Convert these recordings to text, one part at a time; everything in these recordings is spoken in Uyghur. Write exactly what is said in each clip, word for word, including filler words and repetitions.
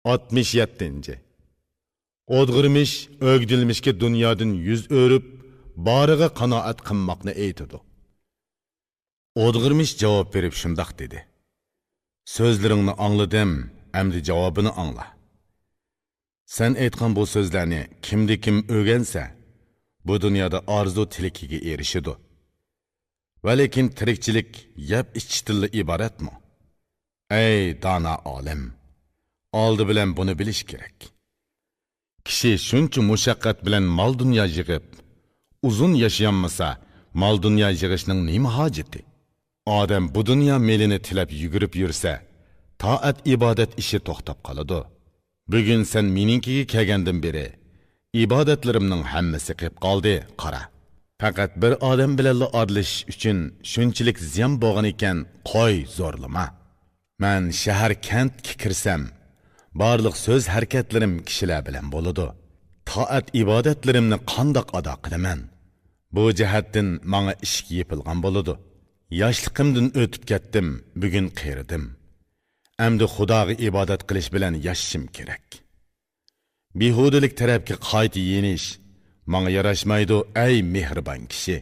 ئاتمىش يەتتىنچى. ئودغىرمىش ئۆگدىلمىشكە دۇنيادىن يۈز ئۆرۈپ، بارىغا قانائەت قىلماقنى ئېيتىدۇ. ئودغىرمىش جاۋاب بېرىپ شۇنداق دېدى: سۆزلىرىڭنى ئاڭلىدىم، ئەمدى جاۋابىنى ئاڭلا. سەن ئېيتقان بۇ سۆزلەرنى كىمدە كىم ئۆگەنسە، بۇ دۇنيادا ئارزۇ تىلىكىگە ئېرىشىدۇ. ۋەلىكىن تىرىكچىلىك يەپ ئىچىشتىنلا ئىبارەتمۇ؟ ئەي دانا ئالىم! ئالدى بىلەن بۇنى بىلىش كېرەك. كىشى شۇنچە مۇشەققەت بىلەن مال-دۇنيا يىغىپ، ئۇزۇن ياشىيالمىسا، مال-دۇنيا يىغىشنىڭ نېمە ھاجىتى؟ ئادەم بۇ دۇنيا مېلىنى تىلەپ يۈگۈرۈپ يۈرسە، تائەت-ئىبادەت ئىشى توختاپ قالىدۇ. بۈگۈن سەن مېنىڭكىگە كەلگەندىن بېرى، ئىبادەتلىرىمنىڭ ھەممىسى قېپ قالدى، قارا. پەقەت بىر ئادەم بىلەنلا ئارىلىشىش ئۈچۈن شۇنچىلىك زىيان بولغان ئىكەن، قوي، زورلىما. مەن شەھەر-كەنتكە كىرسەم، بارلىق سۆز-ھەرىكەتلىرىم كىشىلەر بىلەن بولىدۇ. تائەت-ئىبادەتلىرىمنى قانداق ئادا قىلىمەن؟ بۇ جەھەتتىن ماڭا ئىشىك يېپىلغان بولىدۇ. ياشلىقىمدىن ئۆتۈپ كەتتىم، بۈگۈن قېرىدىم. ئەمدى خۇداغا ئىبادەت قىلىش بىلەن ياشىشىم كېرەك. بىھۇدىلىك تەرەپكە قايتا يېنىش ماڭا ياراشمايدۇ، ئەي مېھرىبان كىشى!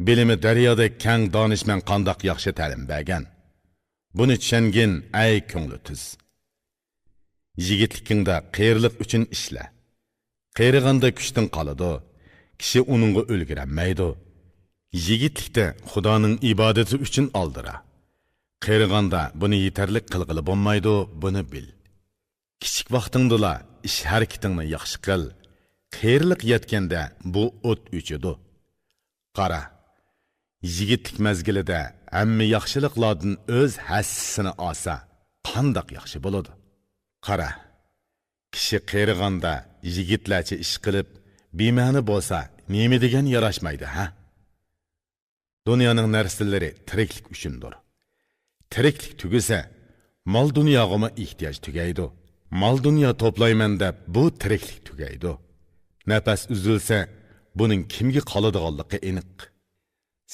بىلىمى دەريادەك كەڭ دانىشمەن قانداق ياخشى تەلىم بەرگەن! بۇنى چۈشەنگىن، ئەي كۆڭلى تۈز! يىگىتلىكىڭدە قېرىلىق ئۈچۈن ئىشلە. قېرىغاندا كۈچتىن قالىدۇ، كىشى ئۇنىڭغا ئۈلگۈرەلمەيدۇ. يىگىتلىكتە خۇدانىڭ ئىبادىتى ئۈچۈن ئالدىرا. قېرىغاندا بۇنى يېتەرلىك قىلغىلى بولمايدۇ، بۇنى بىل. كىچىك ۋاقتىڭدىلا ئىش-ھەرىكىتىڭنى ياخشى قىل، قېرىلىق يەتكەندە بۇ ئوت ئۆچىدۇ. قارا، يىگىتلىك مەزگىلىدە ھەممە ياخشىلىقلاردىن ئۆز ھەسسىسىنى ئالسا، قانداق ياخشى بولىدۇ. قارا، كىشى قېرىغاندا يىگىتلەرچە ئىش قىلىپ، بىمەنە بولسا، نېمە دېگەن ياراشمايدۇ، ھە؟ دۇنيانىڭ نەرسىلىرى تىرىكلىك ئۈچۈندۇر. تىرىكلىك تۈگىسە، مال-دۇنياغىمۇ ئېھتىياج تۈگەيدۇ. مال-دۇنيا توپلايمەن دەپ، بۇ تىرىكلىك تۈگەيدۇ. نەپەس ئۈزۈلسە، بۇنىڭ كىمگە قالىدىغانلىقى ئېنىق.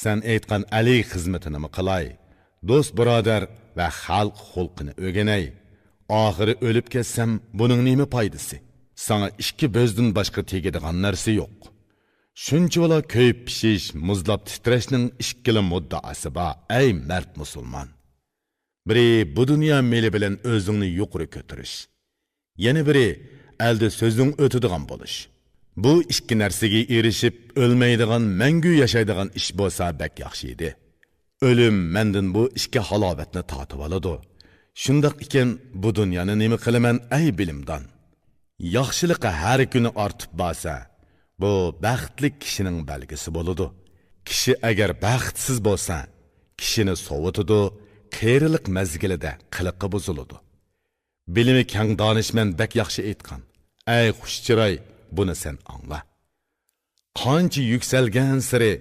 سەن ئېيتقان ئەلى خىزمىتىنىمۇ قىلاي، دوست-بۇرادەر ۋە خەلق خۇلقىنى ئۆگىنەي. ئاخىرى ئۆلۈپ كەتسەم، بۇنىڭ نېمە پايدىسى؟ ساڭا ئىككى بۆزدىن باشقا تېگىدىغان نەرسە يوق. شۇنچىۋالا كۆيۈپ پىشىش، مۇزلاپ تىترەشنىڭ ئىككىلا مۇددىئاسى بار، ئەي مەرد مۇسۇلمان! بىرى بۇ دۇنيا مېلى بىلەن ئۆزۈڭنى يۇقىرى كۆتۈرۈش، يەنە بىرى ئەلدە سۆزۈڭ ئۆتىدىغان بولۇش. بۇ ئىككى نەرسىگە ئېرىشىپ ئۆلمەيدىغان، مەڭگۈ ياشايدىغان ئىش بولسا بەك ياخشى ئىدى. ئۆلۈم مەندىن بۇ ئىككى ھالاۋەتنى تارتىۋالىدۇ. شۇنداق ئىكەن، بۇ دۇنيانى نېمە قىلىمەن، ئەي بىلىمدان؟ ياخشىلىقى ھەر كۈنى ئارتىپ بارسا، بۇ بەختلىك كىشىنىڭ بەلگىسى بولىدۇ. كىشى ئەگەر بەختسىز بولسا، كىشىنى سوۋۇتىدۇ، قېرىلىق مەزگىلىدە قىلىقى بۇزۇلىدۇ. بىلىمى كەڭ دانىشمەن بەك ياخشى ئېيتقان: ئەي خۇش چىراي، بۇنى سەن ئاڭلا. قانچە يۈكسەلگەنسېرى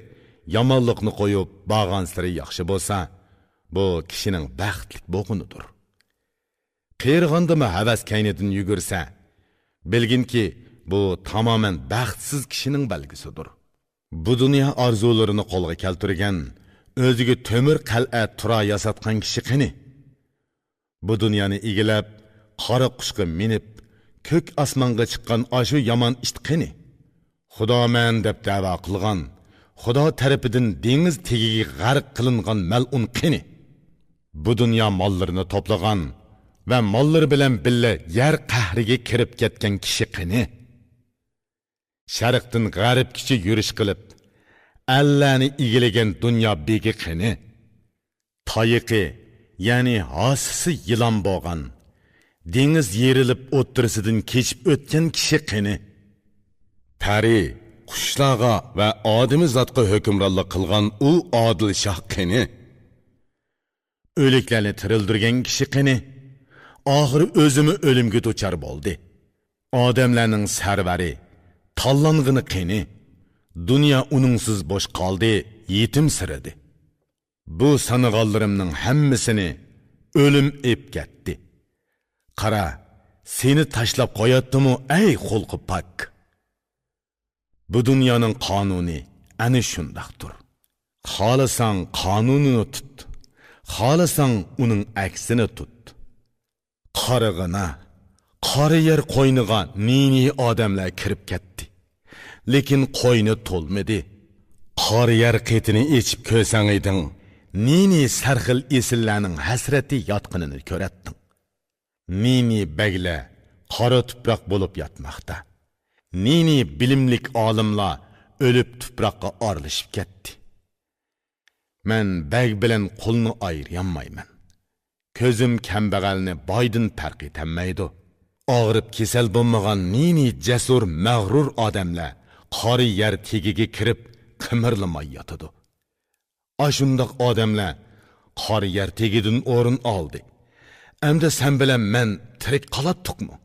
يامانلىقنى قويۇپ، بارغانسېرى ياخشى بولسا، بۇ كىشىنىڭ بەختلىك بولغىنىدۇر. قېرىغاندىمۇ ھەۋەس كەينىدىن يۈگۈرسە، بىلگىنكى، بۇ تامامەن بەختسىز كىشىنىڭ بەلگىسىدۇر. بۇ دۇنيا ئارزۇلىرىنى قولغا كەلتۈرگەن، ئۆزىگە تۆمۈر قەلئە تۇرا ياساتقان كىشى قېنى؟ بۇ دۇنيانى ئىگىلەپ، قارا قۇشقا مىنىپ، كۆك ئاسمانغا چىققان ئاشۇ يامان ئىت قېنى؟ خۇدامەن دەپ دەۋا قىلغان، خۇدا تەرىپىدىن دېڭىز تېگىگە غەرق قىلىنغان مەلئۇن قېنى؟ بۇ دۇنيا ماللىرىنى توپلىغان ۋە ماللىرى بىلەن بىللە يەر قەھرىگە كىرىپ كەتكەن كىشى قېنى؟ شەرقتىن غەربكىچە يۈرۈش قىلىپ، ئەللەرنى ئىگىلىگەن دۇنيا بېگى قېنى؟ تايىقى، يەنى ھاسىسى يىلان بولغان، دېڭىز يېرىلىپ ئوتتۇرىسىدىن كېچىپ ئۆتكەن كىشى قېنى؟ پەرى، قۇشلارغا ۋە ئادىمىزاتقا ھۆكۈمرانلىق قىلغان ئۇ ئادىل شاھ قېنى؟ ئۆلۈكلەرنى تىرىلدۈرگەن كىشى قېنى؟ ئاخىرى ئۆزىمۇ ئۆلۈمگە دۇچار بولدى. ئادەملەرنىڭ سەرۋەرى، تاللانغىنى قېنى؟ دۇنيا ئۇنىڭسىز بوش قالدى، يېتىمسىرىدى. بۇ سانىغانلىرىمنىڭ ھەممىسىنى ئۆلۈم ئېپ كەتتى. قارا، سېنى تاشلاپ قوياتتىمۇ، ئەي خۇلقى پاك! بۇ دۇنيانىڭ قانۇنى ئەنە شۇنداقتۇر. خالىساڭ قانۇنىنى تۇت، خالىساڭ ئۇنىڭ ئەكسىنى تۇت. قارىغىنا، قارا يەر قوينىغا نى-نى ئادەملەر كىرىپ كەتتى. لېكىن قوينى تولمىدى. قارا يەر قېتىنى ئېچىپ كۆرسەڭ ئىدىڭ، نى-نى سەرخىل ئېسىللەرنىڭ ھەسرەتى ياتقىنىنى كۆرەتتىڭ. نى-نى بەگلەر قارا تۇپراق بولۇپ ياتماقتا. نى-نى بىلىملىك ئالىملار ئۆلۈپ تۇپراققا ئارىلىشىپ كەتتى. مەن بەگ بىلەن قۇلنى ئايرىيالمايمەن. كۆزۈم كەمبەغەلنى بايدىن پەرق ئېتەلمەيدۇ. ئاغرىپ كېسەل بولمىغان نى-نى جەسۇر، مەغرۇر ئادەملەر قارا يەر تېگىگە كىرىپ قىمىرلىماي ياتىدۇ. ئاشۇنداق ئادەملەر قارا يەر تېگىدىن ئورۇن ئالدى. ئەمدى سەن بىلەن مەن تىرىك قالاتتۇقمۇ؟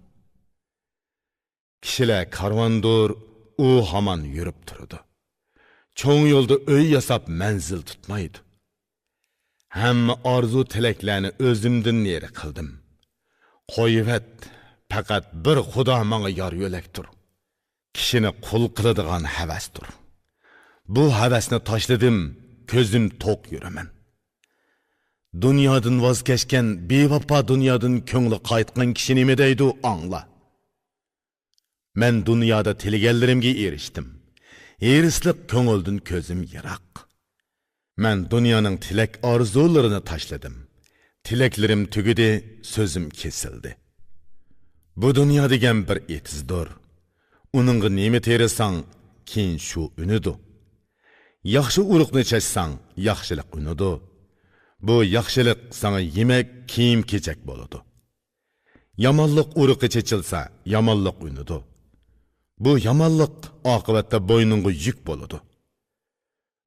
كىشىلەر كارۋاندۇر، ئۇ ھامان يۈرۈپ تۇرىدۇ. چوڭ يولدا ئۆي ياساپ مەنزىل تۇتمايدۇ. ھەممە ئارزۇ تىلەكلەرنى ئۆزۈمدىن نېرى قىلدىم. قويۇۋەت، پەقەت بىر خۇدا ماڭا يار يۆلەكتۇر. كىشىنى قۇل قىلىدىغان ھەۋەستۇر. بۇ ھەۋەسنى تاشلىدىم، كۆزۈم توق يۈرىمەن. دۇنيادىن ۋاز كەچكەن، بىۋاپا دۇنيادىن كۆڭلى قايتقان كىشى نېمە دەيدۇ، ئاڭلا. مەن دۇنيادا تىلىگەنلىرىمگە ئېرىشتىم. ھېرىسلىق كۆڭۈلدىن كۆزۈم يىراق. مەن دۇنيانىڭ تىلەك ئارزۇلىرىنى تاشلىدىم. تىلەكلىرىم تۈگىدى، سۆزۈم كېسىلدى. بۇ دۇنيا دېگەن بىر ئېتىزدۇر. ئۇنىڭغا نېمە تېرىساڭ، كېيىن شۇ ئۈنىدۇ. ياخشى ئۇرۇقنى چاچساڭ، ياخشىلىق ئۈنىدۇ. بۇ ياخشىلىق ساڭا يېمەك، كىيىم-كېچەك بولىدۇ. يامانلىق ئۇرۇقى چېچىلسا، يامانلىق ئۈنىدۇ. بۇ يامانلىق ئاقىۋەتتە بوينۇڭغا يۈك بولىدۇ.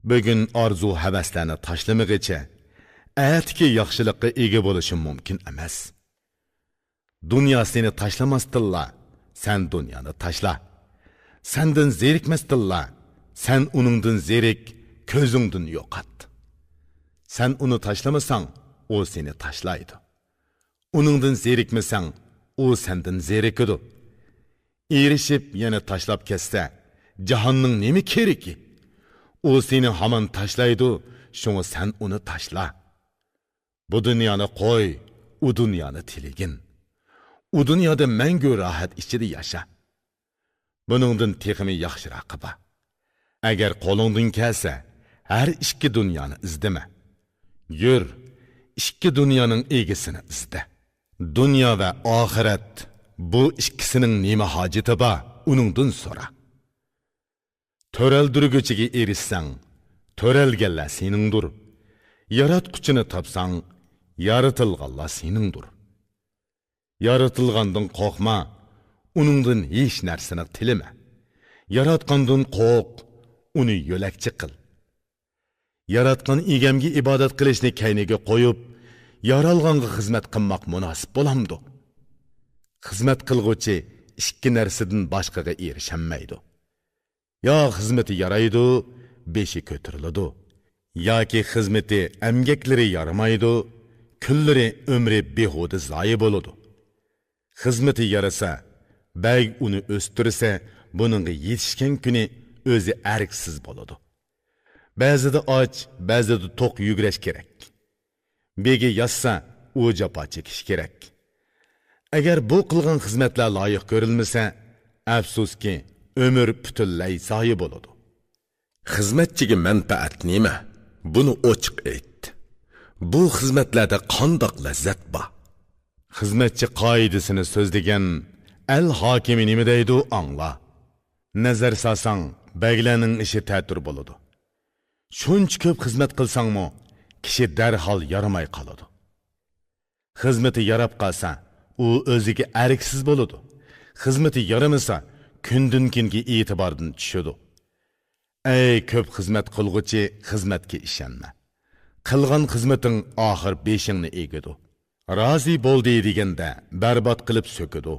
بۈگۈن ئارزۇ-ھەۋەسلەرنى تاشلىمىغىچە، ئەتىكى ياخشىلىققا ئىگە بولۇشۇم مۇمكىن ئەمەس. دۇنيا سېنى تاشلىماستىنلا، سەن دۇنيانى تاشلا. سەندىن زېرىكمەستىنلا، سەن ئۇنىڭدىن زېرىك، كۆزۈڭدىن يوقات. سەن ئۇنى تاشلىمىساڭ، ئۇ سېنى تاشلايدۇ. ئۇنىڭدىن زېرىكمىسەڭ، ئۇ سەندىن زېرىكىدۇ. ئېرىشىپ يەنە تاشلاپ كەتسە، جاھاننىڭ نېمە كېرىكى؟ ئۇ سېنى ھامان تاشلايدۇ، شۇڭا سەن ئۇنى تاشلا. بۇ دۇنيانى قوي، ئۇ دۇنيانى تىلىگىن. ئۇ دۇنيادا مەڭگۈ راھەت ئىچىدە ياشا. بۇنىڭدىن تېخىمۇ ياخشىراقى بار. ئەگەر قولۇڭدىن كەلسە، ھەر ئىككى دۇنيانى ئىزدىمە. يۈر، ئىككى دۇنيانىڭ ئىگىسىنى ئىزدە. دۇنيا ۋە ئاخىرەت، بۇ ئىككىسىنىڭ نېمە ھاجىتى بار، ئۇنىڭدىن سورا. تۆرەلدۈرگۈچىگە ئېرىشسەڭ، تۆرەلگەنلەر سېنىڭدۇر. ياراتقۇچىنى تاپساڭ، يارىتىلغانلار سېنىڭدۇر. يارىتىلغاندىن قورقما، ئۇنىڭدىن ھېچ نەرسىنى تىلىمە. ياراتقاندىن قورق، ئۇنى يۆلەكچى قىل. ياراتقان ئىگەمگە ئىبادەت قىلىشنى كەينىگە قويۇپ، يارالغانغا خىزمەت قىلماق مۇناسىپ بولامدۇ؟ خىزمەت قىلغۇچى ئىككى نەرسىدىن باشقىغا ئېرىشەلمەيدۇ. يا خىزمىتى يارايدۇ، بېشى كۆتۈرۈلىدۇ. ياكى خىزمىتى، ئەمگەكلىرى يارىمايدۇ، كۈنلىرى، ئۆمرى بىھۇدە زايە بولىدۇ. خىزمىتى يارىسا، بەگ ئۇنى ئۆستۈرسە، بۇنىڭغا يېتىشكەن كۈنى ئۆزى ئەركسىز بولىدۇ. بەزىدە ئاچ، بەزىدە توق يۈگرەش كېرەك. بېگى ياتسا، ئۇ جاپا چېكىشى كېرەك. ئەگەر بۇ قىلغان خىزمەتلەر لايىق كۆرۈلمىسە، ئەپسۇسكى، ئۆمۈر پۈتۈنلەي زايە بولىدۇ. خىزمەتچىگە مەنپەئەت نېمە؟ بۇنى ئوچۇق ئېيت. بۇ خىزمەتلەردە قانداق لەززەت بار؟ خىزمەتچى قائىدىسىنى سۆزلىگەن ئەل ھاكىمى نېمە دەيدۇ، ئاڭلا. نەزەر سالساڭ، بەگلەرنىڭ ئىشى تەتۈر بولىدۇ. شۇنچە كۆپ خىزمەت قىلساڭمۇ، كىشى دەرھال يارىماي قالىدۇ. خىزمىتى ياراپ قالسا، ئۇ ئۆزىگە ئەركسىز بولىدۇ. خىزمىتى يارىمىسا، كۈندىن-كۈنگە ئېتىباردىن چۈشىدۇ. ئەي كۆپ خىزمەت قىلغۇچى، خىزمەتكە ئىشەنمە. قىلغان خىزمىتىڭ ئاخىر بېشىڭنى ئېگىدۇ. رازى بولدى دېگەندە، بەربات قىلىپ سۆكىدۇ.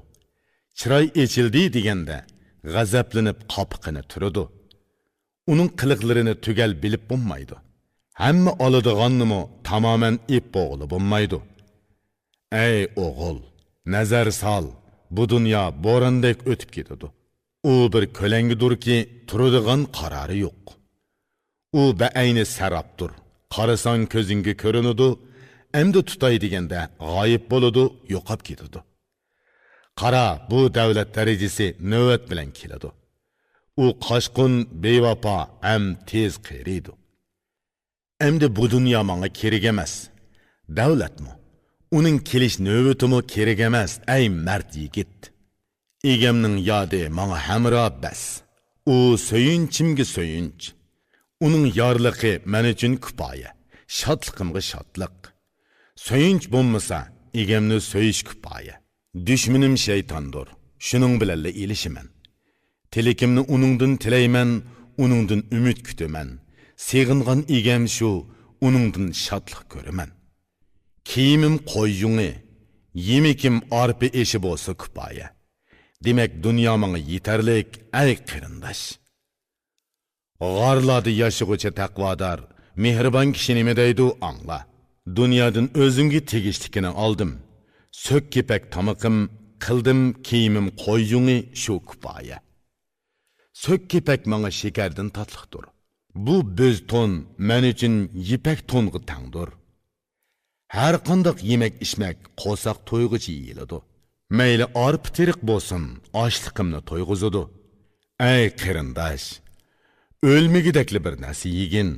چىراي ئېچىلدى دېگەندە، غەزەپلىنىپ قاپىقىنى تۈرىدۇ. ئۇنىڭ قىلىقلىرىنى تۈگەل بىلىپ بولمايدۇ. ھەممە ئالىدىغاننىمۇ تامامەن ئېپ بوغىلى بولمايدۇ. ئەي ئوغۇل، نەزەر سال، بۇ دۇنيا بوراندەك ئۆتۈپ كېتىدۇ. ئۇ بىر كۆلەڭگىدۇركى، تۇرىدىغان قارارى يوق. ئۇ بەئەينى سەراپتۇر. قارىساڭ كۆزۈڭگە كۆرۈنىدۇ، ئەمدى تۇتاي دېگەندە غايىب بولىدۇ، يوقاپ كېتىدۇ. قارا، بۇ دەۋلەت دەرىجىسى نۆۋەت بىلەن كېلىدۇ. ئۇ قاچقۇن، بىۋاپا ھەم تېز قېرىيدۇ. ئەمدى بۇ دۇنيا ماڭا كېرەك ئەمەس. دەۋلەتمۇ، ئۇنىڭ كېلىش نۆۋىتىمۇ كېرەك ئەمەس، ئەي مەرد يىگىت! ئىگەمنىڭ يادى ماڭا ھەمراھ بەس. ئۇ سۆيۈنچۈمگە سۆيۈنچ. ئۇنىڭ يارلىقى مەن ئۈچۈن كۇپايە، شادلىقىمغا شادلىق. سۆيۈنچ بولمىسا، ئىگەمنى سۆيۈش كۇپايە. دۈشمىنىم شەيتاندۇر، شۇنىڭ بىلەنلا ئېلىشىمەن. تىلىكىمنى ئۇنىڭدىن تىلەيمەن، ئۇنىڭدىن ئۈمىد كۈتىمەن. سېغىنغان ئىگەم شۇ، ئۇنىڭدىن شادلىق كۆرىمەن. كىيىمىم قوي يۇڭى، يېمىكىم ئارپا ئېشى بولسا كۇپايە. دېمەك، دۇنيا ماڭا يېتەرلىك، ئەي قېرىنداش! غارلاردا ياشىغۇچە تەقۋادار، مېھرىبان كىشى نېمە دەيدۇ، ئاڭلا. دۇنيادىن ئۆزۈمگە تېگىشلىكىنى ئالدىم. سۆك كېپەك تامىقىم، قىلدىم كىيىمىم قوي يۇڭى، شۇ كۇپايە. سۆك كېپەك ماڭا شېكەردىن تاتلىقتۇر. بۇ بۆز تون مەن ئۈچۈن يىپەك تونغا تەڭدۇر. ھەر قانداق يېمەك-ئىچمەك قورساق تويغۇچە يېيىلىدۇ. مەيلى ئارپا تېرىق بولسۇن، ئاشلىقىمنى تويغۇزىدۇ. ئەي قېرىنداش، ئۆلمىگۈدەكلا بىر نەرسە يېگىن.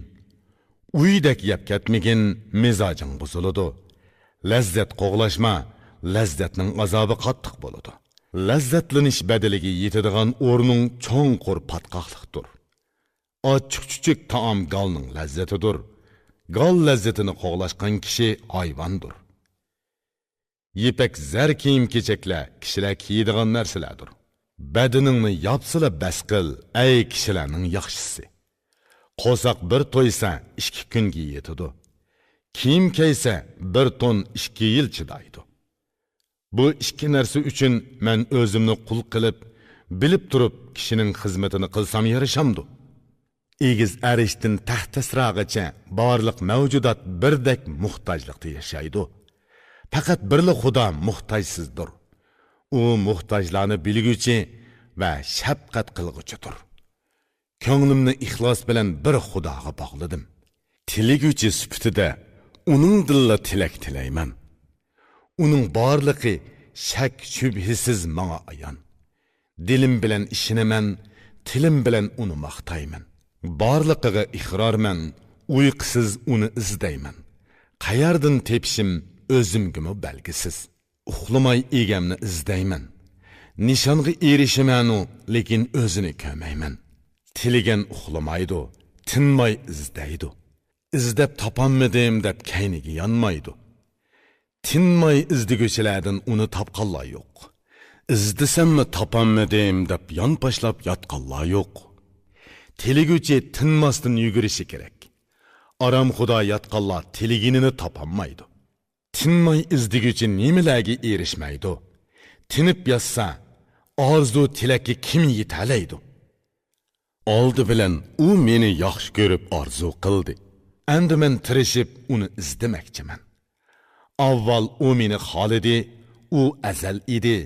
ئۇيدەك يەپ كەتمىگىن، مىزاجىڭ بۇزۇلىدۇ. لەززەت قوغلاشما، لەززەتنىڭ ئازابى قاتتىق بولىدۇ. لەززەتلىنىش بەدىلىگە يېتىدىغان ئورنۇڭ چوڭقۇر پاتقاقلىقتۇر. ئاچچىق-چۈچۈك تائام گالنىڭ لەززىتىدۇر. گال لەززىتىنى قوغلاشقان كىشى ھايۋاندۇر. يىپەك زەر كىيىم-كېچەكلەر كىشىلەر كىيىدىغان نەرسىلەردۇر. بەدىنىڭنى ياپسىلا بەس قىل، ئەي كىشىلەرنىڭ ياخشىسى. قورساق بىر تويسا، ئىككى كۈنگە يېتىدۇ. كىيىم كىيسە، بىر تون ئىككى يىل چىدايدۇ. بۇ ئىككى نەرسە ئۈچۈن مەن ئۆزۈمنى قۇل قىلىپ، بىلىپ تۇرۇپ كىشىنىڭ خىزمىتىنى قىلسام يارىشامدۇ؟ ئېگىز ئەرشتىن تەختەسراغىچە بارلىق مەۋجۇدات بىردەك موھتاجلىقتا ياشايدۇ. پەقەت بىرلا خۇدا موھتاجسىزدۇر. ئۇ موھتاجلارنى بىلگۈچى ۋە شەپقەت قىلغۇچىدۇر. كۆڭلۈمنى ئىخلاس بىلەن بىر خۇداغا باغلىدىم. تىلىگۈچى سۈپىتىدە ئۇنىڭدىنلا تىلەك تىلەيمەن. ئۇنىڭ بارلىقى شەك-شۈبھىسىز ماڭا ئايان. دىلىم بىلەن ئىشىنىمەن، تىلىم بىلەن ئۇنى ماختايمەن. بارلىقىغا ئىقرارمەن، ئۇيقۇسىز ئۇنى ئىزدەيمەن. قەيەردىن تېپىشىم ئۆزۈمگىمۇ بەلگىسىز. ئۇخلىماي ئىگەمنى ئىزدەيمەن. نىشانغا ئېرىشىمەنۇ، لېكىن ئۆزىنى كۆرمەيمەن. تىلىگەن ئۇخلىمايدۇ، تىنماي ئىزدەيدۇ. ئىزدەپ تاپالمىدىم دەپ كەينىگە يانمايدۇ. تىنماي ئىزدىگۈچىلەردىن ئۇنى تاپقانلار يوق. ئىزدىسەممۇ تاپالمىدىم دەپ يانپاشلاپ ياتقانلار يوق. تىلىگۈچى تىنماستىن يۈگۈرۈشى كېرەك. ئارامخۇدا ياتقانلار تىلىگىنىنى تاپالمايدۇ. تىنماي ئىزدىگۈچى نېمىلەرگە ئېرىشمەيدۇ؟ تىنىپ ياتسا، ئارزۇ تىلەككە كىم يېتەلەيدۇ؟ ئالدى بىلەن ئۇ مېنى ياخشى كۆرۈپ ئارزۇ قىلدى. ئەمدى مەن تىرىشىپ ئۇنى ئىزدىمەكچىمەن. ئاۋۋال ئۇ مېنى خالىدى، ئۇ ئەزەل ئىدى.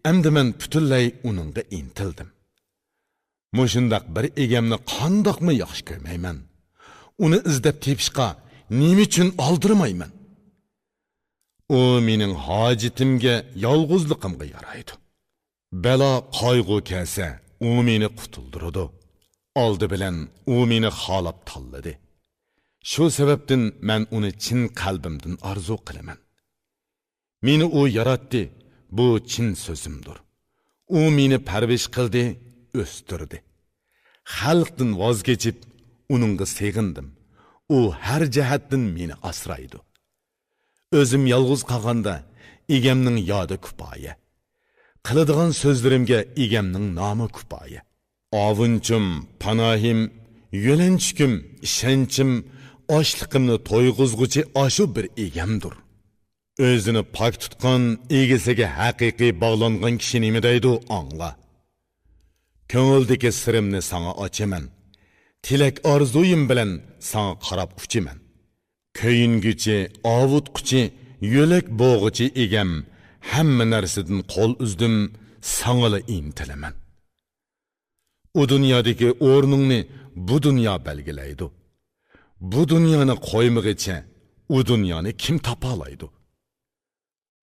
ئەمدى مەن پۈتۈنلەي ئۇنىڭغا ئىنتىلدىم. مۇشۇنداق بىر ئىگەمنى قانداقمۇ ياخشى كۆرمەيمەن؟ ئۇنى ئىزدەپ تېپىشقا نېمە ئۈچۈن ئالدىرىمايمەن؟ ئۇ مېنىڭ ھاجىتىمگە، يالغۇزلۇقۇمغا يارايدۇ. بەلا، قايغۇ كەلسە، ئۇ مېنى قۇتۇلدۇرىدۇ. ئالدى بىلەن ئۇ مېنى خالاپ تاللىدى. شۇ سەۋەبتىن مەن ئۇنى چىن قەلبىمدىن ئارزۇ قىلىمەن. مېنى ئۇ ياراتتى، بۇ چىن سۆزۈمدۇر. ئۇ مېنى پەرۋىش قىلدى، ئۆستۈردى. خەلقتىن ۋاز كېچىپ، ئۇنىڭغا سېغىندىم. ئۇ ھەر جەھەتتىن مېنى ئاسرايدۇ. ئۆزۈم يالغۇز قالغاندا، ئىگەمنىڭ يادى كۇپايە. قىلىدىغان سۆزلىرىمگە ئىگەمنىڭ نامى كۇپايە. ئاۋۇنچۇم، پاناھىم، يۆلەنچۈكۈم، ئىشەنچىم، ئاچلىقىمنى تويغۇزغۇچى ئاشۇ بىر ئىگەمدۇر. ئۆزىنى پاك تۇتقان، ئىگىسىگە ھەقىقىي باغلانغان كىشى نېمە دەيدۇ، ئاڭلا. كۆڭۈلدىكى سىرىمنى ساڭا ئاچىمەن. تىلەك ئارزۇيۇم بىلەن ساڭا قاراپ ئۇچىمەن. كۆيۈنگۈچى، ئاۋۇتقۇچى، يۆلەك بوغۇچى ئىگەم، ھەممە نەرسىدىن قول ئۈزدۈم، ساڭىلا ئىنتىلىمەن. ئۇ دۇنيادىكى ئورنۇڭنى بۇ دۇنيا بەلگىلەيدۇ. بۇ دۇنيانى قويمىغىچە، ئۇ دۇنيانى كىم تاپالايدۇ؟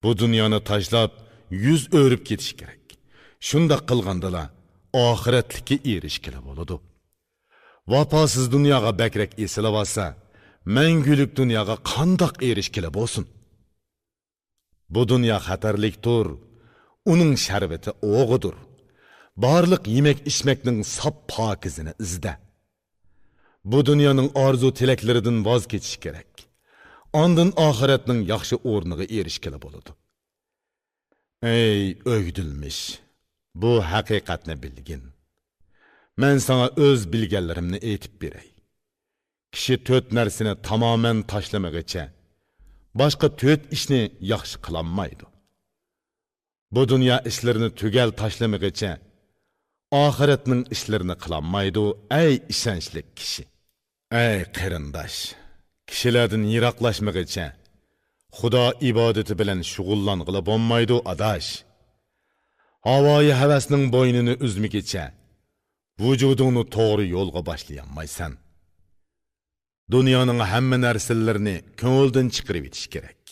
بۇ دۇنيانى تاشلاپ، يۈز ئۆرۈپ كېتىش كېرەك. شۇنداق قىلغاندىلا ئاخىرەتلىككە ئېرىشكىلى بولىدۇ. ۋاپاسىز دۇنياغا بەكرەك ئېسىلىۋالسا، مەڭگۈلۈك دۇنياغا قانداق ئېرىشكىلى بولسۇن؟ بۇ دۇنيا خەتەرلىكتۇر، ئۇنىڭ شەربىتى ئوغىدۇر. بارلىق يېمەك-ئىچمەكنىڭ ساپ پاكىزىنى ئىزدە. بۇ دۇنيانىڭ ئارزۇ-تىلەكلىرىدىن ۋاز كېچىش كېرەك. ئاندىن ئاخىرەتنىڭ ياخشى ئورنىغا ئېرىشكىلى بولىدۇ. ئەي ئۆگدۈلمىش، بۇ ھەقىقەتنى بىلگىن. مەن ساڭا ئۆز بىلگەنلىرىمنى ئېيتىپ بېرەي. كىشى تۆت نەرسىنى تامامەن تاشلىمىغىچە، باشقا تۆت ئىشنى ياخشى قىلالمايدۇ. بۇ دۇنيا ئىشلىرىنى تۈگەل تاشلىمىغىچە، ئاخىرەتنىڭ ئىشلىرىنى قىلالمايدۇ، ئەي ئىشەنچلىك كىشى. ئەي قېرىنداش، كىشىلەردىن يىراقلاشمىغىچە، خۇدا ئىبادىتى بىلەن شۇغۇللانغىلى بولمايدۇ، ئاداش. ھاۋايى ھەۋەسنىڭ بوينىنى ئۈزمىگىچە، ۋۇجۇدۇڭنى توغرا يولغا باشلىيالمايسەن. دۇنيانىڭ ھەممە نەرسىلىرىنى كۆڭۈلدىن چىقىرىۋېتىش كېرەك.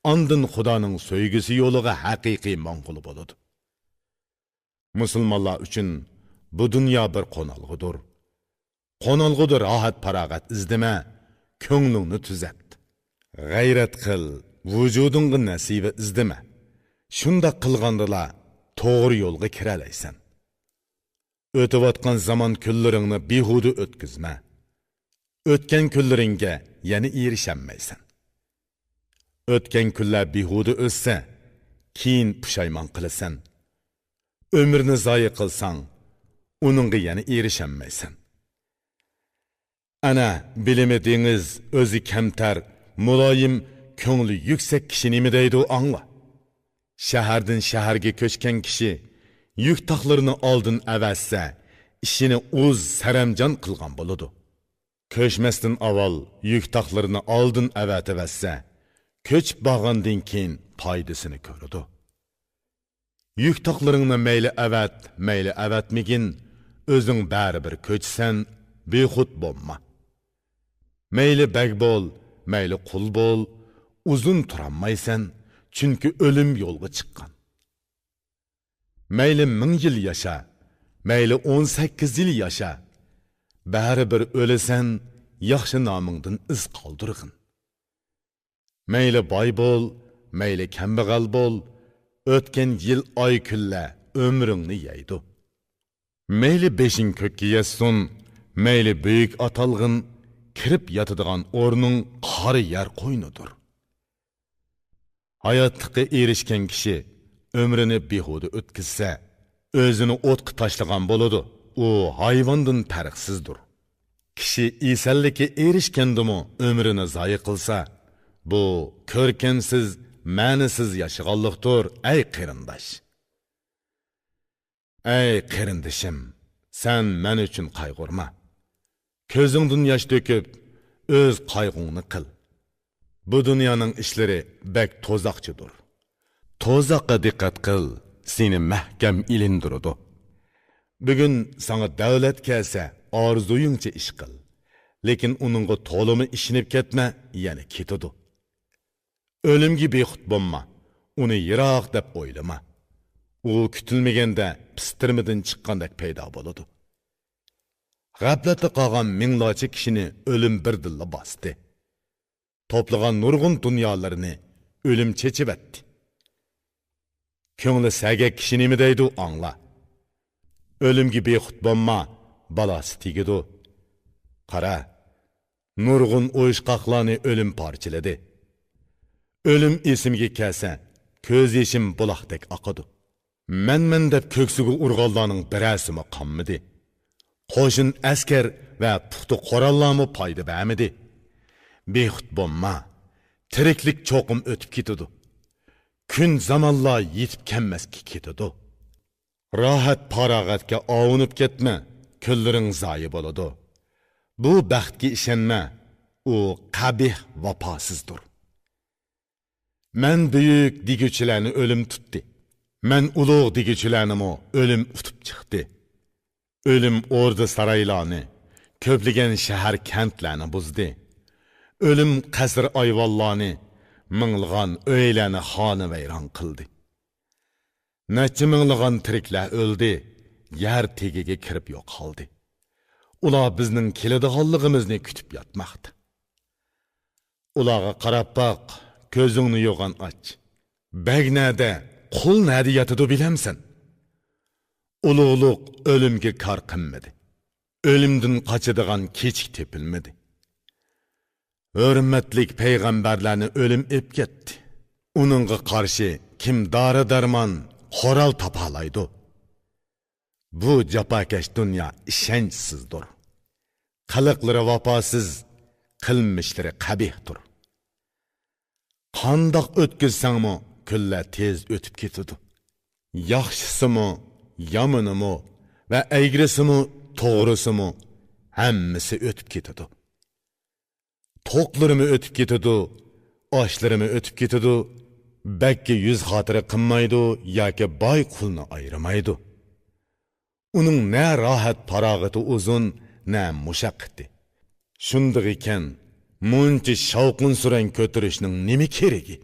ئاندىن خۇدانىڭ سۆيگۈسى يولىغا ھەقىقىي ماڭغىلى بولىدۇ. مۇسۇلمانلار ئۈچۈن بۇ دۇنيا بىر قونالغۇدۇر. قونالغۇدا راھەت-پاراغەت ئىزدىمە، كۆڭلۈڭنى تۈزەت. غەيرەت قىل، ۋۇجۇدۇڭغا نەسىۋە ئىزدىمە. شۇنداق قىلغاندىلا توغرا يولغا كىرەلەيسەن. ئۆتۈۋاتقان زامان كۈنلىرىڭنى بىھۇدە ئۆتكۈزمە. ئۆتكەن كۈنلىرىڭگە يەنە ئېرىشەلمەيسەن. ئۆتكەن كۈنلەر بىھۇدە ئۆتسە، كېيىن پۇشايمان قىلىسەن. ئۆمۈرنى زايە قىلساڭ، ئۇنىڭغا يەنە ئېرىشەلمەيسەن. ئەنە، بىلىمى دېڭىز، ئۆزى كەمتەر، مۇلايىم، كۆڭلى يۈكسەك كىشى نېمە دەيدۇ، ئاڭلا. شەھەردىن شەھەرگە كۆچكەن كىشى يۈك تاقلىرىنى ئالدىن ئەۋەتسە، ئىشىنى ئۇز سەرەمجان قىلغان بولىدۇ. كۆچمەستىن ئاۋۋال يۈك تاقلىرىنى ئالدىن ئەۋەتىۋەتسە، كۆچۈپ بارغاندىن كېيىن پايدىسىنى كۆرىدۇ. يۈك تاقلىرىڭنى مەيلى ئەۋەت، مەيلى ئەۋەتمىگىن، ئۆزۈڭ بەرىبىر كۆچىسەن، بىخۇد بولما. مەيلى بەگ بول، مەيلى قۇل بول، ئۇزۇن تۇرالمايسەن، چۈنكى ئۆلۈم يولغا چىققان. مەيلى مىڭ يىل ياشا، مەيلى ئون سەككىز يىل ياشا، بەرىبىر ئۆلىسەن، ياخشى نامىڭدىن ئىز قالدۇرغىن. مەيلى باي بول، مەيلى كەمبەغەل بول، ئۆتكەن يىل، ئاي، كۈنلەر ئۆمرۈڭنى يەيدۇ. مەيلى بېشىڭ كۆككە يەتسۇن، مەيلى بۈيۈك ئاتالغىن، كىرىپ ياتىدىغان ئورنۇڭ قارا يەر قوينىدۇر. ھاياتلىققا ئېرىشكەن كىشى ئۆمرىنى بىھۇدە ئۆتكۈزسە، ئۆزىنى ئوتقا تاشلىغان بولىدۇ، ئۇ ھايۋاندىن پەرقسىزدۇر. كىشى ئېسەنلىككە ئېرىشكەندىمۇ ئۆمرىنى زايە قىلسا، بۇ كۆركەمسىز، مەنىسىز ياشىغانلىقتۇر، ئەي قېرىنداش! ئەي قېرىندىشىم، سەن مەن ئۈچۈن قايغۇرما. كۆزۈڭدىن ياش تۆكۈپ، ئۆز قايغۇڭنى قىل. بۇ دۇنيانىڭ ئىشلىرى بەك توزاقچىدۇر. توزاققا دىققەت قىل، سېنى مەھكەم ئىلىندۇرىدۇ. بۈگۈن ساڭا دەۋلەت كەلسە، ئارزۇيۇڭچە ئىش قىل. لېكىن ئۇنىڭغا تولىمۇ ئىشىنىپ كەتمە، يەنە كېتىدۇ. ئۆلۈمگە بىخۇد بولما، ئۇنى يىراق دەپ ئويلىما. ئۇ كۈتۈلمىگەندە پىستىرمىدىن چىققاندەك پەيدا بولىدۇ. غەپلەتتە قالغان مىڭلارچە كىشىنى ئۆلۈم بىردىنلا باستى. توپلىغان نۇرغۇن دۇنيالىرىنى ئۆلۈم چېچىۋەتتى. كۆڭلى سەگەك كىشى نېمە دەيدۇ، ئاڭلا. ئۆلۈمگە بىخۇد بولما، بالاسى تېگىدۇ. قارا، نۇرغۇن ئۇيۇشقاقلارنى ئۆلۈم پارچىلىدى. ئۆلۈم ئېسىمگە كەلسە، كۆز يېشىم بۇلاقتەك ئاقىدۇ. مەن-مەن دەپ كۆكسىگە ئۇرغانلارنىڭ بىرەرسىمۇ قالمىدى. قوشۇن ئەسكەر ۋە پۇختا قوراللارمۇ پايدا بەرمىدى. بىخۇد بولما، تىرىكلىك چوقۇم ئۆتۈپ كېتىدۇ. كۈن زامانلار يېتىپ كەلمەسكە كېتىدۇ. راھەت-پاراغەتكە ئاۋۇنۇپ كەتمە، كۈنلىرىڭ زايە بولىدۇ. بۇ بەختكە ئىشەنمە، ئۇ قەبىھ، ۋاپاسىزدۇر. مەن بۈيۈك دېگۈچىلەرنى ئۆلۈم تۇتتى. مەن ئۇلۇغ دېگۈچىلەرنىمۇ ئۆلۈم ئۇتۇپ چىقتى. ئۆلۈم ئوردا-سارايلارنى، كۆپلىگەن شەھەر-كەنتلەرنى بۇزدى. ئۆلۈم قەسىر-ئايۋانلارنى، مىڭلىغان ئۆيلەرنى خانىۋەيران قىلدى. نەچچە مىڭلىغان تىرىكلەر ئۆلدى، يەر تېگىگە كىرىپ يوقالدى. ئۇلار بىزنىڭ كېلىدىغانلىقىمىزنى كۈتۈپ ياتماقتا. ئۇلارغا قاراپ باق، كۆزۈڭنى يوغان ئاچ. بەگ نەدە، قۇل نەدە ياتىدۇ بىلەمسەن؟ ئۇلۇغلۇق ئۆلۈمگە كار قىلمىدى. ئۆلۈمدىن قاچىدىغان كېچىك تېپىلمىدى. ھۆرمەتلىك پەيغەمبەرلەرنى ئۆلۈم ئېپ كەتتى. ئۇنىڭغا قارشى كىم دارى-دەرمان، قورال تاپالايدۇ؟ بۇ جاپاكەش دۇنيا ئىشەنچسىزدۇر. قىلىقلىرى ۋاپاسىز، قىلمىشلىرى قەبىھتۇر. قانداق ئۆتكۈزسەڭمۇ، كۈنلەر تېز ئۆتۈپ كېتىدۇ. ياخشىسىمۇ، يامىنىمۇ ۋە ئەگرىسىمۇ، توغرىسىمۇ، ھەممىسى ئۆتۈپ كېتىدۇ. توقلىرىمۇ ئۆتۈپ كېتىدۇ، ئاشلىرىمۇ ئۆتۈپ كېتىدۇ. بەگكە يۈز خاتىرە قىلمايدۇ ياكى باي قۇلنى ئايرىمايدۇ. ئۇنىڭ نە راھەت پاراغىتى ئۇزۇن، نە مۇشەققىتى. شۇندىغىكەن، مۇنچە شاۋقۇن-سۈرەڭ كۆتۈرۈشنىڭ نېمە كېرىكى؟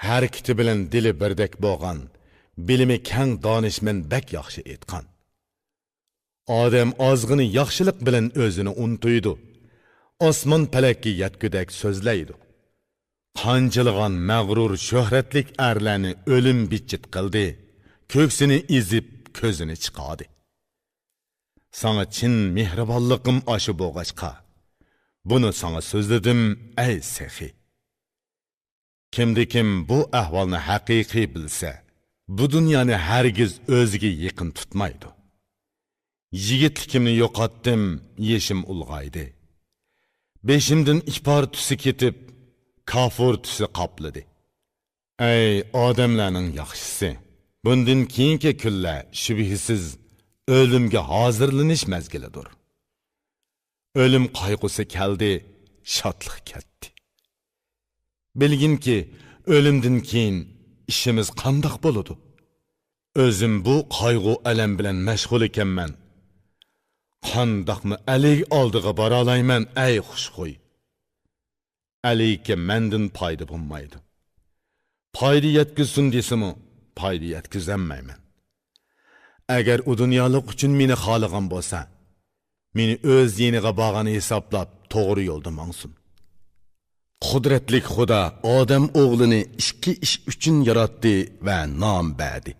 ھەرىكىتى بىلەن دىلى بىردەك بولغان، بىلىمى كەڭ دانىشمەن بەك ياخشى ئېيتقان: ئادەم ئازغىنە ياخشىلىق بىلەن ئۆزىنى ئۇنتۇيدۇ، ئاسمان پەلەككە يەتكۈدەك سۆزلەيدۇ. قانچىلىغان مەغرۇر شۆھرەتلىك ئەرلەرنى ئۆلۈم بىتچىت قىلدى، كۆكسىنى ئېزىپ، كۆزىنى چىقاردى. ساڭا چىن مېھرىبانلىقىم ئاشۇ بولغاچقا، بۇنى ساڭا سۆزلىدىم، ئەي سېخىي! كىمدىكىم بۇ ئەھۋالنى ھەقىقىي بىلسە، بۇ دۇنيانى ھەرگىز ئۆزىگە يېقىن تۇتمايدۇ. يىگىتلىكىمنى يوقاتتىم، يېشىم ئۇلغايدى. بېشىمدىن ئىپار تۈسى كېتىپ، كافۇر تۈسى قاپلىدى. ئەي ئادەملەرنىڭ ياخشىسى! بۇندىن كېيىنكى كۈنلەر شۈبھىسىز ئۆلۈمگە ھازىرلىنىش مەزگىلىدۇر. ئۆلۈم قايغۇسى كەلدى، شادلىق كەتتى. بىلگىنكى، ئۆلۈمدىن كېيىن ئىشىمىز قانداق بولىدۇ؟ ئۆزۈم بۇ قايغۇ-ئەلەم بىلەن مەشغۇل ئىكەنمەن. قانداقمۇ ئەلىگە ئالدىغا بارالايمەن، ئەي خۇشخۇي! ئەلىگە مەندىن پايدا بولمايدۇ. پايدا يەتكۈزسۇن دېسىمۇ، پايدا يەتكۈزەلمەيمەن. ئەگەر ئۇ دۇنيالىق ئۈچۈن مېنى خالىغان بولسا، مېنى ئۆز يېنىغا بارغان ھېسابلاپ، توغرا يولدا ماڭسۇن. قۇدرەتلىك خۇدا ئادەم ئوغلىنى ئىككى ئىش ئۈچۈن ياراتتى ۋە نام بەردى.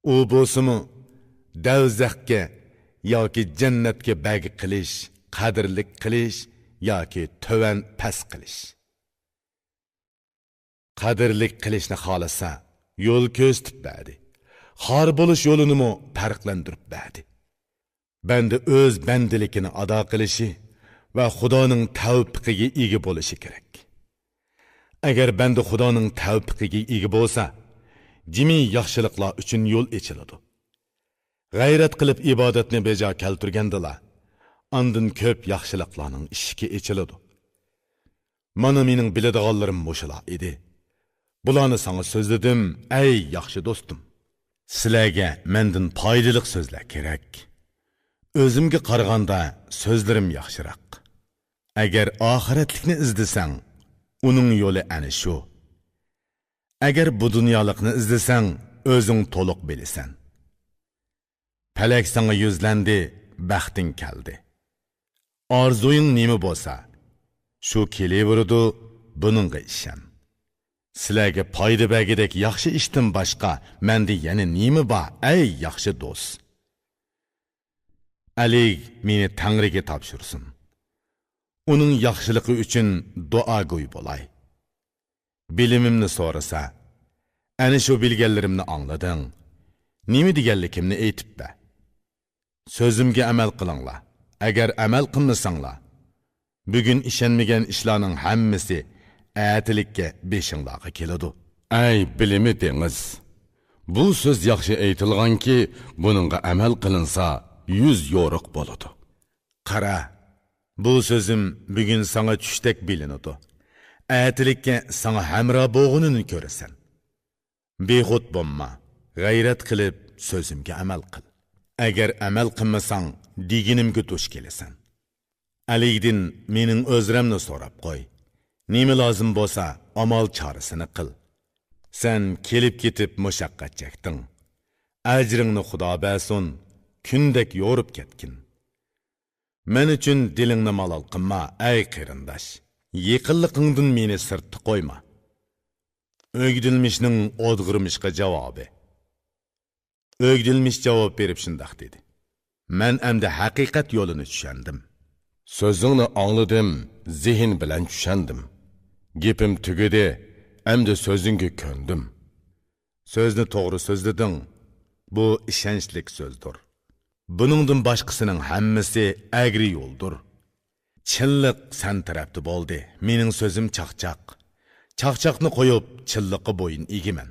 ئۇ بولسىمۇ، دەۋزەخكە ياكى جەننەتكە بەگ قىلىش، قەدىرلىك قىلىش ياكى تۆۋەن پەس قىلىش. قەدىرلىك قىلىشنى خالىسا، يول كۆرسىتىپ بەردى. خار بولۇش يولىنىمۇ پەرقلەندۈرۈپ بەردى. بەندە ئۆز بەندىلىكىنى ئادا قىلىشى ۋە خۇدانىڭ تەۋپىقىگە ئىگە بولۇشى كېرەك. ئەگەر بەندە خۇدانىڭ تەۋپىقىگە ئىگە بولسا، جىمى ياخشىلىقلار ئۈچۈن يول ئېچىلىدۇ. غەيرەت قىلىپ ئىبادەتنى بېجا كەلتۈرگەندىلا، ئاندىن كۆپ ياخشىلىقلارنىڭ ئىشىكى ئېچىلىدۇ. مانا مېنىڭ بىلىدىغانلىرىم مۇشۇلار ئىدى. بۇلارنى ساڭا سۆزلىدىم، ئەي ياخشى دوستۇم. سىلەرگە مەندىن پايدىلىق سۆزلەر كېرەك. ئۆزۈمگە قارىغاندا سۆزلىرىم ياخشىراق. ئەگەر ئاخىرەتلىكنى ئىزدىسەڭ، ئۇنىڭ يولى ئەنە شۇ. ئەگەر بۇ دۇنيالىقنى ئىزدىسەڭ، ئۆزۈڭ تولۇق بىلىسەن. پەلەك ساڭا يۈزلەندى، بەختىڭ كەلدى. ئارزۇيۇڭ نېمە بولسا، شۇ كېلىۋېرىدۇ، بۇنىڭغا ئىشەن. سىلەرگە پايدا بەرگۈدەك ياخشى ئىشتىن باشقا مەندە يەنە نېمە بار، ئەي ياخشى دوست؟ ئەلىگ مېنى تەڭرىگە تاپشۇرسۇن. ئۇنىڭ ياخشىلىقى ئۈچۈن دۇئاگوي بولاي. بىلىمىمنى سورىسا، ئەنە شۇ بىلگەنلىرىمنى ئاڭلىدىڭ. نېمە دېگەنلىكىمنى ئېيتىپ بەر. سۆزۈمگە ئەمەل قىلىڭلار. ئەگەر ئەمەل قىلمىساڭلار، بۈگۈن ئىشەنمىگەن ئىشلارنىڭ ھەممىسى ئەتىلىككە بېشىڭلارغا كېلىدۇ. ئەي بىلىمى دېڭىز! بۇ سۆز ياخشى ئېيتىلغانكى، بۇنىڭغا ئەمەل قىلىنسا، يۈز يورۇق بولىدۇ. قارا، بۇ سۆزۈم بۈگۈن ساڭا چۈشتەك بىلىنىدۇ. ئەتىلىككە ساڭا ھەمراھ بولغىنىنى كۆرىسەن. بىخۇد بولما، غەيرەت قىلىپ سۆزۈمگە ئەمەل قىل. ئەگەر ئەمەل قىلمىساڭ، دېگىنىمگە دۇچ كېلىسەن. ئەلىگدىن مېنىڭ ئۆزرەمنى سوراپ قوي. نېمە لازىم بولسا، ئامال چارىسىنى قىل. سەن كېلىپ-كېتىپ مۇشەققەت چەكتىڭ. ئەجرىڭنى خۇدا بەرسۇن، كۈندەك يورۇپ كەتكىن. مەن ئۈچۈن دىلىڭنى مالال قىلما، ئەي قېرىنداش. يېقىنلىقىڭدىن مېنى سىرتتا قويما. ئۆگدۈلمىشنىڭ ئودغىرمىشقا جاۋابى. ئۆگدۈلمىش جاۋاب بېرىپ شۇنداق دېدى: مەن ئەمدى ھەقىقەت يولىنى چۈشەندىم. سۆزۈڭنى ئاڭلىدىم، زېھىن بىلەن چۈشەندىم. گېپىم تۈگىدى، ئەمدى سۆزۈڭگە كۆندۈم. سۆزنى توغرا سۆزلىدىڭ. بۇ ئىشەنچلىك سۆزدۇر. بۇنىڭدىن باشقىسىنىڭ ھەممىسى ئەگرى يولدۇر. چىنلىق سەن تەرەپتە بولدى، مېنىڭ سۆزۈم چاقچاق. چاقچاقنى قويۇپ، چىنلىققا بويۇن ئېگىمەن.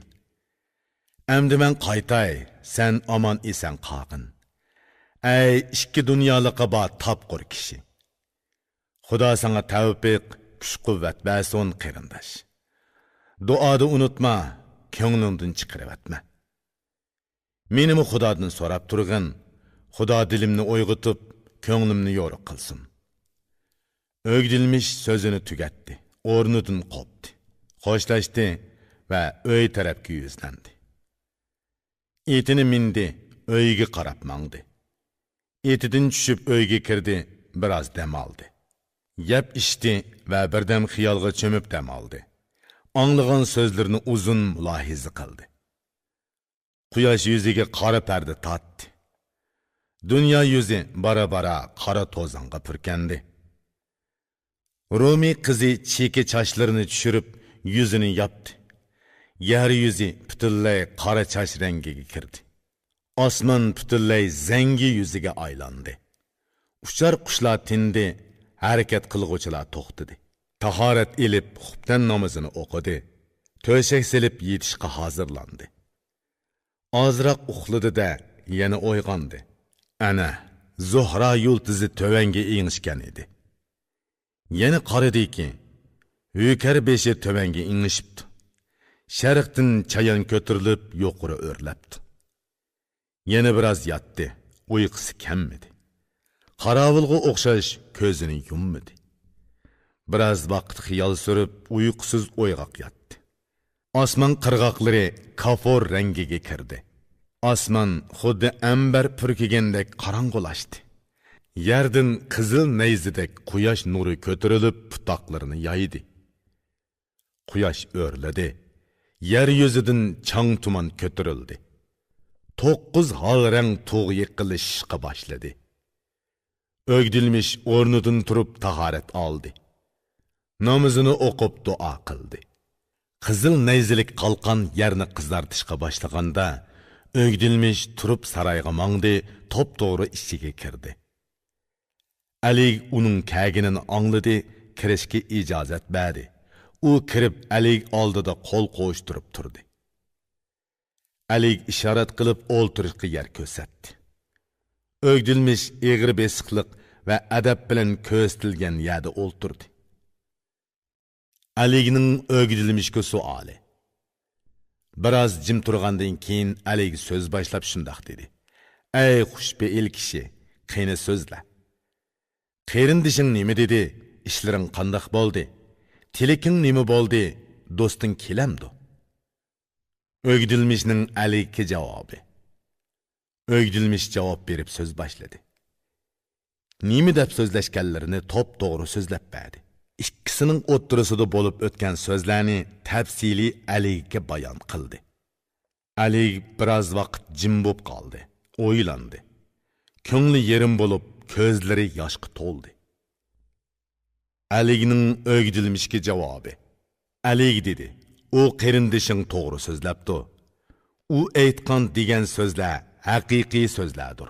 ئەمدى مەن قايتاي، سەن ئامان-ئېسەن قالغىن. ئەي ئىككى دۇنيالىقى بار تاپقۇر كىشى! خۇدا ساڭا تەۋپىق، كۈچ-قۇۋۋەت بەرسۇن، قېرىنداش. دۇئادا ئۇنتۇما، كۆڭلۈڭدىن چىقىرىۋەتمە. مېنىمۇ خۇدادىن سوراپ تۇرغىن، خۇدا دىلىمنى ئويغىتىپ، كۆڭلۈمنى يورۇق قىلسۇن. ئۆگدۈلمىش سۆزىنى تۈگەتتى، ئورنىدىن قوپتى، خوشلاشتى ۋە ئۆي تەرەپكە يۈزلەندى. ئېتىنى مىندى، ئۆيىگە قاراپ ماڭدى. ئېتىدىن چۈشۈپ ئۆيگە كىردى، بىراز دەم ئالدى. يەپ ئىچتى ۋە بىردەم خىيالغا چۆمۈپ دەم ئالدى. ئاڭلىغان سۆزلىرىنى ئۇزۇن مۇلاھىزە قىلدى. قۇياش يۈزىگە قارا پەردە تارتتى. دۇنيا يۈزى بارا-بارا قارا توزانغا پۈركەندى. رومىي قىزى چېكە چاچلىرىنى چۈشۈرۈپ، يۈزىنى ياپتى. يەر يۈزى پۈتۈنلەي قارا چاچ رەڭگىگە كىردى. ئاسمان پۈتۈنلەي زەڭگى يۈزىگە ئايلاندى. ئۇچار قۇشلار تىندى، ھەرىكەت قىلغۇچىلار توختىدى. تاھارەت ئېلىپ، خۇپتەن نامىزىنى ئوقۇدى. تۆشەك سېلىپ يېتىشقا ھازىرلاندى. ئازراق ئۇخلىدى-دە، يەنە ئويغاندى. ئەنە، زۇھرا يۇلتۇزى تۆۋەنگە ئېڭىشكەن ئىدى. يەنە قارىدىكى، ھۆكەر بېشى تۆۋەنگە ئېڭىشىپتۇ. شەرقتىن چايان كۆتۈرۈلۈپ يۇقىرى ئۆرلەپتۇ. يەنە بىراز ياتتى، ئۇيقۇسى كەممىدى. قاراۋۇلغا ئوخشاش كۆزىنى يۇممىدى. بىراز ۋاقىت خىيال سۈرۈپ، ئۇيقۇسىز ئويغاق ياتتى. ئاسمان قىرغاقلىرى كافۇر رەڭگىگە كىردى. ئاسمان خۇددى ئەمبەر پۈركىگەندەك قاراڭغۇلاشتى. يەردىن قىزىل نەيزىدەك قۇياش نۇرى كۆتۈرۈلۈپ پۇتاقلىرىنى يايدى. قۇياش ئۆرلىدى. يەر يۈزىدىن چاڭ تۇمان كۆتۈرۈلدى. توققۇز ھال رەڭ تۇغ يېقىلىشىشقا باشلىدى. ئۆگدۈلمىش ئورنىدىن تۇرۇپ تاھارەت ئالدى. نامىزىنى ئوقۇپ دۇئا قىلدى. قىزىل نەيزىلىك قالقان يەرنى قىزارتىشقا باشلىغاندا، ئۆگدۈلمىش تۇرۇپ سارايغا ماڭدى، توپتوغرا ئىچىگە كىردى. ئەلىگ ئۇنىڭ كەلگىنىنى ئاڭلىدى، كىرىشكە ئىجازەت بەردى. ئۇ كىرىپ ئەلىگ ئالدىدا قول قوۋۇشتۇرۇپ تۇردى. ئەلىگ ئىشارەت قىلىپ ئولتۇرۇشقا يەر كۆرسەتتى. ئۆگدۈلمىش ئېغىر بېسىقلىق ۋە ئەدەپ بىلەن كۆرسىتىلگەن يەردە ئولتۇردى. ئەلىگنىڭ ئۆگدۈلمىشكە سوئالى. بىراز جىم تۇرغاندىن كېيىن ئەلىگ سۆز باشلاپ شۇنداق دېدى: ئەي خۇشپېئىل كىشى، قېنى سۆزلە. قېرىندىشىڭ نېمە دېدى؟ ئىشلىرىڭ قانداق بولدى؟ تىلىكىڭ نېمە بولدى؟ دوستۇڭ كېلەمدۇ؟ ئۆگدۈلمىشنىڭ ئەلىگكە جاۋابى. ئۆگدۈلمىش جاۋاب بېرىپ سۆز باشلىدى. نېمە دەپ سۆزلەشكەنلىرىنى توپتوغرا سۆزلەپ بەردى. ئىككىسىنىڭ ئوتتۇرىسىدا بولۇپ ئۆتكەن سۆزلەرنى تەپسىلىي ئەلىگكە بايان قىلدى. ئەلىگ بىراز ۋاقىت جىم بولۇپ قالدى، ئويلاندى. كۆڭلى يېرىم بولۇپ، كۆزلىرى ياشقا تولدى. ئەلىگنىڭ ئۆگدۈلمىشكە جاۋابى. ئەلىگ دېدى: ئۇ قېرىندىشىڭ توغرا سۆزلەپتۇ. ئۇ ئېيتقان دېگەن سۆزلەر ھەقىقىي سۆزلەردۇر.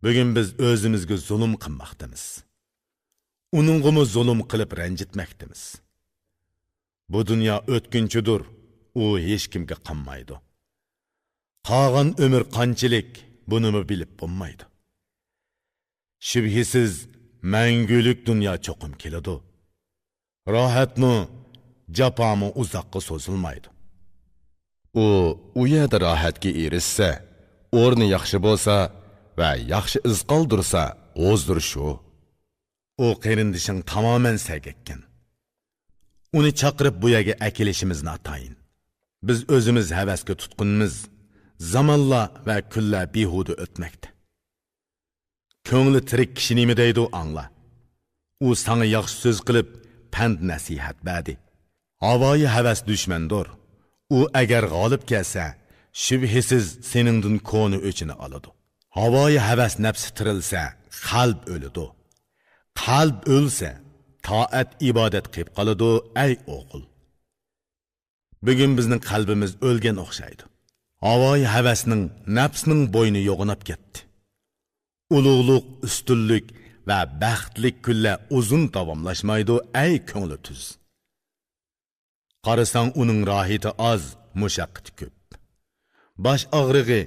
بۈگۈن بىز ئۆزىمىزگە زۇلۇم قىلماقتىمىز. ئۇنىڭغىمۇ زۇلۇم قىلىپ رەنجىتمەكتىمىز. بۇ دۇنيا ئۆتكۈنچىدۇر، ئۇ ھېچكىمگە قالمايدۇ. قالغان ئۆمۈر قانچىلىك، بۇنىمۇ بىلىپ بولمايدۇ. شۈبھىسىز، مەڭگۈلۈك دۇنيا چوقۇم كېلىدۇ. راھەتمۇ، جاپامۇ ئۇزاققا سوزۇلمايدۇ. ئۇ ئۇ يەردە راھەتكە ئېرىشسە، ئورنى ياخشى بولسا ۋە ياخشى ئىز قالدۇرسا، ھۇزۇر شۇ. ئۇ قېرىندىشىڭ تامامەن سەگەككەن. ئۇنى چاقىرىپ بۇ يەرگە ئەكېلىشىمىز ناتايىن. بىز ئۆزىمىز ھەۋەسكە تۇتقۇنمىز، زامانلار ۋە كۈنلەر بىھۇدە ئۆتمەكتە. كۆڭلى تىرىك كىشى نېمە دەيدۇ، ئاڭلا. ئۇ ساڭا ياخشى سۆز قىلىپ، پەند-نەسىھەت بەردى. ھاۋايى ھەۋەس دۈشمەندۇر. ئۇ ئەگەر غالىب كەلسە، شۈبھىسىز سېنىڭدىن كونا ئۆچىنى ئالىدۇ. ھاۋايى ھەۋەس نەپسى تىرىلسە، قەلب ئۆلىدۇ. قەلب ئۆلسە، تائەت-ئىبادەت قېلىپ قالىدۇ، ئەي ئوغۇل. بۈگۈن بىزنىڭ قەلبىمىز ئۆلگەن ئوخشايدۇ. ھاۋايى ھەۋەسنىڭ، نەپسنىڭ بوينى يوغىناپ كەتتى. ئۇلۇغلۇق، ئۈستۈنلۈك ۋە بەختلىك كۈنلەر ئۇزۇن داۋاملاشمايدۇ، ئەي كۆڭلى تۈز. قارىساڭ، ئۇنىڭ راھىتى ئاز، مۇشەققىتى كۆپ. باش ئاغرىقى،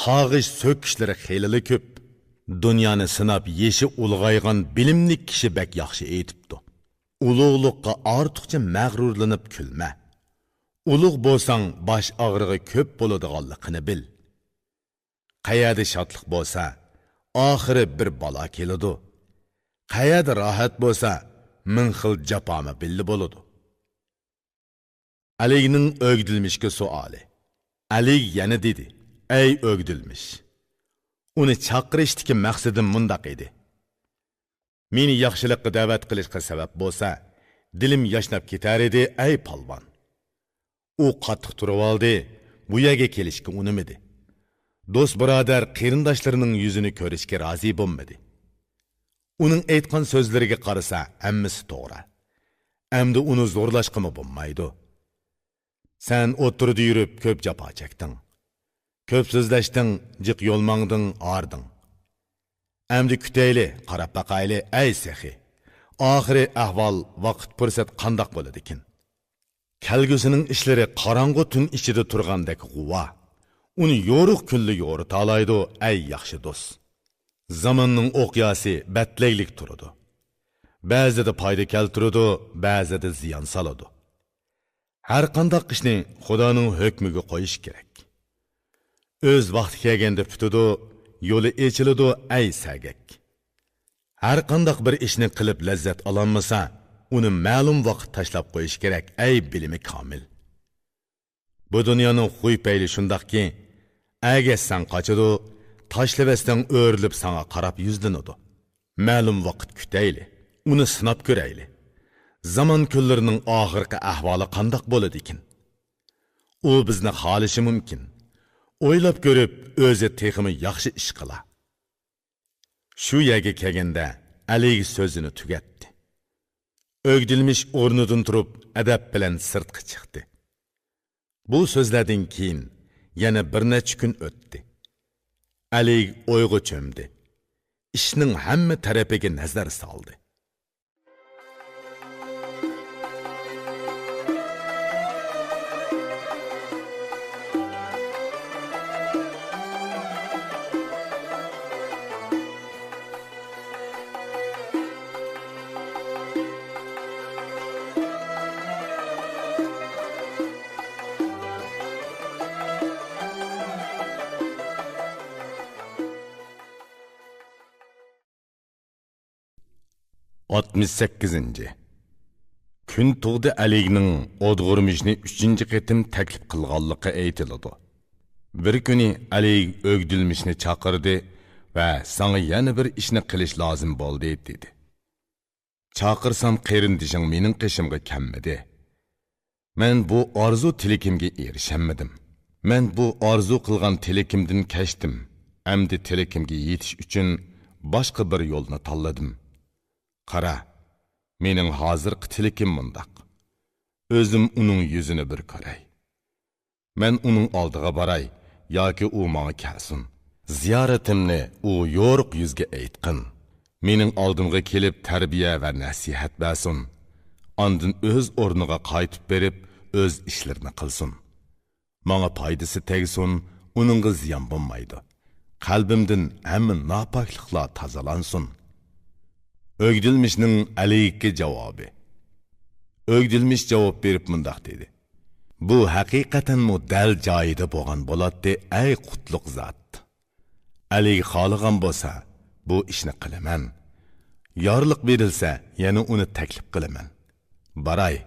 قاغىش، سۆكۈشلىرى خېلىلا كۆپ. دۇنيانى سىناپ يېشى ئۇلغايغان بىلىملىك كىشى بەك ياخشى ئېيتىپتۇ: «ئۇلۇغلۇققا ئارتۇقچە مەغرۇرلىنىپ كۈلمە. ئۇلۇغ بولساڭ، باش ئاغرىقى كۆپ بولىدىغانلىقىنى بىل.» قەيەردە شادلىق بولسا، ئاخىرى بىر بالا كېلىدۇ. قەيەردە راھەت بولسا، مىڭ خىل جاپامۇ بىللە بولىدۇ. ئەلىگنىڭ ئۆگدۈلمىشكە سوئالى. ئەلىگ يەنە دېدى: «ئەي ئۆگدۈلمىش!» ئۇنى چاقىرىشتىكى مەقسىتىم مۇنداق ئىدى: «مېنى ياخشىلىققا دەۋەت قىلىشقا سەۋەب بولسا، دىلىم ياشناپ كېتەر ئىدى، ئەي پالۋان!» ئۇ قاتتىق تۇرۇۋالدى، بۇ يەرگە كېلىشكە ئۇنىمىدى. دوست-بۇرادەر، قېرىنداشلىرىنىڭ يۈزىنى كۆرۈشكە رازى بولمىدى. ئۇنىڭ ئېيتقان سۆزلىرىگە قارىسا، ھەممىسى توغرا. ئەمدى ئۇنى زورلاشقىمۇ بولمايدۇ. سەن ئوتتۇرىدا يۈرۈپ كۆپ جاپا چەكتىڭ. كۆپ سۆزلەشتىڭ، جىق يول ماڭدىڭ، ھاردىڭ. ئەمدى كۈتەيلى، قاراپ باقايلى، ئەي سېخىي! ئاخىرى ئەھۋال، ۋاقىت-پۇرسەت قانداق بولىدىكىن؟ كەلگۈسىنىڭ ئىشلىرى قاراڭغۇ تۈن ئىچىدە تۇرغاندەك غۇۋا. ئۇنى يورۇق كۈنلا يورۇتالايدۇ، ئەي ياخشى دوست! زاماننىڭ ئوقياسى بەتلەيلىك تۇرىدۇ. بەزىدە پايدا كەلتۈرىدۇ، بەزىدە زىيان سالىدۇ. ھەر قانداق ئىشنى خۇدانىڭ ھۆكمىگە قويۇش كېرەك. ئۆز ۋاقتى كەلگەندە پۈتىدۇ، يولى ئېچىلىدۇ، ئەي سەگەك! ھەر قانداق بىر ئىشنى قىلىپ لەززەت ئالالمىسا، ئۇنى مەلۇم ۋاقىت تاشلاپ قويۇش كېرەك، ئەي بىلىمى كامىل! بۇ دۇنيانىڭ خۇي-پەيلى شۇنداقكى، ئەگەشسەڭ قاچىدۇ، تاشلىۋەتسەڭ ئۆرۈلۈپ ساڭا قاراپ يۈزلىنىدۇ. مەلۇم ۋاقىت كۈتەيلى، ئۇنى سىناپ كۆرەيلى. زامان كۈنلىرىنىڭ ئاخىرقى ئەھۋالى قانداق بولىدىكىن؟ ئۇ بىزنى خالىشى مۇمكىن. ئويلاپ كۆرۈپ، ئۆزى تېخىمۇ ياخشى ئىش قىلا. شۇ يەرگە كەلگەندە، ئەلىگ سۆزىنى تۈگەتتى. ئۆگدۈلمىش ئورنىدىن تۇرۇپ، ئەدەپ بىلەن سىرتقا چىقتى. بۇ سۆزلەردىن كېيىن يەنە بىر نەچچە كۈن ئۆتتى. ئەلىگ ئويغا چۆمدى. ئىشنىڭ ھەممە تەرىپىگە نەزەر سالدى. ئاتمىش سەككىزىنچى. كۈن تۇغدى ئەلىگنىڭ ئودغۇرمىشنى ئۈچىنچى قېتىم تەكلىپ قىلغانلىقى ئېيتىلىدۇ. بىر كۈنى ئەلىگ ئۆگدۈلمىشنى چاقىردى ۋە ساڭا يەنە بىر ئىشنى قىلىش لازىم بولدى، دېدى. چاقىرسام قېرىندىشىڭ مېنىڭ قېشىمغا كەلمىدى. مەن بۇ ئارزۇ تىلىكىمگە ئېرىشەلمىدىم. مەن بۇ ئارزۇ قىلغان تىلىكىمدىن كەچتىم. ئەمدى تىلىكىمگە يېتىش ئۈچۈن باشقا بىر يولنى تاللىدىم. قارا، مېنىڭ ھازىرقى تىلىكىم مۇنداق. ئۆزۈم ئۇنىڭ يۈزىنى بىر كۆرەي. مەن ئۇنىڭ ئالدىغا باراي ياكى ئۇ ماڭا كەلسۇن. زىيارىتىمنى ئۇ يورۇق يۈزگە ئېيتقىن. مېنىڭ ئالدىمغا كېلىپ تەربىيە ۋە نەسىھەت بەرسۇن. ئاندىن ئۆز ئورنىغا قايتىپ بېرىپ، ئۆز ئىشلىرىنى قىلسۇن. ماڭا پايدىسى تەگسۇن، ئۇنىڭغا زىيان بولمايدۇ. قەلبىمدىن ھەممە ناپاكلىقلار تازىلانسۇن. ئۆگدۈلمىشنىڭ ئەلىگكە جاۋابى. ئۆگدۈلمىش جاۋاب بېرىپ مۇنداق دېدى: بۇ ھەقىقەتەنمۇ دەل جايىدا بولغان بولاتتى، ئەي قۇتلۇق زات! ئەلىگ خالىغان بولسا، بۇ ئىشنى قىلىمەن. يارلىق بېرىلسە، يەنە ئۇنى تەكلىپ قىلىمەن. باراي،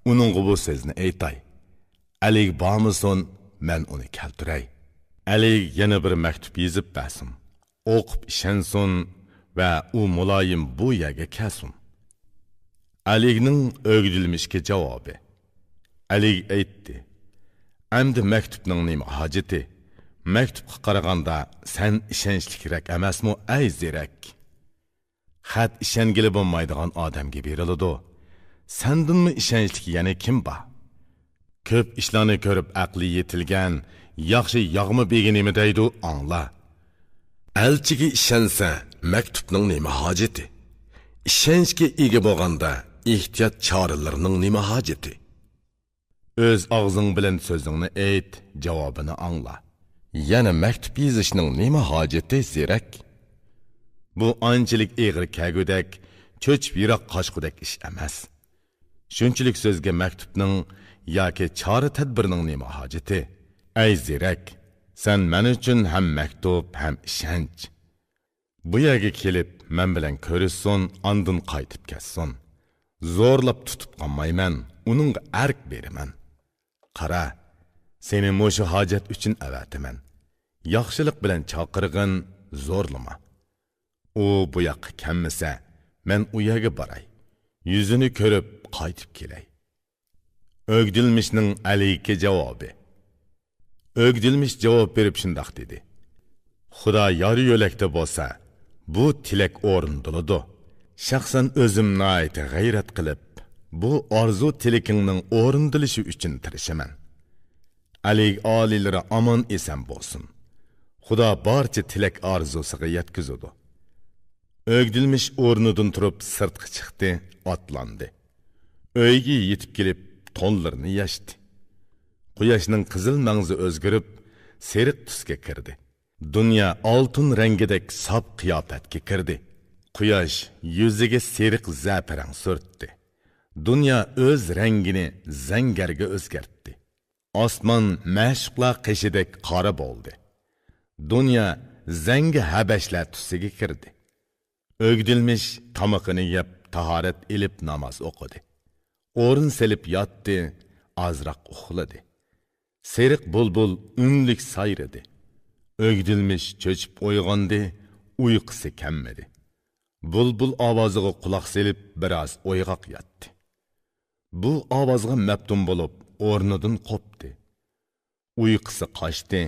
ئۇنىڭغا بۇ سۆزنى ئېيتاي. ئەلىگ بارمىسۇن، مەن ئۇنى كەلتۈرەي. ئەلىگ يەنە بىر مەكتۇپ يېزىپ بەرسۇن. ئوقۇپ ئىشەنسۇن ۋە ئۇ مۇلايىم بۇ يەرگە كەلسۇن. ئەلىگنىڭ ئۆگدۈلمىشكە جاۋابى. ئەلىگ ئېيتتى: «ئەمدى مەكتۇپنىڭ نېمە ھاجىتى؟ مەكتۇپقا قارىغاندا سەن ئىشەنچلىكرەك ئەمەسمۇ، ئەي زېرەك؟» خەت ئىشەنگىلى بولمايدىغان ئادەمگە بېرىلىدۇ. سەندىنمۇ ئىشەنچلىك يەنە كىم بار؟ كۆپ ئىشلارنى كۆرۈپ ئەقلى يېتىلگەن ياخشى ياغما بېگى نېمە دەيدۇ، ئاڭلا. ئەلچىگە ئىشەنسە، مەكتۇپنىڭ نېمە ھاجىتى؟ ئىشەنچكە ئىگە بولغاندا، ئېھتىيات چارىلىرىنىڭ نېمە ھاجىتى؟ ئۆز ئاغزىڭ بىلەن سۆزۈڭنى ئېيت، جاۋابىنى ئاڭلا. يەنە مەكتۇپ يېزىشنىڭ نېمە ھاجىتى، زېرەك؟ بۇ ئانچىلىك ئېغىر كەلگۈدەك، چۆچۈپ يىراق قاچقۇدەك ئىش ئەمەس. شۇنچىلىك سۆزگە مەكتۇپنىڭ ياكى چارە-تەدبىرنىڭ نېمە ھاجىتى؟ ئەي زېرەك، سەن مەن ئۈچۈن ھەم مەكتۇپ، ھەم ئىشەنچ. بۇ يەرگە كېلىپ، مەن بىلەن كۆرۈشسۇن، ئاندىن قايتىپ كەتسۇن. زورلاپ تۇتۇپ قالمايمەن، ئۇنىڭغا ئەرك بېرىمەن. قارا، سېنى مۇشۇ ھاجەت ئۈچۈن ئەۋەتىمەن. ياخشىلىق بىلەن چاقىرغىن، زورلىما. ئۇ بۇ ياققا كەلمىسە، مەن ئۇ يەرگە باراي. يۈزىنى كۆرۈپ قايتىپ كېلەي. ئۆگدۈلمىشنىڭ ئەلىگە جاۋابى. ئۆگدۈلمىش جاۋاب بېرىپ شۇنداق دېدى: «خۇدا يار يۆلەكتە بولسا، بۇ تىلەك ئورۇندىلىدۇ. شەخسەن ئۆزۈم ناھايىتى غەيرەت قىلىپ، بۇ ئارزۇ تىلىكىڭنىڭ ئورۇندىلىشى ئۈچۈن تىرىشىمەن. ئەلىگ ئالىيلىرى ئامان-ئېسەن بولسۇن. خۇدا بارچە تىلەك ئارزۇسىغا يەتكۈزىدۇ.» ئۆگدۈلمىش ئورنىدىن تۇرۇپ سىرتقا چىقتى، ئاتلاندى. ئۆيگە يېتىپ كېلىپ، تونلىرىنى يەشتى. قۇياشنىڭ قىزىل مەڭزى ئۆزگىرىپ، سېرىق تۈسكە كىردى. دۇنيا ئالتۇن رەڭگىدەك ساپ قىياپەتكە كىردى. قۇياش يۈزىگە سېرىق زەپىرەڭ سۈرتتى. دۇنيا ئۆز رەڭگىنى زەڭگەرگە ئۆزگەرتتى. ئاسمان مەشۇقلار قېشىدەك قارا بولدى. دۇنيا زەڭگى ھەبەشلەر تۈسىگە كىردى. ئۆگدۈلمىش تامىقىنى يەپ، تاھارەت ئېلىپ ناماز ئوقۇدى. ئورۇن سېلىپ ياتتى، ئازراق ئۇخلىدى. سېرىق بۇلبۇل ئۈنلۈك سايرىدى. ئۆگدۈلمىش چۆچۈپ ئويغاندى، ئۇيقۇسى كەممىدى. بۇلبۇل ئاۋازىغا قۇلاق سېلىپ، بىراز ئويغاق ياتتى. بۇ ئاۋازغا مەپتۇن بولۇپ، ئورنىدىن قوپتى. ئۇيقۇسى قاچتى،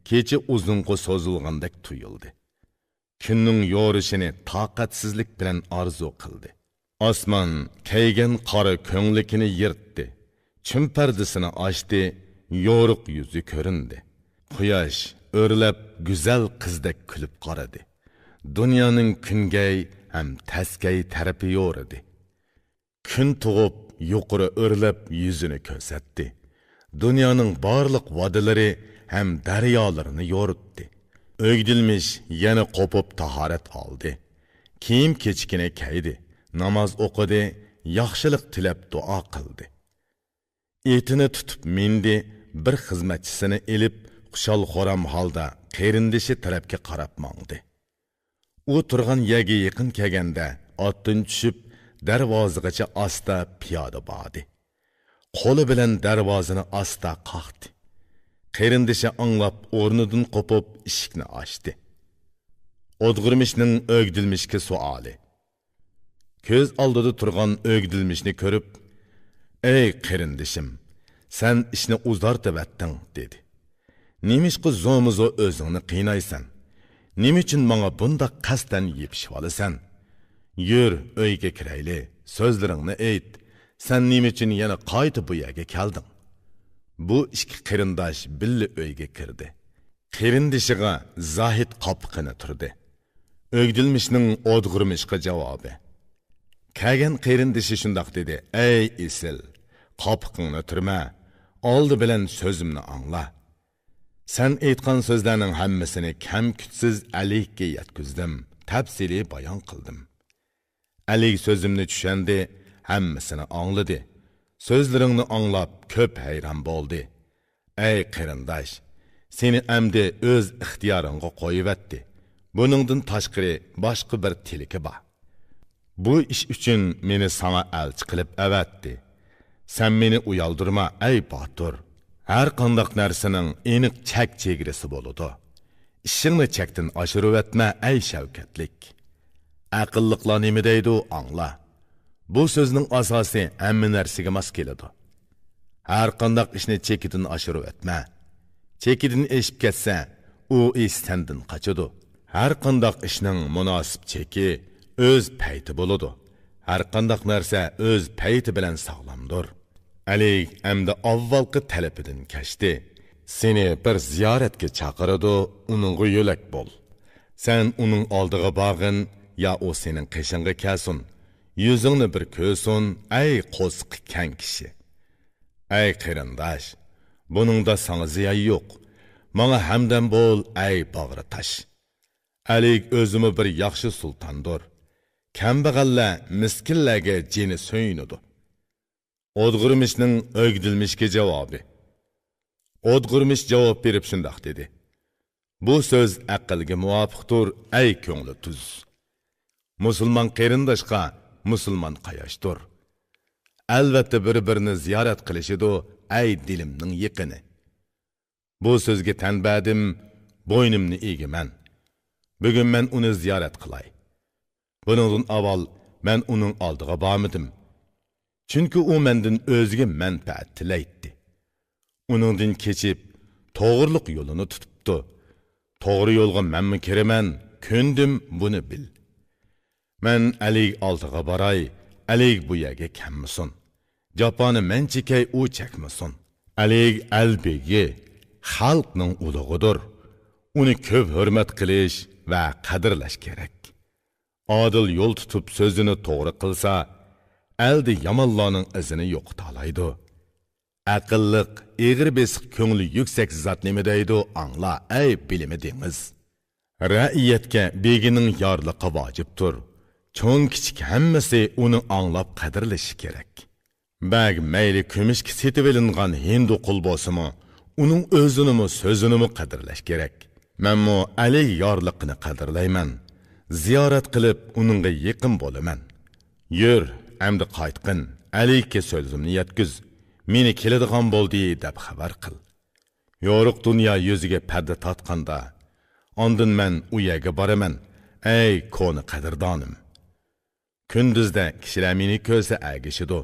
كېچە ئۇزۇنغا سوزۇلغاندەك تۇيۇلدى. كۈننىڭ يورۇشىنى تاقەتسىزلىك بىلەن ئارزۇ قىلدى. ئاسمان كەيگەن قارا كۆڭلىكىنى يىرتتى. چۈم پەردىسىنى ئاچتى، يورۇق يۈزى كۆرۈندى. قۇياش ئۆرلەپ، گۈزەل قىزدەك كۈلۈپ قارىدى. دۇنيانىڭ كۈنگەي ھەم تەسكەي تەرىپى يورۇدى. كۈن تۇغۇپ، يۇقىرى ئۆرلەپ يۈزىنى كۆرسەتتى. دۇنيانىڭ بارلىق ۋادىلىرى ھەم دەريالىرىنى يورۇتتى. ئۆگدۈلمىش يەنە قوپۇپ تاھارەت ئالدى. كىيىم-كېچىكىنى كەيدى، ناماز ئوقۇدى، ياخشىلىق تىلەپ دۇئا قىلدى. ئېتىنى تۇتۇپ مىندى، بىر خىزمەتچىسىنى ئېلىپ، خۇشال-خۇرام ھالدا قېرىندىشى تەرەپكە قاراپ ماڭدى. ئۇ تۇرغان يەرگە يېقىن كەلگەندە، ئاتتىن چۈشۈپ، دەرۋازىغىچە ئاستا پىيادە باردى. قولى بىلەن دەرۋازىنى ئاستا قاقتى. قېرىندىشى ئاڭلاپ، ئورنىدىن قوپۇپ، ئىشىكنى ئاچتى. ئودغۇرمىشنىڭ ئۆگدۈلمىشكە سوئالى. كۆز ئالدىدا تۇرغان ئۆگدۈلمىشنى كۆرۈپ، «ئەي قېرىندىشىم، سەن ئىشنى ئۇزارتىۋەتتىڭ» دېدى. «نېمىشقا زورمۇزور ئۆزۈڭنى قىينايسەن؟ نېمە ئۈچۈن ماڭا بۇنداق قەستەن يېپىشىۋالىسەن؟ يۈر، ئۆيگە كىرەيلى، سۆزلىرىڭنى ئېيت. سەن نېمە ئۈچۈن يەنە قايتا بۇ يەرگە كەلدىڭ؟» بۇ ئىككى قېرىنداش بىللە ئۆيگە كىردى. قېرىندىشىغا زاھىت قاپىقىنى تۈردى. ئۆگدۈلمىشنىڭ ئودغۇرمىشقا جاۋابى. كەلگەن قېرىندىشى شۇنداق دېدى: «ئەي ئېسىل، قاپىقىڭنى تۈرمە، ئالدى بىلەن سۆزۈمنى ئاڭلا. سەن ئېيتقان سۆزلەرنىڭ ھەممىسىنى كەم-كۈتسىز ئەلىگكە يەتكۈزدۈم، تەپسىلىي بايان قىلدىم. ئەلىگ سۆزۈمنى چۈشەندى، ھەممىسىنى ئاڭلىدى. سۆزلىرىڭنى ئاڭلاپ، كۆپ ھەيران بولدى. ئەي قېرىنداش، سېنى ئەمدى ئۆز ئىختىيارىڭغا قويۇۋەتتى. بۇنىڭدىن تاشقىرى باشقا بىر تىلىكى بار. بۇ ئىش ئۈچۈن مېنى ساڭا ئەلچى قىلىپ ئەۋەتتى. سەن مېنى ئۇيالدۇرما، ئەي باتۇر. ھەر قانداق نەرسىنىڭ ئېنىق چەك چېگرىسى بولىدۇ. ئىشىڭنى چەكتىن ئاشۇرۇۋەتمە، ئەي شەۋكەتلىك. ئەقىللىقلار نېمە دەيدۇ، ئاڭلا. بۇ سۆزنىڭ ئاساسى ھەممە نەرسىگە ماس كېلىدۇ. ھەر قانداق ئىشنى چېكىدىن ئاشۇرۇۋەتمە. چېكىدىن ئېشىپ كەتسە، ئۇ ئىش سەندىن قاچىدۇ. ھەر قانداق ئىشنىڭ مۇناسىپ چېكى ئۆز پەيتى بولىدۇ. ھەر قانداق نەرسە ئۆز پەيتى بىلەن ساغلامدۇر. ئەلىگ ئەمدى ئاۋۋالقى تەلىپىدىن كەچتى. سېنى بىر زىيارەتكە چاقىرىدۇ، ئۇنىڭغا يۆلەك بول. سەن ئۇنىڭ ئالدىغا بارغىن، يا ئۇ سېنىڭ قېشىڭغا كەلسۇن. يۈزۈڭنى بىر كۆرسۇن، ئەي قورسىقى كەڭ كىشى. ئەي قېرىنداش، بۇنىڭدا ساڭا زىيان يوق. ماڭا ھەمدەم بول، ئەي باغرى تاش. ئەلىگ ئۆزىمۇ بىر ياخشى سۇلتاندۇر. كەمبەغەللەر، مىسكىنلەرگە جېنى سۆيۈنىدۇ. ئودغۇرمىشنىڭ ئۆگدۈلمىشكە جاۋابى. ئودغۇرمىش جاۋاب بېرىپ شۇنداق دېدى: بۇ سۆز ئەقىلگە مۇۋاپىقتۇر، ئەي كۆڭلى تۈز. مۇسۇلمان قېرىنداشقا مۇسۇلمان قاياشتۇر. ئەلۋەتتە بىر-بىرىنى زىيارەت قىلىشىدۇ، ئەي دىلىمنىڭ يېقىنى. بۇ سۆزگە تەن بەردىم، بوينۇمنى ئېگىمەن. بۈگۈن مەن ئۇنى زىيارەت قىلاي. بۇنىڭدىن ئاۋۋال مەن ئۇنىڭ ئالدىغا بارمىدىم. چۈنكى ئۇ مەندىن ئۆزىگە مەنپەئەت تىلەيتتى. ئۇنىڭدىن كېچىپ، توغرىلىق يولىنى تۇتۇپتۇ. توغرا يولغا مەنمۇ كىرىمەن، كۆندۈم، بۇنى بىل. مەن ئەلىگ ئالدىغا باراي، ئەلىگ بۇ يەرگە كەلمىسۇن. جاپانى مەن چېكەي، ئۇ چەكمىسۇن. ئەلىگ ئەل بېگى، خەلقنىڭ ئۇلۇغىدۇر. ئۇنى كۆپ ھۆرمەت قىلىش ۋە قەدىرلەش كېرەك. ئادىل يول تۇتۇپ سۆزىنى توغرا قىلسا، ئەلدە يامانلارنىڭ ئىزىنى يوقىتالايدۇ. ئەقىللىق، ئېغىر بېسىق، كۆڭلى يۈكسەك زات نېمە دەيدۇ، ئاڭلا، ئەي بىلىمى دېڭىز. رەئىيەتكە بېگىنىڭ يارلىقى ۋاجىپتۇر. چوڭ-كىچىك ھەممىسى ئۇنى ئاڭلاپ قەدىرلىشى كېرەك. بەگ مەيلى كۈمۈشكە سېتىۋېلىنغان ھىندۇ قۇل بولسىمۇ، ئۇنىڭ ئۆزىنىمۇ، سۆزىنىمۇ قەدىرلەش كېرەك. مەنمۇ ئەلى يارلىقىنى قەدىرلەيمەن. زىيارەت قىلىپ، ئۇنىڭغا يېقىن بولىمەن. يۈر، ئەمدى قايتقىن، ئەلىگە سۆزۈمنى يەتكۈز، مېنى كېلىدىغان بولدى دەپ خەۋەر قىل. يورۇق دۇنيا يۈزىگە پەردە تارتقاندا، ئاندىن مەن ئۇ يەرگە بارىمەن، ئەي كونا قەدىردانىم. كۈندۈزدە كىشىلەر مېنى كۆرسە ئەگىشىدۇ.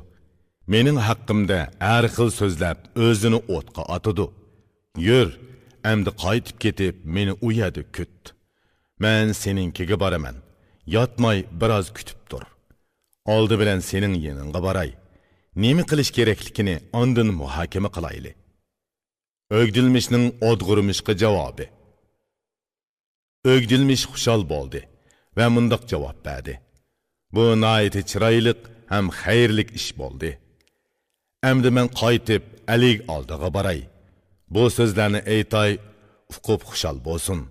مېنىڭ ھەققىمدە ھەر خىل سۆزلەپ، ئۆزىنى ئوتقا ئاتىدۇ. يۈر، ئەمدى قايتىپ كېتىپ، مېنى ئۇ يەردە كۈت. مەن سېنىڭكىگە بارىمەن. ياتماي بىراز كۈتۈپ تۇر. ئالدى بىلەن سېنىڭ يېنىڭغا باراي. نېمە قىلىش كېرەكلىكىنى ئاندىن مۇھاكىمە قىلايلى. ئۆگدۈلمىشنىڭ ئودغۇرمىشقا جاۋابى. ئۆگدۈلمىش خۇشال بولدى ۋە مۇنداق جاۋاب بەردى: بۇ ناھايىتى چىرايلىق ھەم خەيرلىك ئىش بولدى. ئەمدى مەن قايتىپ ئەلىگ ئالدىغا باراي. بۇ سۆزلەرنى ئېيتاي، ئۇقۇپ خۇشال بولسۇن.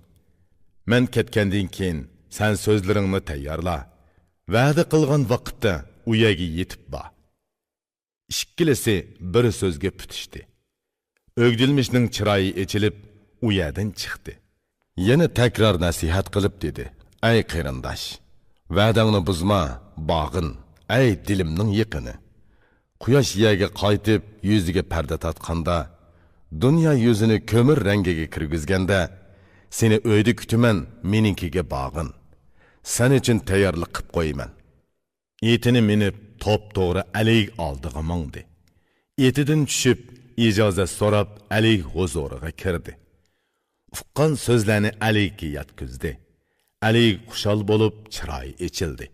مەن كەتكەندىن كېيىن سەن سۆزلىرىڭنى تەييارلا. ۋەدە قىلغان ۋاقىتتا ئۇ يەرگە يېتىپ بار. ئىككىلىسى بىر سۆزگە پۈتۈشتى. ئۆگدۈلمىشنىڭ چىرايى ئېچىلىپ، ئۇ يەردىن چىقتى. يەنە تەكرار نەسىھەت قىلىپ دېدى: ئەي قېرىنداش، ۋەدەڭنى بۇزما، باغىن، ئەي دىلىمنىڭ يېقىنى. قۇياش يەرگە قايتىپ، يۈزىگە پەردە تارتقاندا، دۇنيا يۈزىنى كۆمۈر رەڭگىگە كىرگۈزگەندە، سېنى ئۆيدە كۈتىمەن، مېنىڭكىگە باغىن. سەن ئۈچۈن تەييارلىق قىپ قويىمەن. ئېتىنى مىنىپ، توپتوغرا ئەلىگ ئالدىغا ماڭدى. ئېتىدىن چۈشۈپ، ئىجازەت سوراپ، ئەلىگ ھۇزۇرىغا كىردى. ئۇققان سۆزلەرنى ئەلىگكە يەتكۈزدى. ئەلىگ خۇشال بولۇپ، چىرايى ئېچىلدى.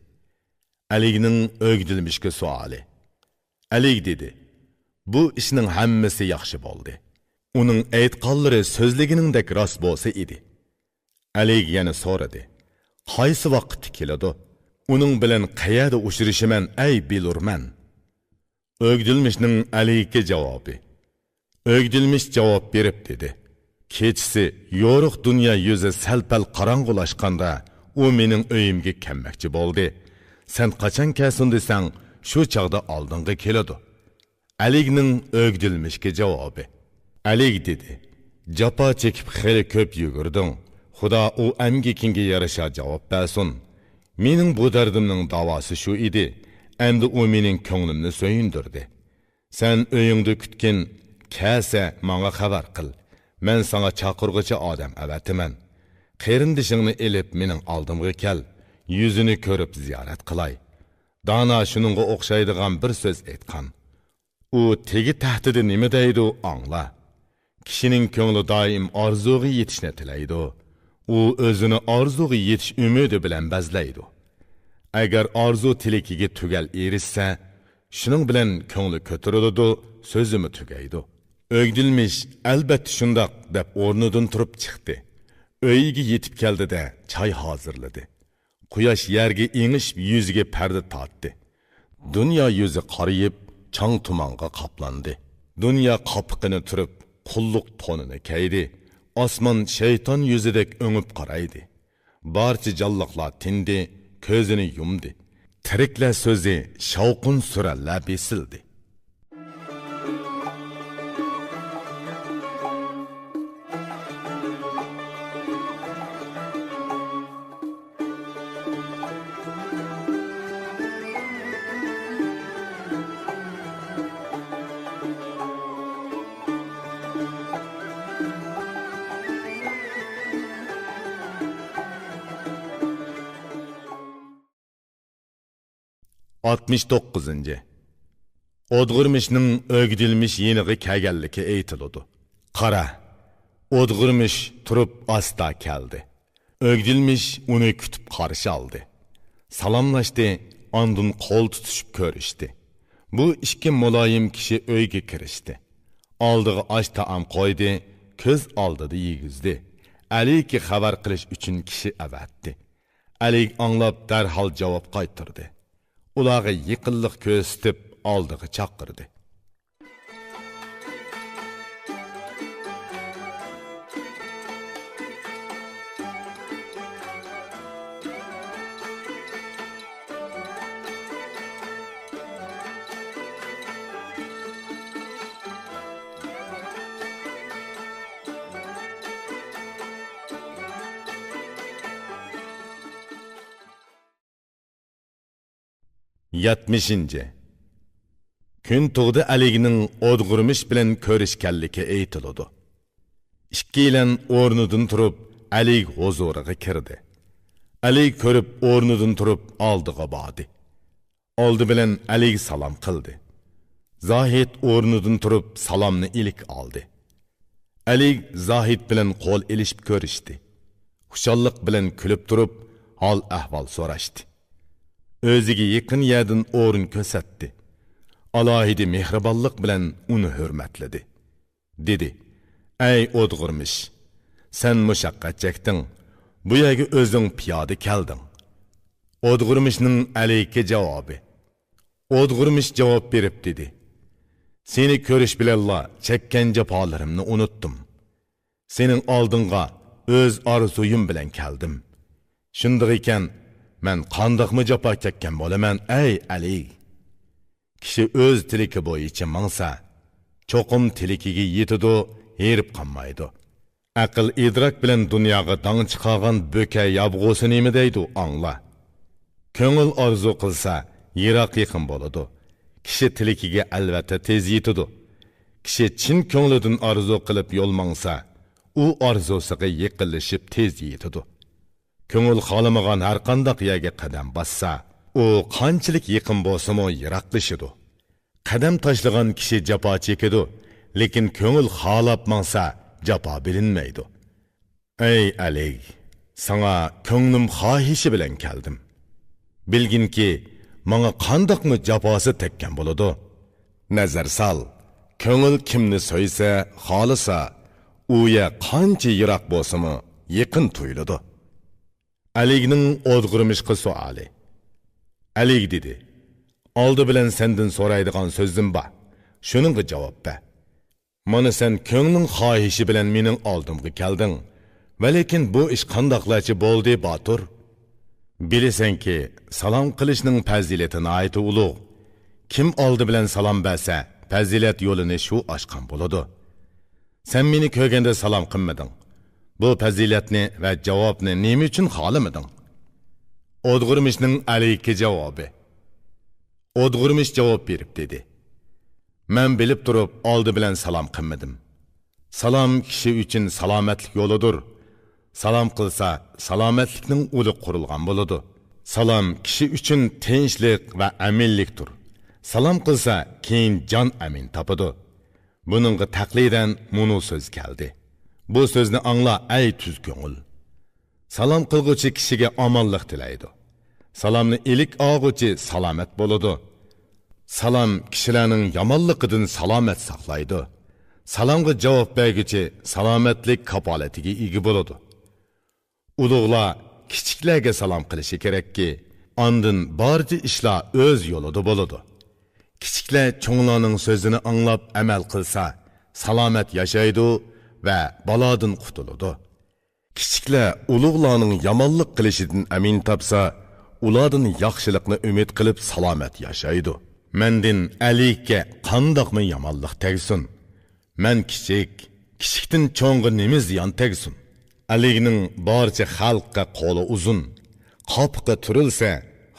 ئەلىگنىڭ ئۆگدۈلمىشكە سوئالى. ئەلىگ دېدى: بۇ ئىشنىڭ ھەممىسى ياخشى بولدى. ئۇنىڭ ئېيتقانلىرى سۆزلىگىنىڭدەك راست بولسا ئىدى. ئەلىگ يەنە سورىدى: قايسى ۋاقىتتا كېلىدۇ؟ ئۇنىڭ بىلەن قەيەردە ئۇچرىشىمەن، ئەي بىلۇرمەن؟ ئۆگدۈلمىشنىڭ ئەلىگكە جاۋابى. ئۆگدۈلمىش جاۋاب بېرىپ دېدى: كېچىسى يورۇق دۇنيا يۈزى سەل-پەل قاراڭغۇلاشقاندا، ئۇ مېنىڭ ئۆيۈمگە كەلمەكچى بولدى. سەن قاچان كەلسۇن دېسەڭ، شۇ چاغدا ئالدىڭغا كېلىدۇ. ئەلىگنىڭ ئۆگدۈلمىشكە جاۋابى. ئەلىگ دېدى: جاپا چېكىپ خېلى كۆپ يۈگۈردۈڭ. خۇدا ئۇ ئەمگىكىڭگە يارىشا جاۋاب بەرسۇن. مېنىڭ بۇ دەردىمنىڭ داۋاسى شۇ ئىدى. ئەمدى ئۇ مېنىڭ كۆڭلۈمنى سۆيۈندۈردى. سەن ئۆيۈڭدە كۈتكىن، كەلسە ماڭا خەۋەر قىل، مەن ساڭا چاقىرغۇچى ئادەم ئەۋەتىمەن. قېرىندىشىڭنى ئېلىپ مېنىڭ ئالدىمغا كەل، يۈزىنى كۆرۈپ زىيارەت قىلاي. دانا شۇنىڭغا ئوخشايدىغان بىر سۆز ئېيتقان. ئۇ تېگى تەختىدە نېمە دەيدۇ، ئاڭلا. كىشىنىڭ كۆڭلى دائىم ئارزۇغا يېتىشنى تىلەيدۇ. ئۇ ئۆزىنى ئارزۇغا يېتىش ئۈمىدى بىلەن بەزلەيدۇ. ئەگەر ئارزۇ تىلىكىگە تۈگەل ئېرىشسە، شۇنىڭ بىلەن كۆڭلى كۆتۈرۈلىدۇ، سۆزىمۇ تۈگەيدۇ. ئۆگدىلمىش، ئەلبەتتە شۇنداق، دەپ ئورنىدىن تۇرۇپ چىقتى. ئۆيىگە يېتىپ كەلدى-دە، چاي ھازىرلىدى. قۇياش يەرگە ئېڭىشىپ، يۈزىگە پەردە تارتتى. دۇنيا يۈزى قارىيىپ، چاڭ تۇمانغا قاپلاندى. دۇنيا قاپىقىنى تۈرۈپ، قۇللۇق تونىنى كەيدى. ئاسمان شەيتان يۈزىدەك ئۆڭۈپ قارايدى. بارچە جانلىقلار تىندى، كۆزىنى يۇمدى. تىرىكلەر سۆزى شاۋقۇن سۈرەنلەر بېسىلدى. ئاتمىش توققۇزىنچى. ئودغۇرمىشنىڭ ئۆگدىلمىش يېنىغا كەلگەنلىكى ئېيتىلىدۇ. قارا، ئودغۇرمىش تۇرۇپ ئاستا كەلدى. ئۆگدىلمىش ئۇنى كۈتۈپ قارشى ئالدى. سالاملاشتى، ئاندىن قول تۇتۇشۇپ كۆرۈشتى. بۇ ئىككى مۇلايىم كىشى ئۆيگە كىرىشتى. ئالدىغا ئاش-تائام قويدى، كۆز ئالدىدا يېگۈزدى. ئەلىگە خەۋەر قىلىش ئۈچۈن كىشى ئەۋەتتى. ئەلىگ ئاڭلاپ دەرھال جاۋاب قايتۇردى. ئۇلارغا يېقىنلىق كۆرسىتىپ ئالدىغا چاقىردى. يەتمىشىنچى. كۈن تۇغدا ئەلىگنىڭ ئودغۇرمىش بىلەن كۆرۈشكەنلىكى ئېيتىلىدۇ. ئىككىيلەن ئورنىدىن تۇرۇپ، ئەلىگ ھۇزۇرىغا كىردى. ئەلىگ كۆرۈپ، ئورنىدىن تۇرۇپ، ئالدىغا باردى. ئالدى بىلەن ئەلىگ سالام قىلدى. زاھىت ئورنىدىن تۇرۇپ، سالامنى ئىلىك ئالدى. ئەلىگ زاھىت بىلەن قول ئېلىشىپ كۆرۈشتى. خۇشاللىق بىلەن كۈلۈپ تۇرۇپ، ھال-ئەھۋال سوراشتى. ئۆزىگە يېقىن يەردىن ئورۇن كۆرسەتتى. ئالاھىدە مېھرىبانلىق بىلەن ئۇنى ھۆرمەتلىدى. دېدى: «ئەي ئودغۇرمىش، سەن مۇشەققەت چەكتىڭ، بۇ يەرگە ئۆزۈڭ پىيادە كەلدىڭ.» ئودغۇرمىشنىڭ ئەلىگە جاۋابى. ئودغۇرمىش جاۋاب بېرىپ دېدى: «سېنى كۆرۈش بىلەنلا چەككەن جاپالىرىمنى ئۇنۇتتۇم. سېنىڭ ئالدىڭغا ئۆز ئارزۇيۇم بىلەن كەلدىم. شۇنداق ئىكەن، مەن قانداقمۇ جاپا چەككەن بولىمەن، ئەي ئەلىگ؟» كىشى ئۆز تىلىكى بويىچە ماڭسا، چوقۇم تىلىكىگە يېتىدۇ، ھېرىپ قالمايدۇ. ئەقىل ئىدراك بىلەن دۇنياغا داڭ چىقارغان بۆكە يابغۇسى نېمە دەيدۇ، ئاڭلا. كۆڭۈل ئارزۇ قىلسا، يىراق يېقىن بولىدۇ. كىشى تىلىكىگە ئەلۋەتتە تېز يېتىدۇ. كىشى چىن كۆڭلىدىن ئارزۇ قىلىپ يول ماڭسا، ئۇ ئارزۇسىغا يېقىنلىشىپ تېز يېتىدۇ. كۆڭۈل خالىمىغان ھەرقانداق يەرگە قەدەم باسسا، ئۇ قانچىلىك يېقىن بولسىمۇ يىراقلىشىدۇ. قەدەم تاشلىغان كىشى جاپا چېكىدۇ، لېكىن كۆڭۈل خالاپ ماڭسا، جاپا بىلىنمەيدۇ. ئەي ئەلىگ، ساڭا كۆڭلۈم خاھىشى بىلەن كەلدىم. بىلگىنكى، ماڭا قانداقمۇ جاپاسى تەگكەن بولىدۇ؟ نەزەر سال، كۆڭۈل كىمنى سۆيسە، خالىسا، ئۇ يەر قانچە يىراق بولسىمۇ، يېقىن تۇيۇلىدۇ. ئەلىگنىڭ ئودغۇرمىشقا سوئالى. ئەلىگ دېدى: «ئالدى بىلەن سەندىن سورايدىغان سۆزۈم بار. شۇنىڭغا جاۋاب بەر. مانا سەن كۆڭلۈڭ خاھىشى بىلەن مېنىڭ ئالدىمغا كەلدىڭ. ۋەلىكىن بۇ ئىش قانداقلارچە بولدى، باتۇر؟ بىلىسەنكى، سالام قىلىشنىڭ پەزىلىتى ناھايىتى ئۇلۇغ. كىم ئالدى بىلەن سالام بەرسە، پەزىلەت يولىنى شۇ ئاچقان بولىدۇ. سەن مېنى كۆرگەندە سالام قىلمىدىڭ. بۇ پەزىلەتنى ۋە جاۋابنى نېمە ئۈچۈن خالىمىدىڭ؟» ئودغۇرمىشنىڭ ئەلىگە جاۋابى. ئودغۇرمىش جاۋاب بېرىپ دېدى: مەن بىلىپ تۇرۇپ ئالدى بىلەن سالام قىلمىدىم. سالام كىشى ئۈچۈن سالامەتلىك يولىدۇر. سالام قىلسا، سالامەتلىكنىڭ ئۇلى قۇرۇلغان بولىدۇ. سالام كىشى ئۈچۈن تىنچلىق ۋە ئەمىنلىكتۇر. سالام قىلسا، كېيىن جان ئەمىن تاپىدۇ. بۇنىڭغا تەقلىدەن مۇنۇ سۆز كەلدى. بۇ سۆزنى ئاڭلا، ئەي تۈز كۆڭۈل. سالام قىلغۇچى كىشىگە ئامانلىق تىلەيدۇ. سالامنى ئىلىك ئالغۇچى سالامەت بولىدۇ. سالام كىشىلەرنىڭ يامانلىقىدىن سالامەت ساقلايدۇ. سالامغا جاۋاب بەرگۈچى سالامەتلىك كاپالىتىگە ئىگە بولىدۇ. ئۇلۇغلار كىچىكلەرگە سالام قىلىشى كېرەككى، ئاندىن بارچە ئىشلار ئۆز يولىدا بولىدۇ. كىچىكلەر چوڭلارنىڭ سۆزىنى ئاڭلاپ ئەمەل قىلسا، سالامەت ياشايدۇ ۋە بالادىن قۇتۇلىدۇ. كىچىكلەر ئۇلۇغلارنىڭ يامانلىق قىلىشىدىن ئەمىن تاپسا، ئۇلاردىن ياخشىلىقنى ئۈمىد قىلىپ سالامەت ياشايدۇ. مەندىن ئەلىككە قانداقمۇ يامانلىق تەگسۇن؟ مەن كىچىك، كىچىكتىن چوڭغا نېمە زىيان تەگسۇن؟ ئەلىگنىڭ بارچە خەلققە قولى ئۇزۇن، قاپىقى تۈرۈلسە،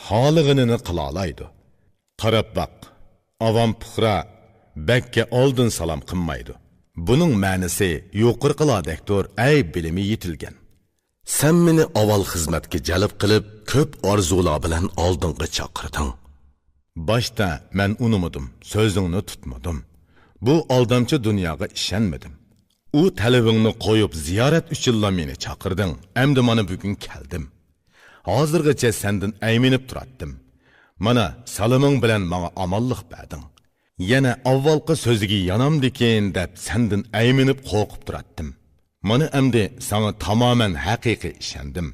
خالىغىنىنى قىلالايدۇ. قاراپ باق، ئاۋام پۇقرا بەگكە ئالدىن سالام قىلمايدۇ. بۇنىڭ مەنىسى يۇقىرىقىلاردەكتۇر، ئەي بىلىمى يېتىلگەن. سەن مېنى ئاۋۋال خىزمەتكە جەلپ قىلىپ، كۆپ ئارزۇلار بىلەن ئالدىڭغا چاقىردىڭ. باشتا مەن ئۇنىمىدىم، سۆزۈڭنى تۇتمىدىم. بۇ ئالدامچى دۇنياغا ئىشەنمىدىم. ئۇ تەلىپىڭنى قويۇپ، زىيارەت ئۈچۈنلا مېنى چاقىردىڭ. ئەمدى مانا بۈگۈن كەلدىم. ھازىرغىچە سەندىن ئەيمىنىپ تۇراتتىم. مانا، سالىمىڭ بىلەن ماڭا ئامانلىق بەردىڭ. يەنە ئاۋۋالقى سۆزىگە يانامدىكىن دەپ سەندىن ئەيمىنىپ قورقۇپ تۇراتتىم. مانا ئەمدى ساڭا تامامەن ھەقىقىي ئىشەندىم.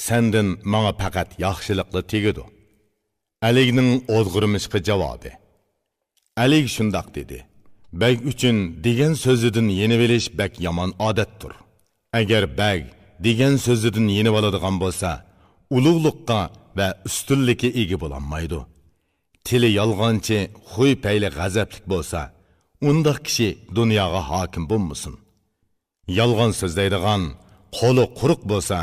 سەندىن ماڭا پەقەت ياخشىلىقلا تېگىدۇ. ئەلىگنىڭ ئودغۇرمىشقا جاۋابى. ئەلىگ شۇنداق دېدى: بەگ ئۈچۈن دېگەن سۆزىدىن يېنىۋېلىش بەك يامان ئادەتتۇر. ئەگەر بەگ دېگەن سۆزىدىن يېنىۋالىدىغان بولسا، ئۇلۇغلۇققا ۋە ئۈستۈنلۈككە ئىگە بولالمايدۇ. تىلى يالغانچى، خۇي پەيلى غەزەپلىك بولسا، ئۇنداق كىشى دۇنياغا ھاكىم بولمىسۇن. يالغان سۆزلەيدىغان، قولى قۇرۇق بولسا،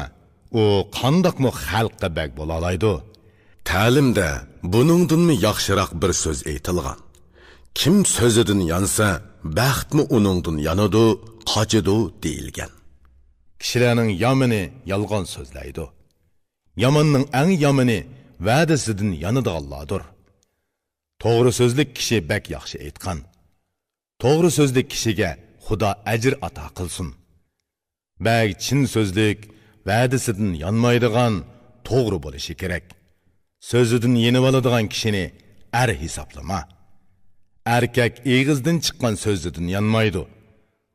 ئۇ قانداقمۇ خەلققە بەگ بولالايدۇ؟ تەلىمدە بۇنىڭدىنمۇ ياخشىراق بىر سۆز ئېيتىلغان: كىم سۆزىدىن يانسا، بەختمۇ ئۇنىڭدىن يانىدۇ، قاچىدۇ دېيىلگەن. كىشىلەرنىڭ يامىنى يالغان سۆزلەيدۇ. ياماننىڭ ئەڭ يامىنى ۋەدىسىدىن يانىدىغانلاردۇر. توغرا سۆزلۈك كىشى بەك ياخشى ئېيتقان. توغرا سۆزلۈك كىشىگە خۇدا ئەجىر ئاتا قىلسۇن. بەگ چىن سۆزلۈك، ۋەدىسىدىن يانمايدىغان، توغرا بولۇشى كېرەك. سۆزىدىن يېنىۋالىدىغان كىشىنى ئەر ھېسابلىما. ئەركەك ئېغىزدىن چىققان سۆزىدىن يانمايدۇ.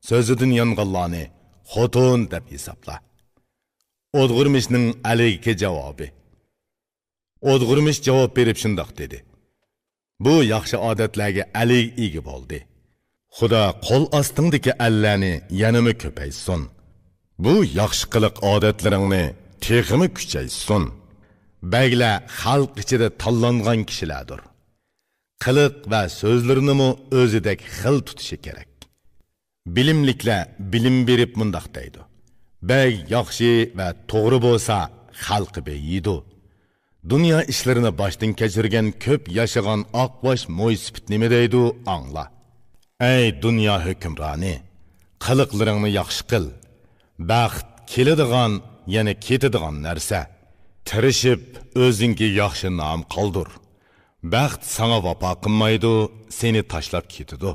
سۆزىدىن يانغانلارنى خوتۇن دەپ ھېسابلا. ئودغۇرمىشنىڭ ئەلىگكە جاۋابى. ئودغۇرمىش جاۋاب بېرىپ شۇنداق دېدى: بۇ ياخشى ئادەتلەرگە ئەلىگ ئىگە بولدى. خۇدا قول ئاستىڭدىكى ئەللەرنى يەنىمۇ كۆپەيتسۇن. بۇ ياخشى قىلىق ئادەتلىرىڭنى تېخىمۇ كۈچەيتسۇن. بەگلەر خەلق ئىچىدە تاللانغان كىشىلەردۇر. قىلىق ۋە سۆزلىرىنىمۇ ئۆزىدەك خىل تۇتۇشى كېرەك. بىلىملىكلەر بىلىم بېرىپ مۇنداق دەيدۇ: بەگ ياخشى ۋە توغرا بولسا، خەلقى بېيىيدۇ. دۇنيا ئىشلىرىنى باشتىن كەچۈرگەن كۆپ ياشىغان ئاقباش مويسىپىت نېمە دەيدۇ، ئاڭلا. ئەي دۇنيا ھۆكۈمرانى، قىلىقلىرىڭنى ياخشى قىل. بەخت كېلىدىغان، يەنە كېتىدىغان نەرسە. تىرىشىپ ئۆزۈڭگە ياخشى نام قالدۇر. بەخت ساڭا ۋاپا قىلمايدۇ، سېنى تاشلاپ كېتىدۇ.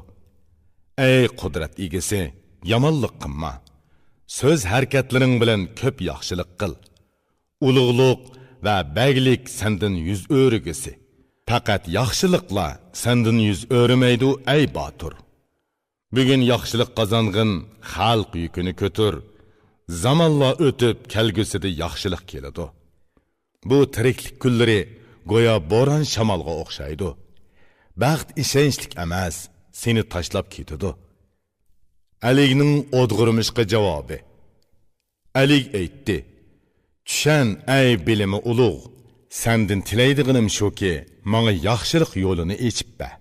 ئەي قۇدرەت ئىگىسى، يامانلىق قىلما. سۆز ھەرىكەتلىرىڭ بىلەن كۆپ ياخشىلىق قىل. ئۇلۇغلۇق ۋە بەگلىك سەندىن يۈز ئۆرۈگۈسى. پەقەت ياخشىلىقلا سەندىن يۈز ئۆرۈمەيدۇ، ئەي باتۇر. بۈگۈن ياخشىلىق قازانغىن، خەلق يۈكىنى كۆتۈر. زامانلار ئۆتۈپ، كەلگۈسىدە ياخشىلىق كېلىدۇ. بۇ تىرىكلىك كۈنلىرى گويا بوران-شامالغا ئوخشايدۇ. بەخت ئىشەنچلىك ئەمەس، سېنى تاشلاپ كېتىدۇ. ئەلىگنىڭ ئودغۇرمىشقا جاۋابى. ئەلىگ ئېيتتى: چۈشەن، ئەي بىلىمى ئۇلۇغ، سەندىن تىلەيدىغىنىم شۇكى، ماڭا ياخشىلىق يولىنى ئېچىپ بەر.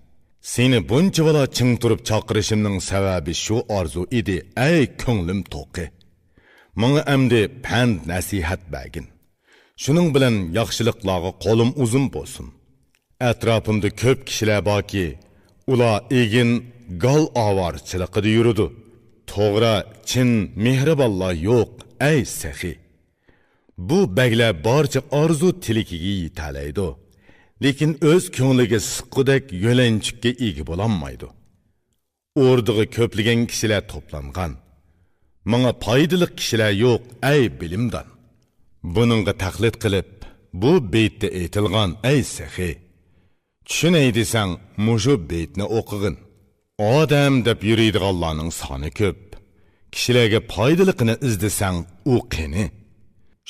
سېنى بۇنچىۋالا چىڭ تۇرۇپ چاقىرىشىمنىڭ سەۋەبى شۇ ئارزۇ ئىدى، ئەي كۆڭلۈم توقى. ماڭا ئەمدى پەند-نەسىھەت بەرگىن. شۇنىڭ بىلەن ياخشىلىقلارغا قولۇم ئۇزۇن بولسۇن. ئەتراپىمدا كۆپ كىشىلەر باركى، ئۇلار ئېگىن، گال ئاۋارىچىلىقىدا يۈرىدۇ. توغرا، چىن مېھرىبانلار يوق، ئەي سېخىي! بۇ بەگلەر بارچە ئارزۇ تىلىكىگە يېتەلەيدۇ، لېكىن ئۆز كۆڭلىگە سىققۇدەك يۆلەنچۈككە ئىگە بولالمايدۇ. ئوردىغا كۆپلىگەن كىشىلەر توپلانغان. ماڭا پايدىلىق كىشىلەر يوق، ئەي بىلىمدان! بۇنىڭغا تەقلىد قىلىپ، بۇ بېيىتتە ئېيتىلغان، ئەي سېخىي! چۈشىنەي دېسەڭ، مۇشۇ بېيىتنى ئوقۇغىن. ئادەم دەپ يۈرىدىغانلارنىڭ سانى كۆپ. كىشىلەرگە پايدىلىقىنى ئىزدىسەڭ، ئۇ قېنى؟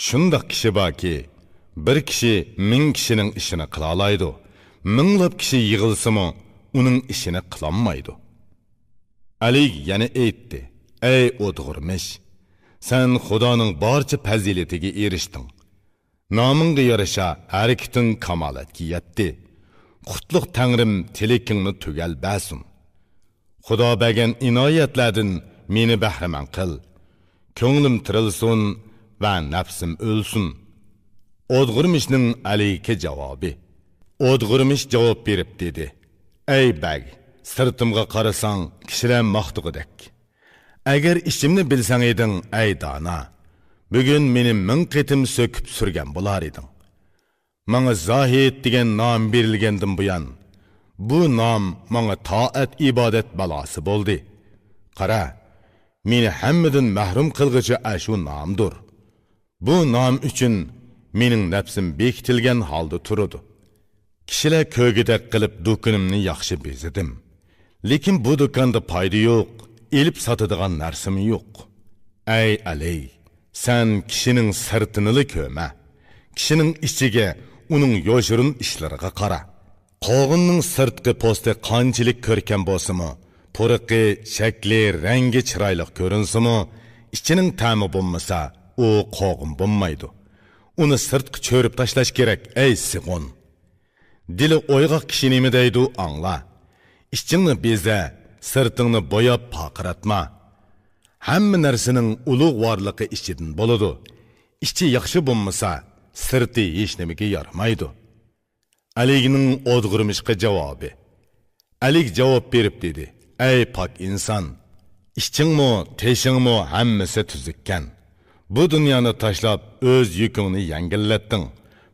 شۇنداق كىشى باركى، بىر كىشى مىڭ كىشىنىڭ ئىشىنى قىلالايدۇ، مىڭلاپ كىشى يىغىلسىمۇ، ئۇنىڭ ئىشىنى قىلالمايدۇ. ئەلى يەنە ئېيتتى، ئەي ئودغۇرمىش! سەن خۇدانىڭ بارچە پەزىلىتىگە ئېرىشتىڭ. نامىڭغا يارىشا ھەرىكىتىڭ كامالەتكە يەتتى. قۇتلۇق تەڭرىم تىلىكىڭنى تۈگەل بەرسۇن. خۇدا بەرگەن ئىنايەتلەردىن مېنى بەھرىمەن قىل. كۆڭلۈم تىرىلسۇن ۋە نەپسىم ئۆلسۇن. ئودغۇرمىشنىڭ ئەلىگە جاۋابى. ئودغۇرمىش جاۋاب بېرىپ دېدى، ئەي بەگ، سىرتىمغا قارىساڭ، كىشىلەر ماختىغۇدەك. ئەگەر ئىچىمنى بىلسەڭ ئىدىڭ، ئەي دانا، بۈگۈن مېنى مىڭ قېتىم سۆكۈپ سۈرگەن بولار ئىدىڭ. ماڭا زاھىت دېگەن نام بېرىلگەندىن بۇيان، بۇ نام ماڭا تائەت-ئىبادەت بالاسى بولدى. قارا، مېنى ھەممىدىن مەھرۇم قىلغۇچى ئاشۇ نامدۇر. بۇ نام ئۈچۈن مېنىڭ نەپسىم بېكىتىلگەن ھالدا تۇرىدۇ. كىشىلەر كۆرگۈدەك قىلىپ دۇكىنىمنى ياخشى بېزىدىم. لېكىن بۇ دۇكاندا پايدا يوق، ئېلىپ ساتىدىغان نەرسىمۇ يوق. ئەي ئەلى، سەن كىشىنىڭ سىرتىنىلا كۆرمە. كىشىنىڭ ئىچىگە، ئۇنىڭ يوشۇرۇن ئىشلىرىغا قارا. قوغۇننىڭ سىرتقى پوستى قانچىلىك كۆركەم بولسىمۇ، پۇرىقى، شەكلى، رەڭگى چىرايلىق كۆرۈنسىمۇ، ئىچىنىڭ تەمى بولمىسا، ئۇ قوغۇن بولمايدۇ. ئۇنى سىرتقا چۆرۈپ تاشلاش كېرەك، ئەي سىغۇن! دىلى ئويغاق كىشى نېمە دەيدۇ، ئاڭلا. ئىچىڭنى بېزە، سىرتىڭنى بوياپ پارقىراتما. ھەممە نەرسىنىڭ ئۇلۇغ ۋارلىقى ئىچىدىن بولىدۇ. ئىچى ياخشى بولمىسا، سىرتى ھېچنېمىگە يارىمايدۇ. ئەلىگنىڭ ئودغۇرمىشقا جاۋابى. ئەلىگ جاۋاب بېرىپ دېدى، ئەي پاك ئىنسان! ئىچىڭمۇ، تېشىڭمۇ ھەممىسى تۈزۈككەن. بۇ دۇنيانى تاشلاپ، ئۆز يۈكۈڭنى يەڭگىللەتتىڭ.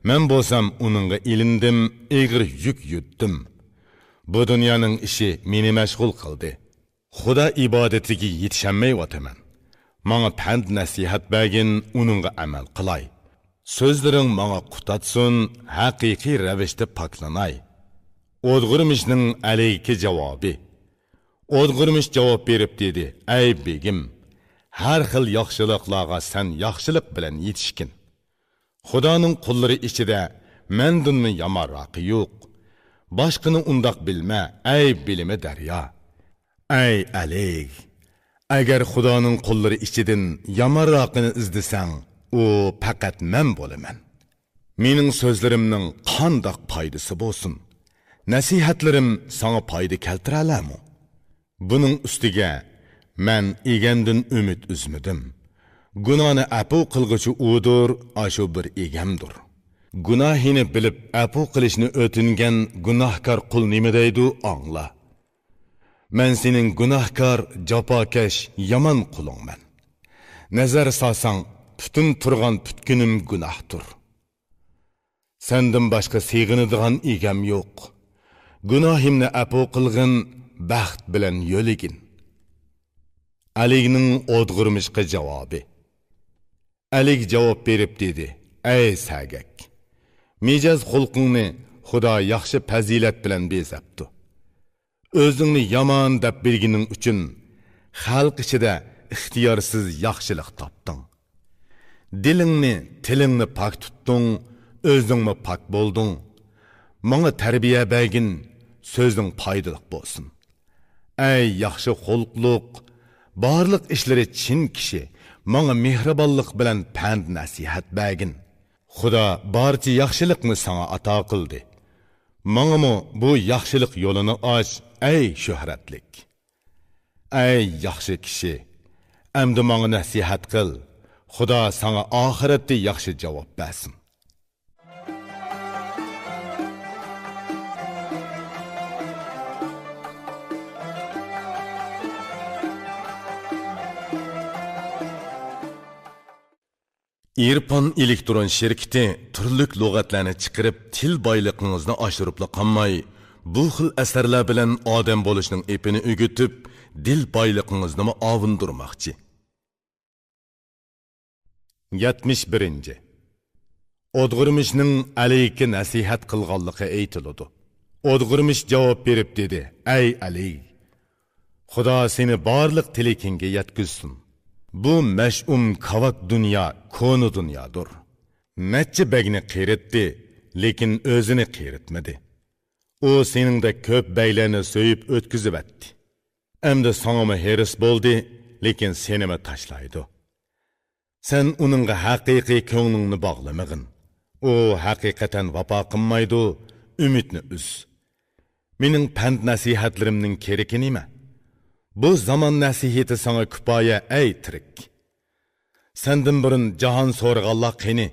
مەن بولسام ئۇنىڭغا ئېلىندىم، ئېغىر يۈك يۈتتۈم. بۇ دۇنيانىڭ ئىشى مېنى مەشغۇل قىلدى. خۇدا ئىبادىتىگە يېتىشەلمەيۋاتىمەن. ماڭا پەند-نەسىھەت بەرگىن، ئۇنىڭغا ئەمەل قىلاي. سۆزلىرىڭ ماڭا قۇتاتسۇن، ھەقىقىي رەۋىشتە پاكلىناي. ئودغۇرمىشنىڭ ئەلىگە جاۋابى. ئودغۇرمىش جاۋاب بېرىپ دېدى، ئەي بېگىم، ھەر خىل ياخشىلىقلارغا سەن ياخشىلىق بىلەن يېتىشكىن. خۇدانىڭ قۇللىرى ئىچىدە مەندىنمۇ يامانراقى يوق. باشقىنى ئۇنداق بىلمە، ئەي بىلىمى دەريا. ئەي ئەلىگ! ئەگەر خۇدانىڭ قۇللىرى ئىچىدىن يامانراقىنى ئىزدىسەڭ، ئۇ پەقەت مەن بولىمەن. مېنىڭ سۆزلىرىمنىڭ قانداق پايدىسى بولسۇن؟ نەسىھەتلىرىم ساڭا پايدا كەلتۈرەلەرمۇ؟ بۇنىڭ ئۈستىگە، مەن ئىگەمدىن ئۈمىد ئۈزمىدىم. گۇناھنى ئەپۇ قىلغۇچى ئۇدۇر، ئاشۇ بىر ئىگەمدۇر. گۇناھىنى بىلىپ ئەپۇ قىلىشنى ئۆتۈنگەن گۇناھكار قۇل نېمە دەيدۇ، ئاڭلا. مەن سېنىڭ گۇناھكار، جاپاكەش، يامان قۇلۇڭمەن. نەزەر سالساڭ، پۈتۈن تۇرغان پۈتكۈنۈم گۇناھتۇر. سەندىن باشقا سېغىنىدىغان ئىگەم يوق. گۇناھىمنى ئەپۇ قىلغىن، بەخت بىلەن يۆلىگىن. ئەلىگنىڭ ئودغۇرمىشقا جاۋابى. ئەلىگ جاۋاب بېرىپ دېدى، ئەي سەگەك! مىجەز خۇلقۇڭنى خۇدا ياخشى پەزىلەت بىلەن بېزەپتۇ. ئۆزۈڭنى يامان دەپ بىلگىنىڭ ئۈچۈن، خەلق ئىچىدە ئىختىيارسىز ياخشىلىق تاپتىڭ. دىلىڭنى، تىلىڭنى پاك تۇتتۇڭ، ئۆزۈڭمۇ پاك بولدۇڭ. ماڭا تەربىيە بەرگىن، سۆزۈڭ پايدىلىق بولسۇن. ئەي ياخشى خۇلقلۇق، بارلىق ئىشلىرى چىن كىشى، ماڭا مېھرىبانلىق بىلەن پەند-نەسىھەت بەرگىن. خۇدا بارچە ياخشىلىقنى ساڭا ئاتا قىلدى. ماڭىمۇ بۇ ياخشىلىق يولىنى ئاچ، ئەي شۆھرەتلىك. ئەي ياخشى كىشى، ئەمدى ماڭا نەسىھەت قىل، خۇدا ساڭا ئاخىرەتتە ياخشى جاۋاب بەرسۇن. ئىرپان ئېلېكترون شىركىتى تۈرلۈك لۇغەتلەرنى چىقىرىپ، تىل بايلىقىڭىزنى ئاشۇرۇپلا قالماي، بۇ خىل ئەسەرلەر بىلەن ئادەم بولۇشنىڭ ئېپىنى ئۆگىتىپ، دىل بايلىقىڭىزنىمۇ ئاۋۇندۇرماقچى. يەتمىش بىرىنچى. ئودغۇرمىشنىڭ ئەلىگە نەسىھەت قىلغانلىقى ئېيتىلىدۇ. ئودغۇرمىش جاۋاب بېرىپ دېدى: «ئەي ئەلى! خۇدا سېنى بارلىق تىلىكىڭگە يەتكۈزسۇن. بۇ مەشئۇم كاۋاك دۇنيا كونا دۇنيادۇر. نەچچە بەگنى قېرىتتى، لېكىن ئۆزىنى قېرىتمىدى. ئۇ سېنىڭدەك كۆپ بەگلەرنى سۆيۈپ ئۆتكۈزۈۋەتتى. ئەمدى ساڭىمۇ ھېرىس بولدى، لېكىن سېنىمۇ تاشلايدۇ. سەن ئۇنىڭغا ھەقىقىي كۆڭلۈڭنى باغلىمىغىن. ئۇ ھەقىقەتەن ۋاپا قىلمايدۇ، ئۈمىدنى ئۈز. مېنىڭ پەند-نەسىھەتلىرىمنىڭ كېرىكى نېمە؟ بۇ زامان نەسىھىتى ساڭا كۇپايە، ئەي تىرىك! سەندىن بۇرۇن جاھان سورىغانلار قېنى؟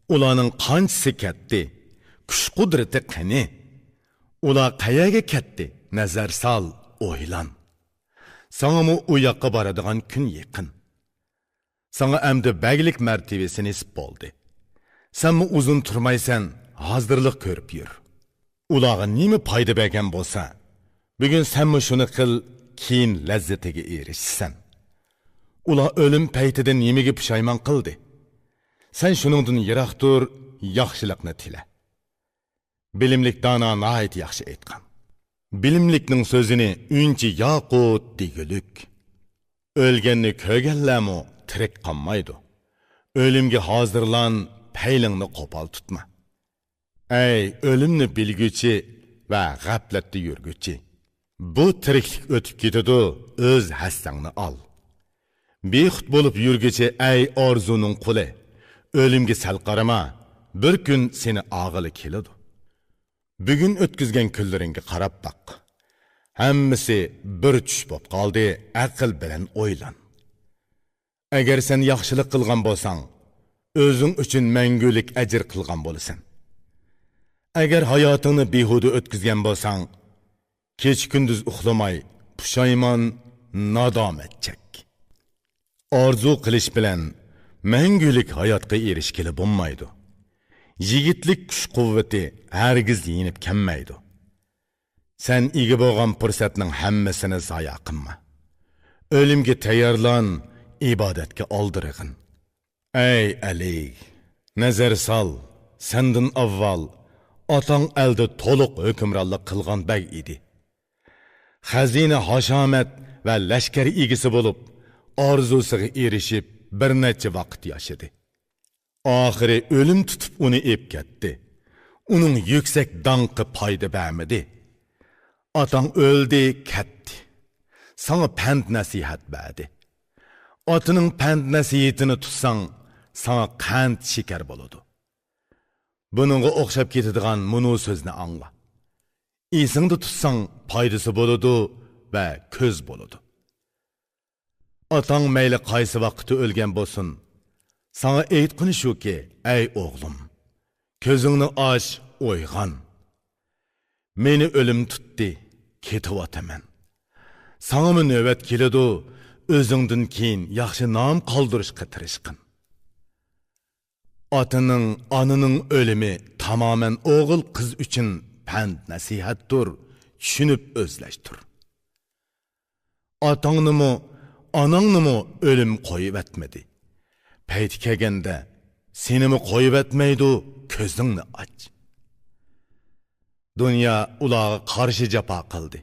ئۇلارنىڭ قانچىسى كەتتى؟ كۈچ-قۇدرىتى قېنى؟ ئۇلار قەيەرگە كەتتى؟ نەزەر سال، ئويلان. ساڭىمۇ ئۇ ياققا بارىدىغان كۈن يېقىن. ساڭا ئەمدى بەگلىك مەرتىۋىسى نېسىپ بولدى. سەنمۇ ئۇزۇن تۇرمايسەن، ھازىرلىق كۆرۈپ يۈر. ئۇلارغا نېمە پايدا بەرگەن بولسا، بۈگۈن سەنمۇ شۇنى قىل، كېيىن لەززىتىگە ئېرىشىسەن. ئۇلار ئۆلۈم پەيتىدە نېمىگە پۇشايمان قىلدى؟ سەن شۇنىڭدىن يىراق تۇر، ياخشىلىقنى تىلە.» بىلىملىك دانا ناھايىتى ياخشى ئېيتقان. بىلىملىكنىڭ سۆزىنى ئۈنچە ياقۇت دېگۈلۈك. ئۆلگەننى كۆرگەنلەرمۇ تىرىك قالمايدۇ. ئۆلۈمگە ھازىرلان، پەيلىڭنى قوپال تۇتما. ئەي ئۆلۈمنى بىلگۈچى ۋە غەپلەتتە يۈرگۈچى! بۇ تىرىكلىك ئۆتۈپ كېتىدۇ، ئۆز ھەسسەڭنى ئال. بىخۇد بولۇپ يۈرگۈچى، ئەي ئارزۇنىڭ قۇلى! ئۆلۈمگە سەل قارىما، بىر كۈن سېنى ئاغىلى كېلىدۇ. بۈگۈن ئۆتكۈزگەن كۈنلىرىڭگە قاراپ باق. ھەممىسى بىر چۈش بوپ قالدى، ئەقىل بىلەن ئويلان. ئەگەر سەن ياخشىلىق قىلغان بولساڭ، ئۆزۈڭ ئۈچۈن مەڭگۈلۈك ئەجىر قىلغان بولىسەن. ئەگەر ھاياتىڭنى بىھۇدە ئۆتكۈزگەن بولساڭ، كېچە-كۈندۈز ئۇخلىماي، پۇشايمان، نادامەت چەك. ئارزۇ قىلىش بىلەن مەڭگۈلۈك ھاياتقا ئېرىشكىلى بولمايدۇ. يىگىتلىك كۈچ-قۇۋۋىتى ھەرگىز يېنىپ كەلمەيدۇ. سەن ئىگە بولغان پۇرسەتنىڭ ھەممىسىنى زايا قىلما. ئۆلۈمگە تەييارلان، ئىبادەتكە ئالدىرىغىن. ئەي ئەلى، نەزەر سال، سەندىن ئاۋۋال ئاتاڭ ئەلدە تولۇق ھۆكۈمرانلىق قىلغان بەگ ئىدى. خەزىنە-ھاشامەت ۋە لەشكەر ئىگىسى بولۇپ، ئارزۇسىغا ئېرىشىپ، بىر نەچچە ۋاقىت ياشىدى. ئاخىرى ئۆلۈم تۇتۇپ ئۇنى ئېلىپ كەتتى. ئۇنىڭ يۈكسەك داڭقى پايدا بەرمىدى. ئاتاڭ ئۆلدى، كەتتى. ساڭا پەند-نەسىھەت بەردى. ئاتىنىڭ پەند-نەسىھىتىنى تۇتساڭ، ساڭا قەنت-شېكەر بولىدۇ. بۇنىڭغا ئوخشاپ كېتىدىغان مۇنۇ سۆزنى ئاڭلا. ئېسىڭدە تۇتساڭ، پايدىسى بولىدۇ ۋە كۆز بولىدۇ. ئاتاڭ مەيلى قايسى ۋاقىتتا ئۆلگەن بولسۇن، ساڭا ئېيتقىنى شۇكى، ئەي ئوغلۇم، كۆزۈڭنى ئاچ، ئويغان. مېنى ئۆلۈم تۇتتى، كېتىۋاتىمەن. ساڭىمۇ نۆۋەت كېلىدۇ، ئۆزۈڭدىن كېيىن ياخشى نام قالدۇرۇشقا تىرىشقىن. ئاتىنىڭ، ئانىنىڭ ئۆلۈمى تامامەن ئوغۇل-قىز ئۈچۈن پەند-نەسىھەتتۇر، چۈشىنىپ ئۆزلەشتۈر. ئاتاڭنىمۇ، ئاناڭنىمۇ ئۆلۈم قويۇۋەتمىدى. پەيتى كەلگەندە، سېنىمۇ قويۇۋەتمەيدۇ، كۆزۈڭنى ئاچ. دۇنيا ئۇلارغا قارشى جاپا قىلدى.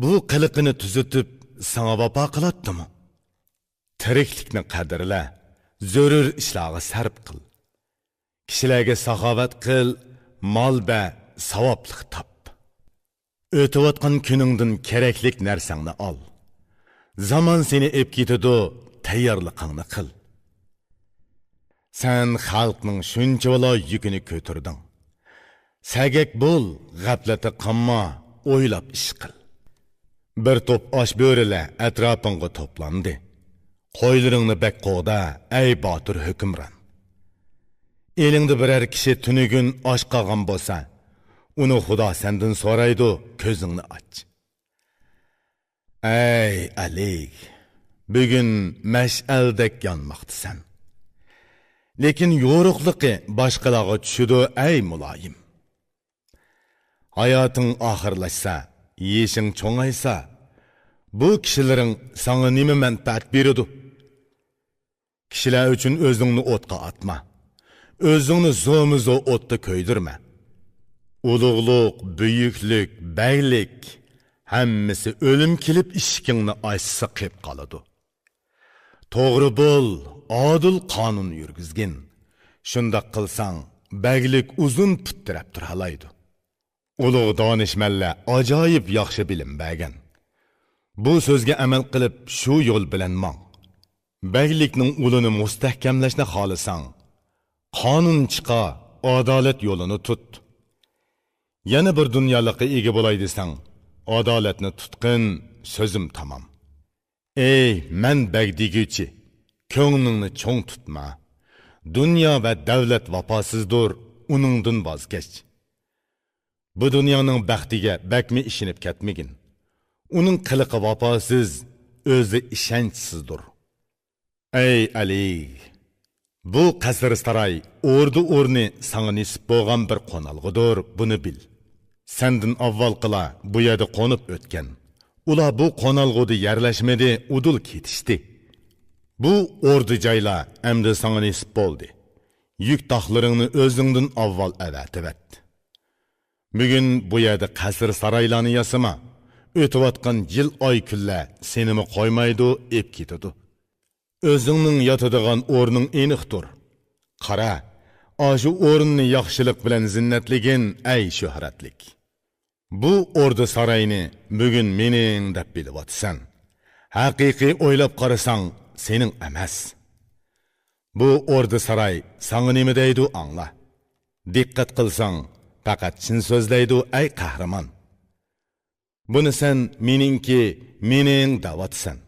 بۇ قىلىقىنى تۈزىتىپ، ساڭا ۋاپا قىلاتتىمۇ؟ تىرىكلىكنى قەدىرلە، زۆرۈر ئىشلارغا سەرپ قىل. كىشىلەرگە ساخاۋەت قىل، مال بەر، ساۋابلىق تاپ. ئۆتۈۋاتقان كۈنۈڭدىن كېرەكلىك نەرسەڭنى ئال. زامان سېنى ئېلىپ كېتىدۇ، تەييارلىقىڭنى قىل. سەن خەلقنىڭ شۇنچىۋالا يۈكىنى كۆتۈردۈڭ. سەگەك بول، غەپلەتتە قالما، ئويلاپ ئىش قىل. بىر توپ ئاچ بۆرىلەر ئەتراپىڭغا توپلاندى. قويلىرىڭنى بەك قوغدا، ئەي باتۇر ھۆكۈمران. ئېلىڭدە بىرەر كىشى تۈنۈگۈن ئاچ قالغان بولسا، ئۇنى خۇدا سەندىن سورايدۇ، كۆزۈڭنى ئاچ. ئەي ئەلى، بۈگۈن مەشئەلدەك يانماقتىسەن. لېكىن يورۇقلۇقى باشقىلارغا چۈشىدۇ، ئەي مۇلايىم. ھاياتىڭ ئاخىرلاشسا، يېشىڭ چوڭايسا، بۇ كىشىلىرىڭ ساڭا نېمە مەنپەئەت بېرىدۇ؟ كىشىلەر ئۈچۈن ئۆزۈڭنى ئوتقا ئاتما. ئۆزۈڭنى زومىزو ئوتتا كۆيدۈرمە. ئۇلۇغلۇق، بۈيۈكلۈك، بەگلىك، ھەممىسى ئۆلۈم كېلىپ ئىشىكىڭنى ئاچسا قېپ قالىدۇ. توغرا بول، ئادىل قانۇن يۈرگۈزگىن. شۇنداق قىلساڭ، بەگلىك ئۇزۇن پۇت تىرەپ تۇرالايدۇ. ئۇلۇغ دانىشمەنلەر ئاجايىپ ياخشى بىلىم بەرگەن. بۇ سۆزگە ئەمەل قىلىپ، شۇ يول بىلەن ماڭ. بەگلىكنىڭ ئۇلىنى مۇستەھكەملەشنى خالىساڭ، قانۇن چىقار، ئادالەت يولىنى تۇت. يەنە بىر دۇنيالىققا ئىگە بولاي دېسەڭ، ئادالەتنى تۇتقىن، سۆزۈم تامام. ئەي مەن بەگ دېگۈچى، كۆڭلۈڭنى چوڭ تۇتما. دۇنيا ۋە دەۋلەت ۋاپاسىزدۇر، ئۇنىڭدىن ۋاز كەچ. بۇ دۇنيانىڭ بەختىگە بەكمۇ ئىشىنىپ كەتمىگىن. ئۇنىڭ قىلىقى ۋاپاسىز، ئۆزى ئىشەنچسىزدۇر. ئەي ئەلى! بۇ قەسىر-ساراي، ئوردا-ئورنى ساڭا نېسىپ بولغان بىر قونالغۇدۇر، بۇنى بىل. سەندىن ئاۋۋالقىلار بۇ يەردە قونۇپ ئۆتكەن. ئۇلار بۇ قونالغۇدا يەرلەشمىدى، ئۇدۇل كېتىشتى. بۇ ئوردا-جايلار ئەمدى ساڭا نېسىپ بولدى. يۈك-تاقلىرىڭنى ئۆزۈڭدىن ئاۋۋال ئەۋەتىۋەت. بۈگۈن بۇ يەردە قەسىر-سارايلارنى ياسىما. ئۆتۈۋاتقان يىل، ئاي، كۈنلەر سېنىمۇ قويمايدۇ، ئېپ كېتىدۇ. ئۆزۈڭنىڭ ياتىدىغان ئورنۇڭ ئېنىقتۇر. قارا، ئاشۇ ئورۇننى ياخشىلىق بىلەن زىننەتلىگىن، ئەي شۆھرەتلىك! بۇ ئوردا-ساراينى بۈگۈن مېنىڭ دەپ بىلىۋاتىسەن. ھەقىقىي ئويلاپ قارىساڭ، سېنىڭ ئەمەس. بۇ ئوردا-ساراي ساڭا نېمە دەيدۇ، ئاڭلا. دىققەت قىلساڭ، پەقەت چىن سۆزلەيدۇ، ئەي قەھرىمان! بۇنى سەن مېنىڭكى، مېنىڭ دەۋاتىسەن.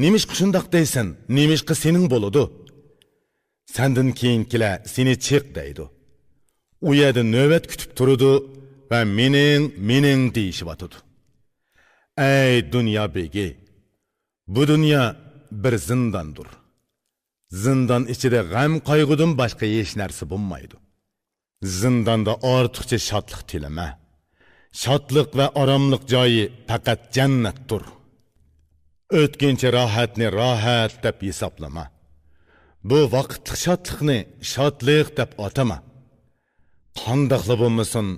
نېمىشقا شۇنداق دەيسەن؟ نېمىشقا سېنىڭ بولىدۇ؟ سەندىن كېيىنكىلەر سېنى چىق دەيدۇ. ئۇ يەردە نۆۋەت كۈتۈپ تۇرىدۇ ۋە مېنىڭ، مېنىڭ دېيىشىۋاتىدۇ. ئەي دۇنيا بېگى! بۇ دۇنيا بىر زىنداندۇر. زىندان ئىچىدە غەم-قايغۇدىن باشقا ھېچ نەرسە بولمايدۇ. زىنداندا ئارتۇقچە شادلىق تىلىمە. شادلىق ۋە ئاراملىق جايى پەقەت جەننەتتۇر. ئۆتكۈنچى راھەتنى راھەت دەپ ھېسابلىما. بۇ ۋاقىتلىق شادلىقنى شادلىق دەپ ئاتىما. قانداقلا بولمىسۇن،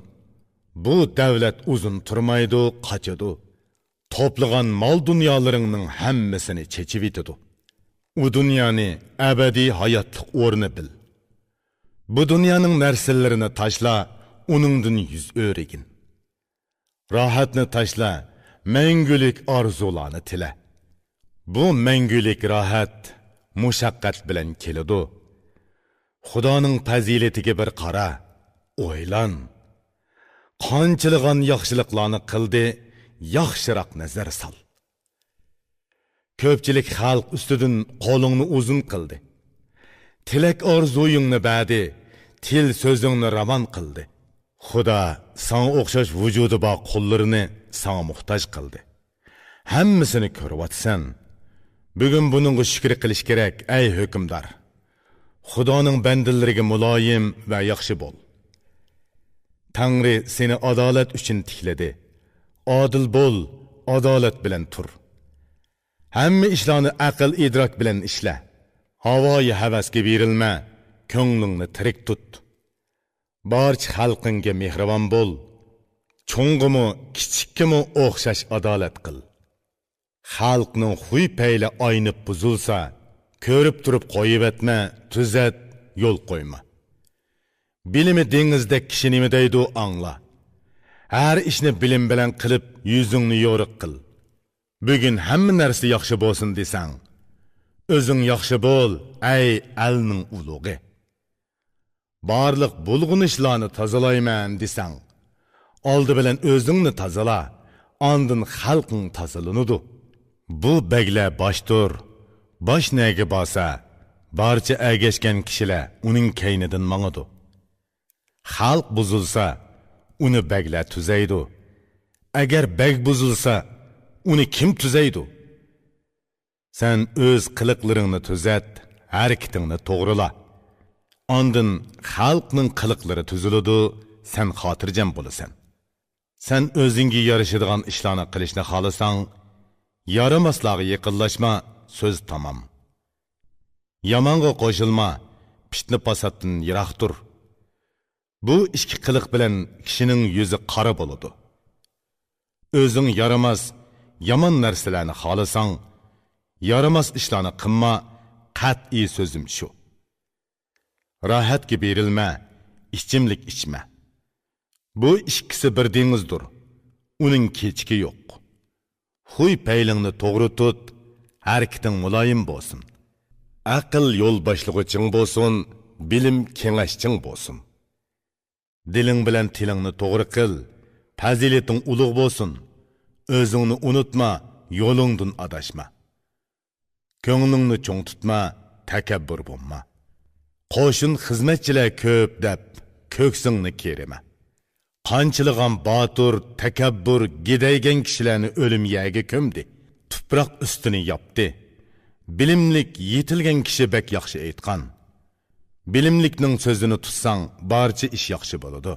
بۇ دەۋلەت ئۇزۇن تۇرمايدۇ، قاچىدۇ. توپلىغان مال-دۇنيالىرىڭنىڭ ھەممىسىنى چېچىۋېتىدۇ. ئۇ دۇنيانى ئەبەدىي ھاياتلىق ئورنى بىل. بۇ دۇنيانىڭ نەرسىلىرىنى تاشلا، ئۇنىڭدىن يۈز ئۆرۈگىن. راھەتنى تاشلا، مەڭگۈلۈك ئارزۇلارنى تىلە. بۇ مەڭگۈلۈك راھەت مۇشەققەت بىلەن كېلىدۇ. خۇدانىڭ پەزىلىتىگە بىر قارا، ئويلان. قانچىلىغان ياخشىلىقلارنى قىلدى، ياخشىراق نەزەر سال. كۆپچىلىك خەلق ئۈستىدىن قولۇڭنى ئۇزۇن قىلدى. تىلەك-ئارزۇيۇڭنى بەردى، تىل سۆزۈڭنى راۋان قىلدى. خۇدا ساڭا ئوخشاش ۋۇجۇدى بار قۇللىرىنى ساڭا موھتاج قىلدى. ھەممىسىنى كۆرۈۋاتىسەن. بۈگۈن بۇنىڭغا شۈكرى قىلىش كېرەك، ئەي ھۆكۈمدار! خۇدانىڭ بەندىلىرىگە مۇلايىم ۋە ياخشى بول. تەڭرى سېنى ئادالەت ئۈچۈن تىكلىدى. ئادىل بول، ئادالەت بىلەن تۇر. ھەممە ئىشلارنى ئەقىل-ئىدراك بىلەن ئىشلە. ھاۋايى ھەۋەسكە بېرىلمە، كۆڭلۈڭنى تىرىك تۇت. بارچە خەلقىڭگە مېھرىبان بول. چوڭغىمۇ، كىچىككىمۇ ئوخشاش ئادالەت قىل. خەلقنىڭ خۇي-پەيلى ئاينىپ بۇزۇلسا، كۆرۈپ تۇرۇپ قويۇۋەتمە، تۈزەت، يول قويما. بىلىمى دېڭىزدەك كىشى نېمە دەيدۇ، ئاڭلا. ھەر ئىشنى بىلىم بىلەن قىلىپ، يۈزۈڭنى يورۇق قىل. بۈگۈن ھەممە نەرسە ياخشى بولسۇن دېسەڭ، ئۆزۈڭ ياخشى بول، ئەي ئەلنىڭ ئۇلۇغى. بارلىق بۇلغىنىشلارنى تازىلايمەن دېسەڭ، ئالدى بىلەن ئۆزۈڭنى تازىلا، ئاندىن خەلقىڭ تازىلىنىدۇ. بۇ بەگلەر باشتۇر. باش نەگە بارسا، بارچە ئەگەشكەن كىشىلەر ئۇنىڭ كەينىدىن ماڭىدۇ. خەلق بۇزۇلسا، ئۇنى بەگلەر تۈزەيدۇ. ئەگەر بەگ بۇزۇلسا، ئۇنى كىم تۈزەيدۇ؟ سەن ئۆز قىلىقلىرىڭنى تۈزەت، ھەرىكىتىڭنى توغرىلا. ئاندىن خەلقنىڭ قىلىقلىرى تۈزۈلىدۇ، سەن خاتىرجەم بولىسەن. سەن ئۆزۈڭگە يارىشىدىغان ئىشلارنى قىلىشنى خالىساڭ، يارىماسلارغا يېقىنلاشما، سۆز تامام. يامانغا قوشۇلما، پىتنە-پاساتتىن يىراق تۇر. بۇ ئىككى قىلىق بىلەن كىشىنىڭ يۈزى قارا بولىدۇ. ئۆزۈڭ يارىماس، يامان نەرسىلەرنى خالىساڭ، يارىماس ئىشلارنى قىلما، قەتئىي سۆزۈم شۇ. راھەتكە بېرىلمە، ئىچىملىك ئىچمە. بۇ ئىككىسى بىر دېڭىزدۇر، ئۇنىڭ كېچىكى يوق. خۇي-پەيلىڭنى توغرا تۇت، ھەرىكىتىڭ مۇلايىم بولسۇن. ئەقىل يول باشلىغۇچىڭ بولسۇن، بىلىم كېڭەشچىڭ بولسۇن. دىلىڭ بىلەن تىلىڭنى توغرا قىل، پەزىلىتىڭ ئۇلۇغ بولسۇن. ئۆزۈڭنى ئۇنتۇما، يولۇڭدىن ئاداشما. كۆڭلۈڭنى چوڭ تۇتما، تەكەببۇر بولما. قوشۇن خىزمەتچىلەر كۆپ دەپ، كۆكسۈڭنى كېرىمە. قانچىلىغان باتۇر، تەكەببۇر، گىدەيگەن كىشىلەرنى ئۆلۈم يەرگە كۆمدى، تۇپراق ئۈستىنى ياپتى. بىلىملىك، يېتىلگەن كىشى بەك ياخشى ئېيتقان. بىلىملىكنىڭ سۆزىنى تۇتساڭ، بارچە ئىش ياخشى بولىدۇ.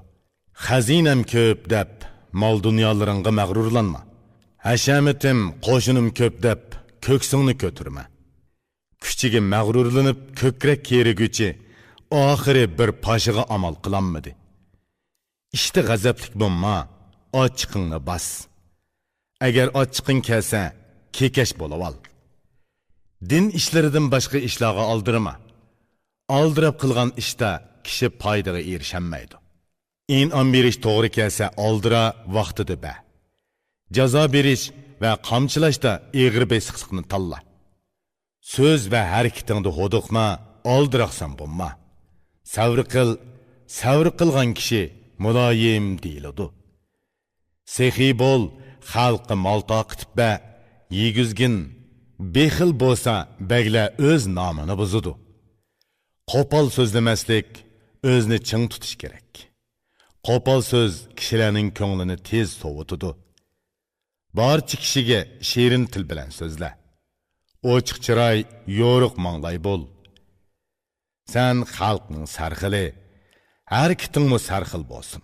خەزىنەم كۆپ دەپ، مال-دۇنيالىرىڭغا مەغرۇرلانما. ھەشەمىتىم، قوشۇنۇم كۆپ دەپ، كۆكسۈڭنى كۆتۈرمە. كۈچىگە مەغرۇرلىنىپ، كۆكرەك كېرىگۈچى ئاخىرى بىر پاشىغا ئامال قىلالمىدى. ئىشتا غەزەپلىك بولما، ئاچچىقىڭنى باس. ئەگەر ئاچچىقىڭ كەلسە، كېكەچ بولۇۋال. دىن ئىشلىرىدىن باشقا ئىشلارغا ئالدىرىما. ئالدىراپ قىلغان ئىشتا كىشى پايدىغا ئېرىشەلمەيدۇ. ئىنئام بېرىش توغرا كەلسە ئالدىرا، ۋاقتىدا بەر. جازا بېرىش ۋە قامچىلاشتا ئېغىر بېسىقلىقنى تاللا. سۆز ۋە ھەرىكىتىڭدە ھودۇقما، ئالدىراقسان بولما. سەۋر قىل، سەۋر قىلغان كىشى مۇلايىم دېيىلىدۇ. سېخىي بول، خەلققە مال تارقىتىپ بەر، يېگۈزگىن، بېخىل بولسا بەگلەر ئۆز نامىنى بۇزىدۇ. قوپال سۆزلىمەسلىك، ئۆزىنى چىڭ تۇتۇش كېرەك. قوپال سۆز كىشىلەرنىڭ كۆڭلىنى تېز سوۋۇتىدۇ. بارچە كىشىگە شېرىن تىل بىلەن سۆزلە. ئوچۇق چىراي، يورۇق ماڭلاي بول. سەن خەلقنىڭ سەرخىلى، ھەرىكىتىڭمۇ سەرخىل بولسۇن.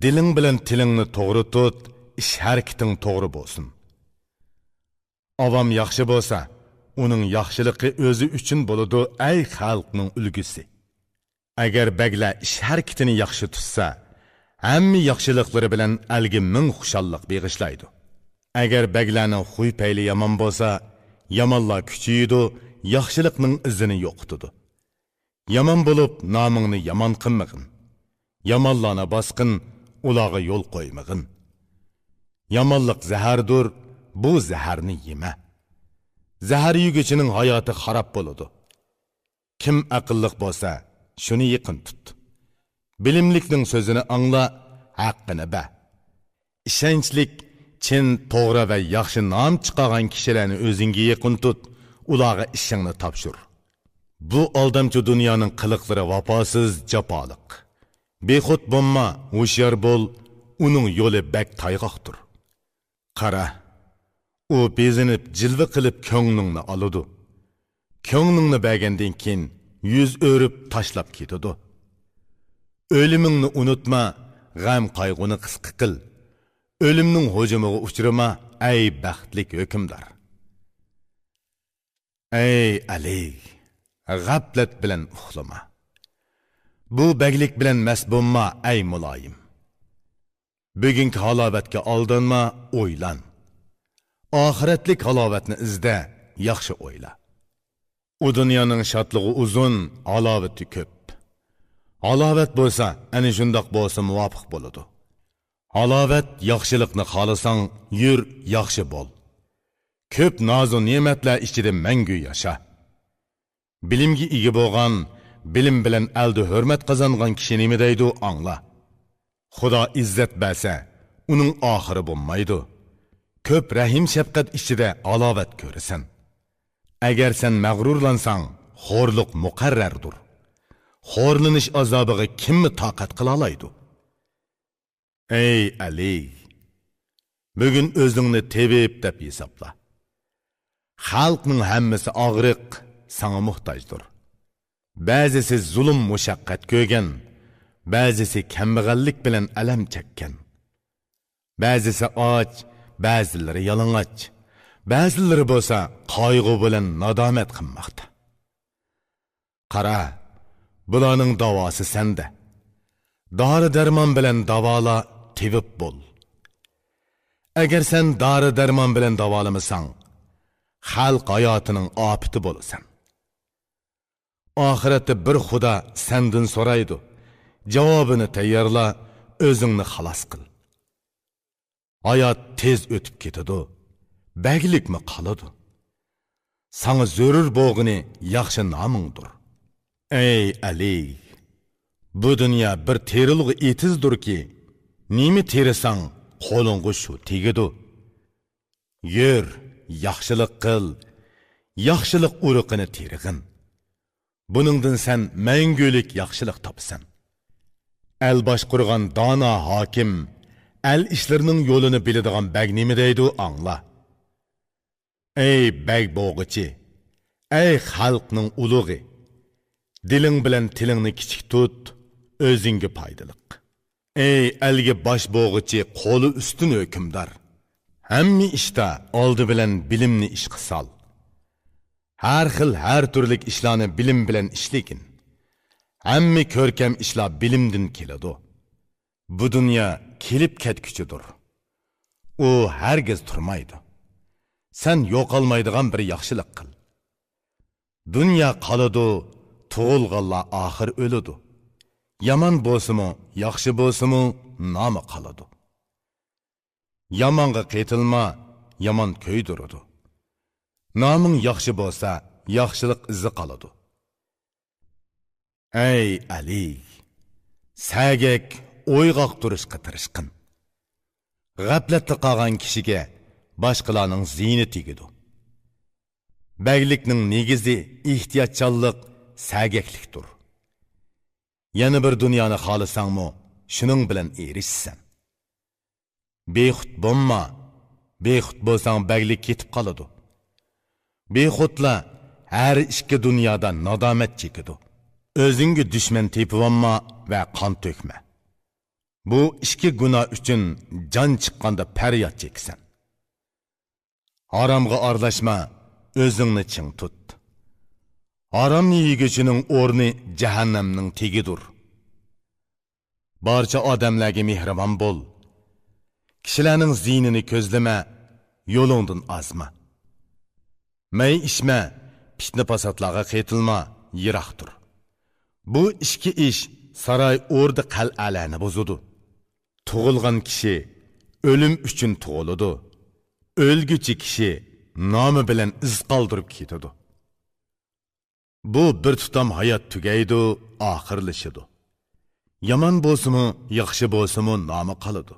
دىلىڭ بىلەن تىلىڭنى توغرا تۇت، ئىش ھەرىكىتىڭ توغرا بولسۇن. ئاۋام ياخشى بولسا، ئۇنىڭ ياخشىلىقى ئۆزى ئۈچۈن بولىدۇ، ئەي خەلقنىڭ ئۈلگىسى. ئەگەر بەگلەر ئىش ھەرىكىتىنى ياخشى تۇتسا، ھەممە ياخشىلىقلىرى بىلەن ئەلگە مىڭ خۇشاللىق بېغىشلايدۇ. ئەگەر بەگلەرنىڭ خۇي-پەيلى يامان بولسا، يامانلار كۈچىيىدۇ، ياخشىلىقنىڭ ئىزىنى يوقىتىدۇ. يامان بولۇپ، نامىڭنى يامان قىلمىغىن. يامانلارنى باسقىن، ئۇلارغا يول قويمىغىن. يامانلىق زەھەردۇر، بۇ زەھەرنى يېمە. زەھەر يېگۈچىنىڭ ھاياتى خاراب بولىدۇ. كىم ئەقىللىق بولسا، شۇنى يېقىن تۇت. بىلىملىكنىڭ سۆزىنى ئاڭلا، ھەققىنى بەر. ئىشەنچلىك، چىن، توغرا ۋە ياخشى نام چىقارغان كىشىلەرنى ئۆزۈڭگە يېقىن تۇت، ئۇلارغا ئىشىڭنى تاپشۇر. بۇ ئالدامچى دۇنيانىڭ قىلىقلىرى ۋاپاسىز، جاپالىق. بىخۇد بولما، ھوشيار بول، ئۇنىڭ يولى بەك تايغاقتۇر. قارا، ئۇ بېزىنىپ، جىلۋە قىلىپ كۆڭلۈڭنى ئالىدۇ. كۆڭلۈڭنى بەرگەندىن كېيىن، يۈز ئۆرۈپ تاشلاپ كېتىدۇ. ئۆلۈمۈڭنى ئۇنتۇما، غەم-قايغۇنى قىسقا قىل. ئۆلۈمنىڭ ھۇجۇمىغا ئۇچرىما، ئەي بەختلىك ھۆكۈمدار. ئەي ئەلى، غەپلەت بىلەن ئۇخلىما. بۇ بەگلىك بىلەن مەست بولما، ئەي مۇلايىم. بۈگۈنكى ھالاۋەتكە ئالدانما، ئويلان. ئاخىرەتلىك ھالاۋەتنى ئىزدە، ياخشى ئويلا. ئۇ دۇنيانىڭ شادلىقى ئۇزۇن، ھالاۋىتى كۆپ. ھالاۋەت بولسا، ئەنە شۇنداق بولسا مۇۋاپىق بولىدۇ. ھالاۋەت، ياخشىلىقنى خالىساڭ، يۈر، ياخشى بول. كۆپ نازۇ نېمەتلەر ئىچىدە مەڭگۈ ياشا. بىلىمگە ئىگە بولغان، بىلىم بىلەن ئەلدە ھۆرمەت قازانغان كىشى نېمە دەيدۇ، ئاڭلا. خۇدا ئىززەت بەرسە، ئۇنىڭ ئاخىرى بولمايدۇ. كۆپ رەھىم-شەپقەت ئىچىدە ھالاۋەت كۆرىسەن. ئەگەر سەن مەغرۇرلانساڭ، خورلۇق مۇقەررەردۇر. خورلىنىش ئازابىغا كىممۇ تاقەت قىلالايدۇ؟ ئەي ئەلى! بۈگۈن ئۆزۈڭنى تېۋىپ دەپ ھېسابلا. خەلقنىڭ ھەممىسى ئاغرىق، ساڭا موھتاجدۇر. بەزىسى زۇلۇم مۇشەققەت كۆرگەن، بەزىسى كەمبەغەللىك بىلەن ئەلەم چەككەن. بەزىسى ئاچ، بەزىلىرى يالىڭاچ، بەزىلىرى بولسا قايغۇ بىلەن نادامەت قىلماقتا. قارا، بۇلارنىڭ داۋاسى سەندە. دارى-دەرمان بىلەن داۋالا، تېۋىپ بول. ئەگەر سەن دارى-دەرمان بىلەن داۋالىمىساڭ، خەلق ھاياتىنىڭ ئاپىتى بولىسەن. ئاخىرەتتە بىر خۇدا سەندىن سورايدۇ، جاۋابىنى تەييارلا، ئۆزۈڭنى خالاس قىل. ھايات تېز ئۆتۈپ كېتىدۇ، بەگلىكمۇ قالىدۇ. ساڭا زۆرۈر بولغىنى ياخشى نامىڭدۇر. ئەي ئەلى، بۇ دۇنيا بىر تېرىلغۇ ئېتىزدۇركى، نېمە تېرىساڭ، قولۇڭغا شۇ تېگىدۇ. يۈر، ياخشىلىق قىل، ياخشىلىق ئۇرۇقىنى تېرىغىن. بۇنىڭدىن سەن مەڭگۈلۈك ياخشىلىق تاپىسەن. ئەل باشقۇرغان دانا ھاكىم، ئەل ئىشلىرىنىڭ يولىنى بىلىدىغان بەگ نېمە دەيدۇ، ئاڭلا. ئەي بەگ بوغىچى، ئەي خەلقنىڭ ئۇلۇغى، دىلىڭ بىلەن تىلىڭنى كىچىك تۇت، ئۆزۈڭگە پايدىلىق. ئەي ئەلگە باش بوغىچى، قولى ئۈستۈن ھۆكۈمدار، ھەممە ئىشتا ئالدى بىلەن بىلىمنى ئىشقا سال. ھەر خىل، ھەر تۈرلۈك ئىشلارنى بىلىم بىلەن ئىشلىگىن. ھەممە كۆركەم ئىشلار بىلىمدىن كېلىدۇ. بۇ دۇنيا كېلىپ كەتكۈچىدۇر. ئۇ ھەرگىز تۇرمايدۇ. سەن يوقالمايدىغان بىر ياخشىلىق قىل. دۇنيا قالىدۇ، تۇغۇلغانلار ئاخىر ئۆلىدۇ. يامان بولسىمۇ، ياخشى بولسىمۇ، نامى قالىدۇ. يامانغا قېتىلما، يامان كۆيدۈرىدۇ. نامىڭ ياخشى بولسا، ياخشىلىق ئىزى قالىدۇ. ئەي ئەلى! سەگەك، ئويغاق تۇرۇشقا تىرىشقىن. غەپلەتتە قالغان كىشىگە باشقىلارنىڭ زىيىنى تېگىدۇ. بەگلىكنىڭ نېگىزى ئېھتىياتچانلىق، سەگەكلىكتۇر. يەنە بىر دۇنيانى خالىساڭمۇ، شۇنىڭ بىلەن ئېرىشىسەن. بىخۇد بولما، بىخۇد بولساڭ بەگلىك كېتىپ قالىدۇ. بىخۇدلار ھەر ئىككى دۇنيادا نادامەت چېكىدۇ. ئۆزۈڭگە دۈشمەن تېپىۋالما ۋە قان تۆكمە. بۇ ئىككى گۇناھ ئۈچۈن جان چىققاندا پەرياد چېكىسەن. ھارامغا ئارىلاشما، ئۆزۈڭنى چىڭ تۇت. ھارامنى يېگۈچىنىڭ ئورنى جەھەننەمنىڭ تېگىدۇر. بارچە ئادەملەرگە مېھرىبان بول. كىشىلەرنىڭ زىيىنىنى كۆزلىمە، يولۇڭدىن ئازما. مەي ئىچمە، پىتنە-پاساتلارغا قېتىلما، يىراق تۇر. بۇ ئىككى ئىش ساراي، ئوردا، قەلئەلەرنى بۇزىدۇ. تۇغۇلغان كىشى ئۆلۈم ئۈچۈن تۇغۇلىدۇ. ئۆلگۈچى كىشى نامى بىلەن ئىز قالدۇرۇپ كېتىدۇ. بۇ بىر تۇتام ھايات تۈگەيدۇ، ئاخىرلىشىدۇ. يامان بولسىمۇ، ياخشى بولسىمۇ نامى قالىدۇ.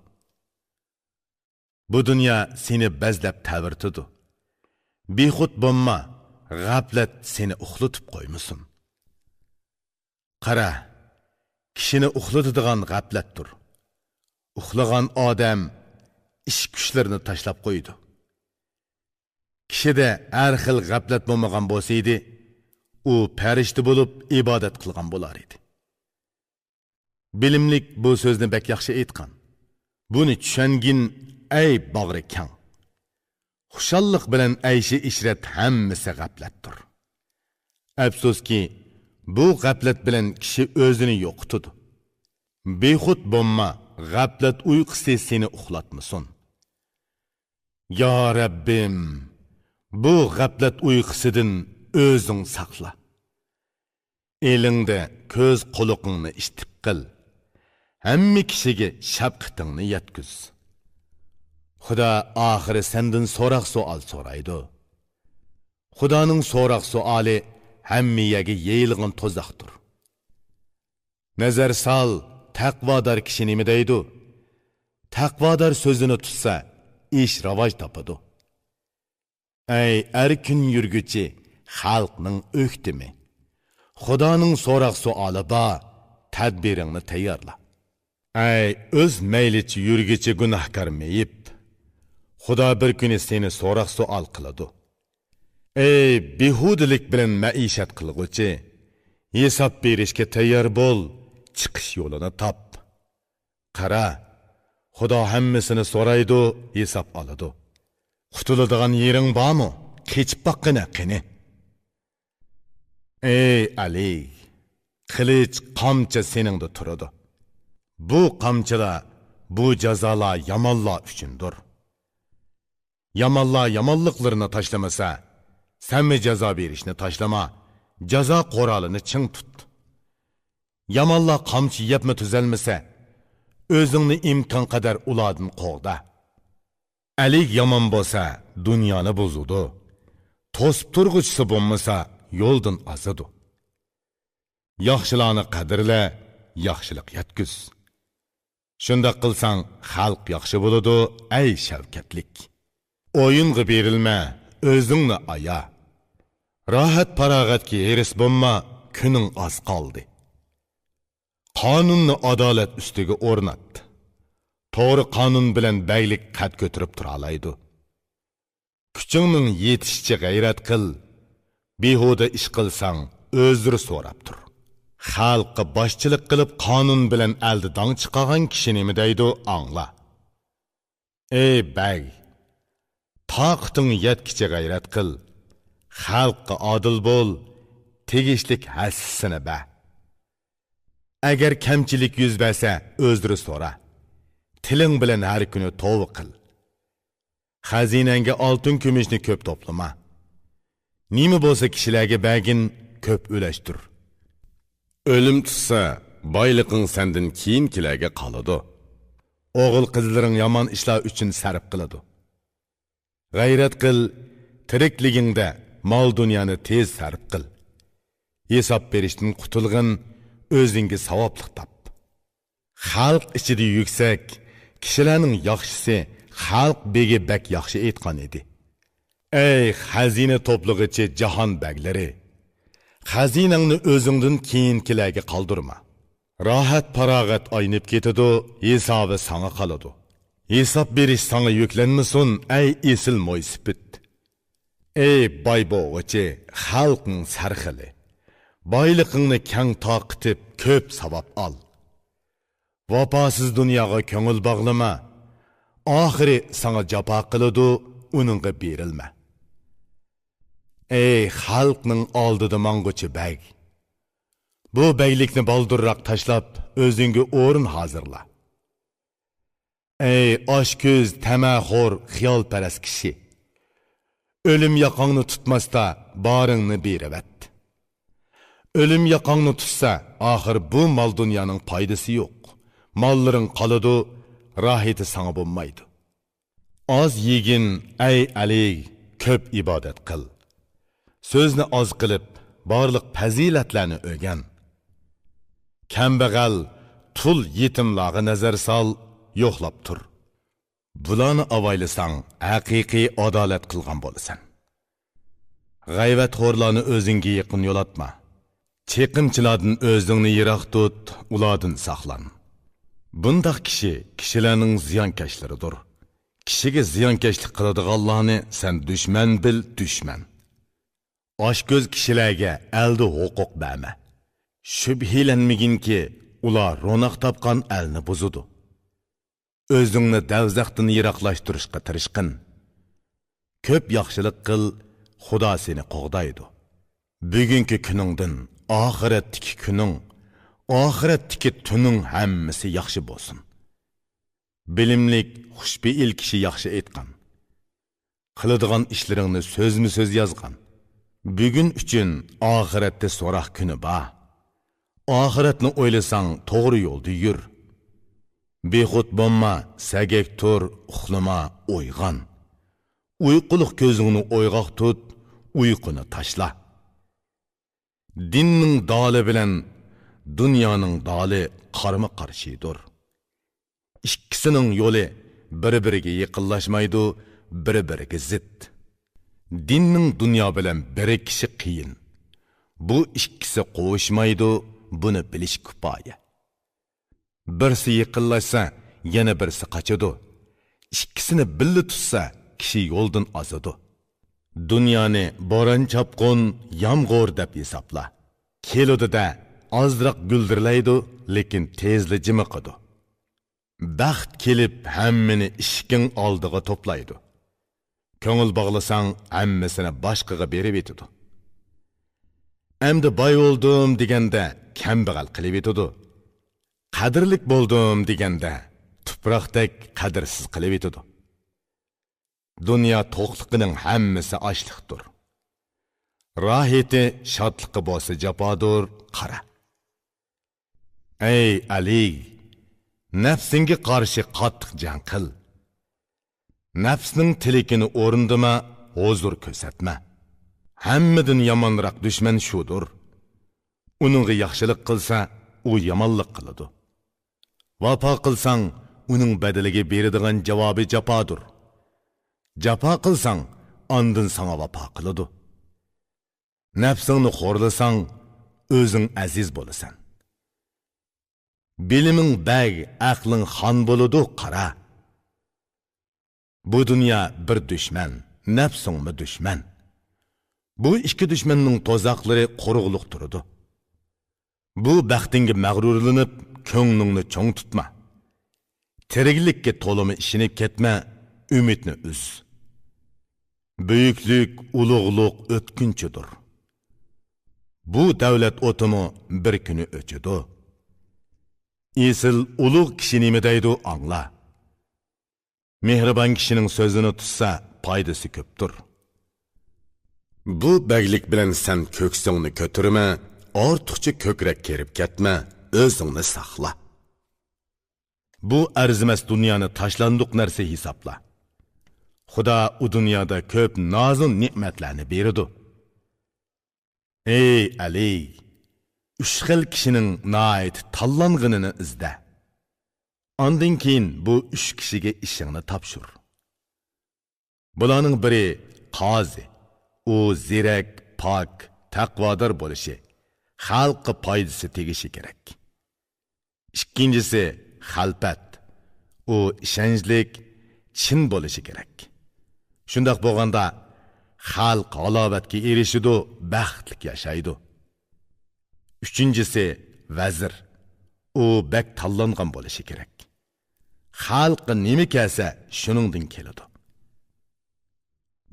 بۇ دۇنيا سېنى بەزلەپ تەۋرىتىدۇ. بىخۇد بولما، غەپلەت سېنى ئۇخلىتىپ قويمىسۇن. قارا، كىشىنى ئۇخلىتىدىغان غەپلەتتۇر. ئۇخلىغان ئادەم ئىش كۈچلىرىنى تاشلاپ قويىدۇ. كىشىدە ھەر خىل غەپلەت بولمىغان بولسا ئىدى، ئۇ پەرىشتە بولۇپ ئىبادەت قىلغان بولار ئىدى. بىلىملىك بۇ سۆزنى بەك ياخشى ئېيتقان. بۇنى چۈشەنگىن، ئەي باغرى كەڭ. خۇشاللىق بىلەن ئەيشى ئىشرەت ھەممىسى غەپلەتتۇر. ئەپسۇسكى، بۇ غەپلەت بىلەن كىشى ئۆزىنى يوقىتىدۇ. بىخۇد بولما، غەپلەت ئۇيقۇسى سېنى ئۇخلاتمىسۇن. يا رەببىم، بۇ غەپلەت ئۇيقۇسىدىن ئۆزۈڭ ساقلا. ئېلىڭدە كۆز قۇلىقىڭنى ئىتتىك قىل. ھەممە كىشىگە شەپقىتىڭنى يەتكۈز. خۇدا ئاخىرى سەندىن سوراق-سوئال سورايدۇ. خۇدانىڭ سوراق-سوئالى ھەممە يەرگە يېيىلغان توزاقتۇر. نەزەر سال، تەقۋادار كىشى نېمە دەيدۇ؟ تەقۋادار سۆزىنى تۇتسا، ئىش راۋاج تاپىدۇ. ئەي ئەركىن يۈرگۈچى، خەلقنىڭ ئۆكتىمى! خۇدانىڭ سوراق-سوئالى بار، تەدبىرىڭنى تەييارلا. ئەي ئۆز مەيلىچە يۈرگۈچى گۇناھكار مېيىپ! خۇدا بىر كۈنى سېنى سوراق-سوئال قىلىدۇ. ئەي بىھۇدىلىك بىلەن مەئىشەت قىلغۇچى! ھېساب بېرىشكە تەييار بول، چىقىش يولىنى تاپ. قارا، خۇدا ھەممىسىنى سورايدۇ، ھېساب ئالىدۇ. قۇتۇلىدىغان يېرىڭ بارمۇ؟ قېچىپ باققىنە قېنى. ئەي ئەلى، قىلىچ، قامچا سېنىڭدە تۇرىدۇ. بۇ قامچىلار، بۇ جازالار يامانلار ئۈچۈندۇر. يامانلار يامانلىقلىرىنى تاشلىمىسا، سەنمۇ جازا بېرىشنى تاشلىما، جازا قورالىنى چىڭ تۇت. يامانلار قامچا يەپمۇ تۈزەلمىسە، ئۆزۈڭنى ئىمكان قەدەر ئۇلاردىن قوغدا. ئەلىگ يامان بولسا، دۇنيانى بۇزىدۇ. توسۇپ تۇرغۇچىسى بولمىسا، يولدىن ئازىدۇ. ياخشىلارنى قەدىرلە، ياخشىلىق يەتكۈز. شۇنداق قىلساڭ، خەلق ياخشى بولىدۇ، ئەي شەۋكەتلىك. ئويۇنغا بېرىلمە، ئۆزۈڭنى ئايا. راھەت-پاراغەتكە ھېرىس بولما، كۈنۈڭ ئاز قالدى. قانۇننى ئادالەت ئۈستىگە ئورنات. توغرا قانۇن بىلەن بەگلىك قەد كۆتۈرۈپ تۇرالايدۇ. كۈچۈڭنىڭ يېتىشىچە غەيرەت قىل. بىھۇدە ئىش قىلساڭ، ئۆزرە سوراپ تۇر. خەلققە باشچىلىق قىلىپ، قانۇن بىلەن ئەلدە داڭ چىقارغان كىشى نېمە دەيدۇ، ئاڭلا. ئەي بەگ، تاقىتىڭ يەتكىچە غەيرەت قىل. خەلققە ئادىل بول، تېگىشلىك ھەسسىسىنى بەر. ئەگەر كەمچىلىك يۈز بەرسە، ئۆزرە سورا. تىلىڭ بىلەن ھەر كۈنى توۋا قىل. خەزىنەڭگە ئالتۇن-كۈمۈشنى كۆپ توپلىما. نېمە بولسا كىشىلەرگە بەرگىن، كۆپ ئۈلەشتۈر. ئۆلۈم تۇتسا، بايلىقىڭ سەندىن كېيىنكىلەرگە قالىدۇ. ئوغۇل-قىزلىرىڭ يامان ئىشلار ئۈچۈن سەرپ قىلىدۇ. غەيرەت قىل، تىرىكلىكىڭدە مال-دۇنيانى تېز سەرپ قىل. ھېساب بېرىشتىن قۇتۇلغىن، ئۆزۈڭگە ساۋابلىق تاپ. خەلق ئىچىدە يۈكسەك، كىشىلەرنىڭ ياخشىسى، خەلق بېگى بەك ياخشى ئېيتقان ئىدى. ئەي خەزىنە توپلىغۇچى جاھان بەگلىرى! خەزىنەڭنى ئۆزۈڭدىن كېيىنكىلەرگە قالدۇرما. راھەت-پاراغەت ئاينىپ كېتىدۇ، ھېسابى ساڭا قالىدۇ. ھېساب بېرىش ساڭا يۈكلەنمىسۇن، ئەي ئېسىل مويسىپىت! ئەي باي بوغۇچى، خەلقنىڭ سەرخىلى! بايلىقىڭنى كەڭ تارقىتىپ، كۆپ ساۋاب ئال. ۋاپاسىز دۇنياغا كۆڭۈل باغلىما. ئاخىرى ساڭا جاپا قىلىدۇ، ئۇنىڭغا بېرىلمە. ئەي خەلقنىڭ ئالدىدا ماڭغۇچى بەگ! بۇ بەگلىكنى بالدۇرراق تاشلاپ، ئۆزۈڭگە ئورۇن ھازىرلا. ئەي ئاچكۆز، تەمەخور، خىيالپەرەس كىشى! ئۆلۈم ياقاڭنى تۇتماستا، بارىڭنى بېرىۋەت. ئۆلۈم ياقاڭنى تۇتسا، ئاخىر بۇ مال-دۇنيانىڭ پايدىسى يوق. ماللىرىڭ قالىدۇ، راھىتى ساڭا بولمايدۇ. ئاز يېگىن، ئەي ئەلى، كۆپ ئىبادەت قىل. سۆزنى ئاز قىلىپ، بارلىق پەزىلەتلەرنى ئۆگەن. كەمبەغەل، تۇل يېتىملارغا نەزەر سال، يوقلاپ تۇر. بۇلارنى ئاۋايلىساڭ، ھەقىقىي ئادالەت قىلغان بولىسەن. غەيۋەتخورلارنى ئۆزۈڭگە يېقىن يولاتما. چېقىمچىلاردىن ئۆزۈڭنى يىراق تۇت، ئۇلاردىن ساقلان. بۇنداق كىشى كىشىلەرنىڭ زىيانكەشلىرىدۇر. كىشىگە زىيانكەشلىك قىلىدىغانلارنى سەن دۈشمەن بىل، دۈشمەن. ئاچكۆز كىشىلەرگە ئەلدە ھوقۇق بەرمە. شۈبھىلەنمىگىنكى، ئۇلار روناق تاپقان ئەلنى بۇزىدۇ. ئۆزۈڭنى دەۋزەختىن يىراقلاشتۇرۇشقا تىرىشقىن. كۆپ ياخشىلىق قىل، خۇدا سېنى قوغدايدۇ. بۈگۈنكى كۈنۈڭدىن ئاخىرەتتىكى كۈنۈڭ، ئاخىرەتتىكى تۈنۈڭ ھەممىسى ياخشى بولسۇن. بىلىملىك، خۇشپېئىل كىشى ياخشى ئېيتقان. قىلىدىغان ئىشلىرىڭنى سۆزمۇ سۆز يازغان. بۈگۈن ئۈچۈن ئاخىرەتتە سوراق كۈنى بار. ئاخىرەتنى ئويلىساڭ، توغرا يولدا يۈر. بىخۇد بولما، سەگەك تۇر، ئۇخلىما، ئويغان. ئۇيقۇلۇق كۆزۈڭنى ئويغاق تۇت، ئۇيقۇنى تاشلا. دىننىڭ دالى بىلەن دۇنيانىڭ دالى قارىمۇ قارشىدۇر. ئىككىسىنىڭ يولى بىر-بىرىگە يېقىنلاشمايدۇ، بىر-بىرىگە زىت. دىننىڭ دۇنيا بىلەن بىرىكىشى قىيىن. بۇ ئىككىسى قوۋۇشمايدۇ، بۇنى بىلىش كۇپايە. بىرسى يېقىنلاشسا، يەنە بىرسى قاچىدۇ. ئىككىسىنى بىللە تۇتسا، كىشى يولدىن ئازىدۇ. دۇنيانى بوران-چاپقۇن، يامغۇر دەپ ھېسابلا. كېلىدۇ-دە، ئازراق گۈلدۈرلەيدۇ، لېكىن تېزلا جىمىقىدۇ. بەخت كېلىپ، ھەممىنى ئىشىكىڭ ئالدىغا توپلايدۇ. كۆڭۈل باغلىساڭ، ھەممىسىنى باشقىغا بېرىۋېتىدۇ. ئەمدى باي بولدۇم دېگەندە، كەمبەغەل قىلىۋېتىدۇ. قەدىرلىك بولدۇم دېگەندە، تۇپراقتەك قەدىرسىز قىلىۋېتىدۇ. دۇنيا توقلۇقىنىڭ ھەممىسى ئاچلىقتۇر. راھىتى، شادلىقى بولسا جاپادۇر، قارا. ئەي ئەلى، نەپسىڭگە قارشى قاتتىق جەڭ قىل. نەپسنىڭ تىلىكىنى ئورۇندىما، ھۇزۇر كۆرسەتمە. ھەممىدىن يامانراق دۈشمەن شۇدۇر. ئۇنىڭغا ياخشىلىق قىلسا، ئۇ يامانلىق قىلىدۇ. ۋاپا قىلساڭ، ئۇنىڭ بەدىلىگە بېرىدىغان جاۋابى جاپادۇر. جاپا قىلساڭ، ئاندىن ساڭا ۋاپا قىلىدۇ. نەپسىڭنى خورلىساڭ، ئۆزۈڭ ئەزىز بولىسەن. بىلىمىڭ بەگ، ئەقلىڭ خان بولىدۇ، قارا. بۇ دۇنيا بىر دۈشمەن، نەپسىڭمۇ دۈشمەن. بۇ ئىككى دۈشمەننىڭ توزاقلىرى قۇرۇقلۇق تۇرىدۇ. بۇ بەختىڭگە مەغرۇرلىنىپ، كۆڭلۈڭنى چوڭ تۇتما. تىرىكلىككە تولىمۇ ئىشىنىپ كەتمە، ئۈمىدنى ئۈز. بۈيۈكلۈك، ئۇلۇغلۇق ئۆتكۈنچىدۇر. بۇ دەۋلەت ئوتىمۇ بىر كۈنى ئۆچىدۇ. ئېسىل ئۇلۇغ كىشى نېمە دەيدۇ، ئاڭلا. مېھرىبان كىشىنىڭ سۆزىنى تۇتسا، پايدىسى كۆپتۇر. بۇ بەگلىك بىلەن سەن كۆكسۈڭنى كۆتۈرمە، ئارتۇقچە كۆكرەك كېرىپ كەتمە، ئۆزۈڭنى ساقلا. بۇ ئەرزىمەس دۇنيانى تاشلاندۇق نەرسە ھېسابلا. خۇدا ئۇ دۇنيادا كۆپ نازۇ نېمەتلەرنى بېرىدۇ. ئەي ئەلى، ئۈچ خىل كىشىنىڭ ناھايىتى تاللانغىنىنى ئىزدە. ئاندىن كېيىن بۇ ئۈچ كىشىگە ئىشىڭنى تاپشۇر. بۇلارنىڭ بىرى قازى. ئۇ زېرەك، پاك، تەقۋادار بولۇشى، خەلققە پايدىسى تېگىشى كېرەك. ئىككىنچىسى خەلپەت. ئۇ ئىشەنچلىك، چىن بولۇشى كېرەك. شۇنداق بولغاندا، خەلق ھالاۋەتكە ئېرىشىدۇ، بەختلىك ياشايدۇ. ئۈچىنچىسى ۋەزىر. ئۇ بەك تاللانغان بولۇشى كېرەك. خەلققە نېمە كەلسە، شۇنىڭدىن كېلىدۇ.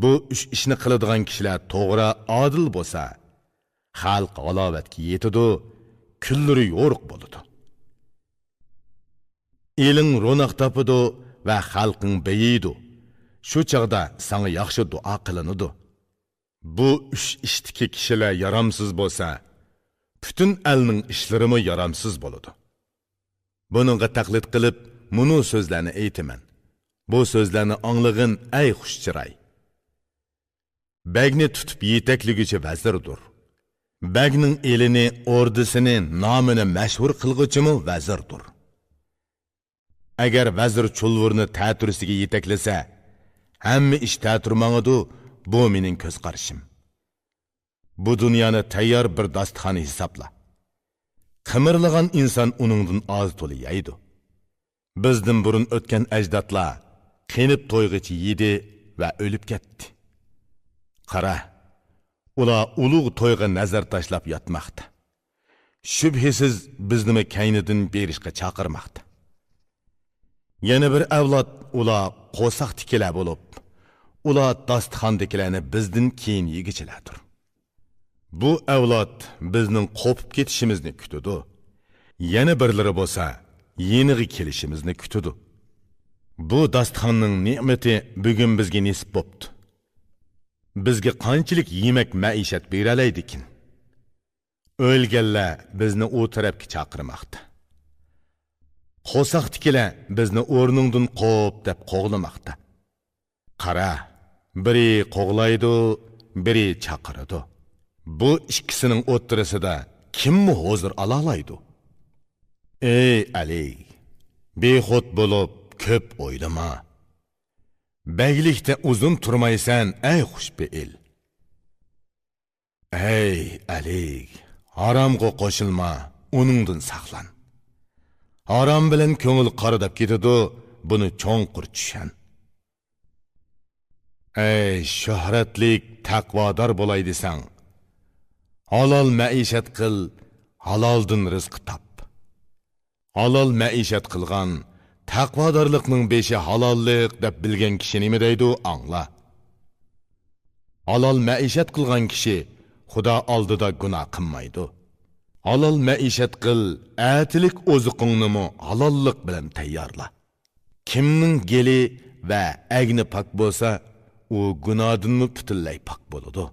بۇ ئۈچ ئىشنى قىلىدىغان كىشىلەر توغرا، ئادىل بولسا، خەلق ھالاۋەتكە يېتىدۇ، كۈنلىرى يورۇق بولىدۇ. ئېلىڭ روناق تاپىدۇ ۋە خەلقىڭ بېيىيدۇ. شۇ چاغدا ساڭا ياخشى دۇئا قىلىنىدۇ. بۇ ئۈچ ئىشتىكى كىشىلەر يارامسىز بولسا، پۈتۈن ئەلنىڭ ئىشلىرىمۇ يارامسىز بولىدۇ. بۇنىڭغا تەقلىد قىلىپ، مۇنۇ سۆزلەرنى ئېيتىمەن. بۇ سۆزلەرنى ئاڭلىغىن، ئەي خۇش چىراي! بەگنى تۇتۇپ يېتەكلىگۈچى ۋەزىردۇر. بەگنىڭ ئېلىنى، ئوردىسىنى، نامىنى مەشھۇر قىلغۇچىمۇ ۋەزىردۇر. ئەگەر ۋەزىر چۇلۋۇرنى تەتۈرىسىگە يېتەكلىسە، ھەممە ئىش تەتۈر ماڭىدۇ، بۇ مېنىڭ كۆز قارىشىم. بۇ دۇنيانى تەييار بىر داستىخان ھېسابلا. قىمىرلىغان ئىنسان ئۇنىڭدىن ئاز تولا يەيدۇ. بىزدىن بۇرۇن ئۆتكەن ئەجدادلار قېنىپ تويغىچە يېدى ۋە ئۆلۈپ كەتتى. قارا، ئۇلار ئۇلۇغ تويغا نەزەر تاشلاپ ياتماقتا. شۈبھىسىز بىزنىمۇ كەينىدىن بېرىشقا چاقىرماقتا. يەنە بىر ئەۋلاد ئۇلار قورساقتىكىلەر بولۇپ، ئۇلار داستىخاندىكىلەرنى بىزدىن كېيىن يېگۈچىلەردۇر. بۇ ئەۋلاد بىزنىڭ قوپۇپ كېتىشىمىزنى كۈتىدۇ. يەنە بىرلىرى بولسا يېنىغا كېلىشىمىزنى كۈتىدۇ. بۇ داستىخاننىڭ نېمىتى بۈگۈن بىزگە نېسىپ بوپتۇ. بىزگە قانچىلىك يېمەك مەئىشەت بېرەلەيدىكىن؟ ئۆلگەنلەر بىزنى ئۇ تەرەپكە چاقىرماقتا. قورساقتىكىلەر بىزنى ئورنۇڭدىن قوپ دەپ قوغلىماقتا. قارا، بىرى قوغلايدۇ، بىرى چاقىرىدۇ. بۇ ئىككىسىنىڭ ئوتتۇرىسىدا كىممۇ ھۇزۇر ئالالايدۇ؟ ئەي ئەلى، بىخۇد بولۇپ كۆپ ئويلىما. بەگلىكتە ئۇزۇن تۇرمايسەن، ئەي خۇشپېئىل. ئەي ئەلى، ھارامغا قوشۇلما، ئۇنىڭدىن ساقلان. ھارام بىلەن كۆڭۈل قارىداپ كېتىدۇ، بۇنى چوڭقۇر چۈشەن. ئەي شۆھرەتلىك، تەقۋادار بولاي دېسەڭ، ھالال مەئىشەت قىل، ھالالدىن رىزقى تاپ. ھالال مەئىشەت قىلغان، تەقۋادارلىقنىڭ بېشى ھالاللىق دەپ بىلگەن كىشى نېمە دەيدۇ، ئاڭلا. ھالال مەئىشەت قىلغان كىشى خۇدا ئالدىدا گۇناھ قىلمايدۇ. ھالال مەئىشەت قىل، ئەتىلىك ئوزۇقۇڭنىمۇ ھالاللىق بىلەن تەييارلا. كىمنىڭ گېلى ۋە ئەگنى پاك بولسا، ئۇ گۇناھدىنمۇ پۈتۈنلەي پاك بولىدۇ.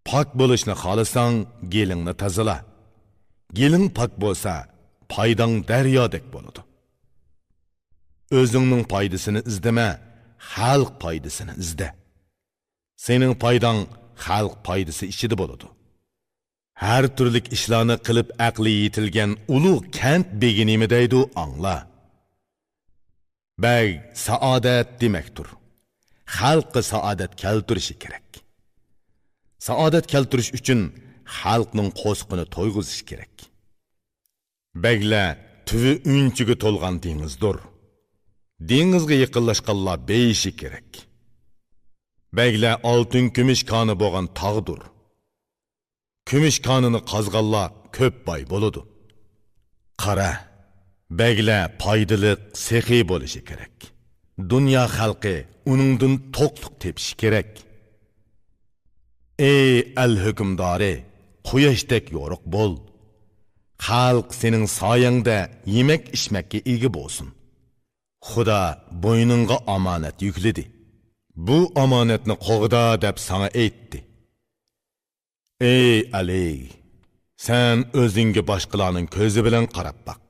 پاك بولۇشنى خالىساڭ، گېلىڭنى تازىلا. گېلىڭ پاك بولسا، پايداڭ دەريادەك بولىدۇ. ئۆزۈڭنىڭ پايدىسىنى ئىزدىمە، خەلق پايدىسىنى ئىزدە. سېنىڭ پايداڭ خەلق پايدىسى ئىچىدە بولىدۇ. ھەر تۈرلۈك ئىشلارنى قىلىپ ئەقلى يېتىلگەن ئۇلۇغ كەنت بېگى نېمە دەيدۇ، ئاڭلا. بەگ سائادەت دېمەكتۇر. خەلققە سائادەت كەلتۈرۈشى كېرەك. سائادەت كەلتۈرۈش ئۈچۈن خەلقنىڭ قورسىقىنى تويغۇزۇش كېرەك. بەگلەر تۈۋى ئۈنچىگە تولغان دېڭىزدۇر. دېڭىزغا يېقىنلاشقانلار بېيىشى كېرەك. بەگلەر ئالتۇن كۈمۈش كانى بولغان تاغدۇر. كۈمۈش كانىنى قازغانلار كۆپ باي بولىدۇ. قارا، بەگلەر پايدىلىق، سېخىي بولۇشى كېرەك. دۇنيا خەلقى ئۇنىڭدىن توقلۇق تېپىشى كېرەك. ئەي ئەل ھۆكۈمدارى، قۇياشتەك يورۇق بول. خەلق سېنىڭ سايەڭدە يېمەك-ئىچمەككە ئىگە بولسۇن. خۇدا بوينۇڭغا ئامانەت يۈكلىدى. بۇ ئامانەتنى قوغدا دەپ ساڭا ئېيتتى. ئەي ئەلى، سەن ئۆزۈڭگە باشقىلارنىڭ كۆزى بىلەن قاراپ باق.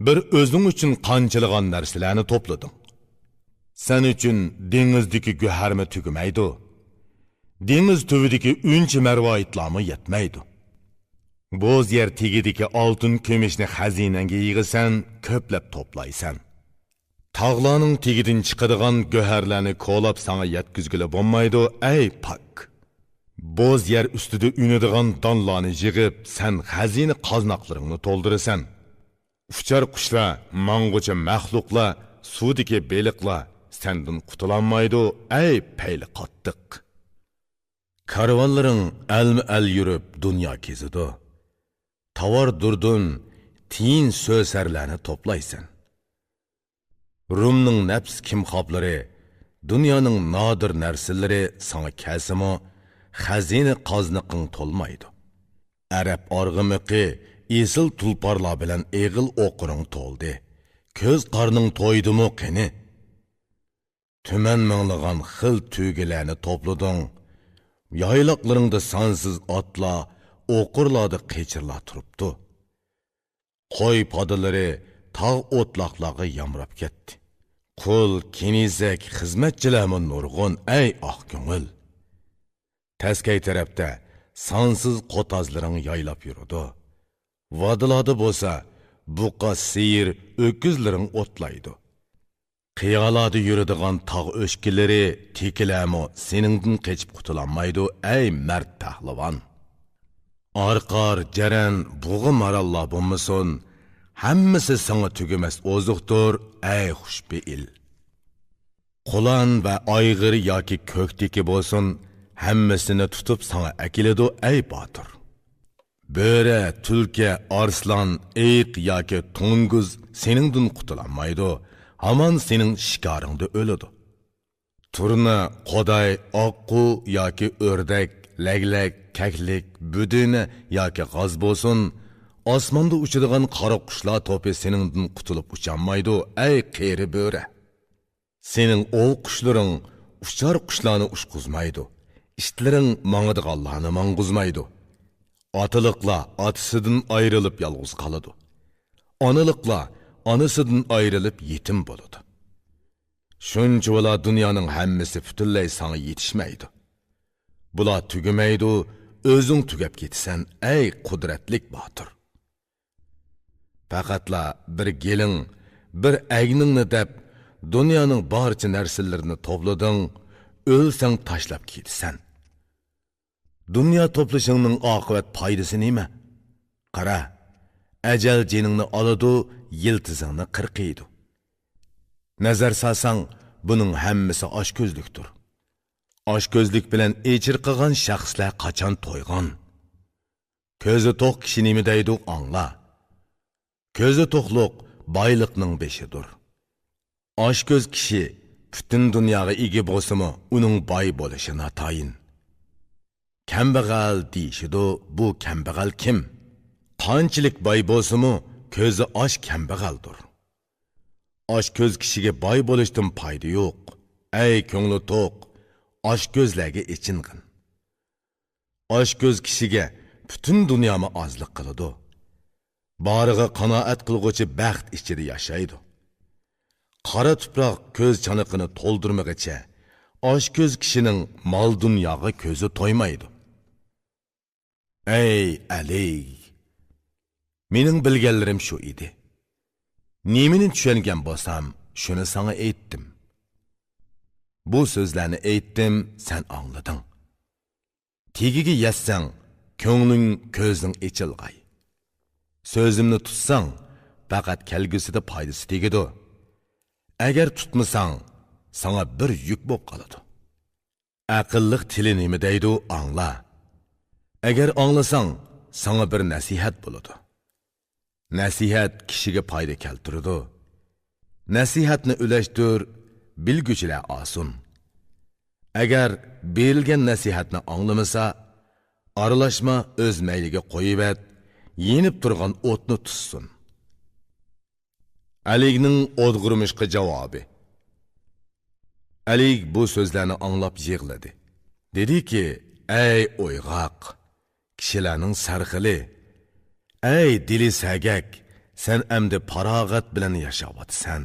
بىر ئۆزۈڭ ئۈچۈن قانچىلىغان نەرسىلەرنى توپلىدىڭ. سەن ئۈچۈن دېڭىزدىكى گۆھەرمۇ تۈگىمەيدۇ. دېڭىز تۈۋىدىكى ئۈنچە مەرۋايىتلارمۇ يەتمەيدۇ. بوز يەر تېگىدىكى ئالتۇن كۈمۈشنى خەزىنەڭگە يىغىسەن، كۆپلەپ توپلايسەن. تاغلارنىڭ تېگىدىن چىقىدىغان گۆھەرلەرنى كولاپ ساڭا يەتكۈزگىلى بولمايدۇ، ئەي پاك! بوز يەر ئۈستىدە ئۈنىدىغان دانلارنى يىغىپ، سەن خەزىنە قازناقلىرىڭنى تولدۇرىسەن. ئۇچار قۇشلار، ماڭغۇچى مەخلۇقلار، سۇدىكى بېلىقلار سەندىن قۇتۇلالمايدۇ، ئەي پەيلى قاتتىق! كارۋانلىرىڭ ئەلمۇ ئەل يۈرۈپ دۇنيا كېزىدۇ. تاۋار دۇردۇن، تىيىن سۆسەرلەرنى توپلايسەن. رۇمنىڭ نەپس كىمخاپلىرى، دۇنيانىڭ نادىر نەرسىلىرى ساڭا كەلسىمۇ، خەزىنە قازنىقىڭ تولمايدۇ. ئەرەب ئارغىمىقى ئېسىل تۇلپارلار بىلەن ئېغىل ئوقۇرۇڭ تولدى. كۆز قارنىڭ تويدىمۇ قېنى؟ تۈمەن مىڭلىغان خىل تۈگىلەرنى توپلىدىڭ. يايلاقلىرىڭدا سانسىز ئاتلار، ئوقۇرلاردا قېچىرلار تۇرۇپتۇ. قوي پادىلىرى تاغ ئوتلاقلارغا يامراپ كەتتى. قۇل، كېنىزەك، خىزمەتچىلەرمۇ نۇرغۇن، ئەي ئاق كۆڭۈل! تەسكەي تەرەپتە سانسىز قوتازلىرىڭ يايلاپ يۈرىدۇ. ۋادىلاردا بولسا بۇقا، سىيىر، ئۆكۈزلىرىڭ ئوتلايدۇ. قىيالاردا يۈرىدىغان تاغ ئۆچكىلىرى، تېكىلەرمۇ سېنىڭدىن قېچىپ قۇتۇلالمايدۇ، ئەي مەرد پەھلىۋان! ئارقار، جەرەن، بۇغا، ماراللار بولمىسۇن، ھەممىسى ساڭا تۈگىمەس ئوزۇقتۇر، ئەي خۇشپېئىل! قۇلان ۋە ئايغىر ياكى كۆكتېكى بولسۇن، ھەممىسىنى تۇتۇپ ساڭا ئەكېلىدۇ، ئەي باتۇر! بۆرە، تۈلكە، ئارسلان، ئېيىق ياكى توڭگۇز سېنىڭدىن قۇتۇلالمايدۇ، ھامان سېنىڭ شىكارىڭدا ئۆلىدۇ. تۇرنا، قوداي، ئاققۇ ياكى ئۆردەك، لەگلەك، كەكلىك، بۆدۈنە ياكى غاز بولسۇن، ئاسماندا ئۇچىدىغان قارا قۇشلار توپى سېنىڭدىن قۇتۇلۇپ ئۇچالمايدۇ، ئەي قېرى بۆرە! سېنىڭ ئوۋ قۇشلىرىڭ ئۇچار قۇشلارنى ئۇچقۇزمايدۇ، ئىتلىرىڭ ماڭىدىغانلارنى ماڭغۇزمايدۇ. ئاتىلىقلار ئاتىسىدىن ئايرىلىپ يالغۇز قالىدۇ. ئانىلىقلار ئانىسىدىن ئايرىلىپ يېتىم بولىدۇ. شۇنچىۋالا دۇنيانىڭ ھەممىسى پۈتۈنلەي ساڭا يېتىشمەيدۇ. بۇلار تۈگىمەيدۇ، ئۆزۈڭ تۈگەپ كېتىسەن، ئەي قۇدرەتلىك باتۇر! پەقەتلا بىر گېلىڭ، بىر ئەگنىڭنى دەپ، دۇنيانىڭ بارچە نەرسىلىرىنى توپلىدىڭ، ئۆلسەڭ تاشلاپ كېتىسەن. دۇنيا توپلىشىڭنىڭ ئاقىۋەت پايدىسى نېمە؟ قارا، ئەجەل جېنىڭنى ئالىدۇ، يىلتىزىڭنى قىرقىيدۇ. نەزەر سالساڭ، بۇنىڭ ھەممىسى ئاچكۆزلۈكتۇر. ئاچكۆزلۈك بىلەن ئېچىرقىغان شەخسلەر قاچان تويغان؟ كۆزى توق كىشى نېمە دەيدۇ، ئاڭلا. كۆزى توقلۇق بايلىقنىڭ بېشىدۇر. ئاچكۆز كىشى پۈتۈن دۇنياغا ئىگە بولسىمۇ، ئۇنىڭ باي بولۇشى ناتايىن. كەمبەغەل دېيىشىدۇ، بۇ كەمبەغەل كىم؟ قانچىلىك باي بولسىمۇ، كۆزى ئاچ كەمبەغەلدۇر. ئاچكۆز كىشىگە باي بولۇشتىن پايدا يوق. ئەي كۆڭلى توق، ئاچكۆزلەرگە ئېچىنغىن. ئاچكۆز كىشىگە پۈتۈن دۇنيامۇ ئازلىق قىلىدۇ. بارىغا قانائەت قىلغۇچى بەخت ئىچىدە ياشايدۇ. قارا تۇپراق كۆز چانىقىنى تولدۇرمىغىچە، ئاچكۆز كىشىنىڭ مال-دۇنياغا كۆزى تويمايدۇ. ئەي ئەلى! مېنىڭ بىلگەنلىرىم شۇ ئىدى. نېمىنى چۈشەنگەن بولسام، شۇنى ساڭا ئېيتتىم. بۇ سۆزلەرنى ئېيتتىم، سەن ئاڭلىدىڭ. تېگىگە يەتسەڭ، كۆڭلۈڭ، كۆزۈڭ ئېچىلغاي. سۆزۈمنى تۇتساڭ، پەقەت كەلگۈسىدە پايدىسى تېگىدۇ. ئەگەر تۇتمىساڭ، ساڭا بىر يۈك بولۇپ قالىدۇ. ئەقىللىق تىلى نېمە دەيدۇ، ئاڭلا. ئەگەر ئاڭلىساڭ، ساڭا بىر نەسىھەت بولىدۇ. نەسىھەت كىشىگە پايدا كەلتۈرىدۇ. نەسىھەتنى ئۈلەشتۈر، بىلگۈچىلەر ئالسۇن. ئەگەر بېرىلگەن نەسىھەتنى ئاڭلىمىسا، ئارىلاشما، ئۆز مەيلىگە قويۇۋەت، يېنىپ تۇرغان ئوتنى تۇتسۇن. ئەلىگنىڭ ئودغۇرمىشقا جاۋابى. ئەلىگ بۇ سۆزلەرنى ئاڭلاپ يىغلىدى. دېدىكى، ئەي ئويغاق، كىشىلەرنىڭ سەرخىلى، ئەي دىلى سەگەك، سەن ئەمدى پاراغەت بىلەن ياشاۋاتىسەن.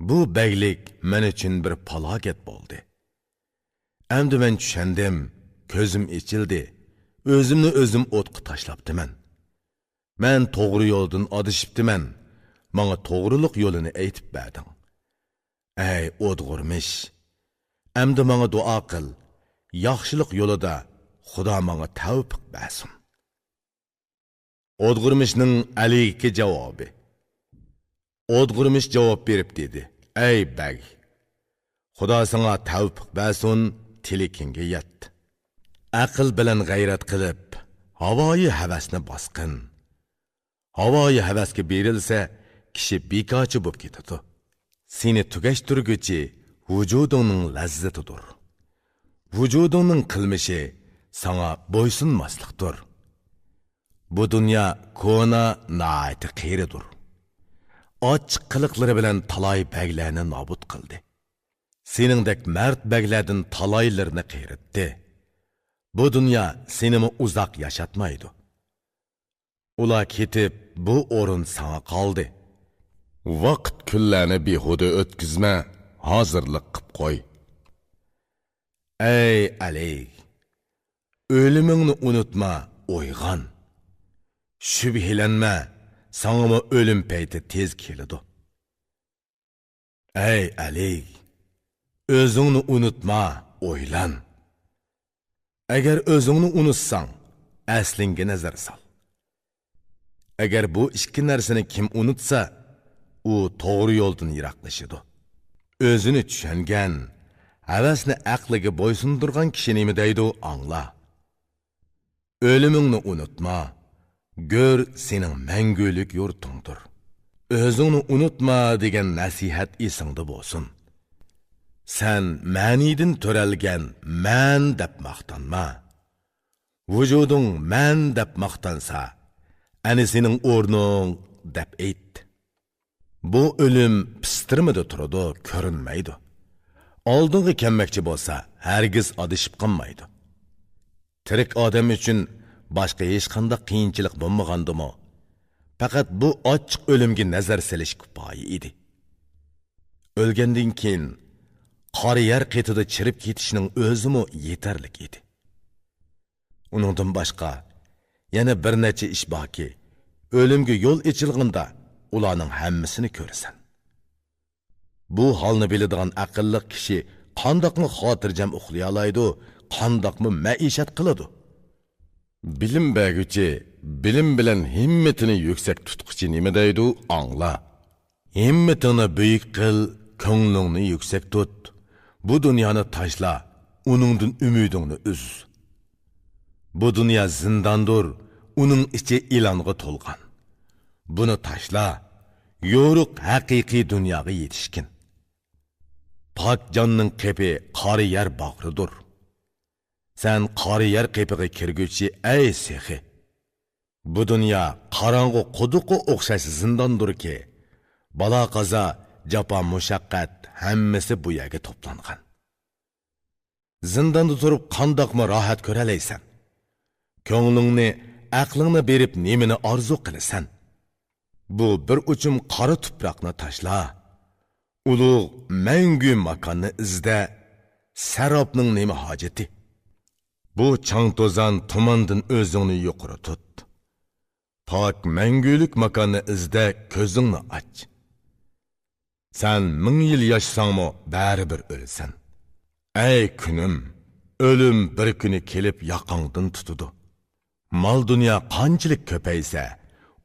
بۇ بەگلىك مەن ئۈچۈن بىر پالاكەت بولدى. ئەمدى مەن چۈشەندىم، كۆزۈم ئېچىلدى، ئۆزۈمنى ئۆزۈم ئوتقا تاشلاپتىمەن. مەن توغرا يولدىن ئادىشىپتىمەن، ماڭا توغرىلىق يولىنى ئېيتىپ بەردىڭ. ئەي ئودغۇرمىش، ئەمدى ماڭا دۇئا قىل، ياخشىلىق يولىدا، خۇدا ماڭا تەۋپىق بەرسۇن. ئودغۇرمىشنىڭ ئەلىگە جاۋابى. ئودغۇرمىش جاۋاب بېرىپ دېدى، ئەي بەگ، خۇدا ساڭا تەۋپىق بەرسۇن، تىلىكىڭگە يەت. ئەقىل بىلەن غەيرەت قىلىپ، ھاۋايى ھەۋەسنى باسقىن. ھاۋايى ھەۋەسكە بېرىلسە، كىشى بىكارچى بولۇپ كېتىدۇ. سېنى تۈگەشتۈرگۈچى ۋۇجۇدۇڭنىڭ لەززىتىدۇر. ۋۇجۇدۇڭنىڭ قىلمىشى ساڭا بويسۇنماسلىقتۇر. بۇ دۇنيا كونا، ناھايىتى قېرىدۇر. ئاچچىق قىلىقلىرى بىلەن تالاي بەگلەرنى نابۇت قىلدى. سېنىڭدەك مەرد بەگلەردىن تالايلىرىنى قېرىتتى. بۇ دۇنيا سېنىمۇ ئۇزاق ياشاتمايدۇ. ئۇلار كېتىپ، بۇ ئورۇن ساڭا قالدى. ۋاقىت كۈنلەرنى بىھۇدە ئۆتكۈزمە، ھازىرلىق قىپ قوي. ئەي ئەلى! ئۆلۈمۈڭنى ئۇنتۇما، ئويغان. شۈبھىلەنمە، ساڭىمۇ ئۆلۈم پەيتى تېز كېلىدۇ. ئەي ئەلى! ئۆزۈڭنى ئۇنتۇما، ئويلان. ئەگەر ئۆزۈڭنى ئۇنتۇساڭ، ئەسلىڭگە نەزەر سال. ئەگەر بۇ ئىككى نەرسىنى كىم ئۇنتۇسا، ئۇ توغرا يولدىن يىراقلىشىدۇ. ئۆزىنى چۈشەنگەن، ھەۋەسنى ئەقلىگە بويسۇندۇرغان كىشى نېمە دەيدۇ، ئاڭلا. ئۆلۈمۈڭنى ئۇنتۇما، گۆر سېنىڭ مەڭگۈلۈك يۇرتۇڭدۇر. ئۆزۈڭنى ئۇنتۇما دېگەن نەسىھەت ئېسىڭدە بولسۇن. سەن مەنىدىن تۆرەلگەن مەن دەپ ماختانما. ۋۇجۇدۇڭ مەن دەپ ماختانسا، ئەنە سېنىڭ ئورنۇڭ دەپ ئېيت. بۇ ئۆلۈم پىستىرمىدە تۇرىدۇ، كۆرۈنمەيدۇ. ئالدىڭغا كەلمەكچى بولسا، ھەرگىز ئادىشىپ قالمايدۇ. تىرىك ئادەم ئۈچۈن باشقا ھېچقانداق قىيىنچىلىق بولمىغاندىمۇ، پەقەت بۇ ئاچچىق ئۆلۈمگە نەزەر سېلىش كۇپايە ئىدى. ئۆلگەندىن كېيىن قارا يەر قېتىدا چىرىپ كېتىشنىڭ ئۆزىمۇ يېتەرلىك ئىدى. ئۇنىڭدىن باشقا، يەنە بىر نەچچە ئىش باركى، ئۆلۈمگە يول ئېچىلغاندا ئۇلارنىڭ ھەممىسىنى كۆرىسەن. بۇ ھالنى بىلىدىغان ئەقىللىق كىشى قانداقمۇ خاتىرجەم ئۇخلىيالايدۇ، قانداقمۇ مەئىشەت قىلىدۇ؟ بىلىم بەرگۈچى، بىلىم بىلەن ھىممىتىنى يۈكسەك تۇتقۇچى نېمە دەيدۇ، ئاڭلا. ھىممىتىڭنى بۈيۈك قىل، كۆڭلۈڭنى يۈكسەك تۇت. بۇ دۇنيانى تاشلا، ئۇنىڭدىن ئۈمىدىڭنى ئۈز. بۇ دۇنيا زىنداندۇر، ئۇنىڭ ئىچى ئىلانغا تولغان. بۇنى تاشلا، يورۇق ھەقىقىي دۇنياغا يېتىشكىن. پاك جاننىڭ قېپى قارا يەر باغرىدۇر. سەن قارا يەر قېپىغا كىرگۈچى، ئەي سېخى! بۇ دۇنيا قاراڭغۇ قۇدۇققا ئوخشاش زىنداندۇركى، بالا-قازا، جاپا-مۇشەققەت ھەممىسى بۇ يەرگە توپلانغان. زىنداندا تۇرۇپ قانداقمۇ راھەت كۆرەلەيسەن؟ كۆڭلۈڭنى، ئەقلىڭنى بېرىپ نېمىنى ئارزۇ قىلىسەن؟ بۇ بىر ئۇچۇم قارا تۇپراقنى تاشلا. ئۇلۇغ، مەڭگۈ ماكاننى ئىزدە. سەرابنىڭ نېمە ھاجىتى؟ بۇ چاڭ-توزان تۇماندىن ئۆزۈڭنى يۇقىرى تۇت. پاك مەڭگۈلۈك ماكاننى ئىزدە، كۆزۈڭنى ئاچ. سەن مىڭ يىل ياشىساڭمۇ بەرىبىر ئۆلىسەن. ئەي كۈنۈم، ئۆلۈم بىر كۈنى كېلىپ ياقاڭدىن تۇتىدۇ. مال-دۇنيا قانچىلىك كۆپەيسە،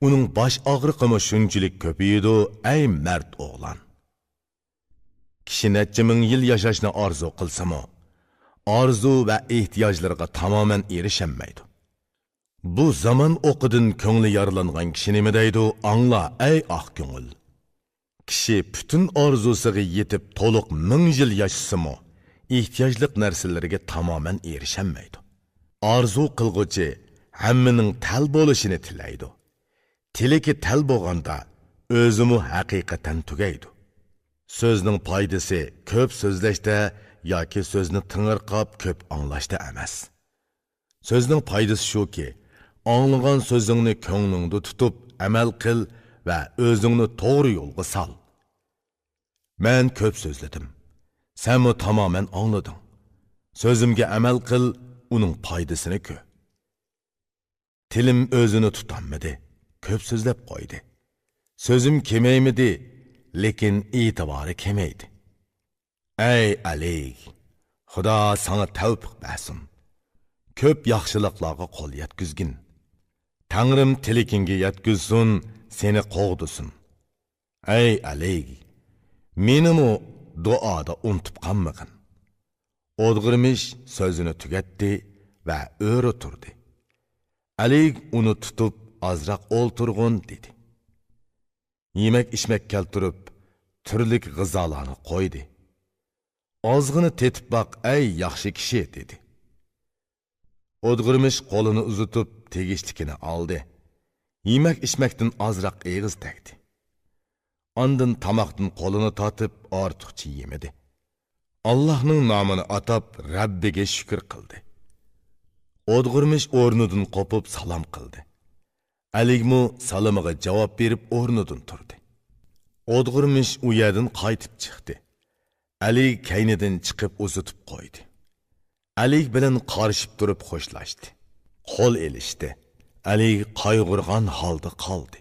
ئۇنىڭ باش ئاغرىقىمۇ شۇنچىلىك كۆپىيىدۇ، ئەي مەرد ئوغلان! كىشى نەچچە مىڭ يىل ياشاشنى ئارزۇ قىلسىمۇ، ئارزۇ ۋە ئېھتىياجلىرىغا تامامەن ئېرىشەلمەيدۇ. بۇ زامان ئوقىدىن كۆڭلى يارىلانغان كىشى نېمە دەيدۇ، ئاڭلا، ئەي ئاق كۆڭۈل! كىشى پۈتۈن ئارزۇسىغا يېتىپ تولۇق مىڭ يىل ياشىسىمۇ، ئېھتىياجلىق نەرسىلىرىگە تامامەن ئېرىشەلمەيدۇ. ئارزۇ قىلغۇچى ھەممىنىڭ تەل بولۇشىنى تىلەيدۇ. تىلىكى تەل بولغاندا، ئۆزىمۇ ھەقىقەتەن تۈگەيدۇ. سۆزنىڭ پايدىسى كۆپ سۆزلەشتە ياكى سۆزنى تېڭىرقاپ كۆپ ئاڭلاشتا ئەمەس. سۆزنىڭ پايدىسى شۇكى، ئاڭلىغان سۆزۈڭنى كۆڭلۈڭدە تۇتۇپ ئەمەل قىل ۋە ئۆزۈڭنى توغرا يولغا سال. مەن كۆپ سۆزلىدىم. سەنمۇ تامامەن ئاڭلىدىڭ. سۆزۈمگە ئەمەل قىل، ئۇنىڭ پايدىسىنى كۆر. تىلىم ئۆزىنى تۇتالمىدى، كۆپ سۆزلەپ قويدى. سۆزۈم كېمەيمىدى، لېكىن ئېتىبارى كېمەيدى. ئەي ئەلىگ، خۇدا ساڭا تەۋپىق بەرسۇن. كۆپ ياخشىلىقلارغا قول يەتكۈزگىن. تەڭرىم تىلىكىڭگە يەتكۈزسۇن، سېنى قوغدىسۇن. ئەي ئەلىگ، مېنىمۇ دۇئادا ئۇنتۇپ قالمىغىن. ئودغىرمىش سۆزىنى تۈگەتتى ۋە ئۆرە تۇردى. ئەلىگ ئۇنى تۇتۇپ، ئازراق ئولتۇرغىن، دېدى. يېمەك-ئىچمەك كەلتۈرۈپ، تۈرلۈك غىزالارنى قويدى. ئازغىنە تېتىپ باق، ئەي ياخشى كىشى، دېدى. ئودغىرمىش قولىنى ئۇزىتىپ، تېگىشلىكىنى ئالدى. يېمەك-ئىچمەكتىن ئازراق ئېغىز تەگدى. ئاندىن تاماقتىن قولىنى تارتىپ، ئارتۇقچە يېمىدى. ئاللاھنىڭ نامىنى ئاتاپ، رەببىگە شۈكۈر قىلدى. ئودغىرمىش ئورنىدىن قوپۇپ سالام قىلدى. ئەلىگمۇ سالىمىغا جاۋاب بېرىپ ئورنىدىن تۇردى. ئودغىرمىش ئۇ يەردىن قايتىپ چىقتى. ئەلىگ كەينىدىن چىقىپ ئۇزىتىپ قويدى. ئەلىگ بىلەن قارىشىپ تۇرۇپ خوشلاشتى. قول ئېلىشتى. ئەلىگ قايغۇرغان ھالدا قالدى.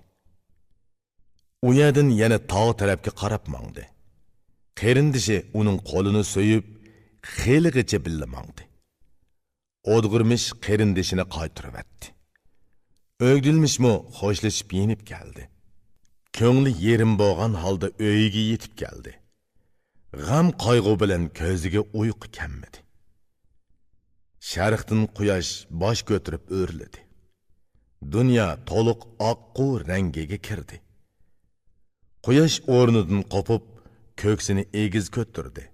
ئۇ يەردىن يەنە تاغ تەرەپكە قاراپ ماڭدى. قېرىندىشى ئۇنىڭ قولىنى سۆيۈپ، خېلىغىچە بىللە ماڭدى. ئودغىرمىش قېرىندىشىنى قايتۇرۇۋەتتى. ئۆگدۈلمىشمۇ خوشلىشىپ يېنىپ كەلدى. كۆڭلى يېرىم بولغان ھالدا ئۆيىگە يېتىپ كەلدى. غەم-قايغۇ بىلەن كۆزىگە ئۇيقۇ كەلمىدى. شەرقتىن قۇياش باش كۆتۈرۈپ ئۆرلىدى. دۇنيا تولۇق ئاققۇ رەڭگىگە كىردى. قۇياش ئورنىدىن قوپۇپ، كۆكسىنى ئېگىز كۆتۈردى.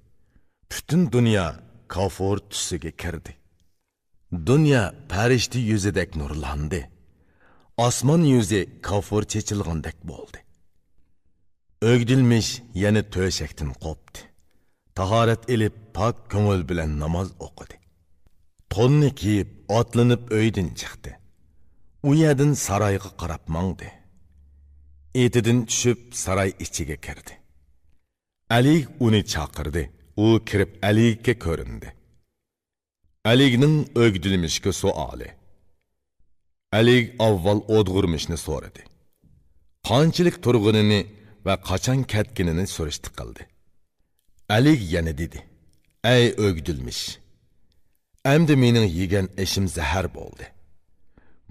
پۈتۈن دۇنيا كافۇر تۈسىگە كىردى. دۇنيا پەرىشتە يۈزىدەك نۇرلاندى. ئاسمان يۈزى كافۇر چېچىلغاندەك بولدى. ئۆگدۈلمىش يەنە تۆشەكتىن قوپتى. تاھارەت ئېلىپ، پاك كۆڭۈل بىلەن ناماز ئوقۇدى. توننى كىيىپ، ئاتلىنىپ ئۆيدىن چىقتى. ئۇ يەردىن سارايغا قاراپ ماڭدى. ئېتىدىن چۈشۈپ، ساراي ئىچىگە كىردى. ئەلىگ ئۇنى چاقىردى. ئۇ كىرىپ، ئەلىگكە كۆرۈندى. ئەلىگنىڭ ئۆگدۈلمىشكە سوئالى. ئەلىگ ئاۋۋال ئودغۇرمىشنى سورىدى. قانچىلىك تۇرغىنىنى ۋە قاچان كەتكىنىنى سۈرۈشتە قىلدى. ئەلىگ يەنە دېدى: ئەي ئۆگدۈلمىش! ئەمدى مېنىڭ يېگەن ئېشىم زەھەر بولدى.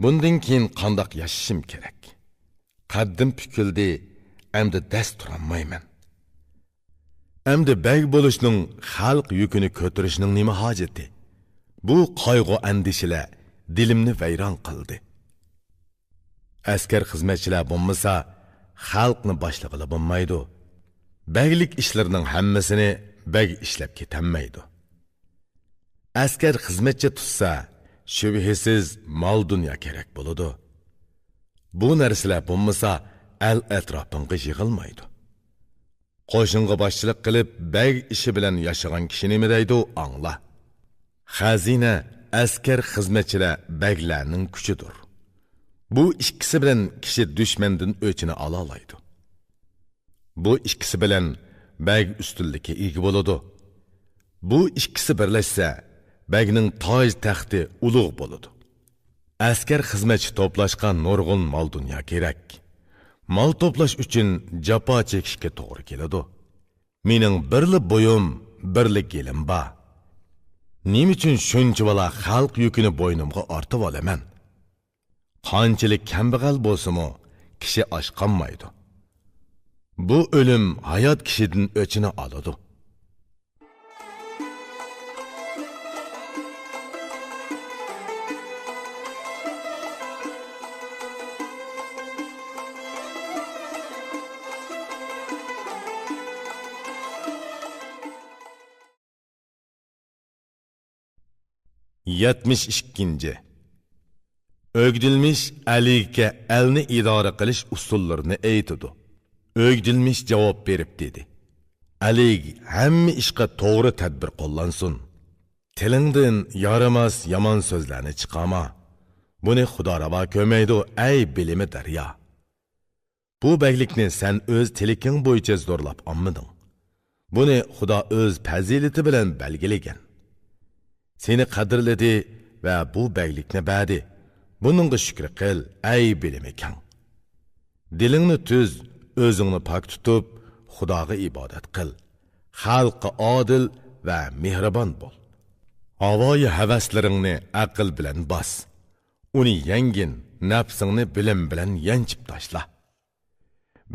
بۇندىن كېيىن قانداق ياشىشىم كېرەك؟ قەددىم پۈكۈلدى، ئەمدى دەس تۇرالمايمەن. ئەمدى بەگ بولۇشنىڭ، خەلق يۈكىنى كۆتۈرۈشنىڭ نېمە ھاجىتى؟ بۇ قايغۇ-ئەندىشىلەر دىلىمنى ۋەيران قىلدى. ئەسكەر خىزمەتچىلەر بولمىسا، خەلقنى باشلىغىلى بولمايدۇ. بەگلىك ئىشلىرىنىڭ ھەممىسىنى بەگ ئىشلەپ كېتەلمەيدۇ. ئەسكەر خىزمەتچى تۇتسا، شۈبھىسىز مال-دۇنيا كېرەك بولىدۇ. بۇ نەرسىلەر بولمىسا، ئەل ئەتراپىڭغا يىغىلمايدۇ. قوشۇنغا باشچىلىق قىلىپ، بەگ ئىشى بىلەن ياشىغان كىشى نېمە دەيدۇ، ئاڭلا. خەزىنە، ئەسكەر خىزمەتچىلەر بەگلەرنىڭ كۈچىدۇر. بۇ ئىككىسى بىلەن كىشى دۈشمەندىن ئۆچىنى ئالالايدۇ. بۇ ئىككىسى بىلەن بەگ ئۈستۈنلۈككە ئىگە بولىدۇ. بۇ ئىككىسى بىرلەشسە، بەگنىڭ تاج-تەختى ئۇلۇغ بولىدۇ. ئەسكەر خىزمەتچى توپلاشقا نۇرغۇن مال-دۇنيا كېرەك. مال توپلاش ئۈچۈن جاپا چېكىشكە توغرا كېلىدۇ. مېنىڭ بىرلا بويۇم، بىرلا گېلىم بار. نېمە ئۈچۈن شۇنچىۋالا خەلق يۈكىنى بوينۇمغا ئارتىۋالىمەن؟ قانچىلىك كەمبەغەل بولسىمۇ، كىشى ئاچ قالمايدۇ. بۇ ئۆلۈم ھايات كىشىدىن ئۆچىنى ئالىدۇ. يەتمىش ئىككىنچى. ئۆگدىلمىش ئەلىگە ئەلنى ئىدارە قىلىش ئۇسۇللىرىنى ئېيتىدۇ. ئۆگدىلمىش جاۋاب بېرىپ دېدى: ئەلىگ، ھەممە ئىشقا توغرا تەدبىر قوللانسۇن. تىلىڭدىن يارىماس يامان سۆزلەرنى چىقارما. بۇنى خۇدا راۋا كۆرمەيدۇ، ئەي بىلىمى دەريا. بۇ بەگلىكنى سەن ئۆز تىلىكىڭ بويىچە زورلاپ ئالمىدىڭ. بۇنى خۇدا ئۆز پەزىلىتى بىلەن بەلگىلىگەن. سېنى قەدىرلىدى ۋە بۇ بەگلىكنى بەردى. بۇنىڭغا شۈكرى قىل، ئەي بىلىمى كەڭ. دىلىڭنى تۈز، ئۆزۈڭنى پاك تۇتۇپ، خۇداغا ئىبادەت قىل. خەلققە ئادىل ۋە مېھرىبان بول. ھاۋايى ھەۋەسلىرىڭنى ئەقىل بىلەن باس. ئۇنى يەڭگىن، نەپسىڭنى بىلىم بىلەن يەنچىپ تاشلا.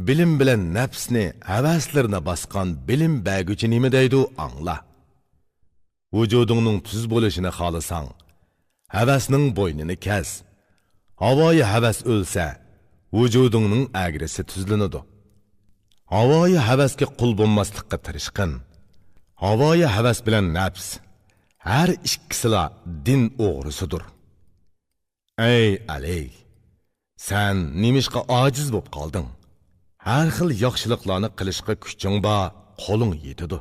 بىلىم بىلەن نەپسنى، ھەۋەسلىرىنى باسقان بىلىم بەرگۈچى نېمە دەيدۇ، ئاڭلا. ۋۇجۇدۇڭنىڭ تۈز بولۇشىنى خالىساڭ، ھەۋەسنىڭ بوينىنى كەس. ھاۋايى ھەۋەس ئۆلسە، ۋۇجۇدۇڭنىڭ ئەگرىسى تۈزلىنىدۇ. ھاۋايى ھەۋەسكە قۇل بولماسلىققا تىرىشقىن. ھاۋايى ھەۋەس بىلەن نەپس، ھەر ئىككىسىلا دىن ئوغرىسىدۇر. ئەي ئەلىگ! سەن نېمىشقا ئاجىز بولۇپ قالدىڭ؟ ھەر خىل ياخشىلىقلارنى قىلىشقا كۈچۈڭ بار، قولۇڭ يېتىدۇ.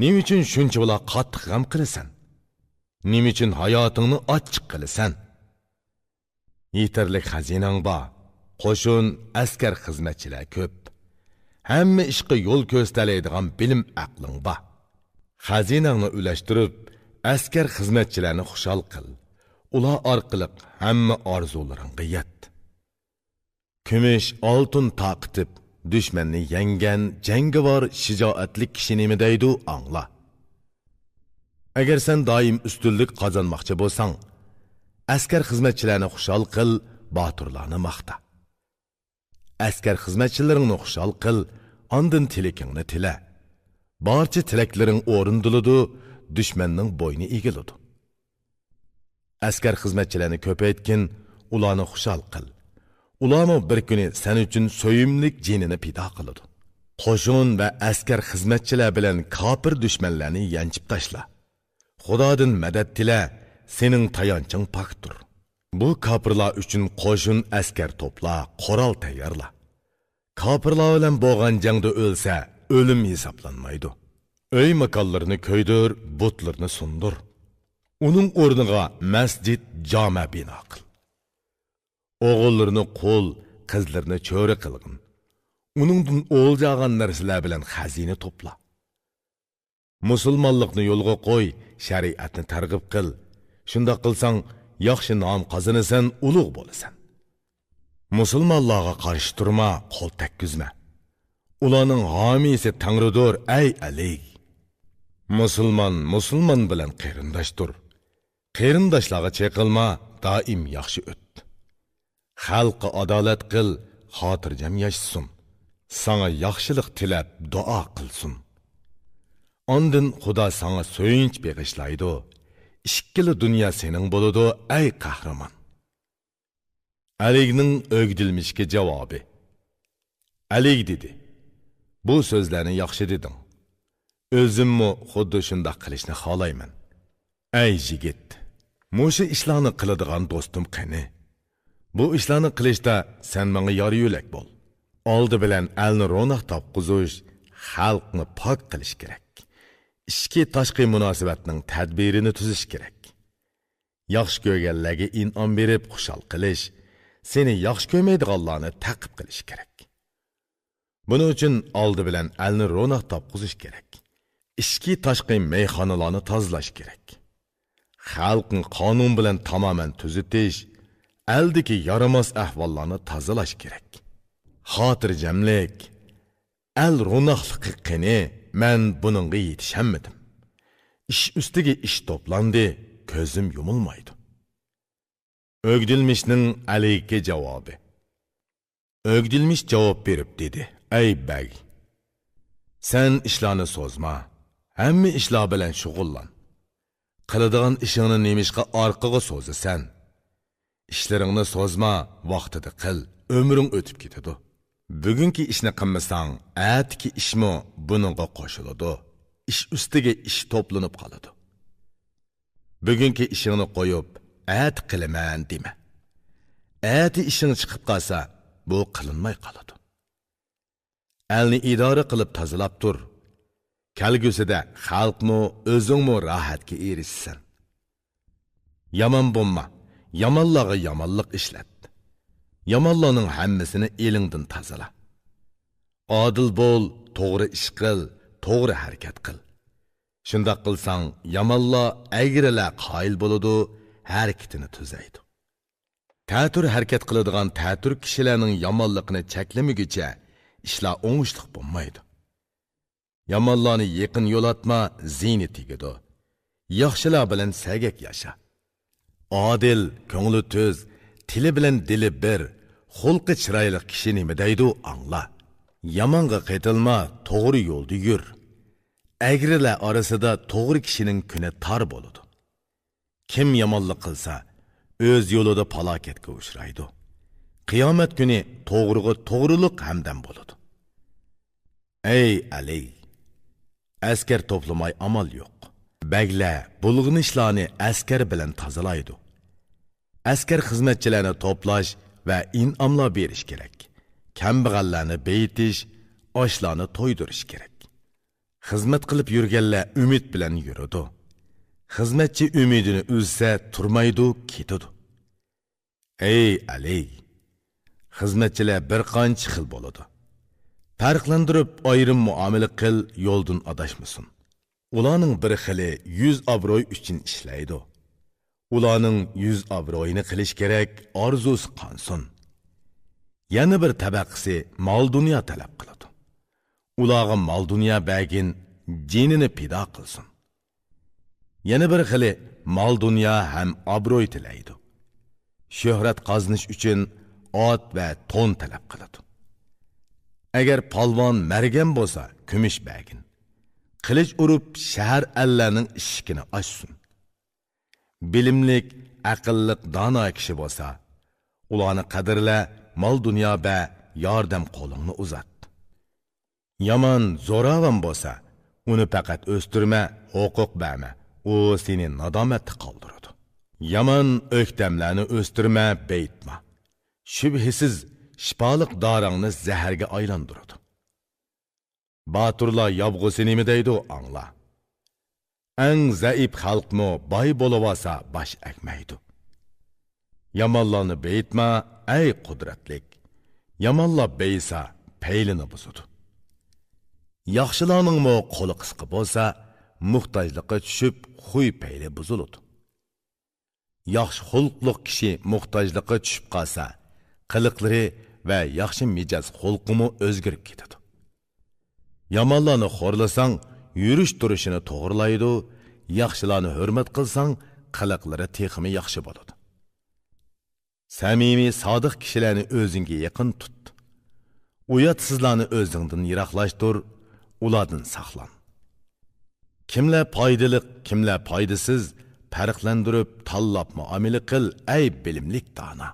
نېمە ئۈچۈن شۇنچىۋالا قاتتىق غەم قىلىسەن؟ نېمە ئۈچۈن ھاياتىڭنى ئاچچىق قىلىسەن؟ يېتەرلىك خەزىنەڭ بار، قوشۇن، ئەسكەر خىزمەتچىلەر كۆپ. ھەممە ئىشقا يول كۆرسىتەلەيدىغان بىلىم ئەقلىڭ بار. خەزىنەڭنى ئۈلەشتۈرۈپ، ئەسكەر خىزمەتچىلەرنى خۇشال قىل. ئۇلار ئارقىلىق ھەممە ئارزۇلىرىڭغا يەت. كۈمۈش، ئالتۇن تارقىتىپ، دۈشمەننى يەڭگەن جەڭگىۋار، شىجائەتلىك كىشى نېمە دەيدۇ، ئاڭلا. ئەگەر سەن دائىم ئۈستۈنلۈك قازانماقچى بولساڭ، ئەسكەر خىزمەتچىلەرنى خۇشال قىل، باتۇرلارنى ماختا. ئەسكەر خىزمەتچىلىرىڭنى خۇشال قىل، ئاندىن تىلىكىڭنى تىلە. بارچە تىلەكلىرىڭ ئورۇندىلىدۇ، دۈشمەننىڭ بوينى ئېگىلىدۇ. ئەسكەر خىزمەتچىلەرنى كۆپەيتكىن، ئۇلارنى خۇشال قىل. ئۇلارمۇ بىر كۈنى سەن ئۈچۈن سۆيۈملۈك جېنىنى پىدا قىلىدۇ. قوشۇن ۋە ئەسكەر خىزمەتچىلەر بىلەن كاپىر دۈشمەنلەرنى يەنچىپ تاشلا. خۇدادىن مەدەت تىلە، سېنىڭ تايانچىڭ پاكتۇر. بۇ كاپىرلار ئۈچۈن قوشۇن ئەسكەر توپلا، قورال تەييارلا. كاپىرلار بىلەن بولغان جەڭدە ئۆلسە، ئۆلۈم ھېسابلانمايدۇ. ئۆي ماكانلىرىنى كۆيدۈر، بۇتلىرىنى سۇندۇر. ئۇنىڭ ئورنىغا مەسچىت، جامە بىنا قىل. ئوغۇللىرىنى قۇل، قىزلىرىنى چۆرە قىلغىن. ئۇنىڭدىن ئولجا ئالغان نەرسىلەر بىلەن خەزىنە توپلا. مۇسۇلمانلىقنى يولغا قوي، شەرىئەتنى تەرغىب قىل. شۇنداق قىلساڭ، ياخشى نام قازىنىسەن، ئۇلۇغ بولىسەن. مۇسۇلمانلارغا قارشى تۇرما، قول تەگكۈزمە. ئۇلارنىڭ ھامىيسى تەڭرىدۇر، ئەي ئەلىگ! مۇسۇلمان مۇسۇلمان بىلەن قېرىنداشتۇر. قېرىنداشلارغا چېقىلما، دائىم ياخشى ئۆت. خەلققە ئادالەت قىل، خاتىرجەم ياشىسۇن. ساڭا ياخشىلىق تىلەپ دۇئا قىلسۇن. ئاندىن خۇدا ساڭا سۆيۈنچ بېغىشلايدۇ. ئىككىلا دۇنيا سېنىڭ بولىدۇ، ئەي قەھرىمان. ئەلىگنىڭ ئۆگدىلمىشكە جاۋابى. ئەلىگ دېدى: «بۇ سۆزلەرنى ياخشى دېدىڭ. ئۆزۈممۇ خۇددى شۇنداق قىلىشنى خالايمەن.» ئەي يىگىت، مۇشۇ ئىشلارنى قىلىدىغان دوستۇم قېنى؟ بۇ ئىشلارنى قىلىشتا سەن ماڭا يار-يۆلەك بول. ئالدى بىلەن ئەلنى روناق تاپقۇزۇش، خەلقنى پاك قىلىش كېرەك. ئىچكى تاشقى مۇناسىۋەتنىڭ تەدبىرىنى تۈزۈش كېرەك. ياخشى كۆرگەنلەرگە ئىنئام بېرىپ خۇشال قىلىش، سېنى ياخشى كۆرمەيدىغانلارنى تەقىب قىلىش كېرەك. بۇنىڭ ئۈچۈن ئالدى بىلەن ئەلنى روناق تاپقۇزۇش كېرەك. ئىچكى تاشقى مەيخانىلارنى تازىلاش كېرەك. خەلقنى قانۇن بىلەن تامامەن تۈزىتىش، ئەلدىكى يارىماس ئەھۋاللارنى تازىلاش كېرەك. خاتىرجەملىك، ئەل روناقلىقى قېنى؟ مەن بۇنىڭغا يېتىشەلمىدىم. ئىش ئۈستىگە ئىش توپلاندى، كۆزۈم يۇمۇلمايدۇ. ئۆگدىلمىشنىڭ ئەلىگە جاۋابى. ئۆگدىلمىش جاۋاب بېرىپ دېدى: «ئەي بەگ، سەن ئىشلارنى سوزما، ھەممە ئىشلار بىلەن شۇغۇللان. قىلىدىغان ئىشىڭنى نېمىشقا ئارقىغا سوزىسەن؟ ئىشلىرىڭنى سوزما، ۋاقتىدا قىل، ئۆمرۈڭ ئۆتۈپ كېتىدۇ. بۈگۈنكى ئىشنى قىلمىساڭ، ئەتىكى ئىشمۇ بۇنىڭغا قوشۇلىدۇ. ئىش ئۈستىگە ئىش توپلىنىپ قالىدۇ. بۈگۈنكى ئىشىڭنى قويۇپ، ئەتە قىلىمەن دېمە. ئەتە ئىشىڭ چىقىپ قالسا، بۇ قىلىنماي قالىدۇ. ئەلنى ئىدارە قىلىپ تازىلاپ تۇر. كەلگۈسىدە خەلقمۇ، ئۆزۈڭمۇ راھەتكە ئېرىشىسەن. يامان بولما، يامانلارغا يامانلىق ئىشلەت. يامانلارنىڭ ھەممىسىنى ئېلىڭدىن تازىلا. ئادىل بول، توغرا ئىش قىل، توغرا ھەرىكەت قىل. شۇنداق قىلساڭ، يامانلار، ئەگرىلەر قايىل بولىدۇ، ھەرىكىتىنى تۈزەيدۇ. تەتۈر ھەرىكەت قىلىدىغان تەتۈر كىشىلەرنىڭ يامانلىقىنى چەكلىمىگۈچە ئىشلار ئوڭۇشلۇق بولمايدۇ. يامانلارنى يېقىن يولاتما، زىيىنى تېگىدۇ. ياخشىلار بىلەن سەگەك ياشا. ئادىل، كۆڭلى تۈز، تىلى بىلەن دىلى بىر، خۇلقى چىرايلىق كىشى نېمە دەيدۇ، ئاڭلا. يامانغا قېتىلما، توغرا يولدا يۈر. ئەگرىلەر ئارىسىدا توغرا كىشىنىڭ كۈنى تار بولىدۇ. كىم يامانلىق قىلسا، ئۆز يولىدا پالاكەتكە ئۇچرايدۇ. قىيامەت كۈنى توغرىغا توغرىلىق ھەمدەم بولىدۇ. ئەي ئەلى! ئەسكەر توپلىماي ئامال يوق. بەگلەر بۇلغىنىشلارنى ئەسكەر بىلەن تازىلايدۇ. ئەسكەر خىزمەتچىلەرنى توپلاش ۋە ئىنئاملار بېرىش كېرەك. كەمبەغەللەرنى بېيىتىش، ئاچلارنى تويدۇرۇش كېرەك. خىزمەت قىلىپ يۈرگەنلەر ئۈمىد بىلەن يۈرىدۇ. خىزمەتچى ئۈمىدىنى ئۈزسە، تۇرمايدۇ، كېتىدۇ. ئەي ئەلى! خىزمەتچىلەر بىر قانچە خىل بولىدۇ. پەرقلەندۈرۈپ ئايرىم مۇئامىلە قىل، يولدىن ئاداشمىسۇن. ئۇلارنىڭ بىر خىلى يۈز ئابروي ئۈچۈن ئىشلەيدۇ. ئۇلارنىڭ يۈز ئابرويىنى قىلىش كېرەك، ئارزۇسى قانسۇن. يەنە بىر تەبەقىسى مال-دۇنيا تەلەپ قىلىدۇ. ئۇلارغا مال-دۇنيا بەرگىن، جېنىنى پىدا قىلسۇن. يەنە بىر خىلى مال-دۇنيا ھەم ئابروي تىلەيدۇ. شۆھرەت قازىنىش ئۈچۈن ئات ۋە تون تەلەپ قىلىدۇ. ئەگەر پالۋان مەرگەن بولسا، كۈمۈش بەرگىن. قىلىچ ئۇرۇپ، شەھەر ئەللەرنىڭ ئىشىكىنى ئاچسۇن. بىلىملىك، ئەقىللىق، دانا كىشى بولسا، ئۇلارنى قەدىرلە، مال-دۇنيا بەر، ياردەم قولۇڭنى ئۇزات. يامان، زوراۋان بولسا، ئۇنى پەقەت ئۆستۈرمە، ھوقۇق بەرمە، ئۇ سېنى نادامەتتە قالدۇرىدۇ. يامان ئۆكتەملەرنى ئۆستۈرمە، بېيىتما. شۈبھىسىز، شىپالىق دارىڭنى زەھەرگە ئايلاندۇرىدۇ. باتۇرلار يابغۇسى نېمە دەيدۇ، ئاڭلا. ئەڭ زەئىپ خەلقمۇ باي بولۇۋالسا، باش ئەگمەيدۇ. يامانلارنى بېيىتما، ئەي قۇدرەتلىك. يامانلار بېيىسا، پەيلىنى بۇزىدۇ. ياخشىلارنىڭمۇ قولى قىسقا بولسا، موھتاجلىققا چۈشۈپ، خۇي-پەيلى بۇزۇلىدۇ. ياخشى خۇلقلۇق كىشى موھتاجلىققا چۈشۈپ قالسا، قىلىقلىرى ۋە ياخشى مىجەز خۇلقىمۇ ئۆزگىرىپ كېتىدۇ. يامانلارنى خورلىساڭ، يۈرۈش-تۇرۇشىنى توغرىلايدۇ، ياخشىلارنى ھۆرمەت قىلساڭ، قىلىقلىرى تېخىمۇ ياخشى بولىدۇ. سەمىمىي، سادىق كىشىلەرنى ئۆزۈڭگە يېقىن تۇت. ئۇياتسىزلارنى ئۆزۈڭدىن يىراقلاشتۇر، ئۇلاردىن ساقلان. كىملەر پايدىلىق، كىملەر پايدىسىز، پەرقلەندۈرۈپ تاللاپ مۇئامىلە قىل، ئەي بىلىملىك دانا.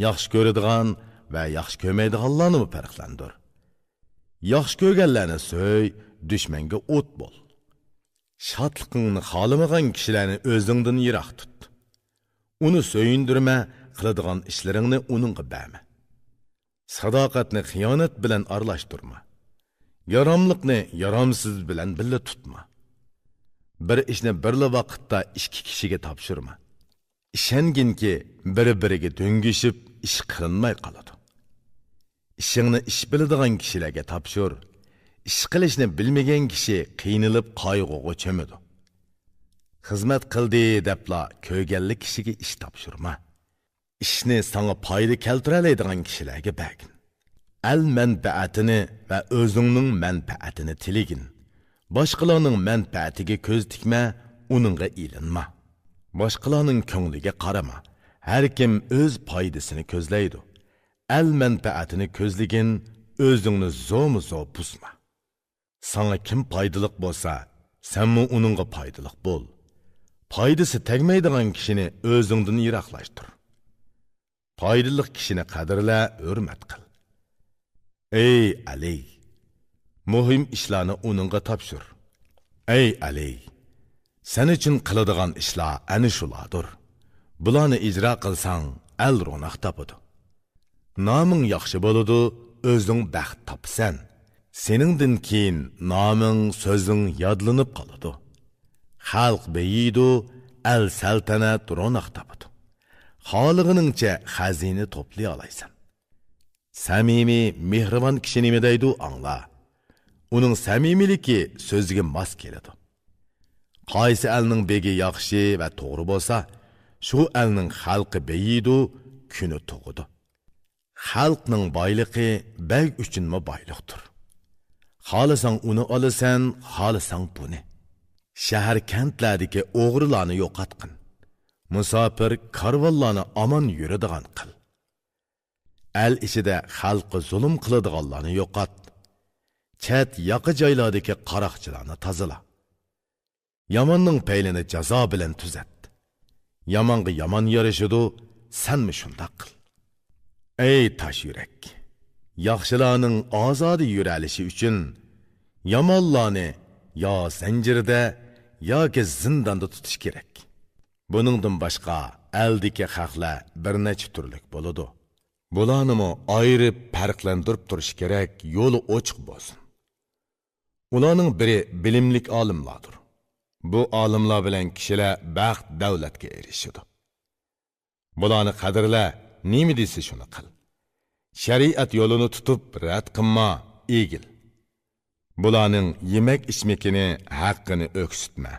ياخشى كۆرىدىغان ۋە ياخشى كۆرمەيدىغانلارنىمۇ پەرقلەندۈر. ياخشى كۆرگەنلەرنى سۆي، دۈشمەنگە ئوت بول. شادلىقىڭنى خالىمىغان كىشىلەرنى ئۆزۈڭدىن يىراق تۇت. ئۇنى سۆيۈندۈرمە، قىلىدىغان ئىشلىرىڭنى ئۇنىڭغا بەرمە. ساداقەتنى خىيانەت بىلەن ئارىلاشتۇرما. ياراملىقنى يارامسىز بىلەن بىللە تۇتما. بىر ئىشنى بىرلا ۋاقىتتا ئىككى كىشىگە تاپشۇرما. ئىشەنگىنكى، بىر-بىرىگە دۆڭگىشىپ ئىش قىلىنماي قالىدۇ. ئىشىڭنى ئىش بىلىدىغان كىشىلەرگە تاپشۇر. ئىش قىلىشنى بىلمىگەن كىشى قىينىلىپ قايغۇغا چۆمىدۇ. خىزمەت قىلدى دەپلا كۆرگەنلا كىشىگە ئىش تاپشۇرما. ئىشنى ساڭا پايدا كەلتۈرەلەيدىغان كىشىلەرگە بەرگىن. ئەل مەنپەئەتىنى ۋە ئۆزۈڭنىڭ مەنپەئەتىنى تىلىگىن. باشقىلارنىڭ مەنپەئەتىگە كۆز تىكمە، ئۇنىڭغا ئېلىنما. باشقىلارنىڭ كۆڭلىگە قارىما. ھەر كىم ئۆز پايدىسىنى كۆزلەيدۇ. ئەل مەنپەئەتىنى كۆزلىگىن، ئۆزۈڭنى زورمۇ زور بۇزما. ساڭا كىم پايدىلىق بولسا، سەنمۇ ئۇنىڭغا پايدىلىق بول. پايدىسى تەگمەيدىغان كىشىنى ئۆزۈڭدىن يىراقلاشتۇر. پايدىلىق كىشىنى قەدىرلە، ھۆرمەت قىل. ئەي ئەلى! مۇھىم ئىشلارنى ئۇنىڭغا تاپشۇر. ئەي ئەلى! سەن ئۈچۈن قىلىدىغان ئىشلار ئەنە شۇلاردۇر. بۇلارنى ئىجرا قىلساڭ، ئەل روناق تاپىدۇ. نامىڭ ياخشى بولىدۇ، ئۆزۈڭ بەخت تاپىسەن. سېنىڭدىن كېيىن نامىڭ، سۆزۈڭ يادلىنىپ قالىدۇ. خەلق بېيىيدۇ، ئەل سەلتەنەت روناق تاپىدۇ. خالىغىنىڭچە خەزىنە توپلىيالايسەن. سەمىمىي، مېھرىبان كىشى نېمە دەيدۇ، ئاڭلا. ئۇنىڭ سەمىمىيلىكى سۆزىگە ماس كېلىدۇ. قايسى ئەلنىڭ بېگى ياخشى ۋە توغرا بولسا، شۇ ئەلنىڭ خەلقى بېيىيدۇ، كۈنى تۇغىدۇ. خەلقنىڭ بايلىقى بەگ ئۈچۈنمۇ بايلىقتۇر. خالىساڭ ئۇنى ئالىسەن، خالىساڭ بۇنى. شەھەر-كەنتلەردىكى ئوغرىلارنى يوقاتقىن. مۇساپىر كارۋانلارنى ئامان يۈرىدىغان قىل. ئەل ئىچىدە خەلققە زۇلۇم قىلىدىغانلارنى يوقات. چەت ياقا جايلاردىكى قاراقچىلارنى تازىلا. ياماننىڭ پەيلىنى جازا بىلەن تۈزەت. يامانغا يامان يارىشىدۇ، سەنمۇ شۇنداق قىل. ئەي تاش يۈرەك! ياخشىلارنىڭ ئازادە يۈرەلىشى ئۈچۈن يامانلارنى يا زەنجىردە ياكى زىنداندا تۇتۇش كېرەك. بۇنىڭدىن باشقا، ئەلدىكى خەقلەر بىر نەچچە تۈرلۈك بولىدۇ. بۇلارنىمۇ ئايرىپ پەرقلەندۈرۈپ تۇرۇش كېرەك، يولى ئوچۇق بولسۇن. ئۇلارنىڭ بىرى بىلىملىك ئالىملاردۇر. بۇ ئالىملار بىلەن كىشىلەر بەخت-دەۋلەتكە ئېرىشىدۇ. بۇلارنى قەدىرلە، نېمە دېسە شۇنى قىل. شەرىئەت يولىنى تۇتۇپ رەت قىلما، ئېگىل. بۇلارنىڭ يېمەك-ئىچمىكىنى، ھەققىنى ئۆكسۈتمە.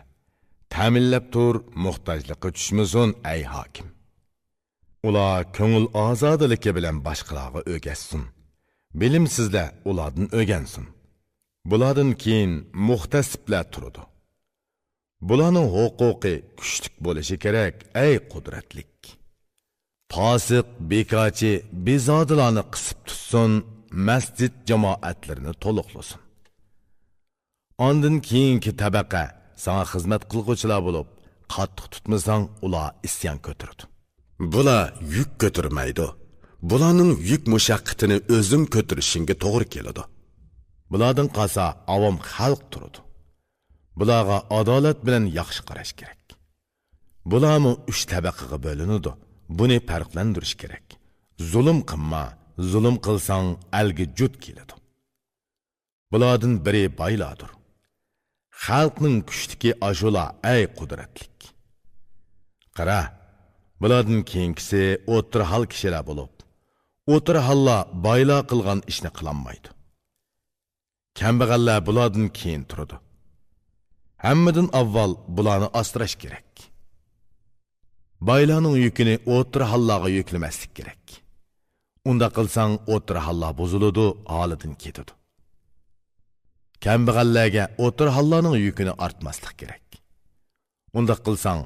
تەمىنلەپ تۇر، موھتاجلىققا چۈشمىسۇن، ئەي ھاكىم. ئۇلار كۆڭۈل ئازادىلىكى بىلەن باشقىلارغا ئۆگەتسۇن. بىلىمسىزلەر ئۇلاردىن ئۆگەنسۇن. بۇلاردىن كېيىن مۇھتەسىپلەر تۇرىدۇ. بۇلارنىڭ ھوقۇقى كۈچلۈك بولۇشى كېرەك، ئەي قۇدرەتلىك. پاسىق، بىكارچى، بىزادىلارنى قىسىپ تۇتسۇن، مەسچىت جامائەتلىرىنى تولۇقلىسۇن. ئاندىن كېيىنكى تەبەقە ساڭا خىزمەت قىلغۇچىلار بولۇپ، قاتتىق تۇتمىساڭ، ئۇلار ئىسيان كۆتۈرىدۇ. بۇلار يۈك كۆتۈرمەيدۇ. بۇلارنىڭ يۈك مۇشەققىتىنى ئۆزۈڭ كۆتۈرۈشۈڭگە توغرا كېلىدۇ. بۇلاردىن قالسا ئاۋام خەلق تۇرىدۇ. بۇلارغا ئادالەت بىلەن ياخشى قاراش كېرەك. بۇلارمۇ ئۈچ تەبەقىگە بۆلۈنىدۇ. بۇنى پەرقلەندۈرۈش كېرەك. زۇلۇم قىلما، زۇلۇم قىلساڭ ئەلگە جۇت كېلىدۇ. بۇلاردىن بىرى بايلاردۇر. خەلقنىڭ كۈچلۈكى ئاشۇلا، ئەي قۇدرەتلىك. قارا، بۇلاردىن كېيىنكىسى ئوتتۇرا ھال كىشىلەر بولۇپ، ئوتتۇرا ھاللار بايلار قىلغان ئىشنى قىلالمايدۇ. كەمبەغەللەر بۇلاردىن كېيىن تۇرىدۇ. ھەممىدىن ئاۋۋال بۇلارنى ئاسراش كېرەك. بايلارنىڭ يۈكىنى ئوتتۇرا ھاللارغا يۈكلىمەسلىك كېرەك. ئۇنداق قىلساڭ، ئوتتۇرا ھاللار بۇزۇلىدۇ، ھالىدىن كېتىدۇ. كەمبەغەللەرگە ئوتتۇرا ھاللارنىڭ يۈكىنى ئارتماسلىق كېرەك. ئۇنداق قىلساڭ،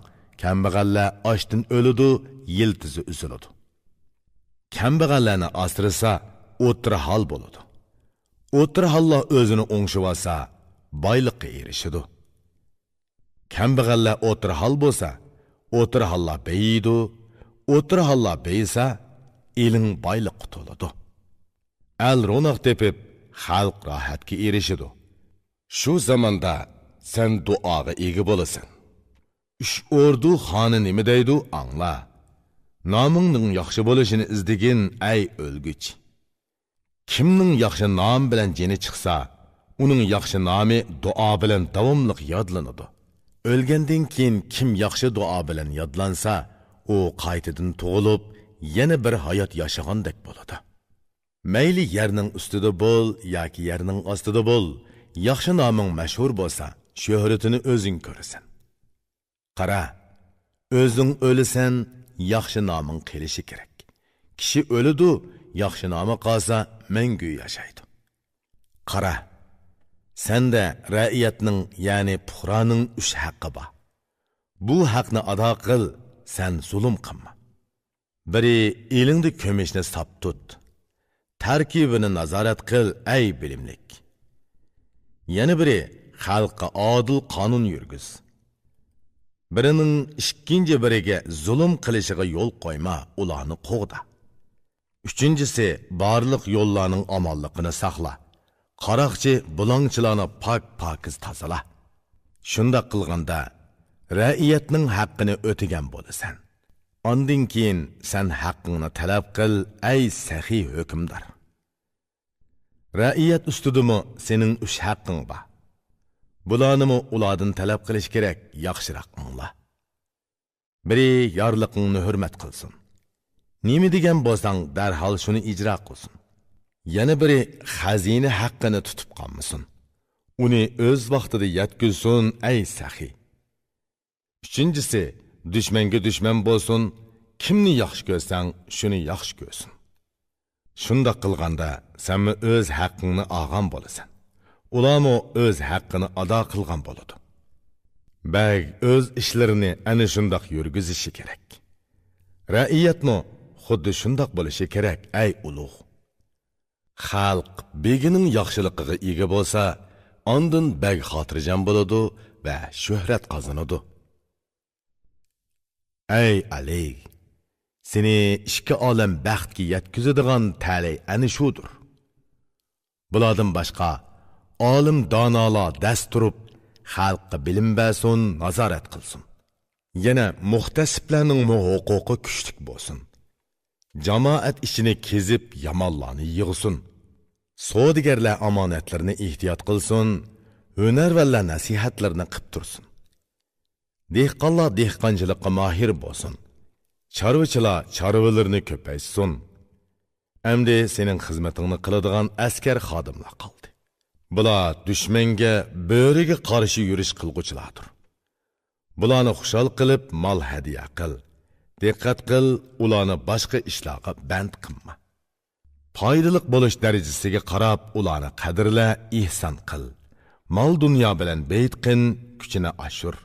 كەمبەغەللەر ئاچتىن ئۆلىدۇ، يىلتىزى ئۈزۈلىدۇ. كەمبەغەللەرنى ئاسرىسا، ئوتتۇرا ھال بولىدۇ. ئوتتۇرا ھاللار ئۆزىنى ئوڭشىۋالسا، بايلىققا ئېرىشىدۇ. كەمبەغەللەر ئوتتۇرا ھال بولسا، ئوتتۇرا ھاللار بېيىيدۇ، ئوتتۇرا ھاللار بېيىسا، ئېلىڭ بايلىققا تولىدۇ. ئەل روناق تېپىپ، خەلق راھەتكە ئېرىشىدۇ. شۇ زاماندا سەن دۇئاغا ئىگە بولىسەن. ئۈچ ئوردۇ خانى نېمە دەيدۇ، ئاڭلا. نامىڭنىڭ ياخشى بولۇشىنى ئىزدىگىن، ئەي ئۆلگۈچ. كىمنىڭ ياخشى نامى بىلەن جېنى چىقسا، ئۇنىڭ ياخشى نامى دۇئا بىلەن داۋاملىق يادلىنىدۇ. ئۆلگەندىن كېيىن كىم ياخشى دۇئا بىلەن يادلانسا، ئۇ قايتىدىن تۇغۇلۇپ، يەنە بىر ھايات ياشىغاندەك بولىدۇ. مەيلى يەرنىڭ ئۈستىدە بول ياكى يەرنىڭ ئاستىدا بول، ياخشى نامىڭ مەشھۇر بولسا، شۆھرىتىنى ئۆزۈڭ كۆرىسەن. قارا، ئۆزۈڭ ئۆلىسەن، ياخشى نامىڭ قېلىشى كېرەك. كىشى ئۆلىدۇ، ياخشى نامى قالسا، مەڭگۈ ياشايدۇ. قارا، سەندە رەئىيەتنىڭ، يەنى پۇقرانىڭ ئۈچ ھەققى بار. بۇ ھەقنى ئادا قىل، سەن زۇلۇم قىلما. بىرى، ئېلىڭدە كۈمۈشنى ساپ تۇت. تەركىبىنى نازارەت قىل، ئەي بىلىملىك. يەنە بىرى، خەلققە ئادىل قانۇن يۈرگۈز. بىرىنىڭ ئىككىنچى بىرىگە زۇلۇم قىلىشىغا يول قويما، ئۇلارنى قوغدا. ئۈچىنچىسى، بارلىق يوللارنىڭ ئامانلىقىنى ساقلا. قاراقچى، بۇلاڭچىلارنى پاك-پاكىز تازىلا. شۇنداق قىلغاندا، رەئىيەتنىڭ ھەققىنى ئۆتىگەن بولىسەن. ئاندىن كېيىن سەن ھەققىڭنى تەلەپ قىل، ئەي سەخىي ھۆكۈمدار. رەئىيەت ئۈستىدىمۇ سېنىڭ ئۈچ ھەققىڭ بار. بۇلارنىمۇ ئۇلاردىن تەلەپ قىلىش كېرەك، ياخشىراق ئاڭلا. بىرى يارلىقىڭنى ھۆرمەت قىلسۇن. نېمە دېگەن بولساڭ، دەرھال شۇنى ئىجرا قىلسۇن. يەنە بىرى خەزىنە ھەققىنى تۇتۇپ قالمىسۇن. ئۇنى ئۆز ۋاقتىدا يەتكۈزسۇن، ئەي سەخىي. ئۈچىنچىسى، دۈشمەنگە دۈشمەن بولسۇن، كىمنى ياخشى كۆرسەڭ، شۇنى ياخشى كۆرسۇن. شۇنداق قىلغاندا، سەنمۇ ئۆز ھەققىڭنى ئالغان بولىسەن. ئۇلارمۇ ئۆز ھەققىنى ئادا قىلغان بولىدۇ. بەگ ئۆز ئىشلىرىنى ئەنە شۇنداق يۈرگۈزۈشى كېرەك. رەئىيەتمۇ خۇددى شۇنداق بولۇشى كېرەك، ئەي ئۇلۇغ. خەلق بېگىنىڭ ياخشىلىقىغا ئىگە بولسا، ئاندىن بەگ خاتىرجەم بولىدۇ ۋە شۆھرەت قازىنىدۇ. ئەي ئەلى! سېنى ئىككى ئالەم بەختكە يەتكۈزىدىغان تەلەي ئەنە شۇدۇر. بۇلاردىن باشقا، ئالىم دانالار دەس تۇرۇپ، خەلققە بىلىم بەرسۇن، نازارەت قىلسۇن. يەنە مۇھتەسىپلەرنىڭمۇ ھوقۇقى كۈچلۈك بولسۇن. جامائەت ئىچىنى كېزىپ، يامانلارنى يىغسۇن. سودىگەرلەر ئامانەتلىرىنى ئېھتىيات قىلسۇن، ھۈنەرۋەنلەر نەسىھەتلىرىنى قىپ تۇرسۇن. دېھقانلار دېھقانچىلىققا ماھىر بولسۇن. چارۋىچىلار چارۋىلىرىنى كۆپەيتسۇن. ئەمدى سېنىڭ خىزمىتىڭنى قىلىدىغان ئەسكەر خادىملار قالدى. بۇلار دۈشمەنگە، بۆرىگە قارشى يۈرۈش قىلغۇچىلاردۇر. بۇلارنى خۇشال قىلىپ، مال ھەدىيە قىل. دىققەت قىل، ئۇلارنى باشقا ئىشلارغا بەند قىلما. پايدىلىق بولۇش دەرىجىسىگە قاراپ ئۇلارنى قەدىرلە، ئېھسان قىل. مال-دۇنيا بىلەن بېيىتقىن، كۈچىنى ئاشۇر.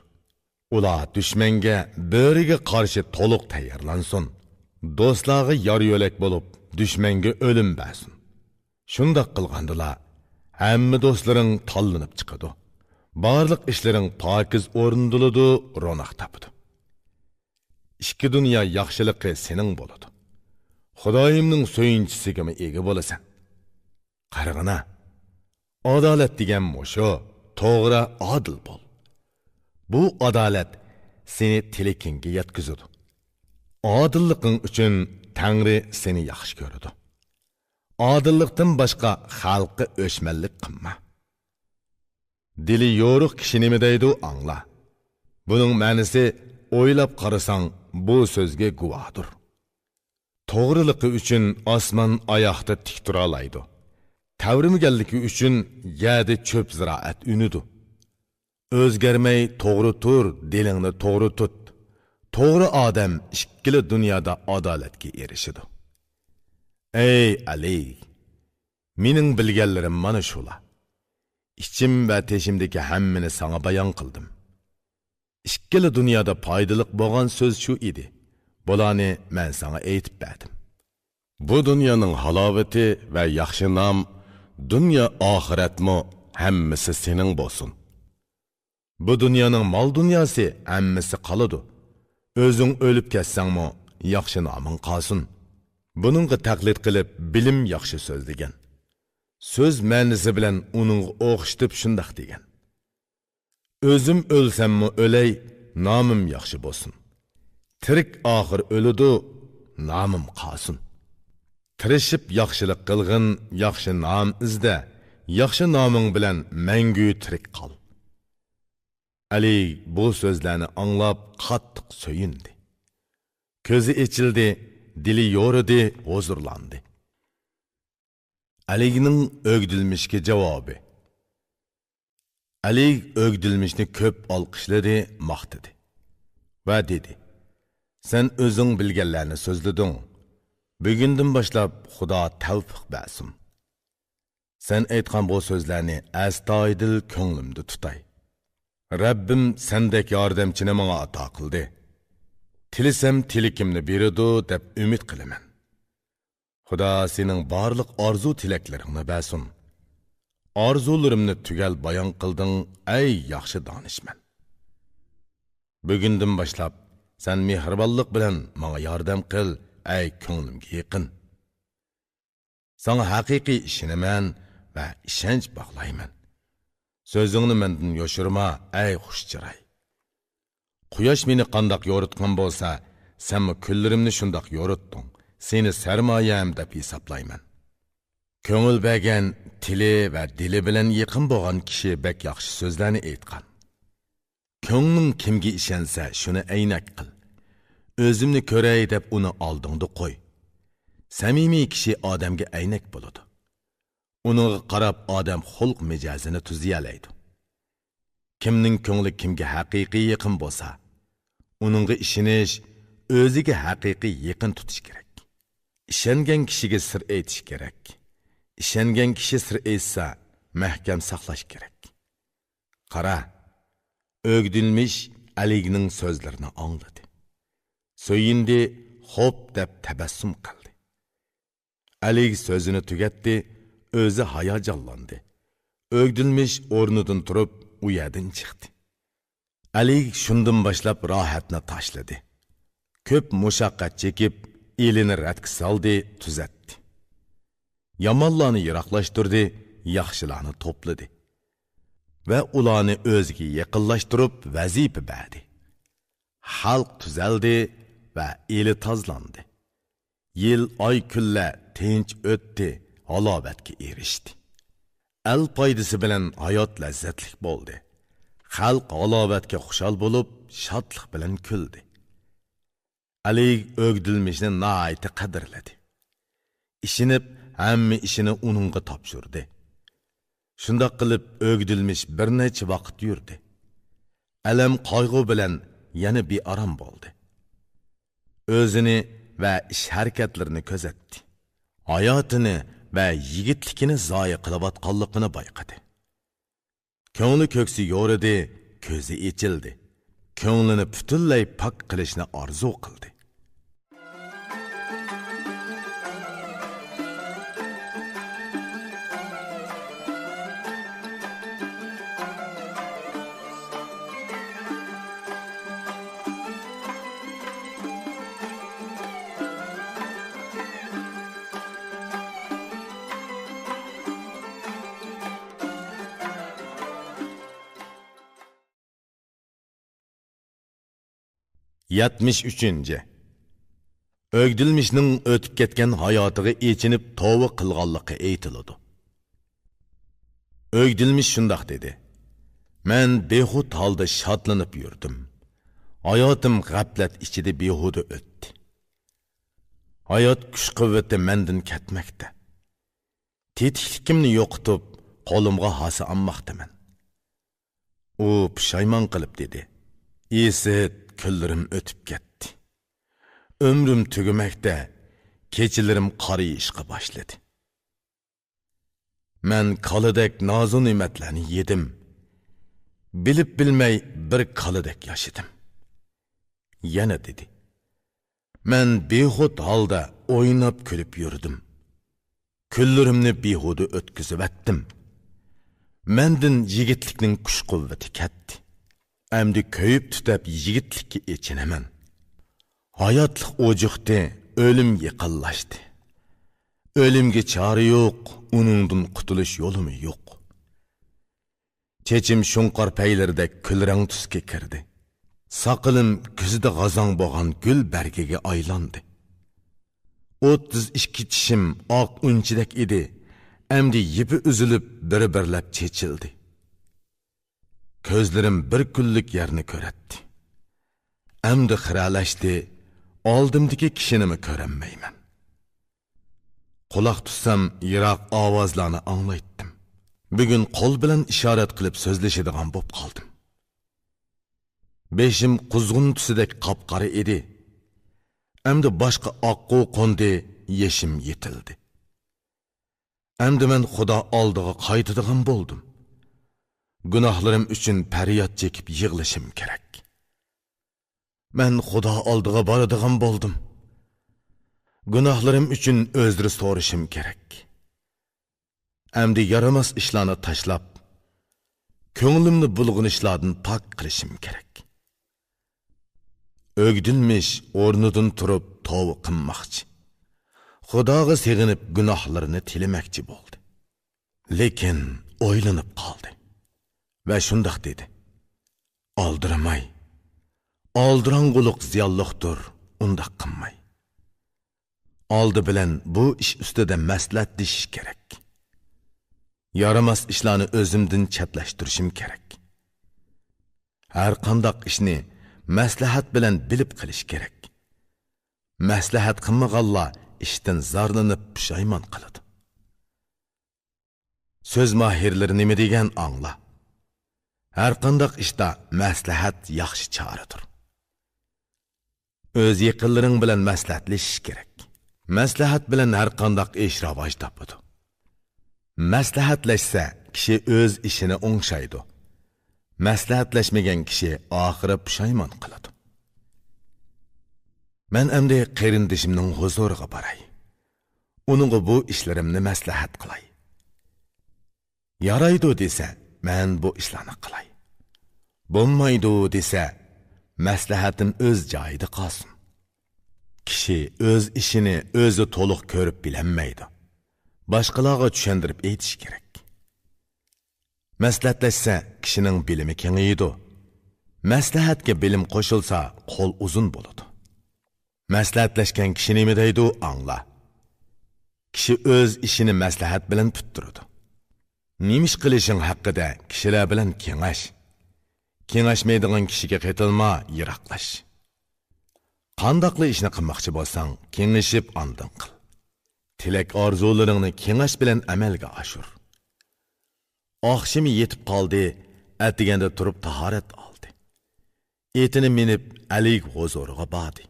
ئۇلار دۈشمەنگە، بۆرىگە قارشى تولۇق تەييارلانسۇن. دوستلارغا يار-يۆلەك بولۇپ، دۈشمەنگە ئۆلۈم بەرسۇن. شۇنداق قىلغاندىلا، ھەممە دوستلىرىڭ تاللىنىپ چىقىدۇ. بارلىق ئىشلىرىڭ پاكىز ئورۇندىلىدۇ، روناق تاپىدۇ. ئىككى دۇنيا ياخشىلىقى سېنىڭ بولىدۇ. خۇدايىمنىڭ سۆيۈنچىسىگىمۇ ئىگە بولىسەن. قارىغىنا، ئادالەت دېگەن مۇشۇ، توغرا، ئادىل بول. بۇ ئادالەت سېنى تىلىكىڭگە يەتكۈزىدۇ. ئادىللىقىڭ ئۈچۈن تەڭرى سېنى ياخشى كۆرىدۇ. ئادىللىقتىن باشقا خەلققە ئۆچمەنلىك قىلما. دىلى يورۇق كىشى نېمە دەيدۇ، ئاڭلا. بۇنىڭ مەنىسى، ئويلاپ قارىساڭ، بۇ سۆزگە گۇۋاھدۇر. توغرىلىقى ئۈچۈن ئاسمان ئاياقتا تىك تۇرالايدۇ. تەۋرىمىگەنلىكى ئۈچۈن يەردە چۆپ زىرائەت ئۈنىدۇ. ئۆزگەرمەي توغرا تۇر، دىلىڭنى توغرا تۇت. توغرا ئادەم ئىككىلا دۇنيادا ئادالەتكە ئېرىشىدۇ. ئەي ئەلى! مېنىڭ بىلگەنلىرىم مانا شۇلا. ئىچىم ۋە تېشىمدىكى ھەممىنى ساڭا بايان قىلدىم. ئىككىلا دۇنيادا پايدىلىق بولغان سۆز شۇ ئىدى. بۇلارنى مەن ساڭا ئېيتىپ بەردىم. بۇ دۇنيانىڭ ھالاۋىتى ۋە ياخشى نام، دۇنيا ئاخىرەتمۇ ھەممىسى سېنىڭ بولسۇن. بۇ دۇنيانىڭ مال-دۇنياسى ھەممىسى قالىدۇ. ئۆزۈڭ ئۆلۈپ كەتسەڭمۇ، ياخشى نامىڭ قالسۇن. بۇنىڭغا تەقلىد قىلىپ، بىلىم ياخشى سۆزلىگەن. سۆز مەنىسى بىلەن ئۇنىڭغا ئوخشىتىپ شۇنداق دېگەن. ئۆزۈم ئۆلسەممۇ ئۆلەي، نامىم ياخشى بولسۇن. تىرىك ئاخىر ئۆلىدۇ، نامىم قالسۇن. تىرىشىپ ياخشىلىق قىلغىن، ياخشى نام ئىزدە، ياخشى نامىڭ بىلەن مەڭگۈ تىرىك قال. ئەلى بۇ سۆزلەرنى ئاڭلاپ قاتتىق سۆيۈندى. كۆزى ئېچىلدى، دىلى يورىدى، ھۇزۇرلاندى. ئەلىگنىڭ ئۆگدۈلمىشكە جاۋابى. ئەلىگ ئۆگدۈلمىشنى كۆپ ئالقىشلىدى، ماختىدى ۋە دېدى: سەن ئۆزۈڭ بىلگەنلەرنى سۆزلىدىڭ. بۈگۈندىن باشلاپ خۇدا تەۋپىق بەرسۇن. سەن ئېيتقان بۇ سۆزلەرنى ئەستايىدىل كۆڭلۈمدە تۇتاي. رەببىم سەندەك ياردەمچىنى ماڭا ئاتا قىلدى. تىلىسەم تىلىكىمنى بېرىدۇ دەپ ئۈمىد قىلىمەن. خۇدا سېنىڭ بارلىق ئارزۇ تىلەكلىرىڭنى بەرسۇن. ئارزۇلىرىمنى تۈگەل بايان قىلدىڭ، ئەي ياخشى دانىشمەن. بۈگۈندىن باشلاپ سەن مېھرىبانلىق بىلەن ماڭا ياردەم قىل، ئەي كۆڭلۈمگە يېقىن. ساڭا ھەقىقىي ئىشىنىمەن ۋە ئىشەنچ باغلايمەن. سۆزۈڭنى مەندىن يوشۇرما، ئەي خۇش چىراي. قۇياش مېنى قانداق يورۇتقان بولسا، سەنمۇ كۈنلىرىمنى شۇنداق يورۇتتۇڭ. سېنى سەرمايەم دەپ ھېسابلايمەن. كۆڭۈل بەرگەن، تىلى ۋە دىلى بىلەن يېقىن بولغان كىشى بەك ياخشى سۆزلەرنى ئېيتقان. كۆڭلۈڭ كىمگە ئىشەنسە، شۇنى ئەينەك قىل. ئۆزۈمنى كۆرەي دەپ ئۇنى ئالدىڭدا قوي. سەمىمىي كىشى ئادەمگە ئەينەك بولىدۇ. ئۇنىڭغا قاراپ ئادەم خۇلق-مىجەزىنى تۈزىيەلەيدۇ. كىمنىڭ كۆڭلى كىمگە ھەقىقىي يېقىن بولسا، ئۇنىڭغا ئىشىنىش، ئۆزىگە ھەقىقىي يېقىن تۇتۇش كېرەك. ئىشەنگەن كىشىگە سىر ئېيتىش كېرەك. ئىشەنگەن كىشى سىر ئېيتسا، مەھكەم ساقلاش كېرەك. قارا، ئۆگدۈلمىش ئەلىگنىڭ سۆزلىرىنى ئاڭلىدى. سۆيۈندى، خوپ دەپ تەبەسسۇم قىلدى. ئەلىگ سۆزىنى تۈگەتتى، ئۆزى ھاياجانلاندى. ئۆگدۈلمىش ئورنىدىن تۇرۇپ، ئۇ يەردىن چىقتى. ئەلىگ شۇندىن باشلاپ راھەتنى تاشلىدى. كۆپ مۇشەققەت چېكىپ، ئېلىنى رەتكە سالدى، تۈزەتتى. يامانلارنى يىراقلاشتۇردى، ياخشىلارنى توپلىدى. ۋە ئۇلارنى ئۆزىگە يېقىنلاشتۇرۇپ ۋەزىپە بەردى. خەلق تۈزەلدى ۋە ئېلى تازىلاندى. يىل، ئاي، كۈنلەر تىنچ ئۆتتى، ھالاۋەتكە ئېرىشتى. ئەل پايدىسى بىلەن ھايات لەززەتلىك بولدى. خەلق ھالاۋەتكە خۇشال بولۇپ، شادلىق بىلەن كۈلدى. ئەلىگ ئۆگدۈلمىشنى ناھايىتى قەدىرلىدى. ئىشىنىپ، ھەممە ئىشىنى ئۇنىڭغا تاپشۇردى. شۇنداق قىلىپ، ئۆگدۈلمىش بىر نەچچە ۋاقىت يۈردى. ئەلەم، قايغۇ بىلەن يەنە بىئارام بولدى. ئۆزىنى ۋە ئىش-ھەرىكەتلىرىنى كۆزەتتى. ھاياتىنى ۋە يىگىتلىكىنى زايە قىلىۋاتقانلىقىنى بايقىدى. كۆڭلى كۆكسى يورىدى، كۆزى ئېچىلدى. كۆڭلىنى پۈتۈنلەي پاك قىلىشنى ئارزۇ قىلدى. يەتمىش ئۈچىنچى. ئۆگدۈلمىشنىڭ ئۆتۈپ كەتكەن ھاياتىغا ئېچىنىپ توۋا قىلغانلىقى ئېيتىلىدۇ. ئۆگدۈلمىش شۇنداق دېدى: مەن بىخۇد ھالدا شادلىنىپ يۈردۈم. ھاياتىم غەپلەت ئىچىدە بىھۇدە ئۆتتى. ھايات كۈچ-قۇۋۋىتى مەندىن كەتمەكتە. تېتىكلىكىمنى يوقىتىپ، قولۇمغا ھاسا ئالماقتىمەن. ئۇ پۇشايمان قىلىپ دېدى: ئىسىت، كۈنلىرىم ئۆتۈپ كەتتى. ئۆمرۈم تۈگىمەكتە، كېچىلىرىم قارىيىشقا باشلىدى. مەن كالىدەك نازۇ نېمەتلەرنى يېدىم. بىلىپ بىلمەي بىر كالىدەك ياشىدىم. يەنە دېدى: مەن بىخۇد ھالدا ئويناپ كۈلۈپ يۈردۈم. كۈنلىرىمنى بىھۇدە ئۆتكۈزۈۋەتتىم. مەندىن يىگىتلىكنىڭ كۈچ-قۇۋۋىتى كەتتى. ئەمدى كۆيۈپ-تۈتەپ يىگىتلىككە ئېچىنىمەن. ھاياتلىق ئوجۇقتى، ئۆلۈم يېقىنلاشتى. ئۆلۈمگە چارە يوق، ئۇنىڭدىن قۇتۇلۇش يولىمۇ يوق. چېچىم شۇڭقار پەيلىرىدەك كۈلرەڭ تۈسكە كىردى. ساقىلىم كۈزدە غازاڭ بولغان گۈل بەرگىگە ئايلاندى. ئوتتۇز ئىككى چىشىم ئاق ئۈنچىدەك ئىدى، ئەمدى يىپى ئۈزۈلۈپ بىر-بىرلەپ چېچىلدى. كۆزلىرىم بىر كۈنلۈك يەرنى كۆرەتتى. ئەمدى خىرەلەشتى، ئالدىمدىكى كىشىنىمۇ كۆرەلمەيمەن. قۇلاق تۇتسام، يىراق ئاۋازلارنى ئاڭلايتتىم. بۈگۈن قول بىلەن ئىشارەت قىلىپ سۆزلىشىدىغان بوپ قالدىم. بېشىم قۇزغۇن تۈسىدەك قاپقارا ئىدى. ئەمدى باشقا ئاققۇ قوندى، يېشىم يېتىلدى. ئەمدى مەن خۇدا ئالدىغا قايتىدىغان بولدۇم. گۇناھلىرىم ئۈچۈن پەرياد چېكىپ يىغلىشىم كېرەك. مەن خۇدا ئالدىغا بارىدىغان بولدۇم. گۇناھلىرىم ئۈچۈن ئۆزرە سورىشىم كېرەك. ئەمدى يارىماس ئىشلارنى تاشلاپ، كۆڭلۈمنى بۇلغىنىشلاردىن پاك قىلىشىم كېرەك. ئۆگدۈلمىش ئورنىدىن تۇرۇپ توۋا قىلماقچى. خۇداغا سېغىنىپ گۇناھلىرىنى تىلىمەكچى بولدى. لېكىن ئويلىنىپ قالدى ۋە شۇنداق دېدى: «ئالدىرىماي. ئالدىراڭغۇلۇق زىيانلىقتۇر، ئۇنداق قىلماي. ئالدى بىلەن بۇ ئىش ئۈستىدە مەسلىھەتلىشىش كېرەك. يارىماس ئىشلارنى ئۆزۈمدىن چەتلەشتۈرۈشۈم كېرەك. ھەر قانداق ئىشنى مەسلىھەت بىلەن بىلىپ قىلىش كېرەك. مەسلىھەت قىلمىغانلار ئىشتىن زارلىنىپ پۇشايمان قىلىدۇ.» سۆز ماھىرلىرى نېمە دېگەن ئاڭلا. ھەر قانداق ئىشتا مەسلىھەت ياخشى چارىدۇر. ئۆز يېقىنلىرىڭ بىلەن مەسلىھەتلىشىش كېرەك. مەسلىھەت بىلەن ھەر قانداق ئىش راۋاج تاپىدۇ. مەسلىھەتلەشسە، كىشى ئۆز ئىشىنى ئوڭشايدۇ. مەسلىھەتلەشمىگەن كىشى ئاخىرى پۇشايمان قىلىدۇ. مەن ئەمدى قېرىندىشىمنىڭ ھۇزۇرىغا باراي. ئۇنىڭغا بۇ ئىشلىرىمنى مەسلىھەت قىلاي. يارايدۇ دېسە، مەن بۇ ئىشلارنى قىلاي. بولمايدۇ دېسە، مەسلىھەتىم ئۆز جايىدا قالسۇن. كىشى ئۆز ئىشىنى ئۆزى تولۇق كۆرۈپ بىلەلمەيدۇ. باشقىلارغا چۈشەندۈرۈپ ئېيتىش كېرەك. مەسلىھەتلەشسە، كىشىنىڭ بىلىمى كېڭىيىدۇ. مەسلىھەتكە بىلىم قوشۇلسا، قول ئۇزۇن بولىدۇ. مەسلىھەتلەشكەن كىشى نېمە دەيدۇ، ئاڭلا. كىشى ئۆز ئىشىنى مەسلىھەت بىلەن پۈتتۈرىدۇ. نېمە ئىش قىلىشىڭ ھەققىدە كىشىلەر بىلەن كېڭەش. كېڭەشمەيدىغان كىشىگە قېتىلما، يىراقلاش. قانداقلا ئىشنى قىلماقچى بولساڭ، كېڭىشىپ ئاندىن قىل. تىلەك-ئارزۇلىرىڭنى كېڭەش بىلەن ئەمەلگە ئاشۇر. ئاخشىمى يېتىپ قالدى، ئەتىگەندە تۇرۇپ تاھارەت ئالدى. ئېتىنى مىنىپ، ئەلىگ ھۇزۇرىغا باردى.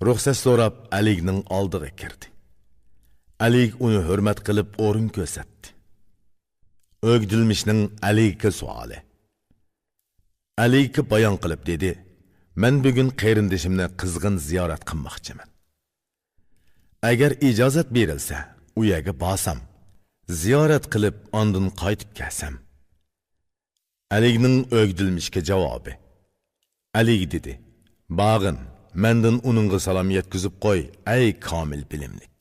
رۇخسەت سوراپ، ئەلىگنىڭ ئالدىغا كىردى. ئەلىگ ئۇنى ھۆرمەت قىلىپ ئورۇن كۆرسەتتى. ئۆگدۈلمىشنىڭ ئەلىگكە سوئالى. ئەلىگ بايان قىلىپ دېدى: «مەن بۈگۈن قېرىندىشىمنى قىزغىن زىيارەت قىلماقچىمەن. ئەگەر ئىجازەت بېرىلسە، ئۇ يەرگە بارسام، زىيارەت قىلىپ، ئاندىن قايتىپ كەلسەم.» ئەلىگنىڭ ئۆگدۈلمىشكە جاۋابى. ئەلىگ دېدى: «بارغىن، مەندىن ئۇنىڭغا سالام يەتكۈزۈپ قوي، ئەي كامىل بىلىملىك.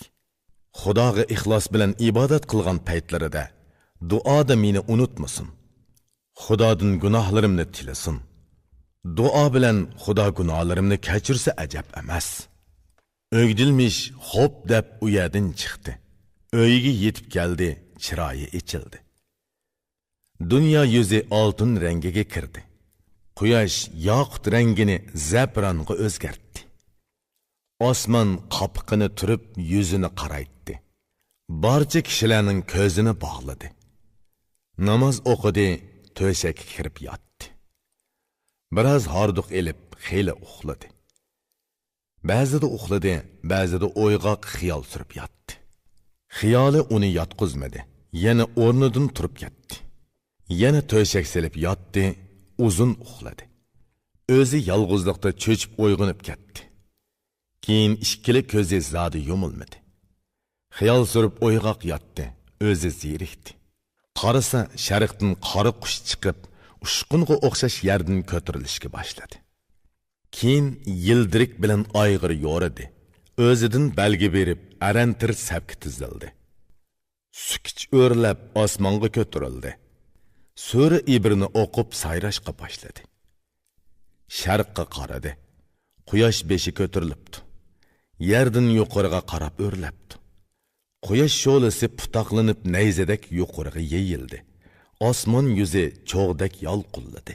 خۇداغا ئىخلاس بىلەن ئىبادەت قىلغان پەيتلىرىدە دۇئادا مېنى ئۇنتۇمىسۇن. خۇدادىن گۇناھلىرىمنى تىلىسۇن. دۇئا بىلەن خۇدا گۇناھلىرىمنى كەچۈرسە ئەجەب ئەمەس.» ئۆگدۈلمىش خوپ دەپ ئۇ يەردىن چىقتى. ئۆيىگە يېتىپ كەلدى، چىرايى ئېچىلدى. دۇنيا يۈزى ئالتۇن رەڭگىگە كىردى. قۇياش ياقۇت رەڭگىنى زەپىرانغا ئۆزگەرتتى. ئاسمان قاپىقىنى تۈرۈپ، يۈزىنى قارايتتى. بارچە كىشىلەرنىڭ كۆزىنى باغلىدى. ناماز ئوقۇدى، تۆشەككە كىرىپ ياتتى. بىراز ھاردۇق ئېلىپ، خېلى ئۇخلىدى. بەزىدە ئۇخلىدى، بەزىدە ئويغاق خىيال سۈرۈپ ياتتى. خىيالى ئۇنى ياتقۇزمىدى، يەنە ئورنىدىن تۇرۇپ كەتتى. يەنە تۆشەك سېلىپ ياتتى، ئۇزۇن ئۇخلىدى. ئۆزى يالغۇزلۇقتا چۆچۈپ ئويغىنىپ كەتتى. كېيىن ئىككىلا كۆزى زادى يۇمۇلمىدى. خىيال سۈرۈپ ئويغاق ياتتى، ئۆزى زېرىكتى. قارىسا، شەرقتىن قارا قۇش چىقىپ، ئۇچقۇنغا ئوخشاش يەردىن كۆتۈرۈلۈشكە باشلىدى. كېيىن يىلدىرىك بىلەن ئايغىر يورۇدى. ئۆزىدىن بەلگە بېرىپ، ئەرەنتىر سەپكە تىزىلدى. سۈكۈت ئۆرلەپ، ئاسمانغا كۆتۈرۈلدى. سۈرە ئىبرىنى ئوقۇپ سايراشقا باشلىدى. شەرققە قارىدى. قۇياش بېشى كۆتۈرۈلۈپتۇ. يەردىن يۇقىرىغا قاراپ ئۆرلەپتۇ. قۇياش شولىسى پۇتاقلىنىپ نەيزىدەك يۇقىرىغا يېيىلدى. ئاسمان يۈزى چوغدەك يالقۇنلىدى.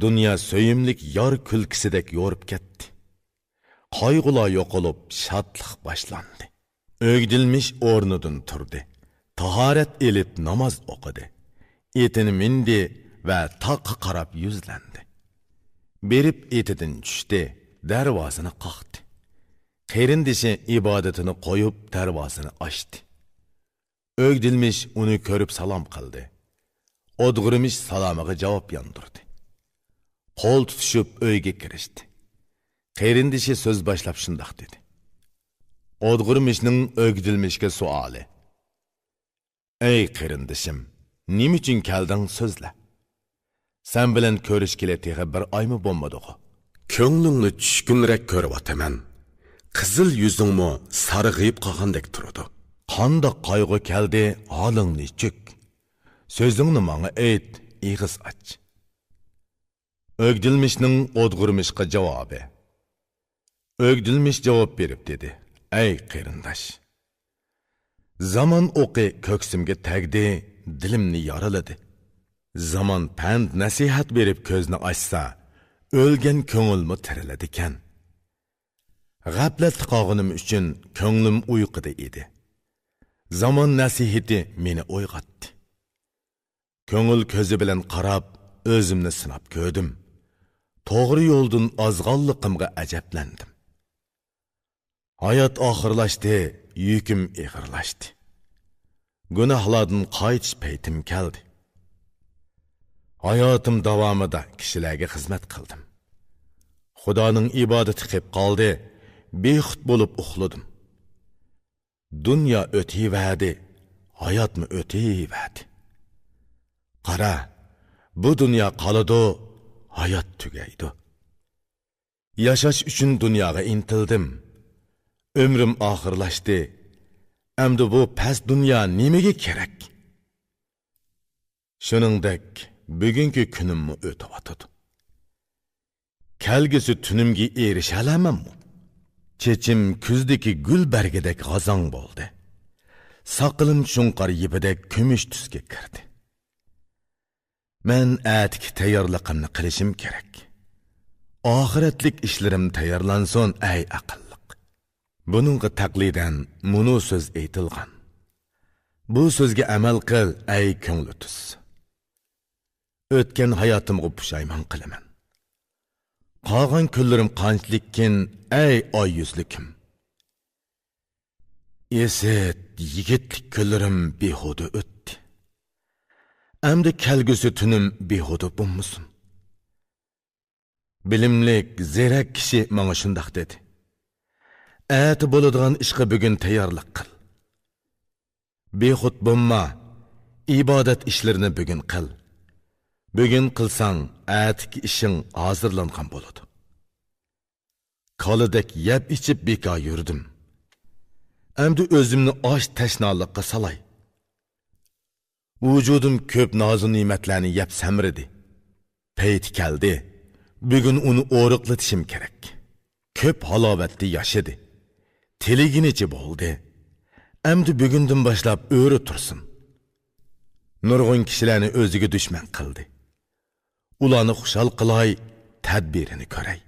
دۇنيا سۆيۈملۈك يار كۈلكىسىدەك يورۇپ كەتتى. قايغۇلار يوقىلىپ، شادلىق باشلاندى. ئۆگدۈلمىش ئورنىدىن تۇردى. تاھارەت ئېلىپ ناماز ئوقۇدى. ئېتىنى مىندى ۋە تاغقا قاراپ يۈزلەندى. بېرىپ ئېتىدىن چۈشتى، دەرۋازىنى قاقتى. قېرىندىشى ئىبادىتىنى قويۇپ، دەرۋازىنى ئاچتى. ئۆگدۈلمىش ئۇنى كۆرۈپ سالام قىلدى. ئودغۇرمىش سالامىغا جاۋاب ياندۇردى. قول تۇتۇشۇپ ئۆيگە كىرىشتى. قېرىندىشى سۆز باشلاپ شۇنداق دېدى. ئودغۇرمىشنىڭ ئۆگدۈلمىشكە سوئالى. ئەي قېرىندىشىم، نېمە ئۈچۈن كەلدىڭ، سۆزلە. سەن بىلەن كۆرۈشكىلى تېخى بىر ئايمۇ بولمىدىغۇ. كۆڭلۈڭنى چۈشكۈنرەك كۆرۈۋاتىمەن. قىزىل يۈزۈڭمۇ سارغىيىپ قالغاندەك تۇرىدۇ. قانداق قايغۇ كەلدى، ھالىڭ نېچۈك؟ سۆزۈڭنى ماڭا ئېيت، ئېغىز ئاچ. ئۆگدۈلمىشنىڭ ئودغۇرمىشقا جاۋابى. ئۆگدۈلمىش جاۋاب بېرىپ دېدى، ئەي قېرىنداش! زامان ئوقى كۆكسۈمگە تەگدى، دىلىمنى يارىلىدى. زامان پەند نەسىھەت بېرىپ كۆزنى ئاچسا، ئۆلگەن كۆڭۈلمۇ تىرىلىدىكەن. غەپلەتتە قالغىنىم ئۈچۈن كۆڭلۈم ئۇيقۇدا ئىدى. زامان نەسىھىتى مېنى ئويغاتتى. كۆڭۈل كۆزى بىلەن قاراپ، ئۆزۈمنى سىناپ كۆردۈم. توغرا يولدىن ئازغانلىقىمغا ئەجەبلەندىم. ھايات ئاخىرلاشتى، يۈكۈم ئېغىرلاشتى. گۇناھلاردىن قايتىش پەيتىم كەلدى. ھاياتىم داۋامىدا كىشىلەرگە خىزمەت قىلدىم. خۇدانىڭ ئىبادىتى قېپ قالدى، بىخۇد بولۇپ ئۇخلىدىم. دۇنيا ئۆتۈۋەردى، ھاياتمۇ ئۆتۈۋەردى. قارا، بۇ دۇنيا قالىدۇ، ھايات تۈگەيدۇ. ياشاش ئۈچۈن دۇنياغا ئىنتىلدىم. ئۆمرۈم ئاخىرلاشتى. ئەمدى بۇ پەس دۇنيا نېمىگە كېرەك؟ شۇنىڭدەك بۈگۈنكى كۈنۈممۇ ئۆتۈۋاتىدۇ. كەلگۈسى تۈنۈمگە ئېرىشەلەرمەنمۇ؟ چېچىم كۈزدىكى گۈل بەرگىدەك غازاڭ بولدى. ساقىلىم شۇڭقار يىپىدەك كۈمۈش تۈسكە كىردى. مەن ئەتىكى تەييارلىقىمنى قىلىشىم كېرەك. ئاخىرەتلىك ئىشلىرىم تەييارلانسۇن، ئەي ئەقىللىق. بۇنىڭغا تەقلىدەن مۇنۇ سۆز ئېيتىلغان. بۇ سۆزگە ئەمەل قىل، ئەي كۆڭلى تۈز. ئۆتكەن ھاياتىمغا پۇشايمان قىلىمەن. قالغان كۈنلىرىم قانچىلىككىن، ئەي ئاي يۈزلۈكۈم. ئېسىت، يىگىتلىك كۈنلىرىم بىھۇدە ئۆتتى. ئەمدى كەلگۈسى تۈنۈم بىھۇدە بولمىسۇن. بىلىملىك، زېرەك كىشى ماڭا شۇنداق دېدى. ئەتە بولىدىغان ئىشقا بۈگۈن تەييارلىق قىل. بىخۇد بولما، ئىبادەت ئىشلىرىنى بۈگۈن قىل. بۈگۈن قىلساڭ، ئەتىكى ئىشىڭ ھازىرلانغان بولىدۇ. كالىدەك يەپ ئىچىپ بىكار يۈردۈم. ئەمدى ئۆزۈمنى ئاچ تەشنالىققا سالاي. ۋۇجۇدۇم كۆپ نازۇ نېمەتلەرنى يەپ سەمرىدى. پەيتى كەلدى. بۈگۈن ئۇنى ئورۇقلىتىشىم كېرەك. كۆپ ھالاۋەتتە ياشىدى. تىلىگىنىچە بولدى. ئەمدى بۈگۈندىن باشلاپ ئۆرە تۇرسۇن. نۇرغۇن كىشىلەرنى ئۆزىگە دۈشمەن قىلدى. ئۇلارنى خۇشال قىلاي، تەدبىرىنى كۆرەي.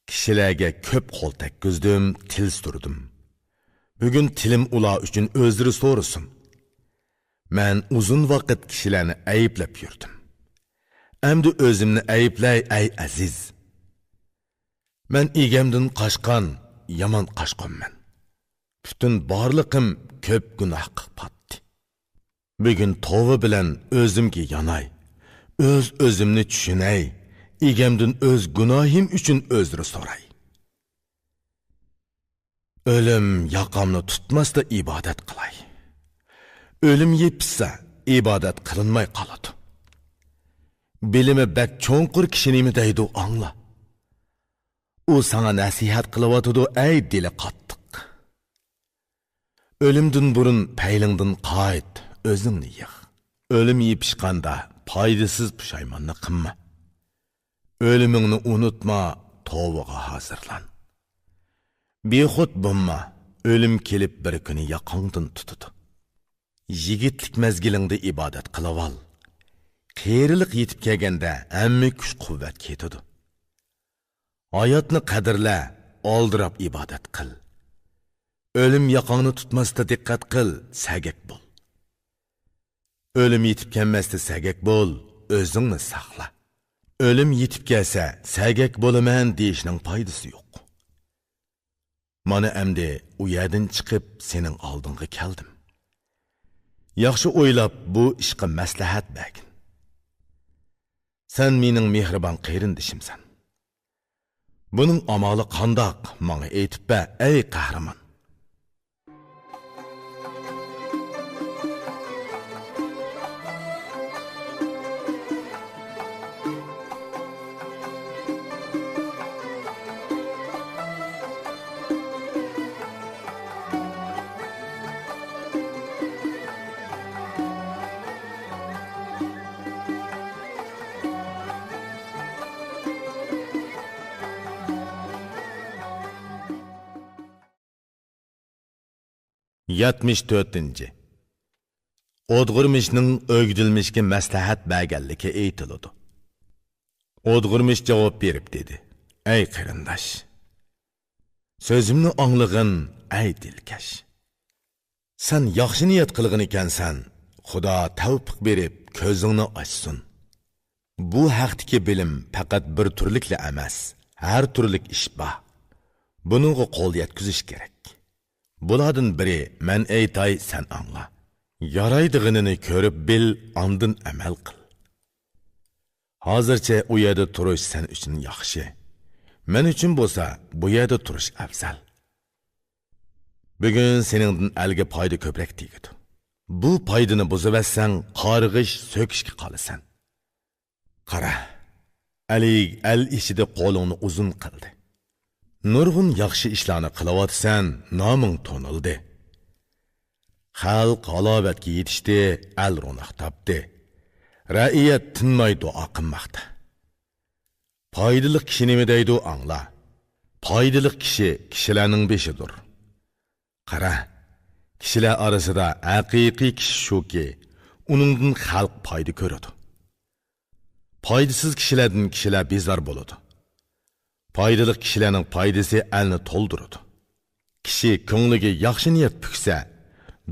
كىشىلەرگە كۆپ قول تەگكۈزدۈم، تىل سۈردۈم. بۈگۈن تىلىم ئۇلار ئۈچۈن ئۆزرە سورىسۇن. مەن ئۇزۇن ۋاقىت كىشىلەرنى ئەيىبلەپ يۈردۈم. ئەمدى ئۆزۈمنى ئەيىبلەي، ئەي ئەزىز. مەن ئىگەمدىن قاچقان يامان قاچقۇنمەن. پۈتۈن بارلىقىم كۆپ گۇناھقا پاتتى. بۈگۈن توۋا بىلەن ئۆزۈمگە ياناي. ئۆز-ئۆزۈمنى چۈشىنەي. ئىگەمدىن ئۆز گۇناھىم ئۈچۈن ئۆزرە سوراي. ئۆلۈم ياقامنى تۇتماستا ئىبادەت قىلاي. ئۆلۈم يېپىشسا، ئىبادەت قىلىنماي قالىدۇ. بىلىمى بەك چوڭقۇر كىشى نېمە دەيدۇ، ئاڭلا. ئۇ ساڭا نەسىھەت قىلىۋاتىدۇ، ئەي دىلى قاتتىق. ئۆلۈمدىن بۇرۇن پەيلىڭدىن قايت، ئۆزۈڭنى يىغ. ئۆلۈم يېپىشقاندا پايدىسىز پۇشايماننى قىلما. ئۆلۈمۈڭنى ئۇنتۇما، توۋىغا ھازىرلان. بىخۇد بولما، ئۆلۈم كېلىپ بىر كۈنى ياقاڭدىن تۇتىدۇ. يىگىتلىك مەزگىلىڭدە ئىبادەت قىلىۋال. قېرىلىق يېتىپ كەلگەندە ھەممە كۈچ-قۇۋۋەت كېتىدۇ. ھاياتنى قەدىرلە، ئالدىراپ ئىبادەت قىل. ئۆلۈم ياقاڭنى تۇتماستا دىققەت قىل، سەگەك بول. ئۆلۈم يېتىپ كەلمەستە سەگەك بول، ئۆزۈڭنى ساقلا. ئۆلۈم يېتىپ كەلسە، سەگەك بولىمەن دېيىشنىڭ پايدىسى يوق. مانا ئەمدى ئۇ يەردىن چىقىپ سېنىڭ ئالدىڭغا كەلدىم. ياخشى ئويلاپ بۇ ئىشقا مەسلىھەت بەرگىن. سەن مېنىڭ مېھرىبان قېرىندىشىمسەن. بۇنىڭ ئامالى قانداق؟ ماڭا ئېيتىپ بەر، ئەي قەھرىمان! يەتمىش تۆتىنچى. ئودغۇرمىشنىڭ ئۆگدۈلمىشكە مەسلىھەت بەرگەنلىكى ئېيتىلىدۇ. ئودغۇرمىش جاۋاب بېرىپ دېدى: ئەي قېرىنداش، سۆزۈمنى ئاڭلىغىن، ئەي دىلكەش. سەن ياخشى نىيەت قىلغىنىكەنسەن، خۇدا تەۋپىق بېرىپ كۆزۈڭنى ئاچسۇن. بۇ ھەقتىكى بىلىم پەقەت بىر تۈرلۈكلا ئەمەس، ھەر تۈرلۈك ئىش بار. بۇنىڭغا قول يەتكۈزۈش كېرەك. بۇلاردىن بىرى مەن ئېيتاي، سەن ئاڭلا. يارايدىغىنىنى كۆرۈپ بىل، ئاندىن ئەمەل قىل. ھازىرچە ئۇ يەردە تۇرۇش سەن ئۈچۈن ياخشى. مەن ئۈچۈن بولسا بۇ يەردە تۇرۇش ئەۋزەل. بۈگۈن سېنىڭدىن ئەلگە پايدا كۆپرەك تېگىدۇ. بۇ پايدىنى بۇزۇۋەتسەڭ، قارغىش، سۆكۈشكە قالىسەن. قارا، ئەلى ئەل ئىچىدە قولۇڭنى ئۇزۇن قىلدى. نۇرغۇن ياخشى ئىشلارنى قىلىۋاتىسەن، نامىڭ تونۇلدى. خەلق ھالاۋەتكە يېتىشتى، ئەل روناق تاپتى. رەئىيەت تىنماي دۇئا قىلماقتا. پايدىلىق كىشى نېمە دەيدۇ، ئاڭلا. پايدىلىق كىشى كىشىلەرنىڭ بېشىدۇر. قارا، كىشىلەر ئارىسىدا ھەقىقىي كىشى شۇكى، ئۇنىڭدىن خەلق پايدا كۆرىدۇ. پايدىسىز كىشىلەردىن كىشىلەر بىزار بولىدۇ. پايدىلىق كىشىلەرنىڭ پايدىسى ئەلنى تولدۇرىدۇ. كىشى كۆڭلىگە ياخشى نىيەت پۈكسە،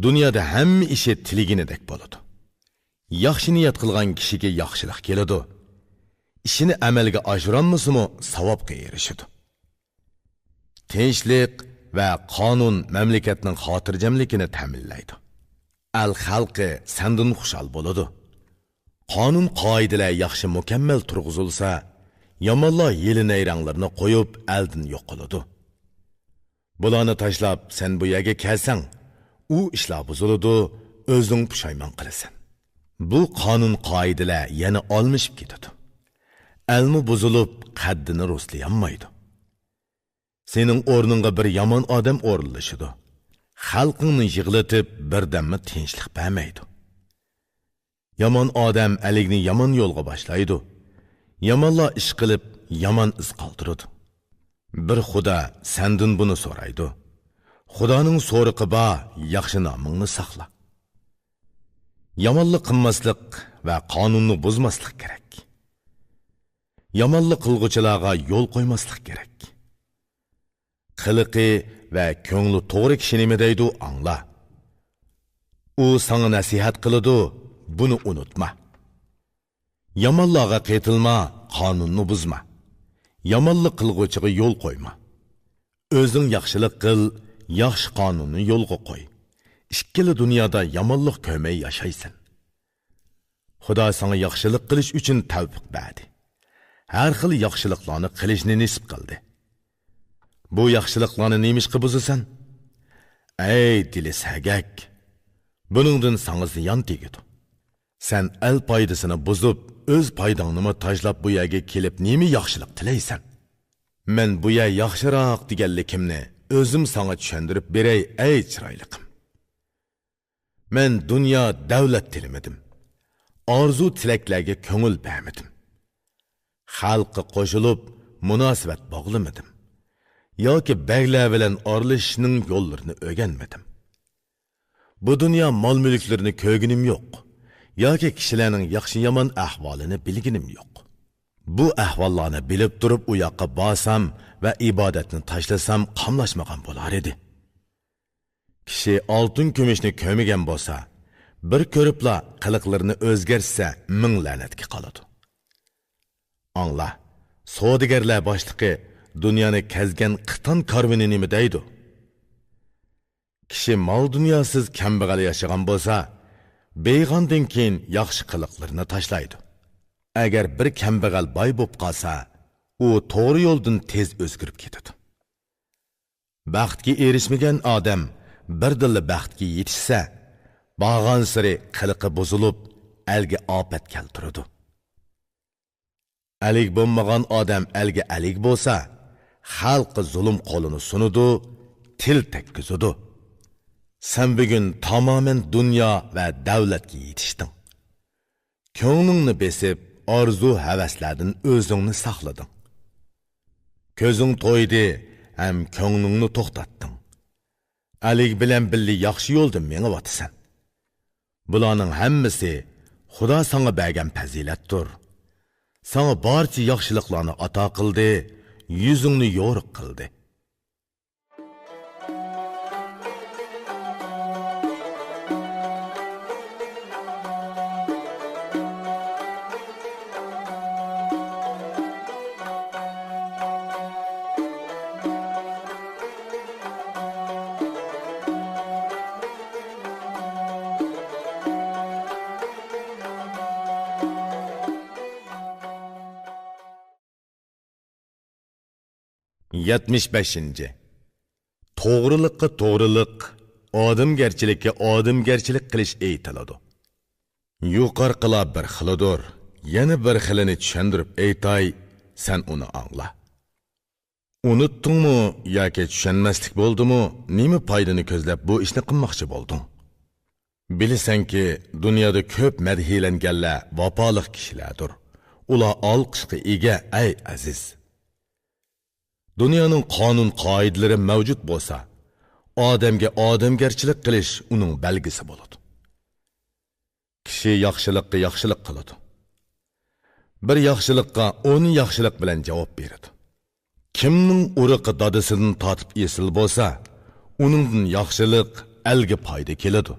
دۇنيادا ھەممە ئىشى تىلىگىنىدەك بولىدۇ. ياخشى نىيەت قىلغان كىشىگە ياخشىلىق كېلىدۇ. ئىشىنى ئەمەلگە ئاشۇرالمىسىمۇ، ساۋابقا ئېرىشىدۇ. تىنچلىق ۋە قانۇن مەملىكەتنىڭ خاتىرجەملىكىنى تەمىنلەيدۇ. ئەل خەلقى سەندىن خۇشال بولىدۇ. قانۇن-قائىدىلەر ياخشى مۇكەممەل تۇرغۇزۇلسا، يامانلار ھىيلە-نەيرەڭلىرىنى قويۇپ، ئەلدىن يوقىلىدۇ. بۇلارنى تاشلاپ، سەن بۇ يەرگە كەلسەڭ، ئۇ ئىشلار بۇزۇلىدۇ، ئۆزۈڭ پۇشايمان قىلىسەن. بۇ قانۇن-قائىدىلەر يەنە ئالمىشىپ كېتىدۇ. ئەلمۇ بۇزۇلۇپ، قەددىنى رۇسلىيالمايدۇ. سېنىڭ ئورنۇڭغا بىر يامان ئادەم ئورۇنلىشىدۇ. خەلقىڭنى يىغلىتىپ، بىردەممۇ تىنچلىق بەرمەيدۇ. يامان ئادەم ئەلىگنى يامان يولغا باشلايدۇ. يامانلار ئىش قىلىپ، يامان ئىز قالدۇرىدۇ. بىر خۇدا سەندىن بۇنى سورايدۇ. خۇدانىڭ سورىقى بار، ياخشى نامىڭنى ساقلا. يامانلىق قىلماسلىق ۋە قانۇننى بۇزماسلىق كېرەك. يامانلىق قىلغۇچىلارغا يول قويماسلىق كېرەك. قىلىقى ۋە كۆڭلى توغرا كىشى نېمە دەيدۇ، ئاڭلا. ئۇ ساڭا نەسىھەت قىلىدۇ، بۇنى ئۇنتۇما. يامانلارغا قېتىلما، قانۇننى بۇزما. يامانلىق قىلغۇچىغا يول قويما. ئۆزۈڭ ياخشىلىق قىل، ياخشى قانۇننى يولغا قوي. ئىككىلا دۇنيادا يامانلىق كۆرمەي ياشايسەن. خۇدا ساڭا ياخشىلىق قىلىش ئۈچۈن تەۋپىق بەردى. ھەر خىل ياخشىلىقلارنى قىلىشنى نېسىپ قىلدى. بۇ ياخشىلىقلارنى نېمىشقا بۇزىسەن؟ ئەي دىلى سەگەك! بۇنىڭدىن ساڭا زىيان تېگىدۇ. سەن ئەل پايدىسىنى بۇزۇپ، ئۆز پايداڭنىمۇ تاشلاپ بۇ يەرگە كېلىپ نېمە ياخشىلىق تىلەيسەن؟ مەن بۇ يەر ياخشىراق دېگەنلىكىمنى ئۆزۈم ساڭا چۈشەندۈرۈپ بېرەي، ئەي چىرايلىقىم. مەن دۇنيا دەۋلەت تىلىمىدىم. ئارزۇ تىلەكلەرگە كۆڭۈل بەرمىدىم. خەلققە قوشۇلۇپ مۇناسىۋەت باغلىمىدىم. ياكى بەگلەر بىلەن ئارىلىشىشنىڭ يوللىرىنى ئۆگەنمىدىم. بۇ دۇنيا مال-مۈلۈكلىرىنى كۆرگىنىم يوق. ياكى كىشىلەرنىڭ ياخشى-يامان ئەھۋالىنى بىلگىنىم يوق. بۇ ئەھۋاللارنى بىلىپ تۇرۇپ ئۇ ياققا بارسام ۋە ئىبادەتنى تاشلىسام قاملاشمىغان بولار ئىدى. كىشى ئالتۇن-كۈمۈشنى كۆرمىگەن بولسا، بىر كۆرۈپلا قىلىقلىرىنى ئۆزگەرتسە، مىڭ لەنەتكە قالىدۇ. ئاڭلا، سودىگەرلەر باشلىقى دۇنيانى كەزگەن قىتان كارۋىنى نېمە دەيدۇ؟ كىشى مال-دۇنياسىز كەمبەغەل ياشىغان بولسا، بېيىغاندىن كېيىن ياخشى قىلىقلىرىنى تاشلايدۇ. ئەگەر بىر كەمبەغەل باي بولۇپ قالسا، ئۇ توغرا يولدىن تېز ئۆزگىرىپ كېتىدۇ. بەختكە ئېرىشمىگەن ئادەم بىردىنلا بەختكە يېتىشسە، بارغانسېرى قىلىقى بۇزۇلۇپ، ئەلگە ئاپەت كەلتۈرىدۇ. ئەلگە بولمىغان ئادەم ئەلگە ئەلگە بولسا، خەلققە زۇلۇم قولىنى سۇنىدۇ، تىل تەگكۈزىدۇ. سەن بۈگۈن تامامەن دۇنيا ۋە دەۋلەتكە يېتىشتىڭ. كۆڭلۈڭنى بېسىپ، ئارزۇ-ھەۋەسلەردىن ئۆزۈڭنى ساقلىدىڭ. كۆزۈڭ تويدى ھەم كۆڭلۈڭنى توختاتتىڭ. ئەلگە بىلەن بىللە ياخشى يولدا مېڭىۋاتىسەن. بۇلارنىڭ ھەممىسى خۇدا ساڭا بەرگەن پەزىلەتتۇر. ساڭا بارچە ياخشىلىقلارنى ئاتا قىلدى، يۈزۈڭنى يورۇق قىلدى. يەتمىش بەشىنچى. توغرىلىققا توغرىلىق، ئادەمگەرچىلىككە ئادەمگەرچىلىك قىلىش ئېيتىلىدۇ. يۇقىرىقىلار بىر خىلىدۇر، يەنە بىر خىلىنى چۈشەندۈرۈپ ئېيتاي، سەن ئۇنى ئاڭلا. ئۇنتتۇڭمۇ ياكى چۈشەنمەسلىك بولدىمۇ، نېمە پايدىنى كۆزلەپ بۇ ئىشنى قىلماقچى بولدۇڭ؟ بىلىسەنكى، دۇنيادا كۆپ مەدھىيلەنگەنلەر ۋاپالىق كىشىلەردۇر. ئۇلار ئالقىشقا ئىگە، ئەي ئەزىز! دۇنيانىڭ قانۇن-قائىدىلىرى مەۋجۇت بولسا، ئادەمگە ئادەمگەرچىلىك قىلىش ئۇنىڭ بەلگىسى بولىدۇ. كىشى ياخشىلىققا ياخشىلىق قىلىدۇ. بىر ياخشىلىققا ئون ياخشىلىق بىلەن جاۋاب بېرىدۇ. كىمنىڭ ئۇرۇقى دادىسىدىن تارتىپ ئېسىل بولسا، ئۇنىڭدىن ياخشىلىق ئەلگە پايدا كېلىدۇ.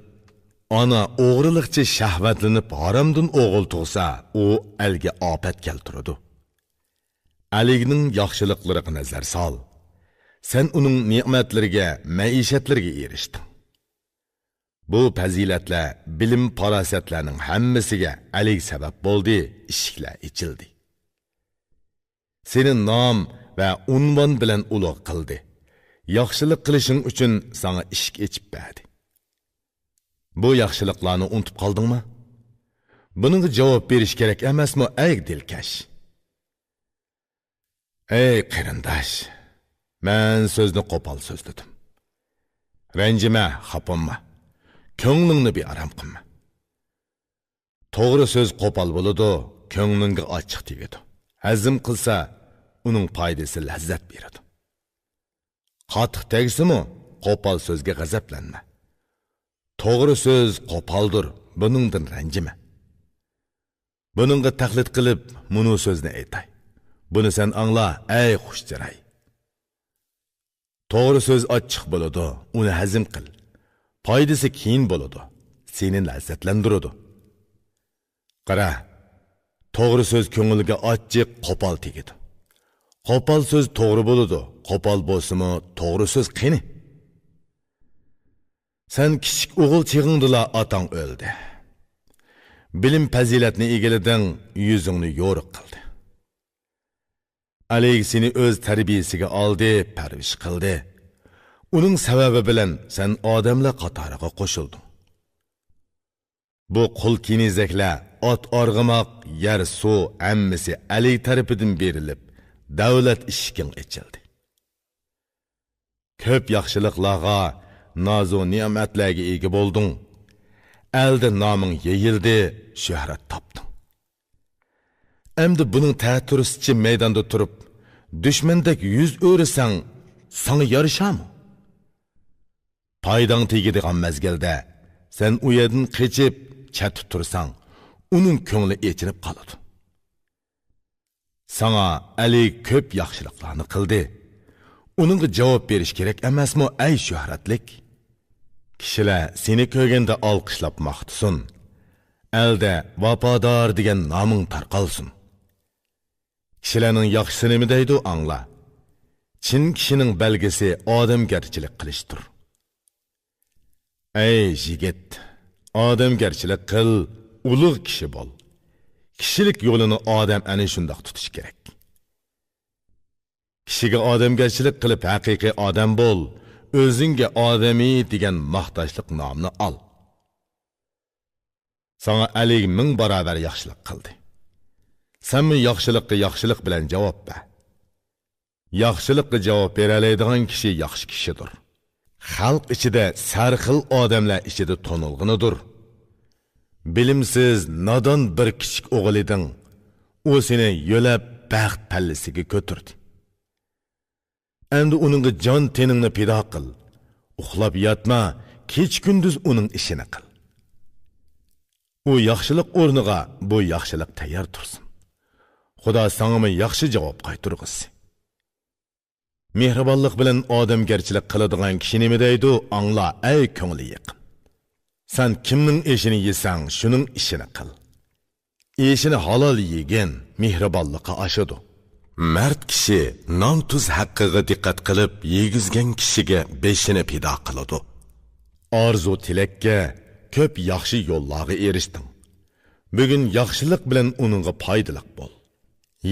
ئانا ئوغرىلىقچە شەھۋەتلىنىپ ھارامدىن ئوغۇل تۇغسا، ئۇ ئەلگە ئاپەت كەلتۈرىدۇ. ئەلىگنىڭ ياخشىلىقلىرىغا نەزەر سال. سەن ئۇنىڭ نېمەتلىرىگە، مەئىشەتلىرىگە ئېرىشتىڭ. بۇ پەزىلەتلەر، بىلىم-پاراسەتلەرنىڭ ھەممىسىگە ئەلىگ سەۋەب بولدى، ئىشىكلەر ئېچىلدى. سېنى نام ۋە ئۇنۋان بىلەن ئۇلۇغ قىلدى. ياخشىلىق قىلىشىڭ ئۈچۈن ساڭا ئىشىك ئېچىپ بەردى. بۇ ياخشىلىقلارنى ئۇنتۇپ قالدىڭمۇ؟ بۇنىڭغا جاۋاب بېرىش كېرەك ئەمەسمۇ، ئەي دىلكەش؟ ئەي قېرىنداش، مەن سۆزنى قوپال سۆزلىدىم. رەنجىمە، خاپا بولما. كۆڭلۈڭنى بىئارام قىلما. توغرا سۆز قوپال بولىدۇ، كۆڭلۈڭگە ئاچچىق تېگىدۇ. ھەزىم قىلسا، ئۇنىڭ پايدىسى لەززەت بېرىدۇ. قاتتىق تەگسىمۇ، قوپال سۆزگە غەزەپلەنمە. توغرا سۆز قوپالدۇر، بۇنىڭدىن رەنجىمە. بۇنىڭغا تەقلىد قىلىپ، مۇنۇ سۆزنى ئېيتاي. بۇنى سەن ئاڭلا، ئەي خۇش چىراي. توغرا سۆز ئاچچىق بولىدۇ، ئۇنى ھەزىم قىل. پايدىسى كېيىن بولىدۇ، سېنى لەززەتلەندۈرىدۇ. قارا، توغرا سۆز كۆڭۈلگە ئاچچىق، قوپال تېگىدۇ. قوپال سۆز توغرا بولىدۇ، قوپال بولسىمۇ توغرا سۆز قېنى؟ سەن كىچىك ئوغۇل چېغىڭدىلا ئاتاڭ ئۆلدى. بىلىم-پەزىلەتنى ئىگىلىدىڭ، يۈزۈڭنى يورۇق قىلدى. ئەلىگ سېنى ئۆز تەربىيىسىگە ئالدى، پەرۋىش قىلدى. ئۇنىڭ سەۋەبى بىلەن سەن ئادەملەر قاتارىغا قوشۇلدۇڭ. بۇ قول كېنىزەكلەر، ئات ئارغىماق، يەر، سۇ ھەممىسى ئەلى تەرىپىدىن بېرىلىپ، دەۋلەت ئىشىكىڭ ئېچىلدى. كۆپ ياخشىلىقلارغا، نازۇ نېمەتلەرگە ئىگە بولدۇڭ. ئەلدە نامىڭ يېيىلدى، شۆھرەت تاپتىڭ. ئەمدى بۇنىڭ تەتۈرىسىچە مەيداندا تۇرۇپ، دۈشمەندەك يۈز ئۆرۈسەڭ، ساڭا يارىشارمۇ؟ پايداڭ تېگىدىغان مەزگىلدە، سەن ئۇ يەردىن قېچىپ، چەتتە تۇرساڭ، ئۇنىڭ كۆڭلى ئېچىنىپ قالىدۇ. ساڭا ئەلى كۆپ ياخشىلىقلارنى قىلدى. ئۇنىڭغا جاۋاب بېرىش كېرەك ئەمەسمۇ، ئەي شۆھرەتلىك؟ كىشىلەر سېنى كۆرگەندە ئالقىشلاپ ماختىسۇن. ئەلدە ۋاپادار دېگەن نامىڭ تارقالسۇن. كىشىلەرنىڭ ياخشىسى نېمە دەيدۇ، ئاڭلا. چىن كىشىنىڭ بەلگىسى ئادەمگەرچىلىك قىلىشتۇر. ئەي يىگىت، ئادەمگەرچىلىك قىل، ئۇلۇغ كىشى بول. كىشىلىك يولىنى ئادەم ئەنە شۇنداق تۇتۇش كېرەك. كىشىگە ئادەمگەرچىلىك قىلىپ، ھەقىقىي ئادەم بول، ئۆزۈڭگە ئادەمىي دېگەن ماختاشلىق نامىنى ئال. ساڭا ئەلى مىڭ باراۋەر ياخشىلىق قىلدى. سەنمۇ ياخشىلىققا ياخشىلىق بىلەن جاۋاب بەر. ياخشىلىققا جاۋاب بېرەلەيدىغان كىشى ياخشى كىشىدۇر. خەلق ئىچىدە سەرخىل ئادەملەر ئىچىدە تونۇلغىنىدۇر. بىلىمسىز، نادان بىر كىچىك ئوغۇل ئىدىڭ. ئۇ سېنى يۆلەپ بەخت پەللىسىگە كۆتۈردى. ئەمدى ئۇنىڭغا جان تېنىڭنى پىدا قىل. ئۇخلاپ ياتما، كېچە-كۈندۈز ئۇنىڭ ئىشىنى قىل. ئۇ ياخشىلىق ئورنىغا بۇ ياخشىلىق تەييار تۇرسۇن. خۇدا ساڭىمۇ ياخشى جاۋاب قايتۇرغۇسى. مېھرىبانلىق بىلەن ئادەمگەرچىلىك قىلىدىغان كىشى نېمە دەيدۇ، ئاڭلا، ئەي كۆڭلى يېقىن. سەن كىمنىڭ ئېشىنى يېسەڭ، شۇنىڭ ئىشىنى قىل. ئېشىنى ھالال يېگىن، مېھرىبانلىقى ئاشىدۇ. مەرد كىشى نان-تۇز ھەققىگە دىققەت قىلىپ، يېگۈزگەن كىشىگە بېشىنى پىدا قىلىدۇ. ئارزۇ-تىلەككە كۆپ ياخشى يوللارغا ئېرىشتىڭ. بۈگۈن ياخشىلىق بىلەن ئۇنىڭغا پايدىلىق بول.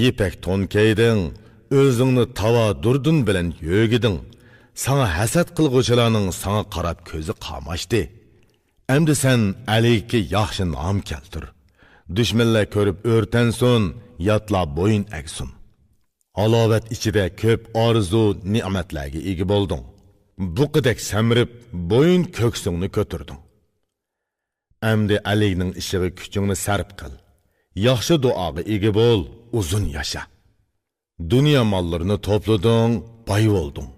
يىپەك تون كىيدىڭ، ئۆزۈڭنى تاۋا دۇردۇن بىلەن يۆگىدىڭ. ساڭا ھەسەت قىلغۇچىلارنىڭ ساڭا قاراپ كۆزى قاماشتى. ئەمدى سەن ئەلىگە ياخشى نام كەلتۈر. دۈشمەنلەر كۆرۈپ ئۆرتەنسۇن، ياتلار بويۇن ئەگسۇن. ھالاۋەت ئىچىدە كۆپ ئارزۇ نېمەتلەرگە ئىگە بولدۇڭ. بۇقىدەك سەمرىپ، بويۇن كۆكسۈڭنى كۆتۈردۈڭ. ئەمدى ئەلىگنىڭ ئىشىغا كۈچۈڭنى سەرپ قىل. ياخشى دۇئاغا ئىگە بول، ئۇزۇن ياشا. دۇنيا ماللىرىنى توپلىدىڭ، باي بولدۇڭ.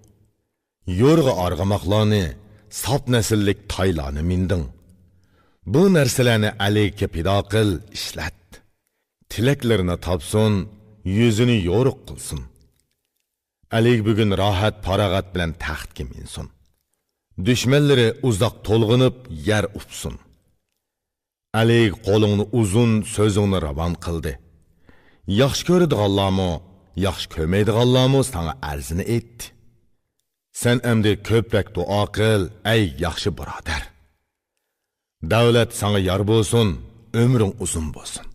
يورغا ئارغىماقلارنى، ساپ نەسىللىك تايلارنى مىندىڭ. بۇ نەرسىلەرنى ئەلىگە پىدا قىل، ئىشلەت. تىلەكلىرىنى تاپسۇن، يۈزىنى يورۇق قىلسۇن. ئەلىگ بۈگۈن راھەت-پاراغەت بىلەن تەختكە مىنسۇن. دۈشمەنلىرى ئۇزاق تولغىنىپ يەر ئۇپسۇن. ئەلىگ قولۇڭنى ئۇزۇن، سۆزۈڭنى راۋان قىلدى. ياخشى كۆرىدىغانلارمۇ، ياخشى كۆرمەيدىغانلارمۇ ساڭا ئەرزىنى ئېيتتى. سەن ئەمدى كۆپرەك دۇئا قىل، ئەي ياخشى بۇرادەر. دەۋلەت ساڭا يار بولسۇن، ئۆمرۈڭ ئۇزۇن بولسۇن.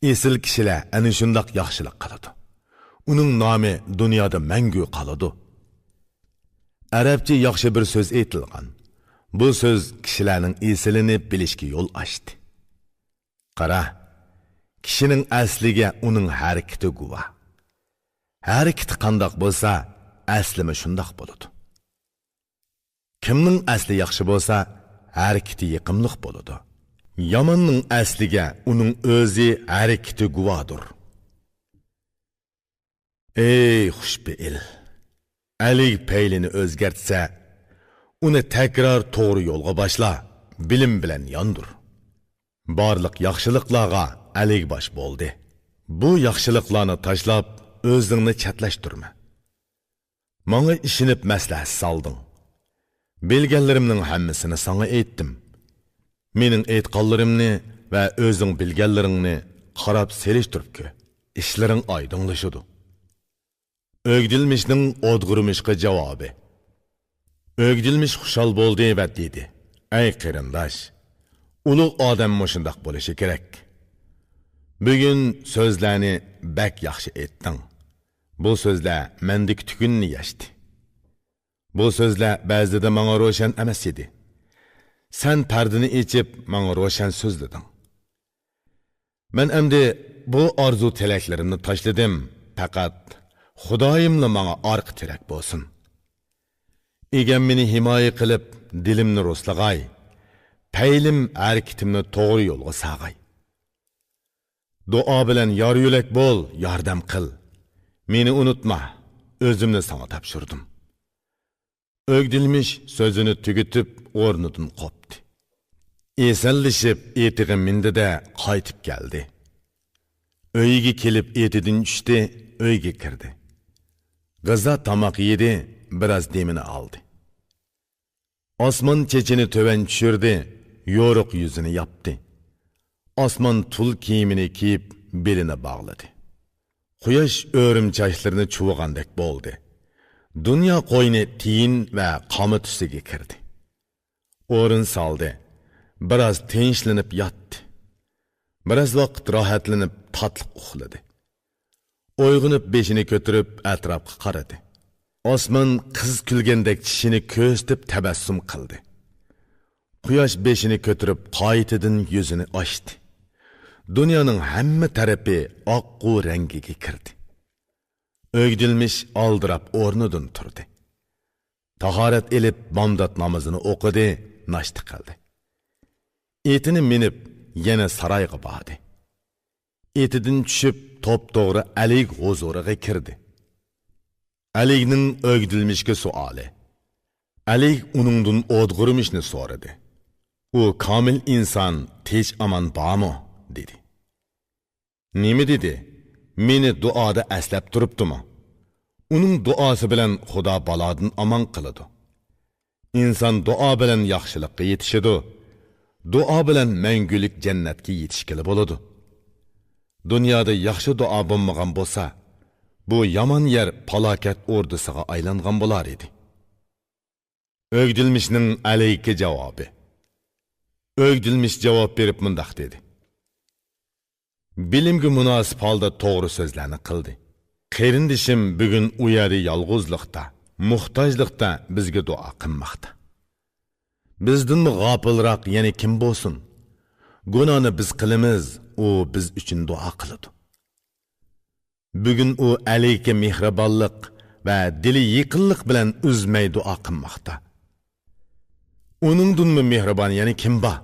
ئېسىل كىشىلەر ئەنە شۇنداق ياخشىلىق قىلىدۇ. ئۇنىڭ نامى دۇنيادا مەڭگۈ قالىدۇ. ئەرەبچە ياخشى بىر سۆز ئېيتىلغان. بۇ سۆز كىشىلەرنىڭ ئېسىلىنى بىلىشكە يول ئاچتى. قارا، كىشىنىڭ ئەسلىگە ئۇنىڭ ھەرىكىتى گۇۋاھ. ھەرىكىتى قانداق بولسا، ئەسلىمۇ شۇنداق بولىدۇ. كىمنىڭ ئەسلى ياخشى بولسا، ھەرىكىتى يېقىملىق بولىدۇ. ياماننىڭ ئەسلىگە ئۇنىڭ ئۆزى، ھەرىكىتى گۇۋاھدۇر. ئەي خۇشپېئىل! ئەلىگ پەيلىنى ئۆزگەرتسە، ئۇنى تەكرار توغرا يولغا باشلا، بىلىم بىلەن ياندۇر. بارلىق ياخشىلىقلارغا ئەلىگ باش بولدى. بۇ ياخشىلىقلارنى تاشلاپ، ئۆزۈڭنى چەتلەشتۈرمە. ماڭا ئىشىنىپ مەسلىھەت سالدىڭ. بىلگەنلىرىمنىڭ ھەممىسىنى ساڭا ئېيتتىم. مېنىڭ ئېيتقانلىرىمنى ۋە ئۆزۈڭ بىلگەنلىرىڭنى قاراپ سېلىشتۇرۇپ كۆر. ئىشلىرىڭ ئايدىڭلىشىدۇ. ئۆگدىلمىشنىڭ ئودغۇرمىشقا جاۋابى. ئۆگدىلمىش خۇشال بولدى ۋە دېدى: ئەي قېرىنداش، ئۇلۇغ ئادەم مۇشۇنداق بولۇشى كېرەك. بۈگۈن سۆزلەرنى بەك ياخشى ئېيتتىڭ. بۇ سۆزلەر مەندىكى تۈگۈننى يەشتى. بۇ سۆزلەر بەزىدە ماڭا روشەن ئەمەس ئىدى. سەن پەردىنى ئېچىپ، ماڭا روشەن سۆزلىدىڭ. مەن ئەمدى بۇ ئارزۇ-تىلەكلىرىمنى تاشلىدىم، پەقەت خۇدايىملا ماڭا ئارقا تىرەك بولسۇن. ئىگەم مېنى ھىمايە قىلىپ، دىلىمنى رۇسلىغاي، پەيلىم ھەرىكىتىمنى توغرا يولغا ساغاي. دۇئا بىلەن يار-يۆلەك بول، ياردەم قىل. مېنى ئۇنتۇما، ئۆزۈمنى ساڭا تاپشۇردۇم. ئۆگدىلمىش سۆزىنى تۈگىتىپ، ئورنىدىن قوپتى. ئېسەنلىشىپ، ئېتىغا مىندى-دە، قايتىپ كەلدى. ئۆيىگە كېلىپ، ئېتىدىن چۈشتى، ئۆيگە كىردى. غىزا تاماق يېدى، بىراز دېمىنى ئالدى. ئاسمان چېچىنى تۆۋەن چۈشۈردى، يورۇق يۈزىنى ياپتى. ئاسمان تۇل كىيىمىنى كىيىپ، بېلىنى باغلىدى. قۇياش ئۆرۈم چاچلىرىنى چۇۋۇغاندەك بولدى. دۇنيا قوينى تىيىن ۋە قاما تۈسىگە كىردى. ئورۇن سالدى. بىراز تىنچلىنىپ ياتتى. بىراز ۋاقىت راھەتلىنىپ تاتلىق ئۇخلىدى. ئويغىنىپ بېشىنى كۆتۈرۈپ ئەتراپقا قارىدى. ئاسمان قىز كۈلگەندەك چىشىنى كۆرسىتىپ تەبەسسۇم قىلدى. قۇياش بېشىنى كۆتۈرۈپ قايتىدىن يۈزىنى ئاچتى. دۇنيانىڭ ھەممە تەرىپى ئاققۇ رەڭگىگە كىردى. ئۆگدۈلمىش ئالدىراپ ئورنىدىن تۇردى. تاھارەت ئېلىپ بامدات نامىزىنى ئوقۇدى، ناشتا قىلدى. ئېتىنى مىنىپ يەنە سارايغا باردى. ئېتىدىن چۈشۈپ توپتوغرا ئەلىگ ھۇزۇرىغا كىردى. ئەلىگنىڭ ئۆگدۈلمىشكە سوئالى. ئەلىگ ئۇنىڭدىن ئودغۇرمىشنى سورىدى. ئۇ كامىل ئىنسان تىنچ ئامان بارمۇ؟ دېدى. نېمە دېدى؟ مېنى دۇئادا ئەسلەپ تۇرۇپتىمۇ؟ ئۇنىڭ دۇئاسى بىلەن خۇدا بالادىن ئامان قىلىدۇ. ئىنسان دۇئا بىلەن ياخشىلىققا يېتىشىدۇ. دۇئا بىلەن مەڭگۈلۈك جەننەتكە يېتىشكىلى بولىدۇ. دۇنيادا ياخشى دۇئا بولمىغان بولسا، بۇ يامان يەر پالاكەت ئوردىسىغا ئايلانغان بولار ئىدى. ئۆگدۈلمىشنىڭ ئەلەيكە جاۋابى. ئۆگدۈلمىش جاۋاب بېرىپ مۇنداق دېدى: بىلىمگە مۇناسىپ ھالدا توغرا سۆزلەرنى قىلدى. قېرىندىشىم بۈگۈن ئۇ يەردە يالغۇزلۇقتا، موھتاجلىقتا بىزگە دۇئا قىلماقتا. بىزدىنمۇ غاپىلراق يەنە كىم بولسۇن؟ گۇناھنى بىز قىلىمىز، ئۇ بىز ئۈچۈن دۇئا قىلىدۇ. بۈگۈن ئۇ ئەلەيكە مېھرىبانلىق ۋە دىلى يېقىنلىق بىلەن ئۈزمەي دۇئا قىلماقتا. ئۇنىڭدىنمۇ مېھرىبان يەنە كىم بار؟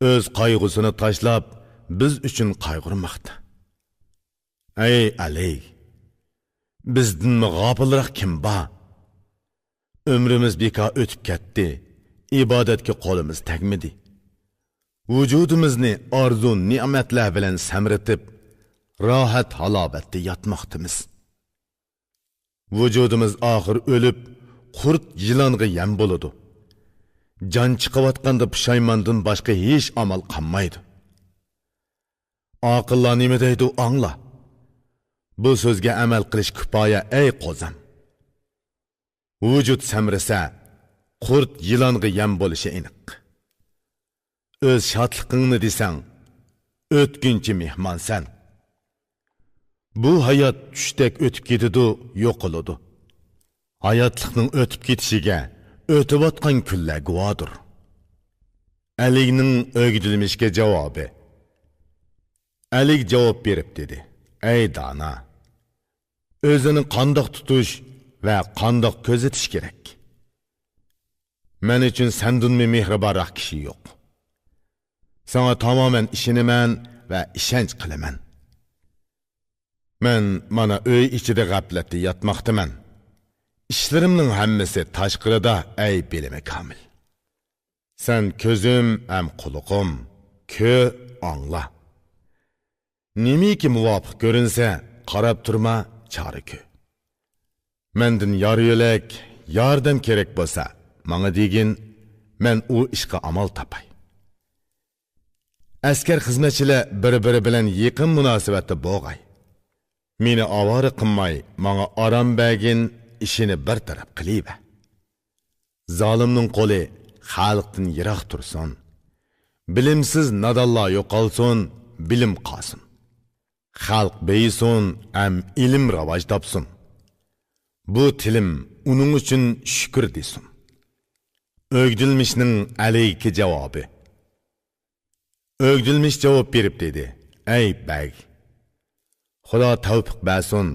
ئۆز قايغۇسىنى تاشلاپ، بىز ئۈچۈن قايغۇرماقتا. ئەي ئەلەي! بىزدىنمۇ غاپىلراق كىم بار؟ ئۆمرىمىز بىكار ئۆتۈپ كەتتى، ئىبادەتكە قولىمىز تەگمىدى. ۋۇجۇدىمىزنى ئارزۇ نېمەتلەر بىلەن سەمرىتىپ، راھەت ھالاۋەتتە ياتماقتىمىز. ۋۇجۇدىمىز ئاخىر ئۆلۈپ، قۇرت يىلانغا يەم بولىدۇ. جان چىقىۋاتقاندا پۇشايماندىن باشقا ھېچ ئامال قالمايدۇ. ئاقىللار نېمە دەيدۇ، ئاڭلا. بۇ سۆزگە ئەمەل قىلىش كۇپايە، ئەي قوزام. ۋۇجۇد سەمرىسە، قۇرت يىلانغا يەم بولۇشى ئېنىق. ئۆز شادلىقىڭنى دېسەڭ، ئۆتكۈنچى مېھمانسەن. بۇ ھايات چۈشتەك ئۆتۈپ كېتىدۇ، يوقىلىدۇ. ھاياتلىقنىڭ ئۆتۈپ كېتىشىگە ئۆتۈۋاتقان كۈنلەر گۇۋاھدۇر. ئەلىگنىڭ ئۆگدۈلمىشكە جاۋابى. ئەلىگ جاۋاب بېرىپ دېدى: ئەي دانا! ئۆزىنى قانداق تۇتۇش ۋە قانداق كۆزىتىش كېرەك؟ مەن ئۈچۈن سەندىنمۇ مېھرىبانراق كىشى يوق. ساڭا تامامەن ئىشىنىمەن ۋە ئىشەنچ قىلىمەن. مەن مانا ئۆي ئىچىدە غەپلەتتە ياتماقتىمەن. ئىشلىرىمنىڭ ھەممىسى تاشقىرىدا، ئەي بىلىمى كامىل. سەن كۆزۈم ھەم قۇلىقىم، كۆ، ئاڭلا. نېمىكى مۇۋاپىق كۆرۈنسە، قاراپ تۇرما، چارە كۆ. مەندىن يار-يۆلەك، ياردەم كېرەك بولسا، ماڭا دېگىن، مەن ئۇ ئىشقا ئامال تاپاي. ئەسكەر خىزمەتچىلەر بىر-بىرى بىلەن يېقىن مۇناسىۋەتتە بولغاي. مېنى ئاۋارە قىلماي، ماڭا ئارام بەرگىن، ئىشىنى بىر تەرەپ قىلىۋەر. زالىمنىڭ قولى خەلقتىن يىراق تۇرسۇن. بىلىمسىز نادانلار يوقالسۇن، بىلىم قالسۇن. خەلق بېيىسۇن ھەم ئىلىم راۋاج تاپسۇن. بۇ تىلىم ئۇنىڭ ئۈچۈن شۈكۈر دېسۇن. ئۆگدۈلمىشنىڭ ئەلىگە جاۋابى. ئۆگدۈلمىش جاۋاب بېرىپ دېدى: ئەي بەگ! خۇدا تەۋپىق بەرسۇن،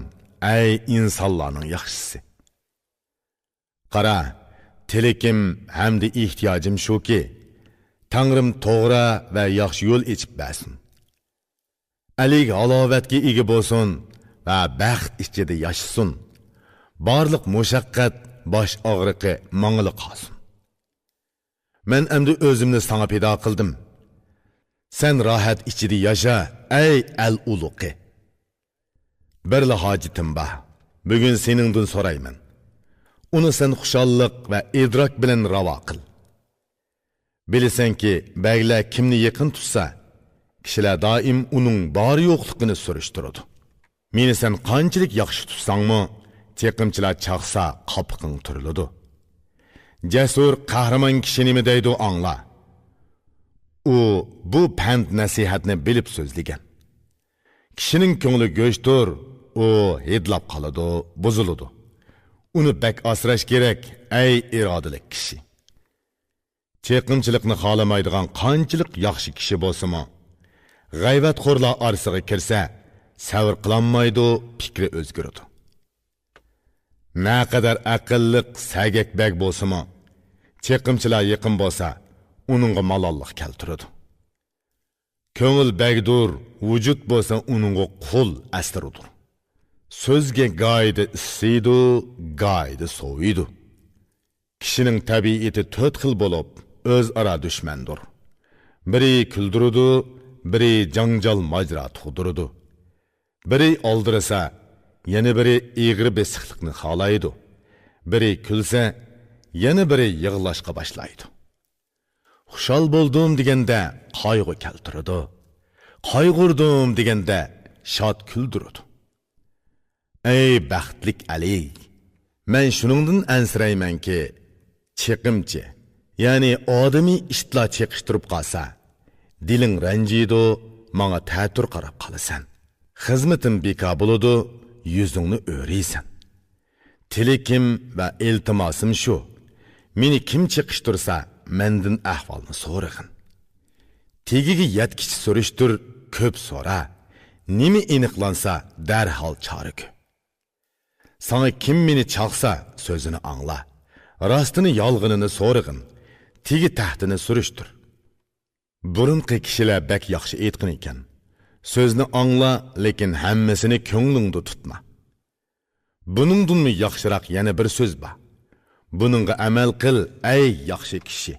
ئەي ئىنسانلارنىڭ ياخشىسى! قارا، تىلىكىم ھەمدە ئېھتىياجىم شۇكى، تەڭرىم توغرا ۋە ياخشى يول ئېچىپ بەرسۇن. ئەلىگ ھالاۋەتكە ئىگە بولسۇن ۋە بەخت ئىچىدە ياشىسۇن. بارلىق مۇشەققەت، باش ئاغرىقى ماڭىلا قالسۇن. مەن ئەمدى ئۆزۈمنى ساڭا پىدا قىلدىم. سەن راھەت ئىچىدە ياشا، ئەي ئەل ئۇلۇقى! بىرلا ھاجىتىم بار. بۈگۈن سېنىڭدىن سورايمەن. ئۇنى سەن خۇشاللىق ۋە ئىدراك بىلەن راۋا قىل. بىلىسەنكى، بەگلەر كىمنى يېقىن تۇتسا، كىشىلەر دائىم ئۇنىڭ بار-يوقلۇقىنى سۈرۈشتۈرىدۇ. مېنى سەن قانچىلىك ياخشى تۇتساڭمۇ، چېقىمچىلار چاقسا قاپىقىڭ تۈرۈلىدۇ. جەسۇر، قەھرىمان كىشى نېمە دەيدۇ، ئاڭلا. ئۇ بۇ پەند-نەسىھەتنى بىلىپ سۆزلىگەن. كىشىنىڭ كۆڭلى گۆشتۇر، ئۇ ھىدلاپ قالىدۇ، بۇزۇلىدۇ. ئۇنى بەك ئاسراش كېرەك، ئەي ئىرادىلىك كىشى! چېقىمچىلىقنى خالىمايدىغان قانچىلىك ياخشى كىشى بولسىمۇ، غەيۋەتخورلار ئارىسىغا كىرسە، سەۋر قىلالمايدۇ، پىكرى ئۆزگىرىدۇ. نەقەدەر ئەقىللىق سەگەك بەگ بولسىمۇ، چېقىمچىلار يېقىن بولسا، ئۇنىڭغا مالاللىق كەلتۈرىدۇ. كۆڭۈل بەگدۇر، ۋۇجۇد بولسا ئۇنىڭغا قۇل ئەسىردۇر. سۆزگە گاھىدا ئىسسىيدۇ، گاھىدا سوۋۇيدۇ. كىشىنىڭ تەبىئىتى تۆت خىل بولۇپ، ئۆزئارا دۈشمەندۇر. بىرى كۈلدۈرىدۇ، بىرى جاڭجال ماجىرا تۇغدۇرىدۇ. بىرى ئالدىرىسا، يەنە بىرى ئېغىر بېسىقلىقنى خالايدۇ. بىرى كۈلسە، يەنە بىرى يىغلاشقا باشلايدۇ. خۇشال بولدۇم دېگەندە قايغۇ كەلتۈرىدۇ. قايغۇردۇم دېگەندە شاد كۈلدۈرىدۇ. ئەي بەختلىك ئەلى! مەن شۇنىڭدىن ئەنسىرەيمەنكى، چېقىمچى، يەنى ئادىمىي ئىتلار چېقىشتۇرۇپ قالسا، دىلىڭ رەنجىيدۇ، ماڭا تەتۈر قاراپ قالىسەن. خىزمىتىم بىكار بولىدۇ، يۈزۈڭنى ئۆرۈيسەن. تىلىكىم ۋە ئىلتىماسىم شۇ، مېنى كىم چېقىشتۇرسا، مەندىن ئەھۋالنى سورىغىن. تېگىگە يەتكىچە سۈرۈشتۈر، كۆپ سورا، نېمە ئېنىقلانسا، دەرھال چارە كۆر. ساڭا كىم مېنى چاقسا، سۆزىنى ئاڭلا. راستىنى يالغىنىنى سورىغىن، تېگى تەختىنى سۈرۈشتۈر. بۇرۇنقى كىشىلەر بەك ياخشى ئېيتقىنىكەن: سۆزنى ئاڭلا، لېكىن ھەممىسىنى كۆڭلۈڭدە تۇتما. بۇنىڭدىنمۇ ياخشىراق يەنە بىر سۆز بار. بۇنىڭغا ئەمەل قىل، ئەي ياخشى كىشى!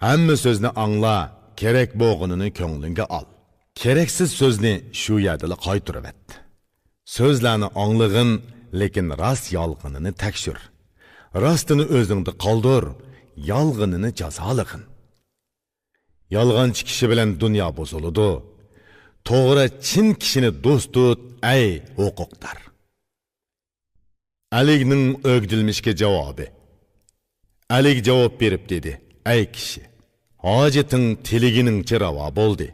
ھەممە سۆزنى ئاڭلا، كېرەك بولغىنىنى كۆڭلۈڭگە ئال. كېرەكسىز سۆزنى شۇ يەردىلا قايتۇرۇۋەت. سۆزلەرنى ئاڭلىغىن، لېكىن راست يالغىنىنى تەكشۈر. راستىنى ئۆزۈڭدە قالدۇر، يالغىنىنى جازالىغىن. يالغانچى كىشى بىلەن دۇنيا بۇزۇلىدۇ. توغرا، چىن كىشىنى دوست تۇت، ئەي ھوقۇقدار! ئەلىگنىڭ ئۆگدۈلمىشكە جاۋابى. ئەلىگ جاۋاب بېرىپ دېدى: ئەي كىشى، ھاجىتىڭ تىلىگىنىڭچە راۋا بولدى.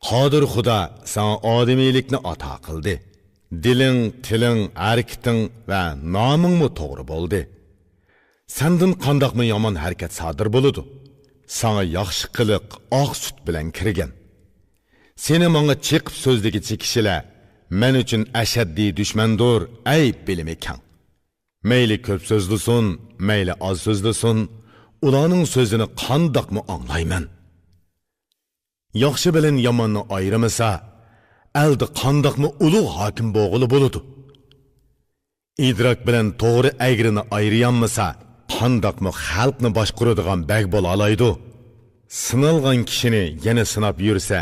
قادىر خۇدا ساڭا ئادىمىيلىكنى ئاتا قىلدى. دىلىڭ، تىلىڭ، ھەرىكىتىڭ ۋە نامىڭمۇ توغرا بولدى. سەندىن قانداقمۇ يامان ھەرىكەت سادىر بولىدۇ؟ ساڭا ياخشى قىلىق ئاق سۈت بىلەن كىرگەن. سېنى ماڭا چېقىپ سۆزلىگۈچى كىشىلەر مەن ئۈچۈن ئەشەددىي دۈشمەندۇر، ئەي بىلىمى كەڭ! مەيلى كۆپ سۆزلىسۇن، مەيلى ئاز سۆزلىسۇن، ئۇلارنىڭ سۆزىنى قانداقمۇ ئاڭلايمەن؟ ياخشى بىلەن ياماننى ئايرىمىسا، ئەلدە قانداقمۇ ئۇلۇغ ھاكىم بولغىلى بولىدۇ؟ ئىدراك بىلەن توغرا ئەگرىنى ئايرىيالمىسا، قانداقمۇ خەلقنى باشقۇرىدىغان بەگ بولالايدۇ؟ سىنالغان كىشىنى يەنە سىناپ يۈرسە،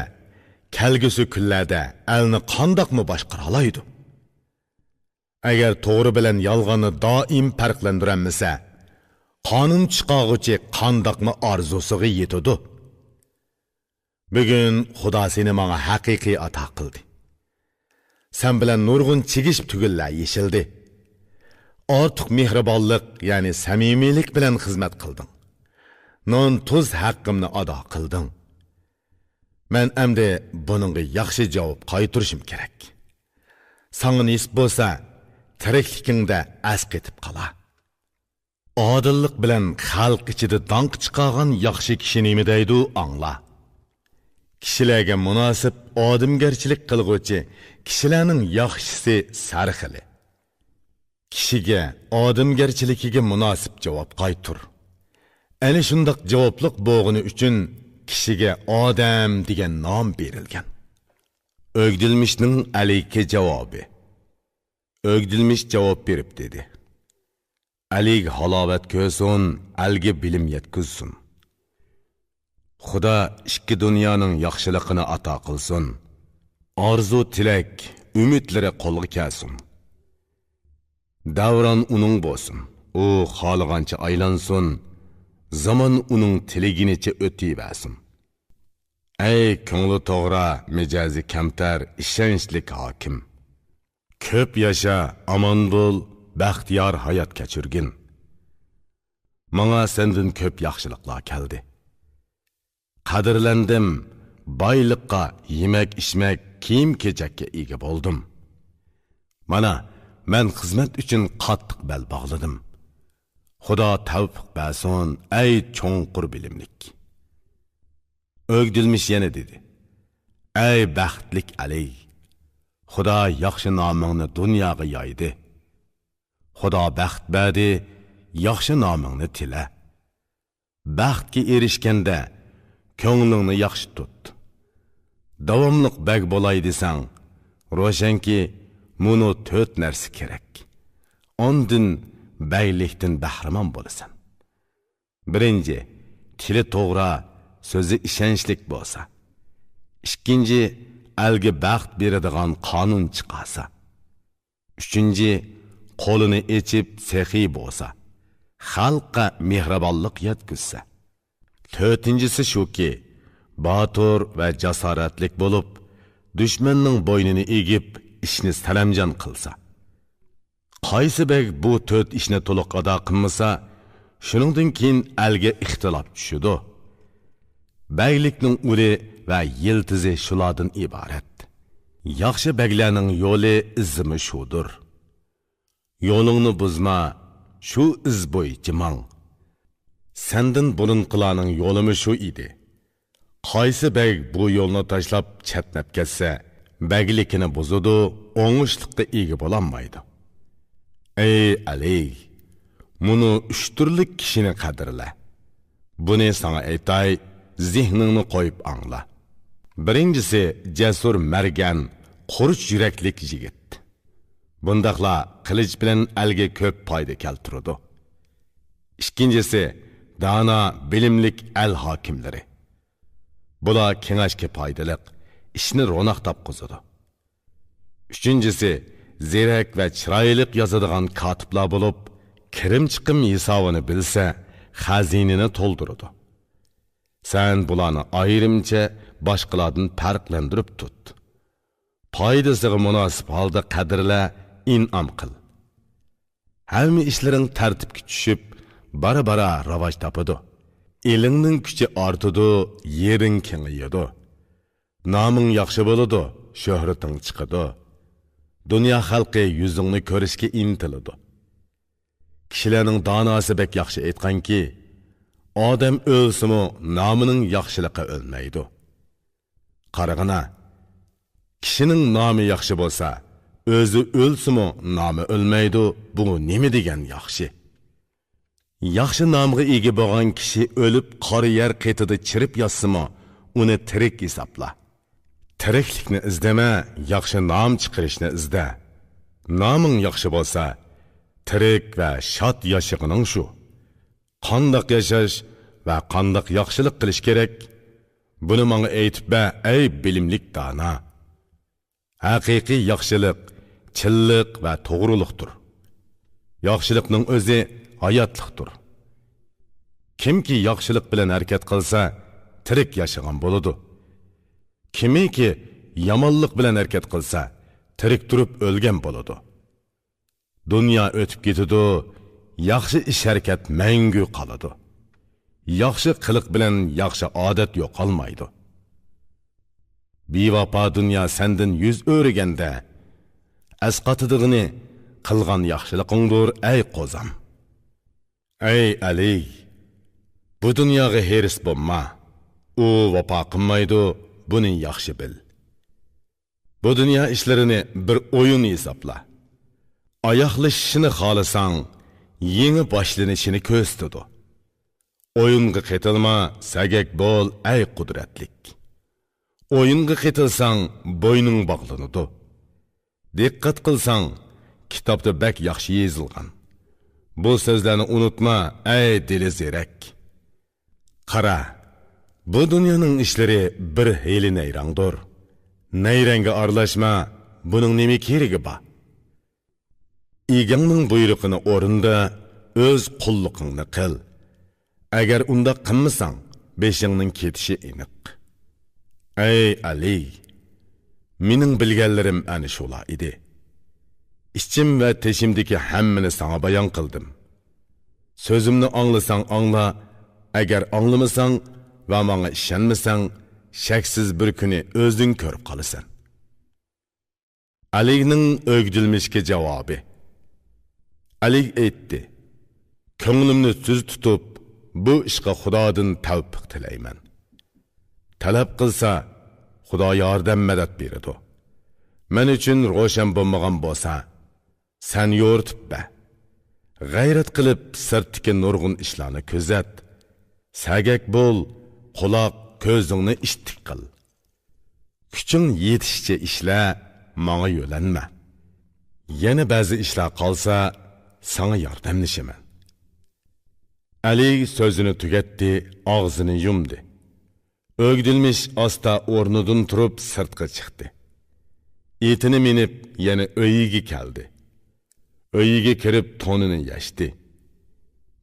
كەلگۈسى كۈنلەردە ئەلنى قانداقمۇ باشقۇرالايدۇ؟ ئەگەر توغرا بىلەن يالغاننى دائىم پەرقلەندۈرەلمىسە، قانۇن چىقارغۇچى قانداقمۇ ئارزۇسىغا يېتىدۇ؟ بۈگۈن خۇدا سېنى ماڭا ھەقىقىي ئاتا قىلدى. سەن بىلەن نۇرغۇن چىگىش تۈگۈنلەر يېشىلدى. ئارتۇق مېھرىبانلىق، يەنى سەمىمىيلىك بىلەن خىزمەت قىلدىڭ. نان-تۇز ھەققىمنى ئادا قىلدىڭ. مەن ئەمدى بۇنىڭغا ياخشى جاۋاب قايتۇرۇشۇم كېرەك. ساڭا نېسىپ بولسا، تىرىكلىكىڭدە ئەسقېتىپ قالا. ئادىللىق بىلەن خەلق ئىچىدە داڭقى چىقارغان ياخشى كىشى نېمە دەيدۇ، ئاڭلا. كىشىلەرگە مۇناسىپ ئادەمگەرچىلىك قىلغۇچى كىشىلەرنىڭ ياخشىسى سەرخىلى. كىشىگە ئادەمگەرچىلىكىگە مۇناسىپ جاۋاب قايتۇر. ئەنە شۇنداق جاۋابلىق بولغىنى ئۈچۈن كىشىگە ئادەم دېگەن نام بېرىلگەن. ئۆگدۈلمىشنىڭ ئەلىگە جاۋابى. ئۆگدۈلمىش جاۋاب بېرىپ دېدى: ئەلىگە ھالاۋەت كۆرسۇن، ئەلگە بىلىم يەتكۈزسۇن. خۇدا ئىككى دۇنيانىڭ ياخشىلىقىنى ئاتا قىلسۇن. ئارزۇ تىلەك، ئۈمىدلىرى قولغا كەلسۇن. دەۋران ئۇنىڭ بولسۇن، ئۇ خالىغانچە ئايلانسۇن، زامان ئۇنىڭ تىلىگىنىچە ئۆتۈۋەرسۇن. ئەي كۆڭلى توغرا، مىجەزى كەمتەر، ئىشەنچلىك ھاكىم! كۆپ ياشا، ئامان بول، بەختىيار ھايات كەچۈرگىن. ماڭا سەندىن كۆپ ياخشىلىقلار كەلدى. قەدىرلەندىم، بايلىققا، يېمەك-ئىچمەك، كىيىم-كېچەككە ئىگە بولدۇم. مانا، مەن خىزمەت ئۈچۈن قاتتىق بەل باغلىدىم. خۇدا تەۋپىق بەرسۇن، ئەي چوڭقۇر بىلىملىك! ئۆگدۈلمىش يەنە دېدى: ئەي بەختلىك ئەلى! خۇدا ياخشى نامىڭنى دۇنياغا يايدى. خۇدا بەخت بەردى، ياخشى نامىڭنى تىلە. بەختكە ئېرىشكەندە، كۆڭلۈڭنى ياخشى تۇت. داۋاملىق بەگ بولاي دېسەڭ، روشەنكى، مۇنۇ تۆت نەرسە كېرەك. ئاندىن بەگلىكتىن بەھرىمەن بولىسەن. بىرىنچى، تىلى توغرا، سۆزى ئىشەنچلىك بولسا. ئىككىنچى، ئەلگە بەخت بېرىدىغان قانۇن چىقارسا. ئۈچىنچى، قولىنى ئېچىپ سېخىي بولسا، خەلققە مېھرىبانلىق يەتكۈزسە. تۆتىنچىسى شۇكى، باتۇر ۋە جاسارەتلىك بولۇپ، دۈشمەننىڭ بوينىنى ئېگىپ، ئىشنى سەرەمجان قىلسا. قايسى بەگ بۇ تۆت ئىشنى تولۇق ئادا قىلمىسا، شۇنىڭدىن كېيىن ئەلگە ئىختىلاپ چۈشىدۇ. بەگلىكنىڭ ئۇلى ۋە يىلتىزى شۇلاردىن ئىبارەت. ياخشى بەگلەرنىڭ يولى، ئىزىمۇ شۇدۇر. يولۇڭنى بۇزما، شۇ ئىز بويىچە ماڭ. سەندىن بۇرۇنقىلارنىڭ يولىمۇ شۇ ئىدى. قايسى بەگ بۇ يولنى تاشلاپ چەتنەپ كەتسە، بەگلىكىنى بۇزىدۇ، ئوڭۇشلۇققا ئىگە بولالمايدۇ. ئەي ئەلى، مۇنۇ ئۈچ تۈرلۈك كىشىنى قەدىرلە. بۇنى ساڭا ئېيتاي، زېھنىڭنى قويۇپ ئاڭلا. بىرىنچىسى، جەسۇر مەرگەن، قۇرۇچ يۈرەكلىك يىگىت. بۇنداقلار قىلىچ بىلەن ئەلگە كۆپ پايدا كەلتۈرىدۇ. ئىككىنچىسى، دانا، بىلىملىك ئەل ھاكىملىرى. بۇلار كېڭەشكە پايدىلىق، ئىشنى روناق تاپقۇزىدۇ. ئۈچىنچىسى، زېرەك ۋە چىرايلىق يازىدىغان كاتىپلار بولۇپ، كىرىم-چىقىم ھېسابىنى بىلسە، خەزىنىنى تولدۇرىدۇ. سەن بۇلارنى ئايرىمچە باشقىلاردىن پەرقلەندۈرۈپ تۇت. پايدىسىغا مۇناسىپ ھالدا قەدىرلە، ئىنئام قىل. ھەممە ئىشلىرىڭ تەرتىپكە چۈشۈپ، بارا-بارا راۋاج تاپىدۇ. ئېلىڭنىڭ كۈچى ئارتىدۇ، يېرىڭ كېڭىيىدۇ. نامىڭ ياخشى بولىدۇ، شۆھرىتىڭ چىقىدۇ. دۇنيا خەلقى يۈزۈڭنى كۆرۈشكە ئىنتىلىدۇ. كىشىلەرنىڭ داناسى بەك ياخشى ئېيتقانكى، ئادەم ئۆلسىمۇ نامىنىڭ ياخشىلىقى ئۆلمەيدۇ. قارىغىنا، كىشىنىڭ نامى ياخشى بولسا، ئۆزى ئۆلسىمۇ نامى ئۆلمەيدۇ، بۇ نېمە دېگەن ياخشى؟ ياخشى نامغا ئىگە بولغان كىشى ئۆلۈپ قارا يەر قېتىدا چىرىپ ياتسىمۇ، ئۇنى تىرىك ھېسابلا. تىرىكلىكنى ئىزدەمە، ياخشى نام چىقىرىشنى ئىزدە. نامىڭ ياخشى بولسا، تىرىك ۋە شاد ياشىغىنىڭ شۇ. قانداق ياشاش ۋە قانداق ياخشىلىق قىلىش كېرەك؟ بۇنى ماڭا ئېيتىپ بەر، ئەي بىلىملىك دانا. ھەقىقىي ياخشىلىق چىنلىق ۋە توغرۇلۇقتۇر. ياخشىلىقنىڭ ئۆزى ھاياتلىقتۇر. كىمكى ياخشىلىق بىلەن ھەرىكەت قىلسا، تىرىك ياشىغان بولىدۇ. كىمكى يامانلىق بىلەن ھەرىكەت قىلسا، تىرىك تۇرۇپ ئۆلگەن بولىدۇ. دۇنيا ئۆتۈپ كېتىدۇ، ياخشى ئىش-ھەرىكەت مەڭگۈ قالىدۇ. ياخشى قىلىق بىلەن ياخشى ئادەت يوقالمايدۇ. بىۋاپا دۇنيا سەندىن يۈز ئۆرۈگەندە، ئەسقاتىدىغىنى قىلغان ياخشىلىقىڭدۇر، ئەي قوزام. ئەي ئەلى، بۇ دۇنياغا ھېرىس بولما. ئۇ ۋاپا قىلمايدۇ، بۇنى ياخشى بىل. بۇ دۇنيا ئىشلىرىنى بىر ئويۇن ھېسابلا. ئاياغلىشىشىنى خالىساڭ، يېڭى باشلىنىشىنى كۆرسىتىدۇ. ئويۇنغا قېتىلما، سەگەك بول، ئەي قۇدرەتلىك. ئويۇنغا قېتىلساڭ، بوينۇڭ باغلىنىدۇ. دىققەت قىلساڭ، كىتابتا بەك ياخشى يېزىلغان. بۇ سۆزلەرنى ئۇنتۇما، ئەي دىلى زېرەك. قارا، بۇ دۇنيانىڭ ئىشلىرى بىر ھىيلە نەيرەڭدۇر. نەيرەڭگە ئارىلاشما، بۇنىڭ نېمە كېرىكى بار؟ ئىگەڭنىڭ بۇيرۇقىنى ئورۇندا، ئۆز قۇللۇقۇڭنى قىل. ئەگەر ئۇنداق قىلمىساڭ، بېشىڭنىڭ كېتىشى ئېنىق. ئەي ئەلى، مېنىڭ بىلگەنلىرىم ئەنە شۇلار ئىدى. ئىچىم ۋە تېشىمدىكى ھەممىنى ساڭا بايان قىلدىم. سۆزۈمنى ئاڭلىساڭ ئاڭلا، ئەگەر ئاڭلىمىساڭ ۋە ماڭا ئىشەنمىسەڭ، شەكسىز بىر كۈنى ئۆزۈڭ كۆرۈپ قالىسەن. ئەلىگنىڭ ئۆگدۈلمىشكە جاۋابى. ئەلىگ ئېيتتى: «كۆڭلۈمنى تۈز تۇتۇپ، بۇ ئىشقا خۇدادىن تەۋپىق تىلەيمەن. تەلەپ قىلسا، خۇدا ياردەم مەدەت بېرىدۇ. مەن ئۈچۈن روشەن بولمىغان بولسا، سەن يورۇتۇپ بەر. غەيرەت قىلىپ، سىرتتىكى نۇرغۇن ئىشلارنى كۆزەت. سەگەك بول، قۇلاق، كۆزۈڭنى ئىتتىك قىل. كۈچۈڭ يېتىشىچە ئىشلە، ماڭا يۆلەنمە. يەنە بەزى ئىشلار قالسا، ساڭا ياردەملىشىمەن.» ئەلى سۆزىنى تۈگەتتى، ئاغزىنى يۇمدى. ئۆگدۈلمىش ئاستا ئورنىدىن تۇرۇپ سىرتقا چىقتى. ئېتىنى مىنىپ، يەنە ئۆيىگە كەلدى. ئۆيىگە كىرىپ تونىنى يەشتى.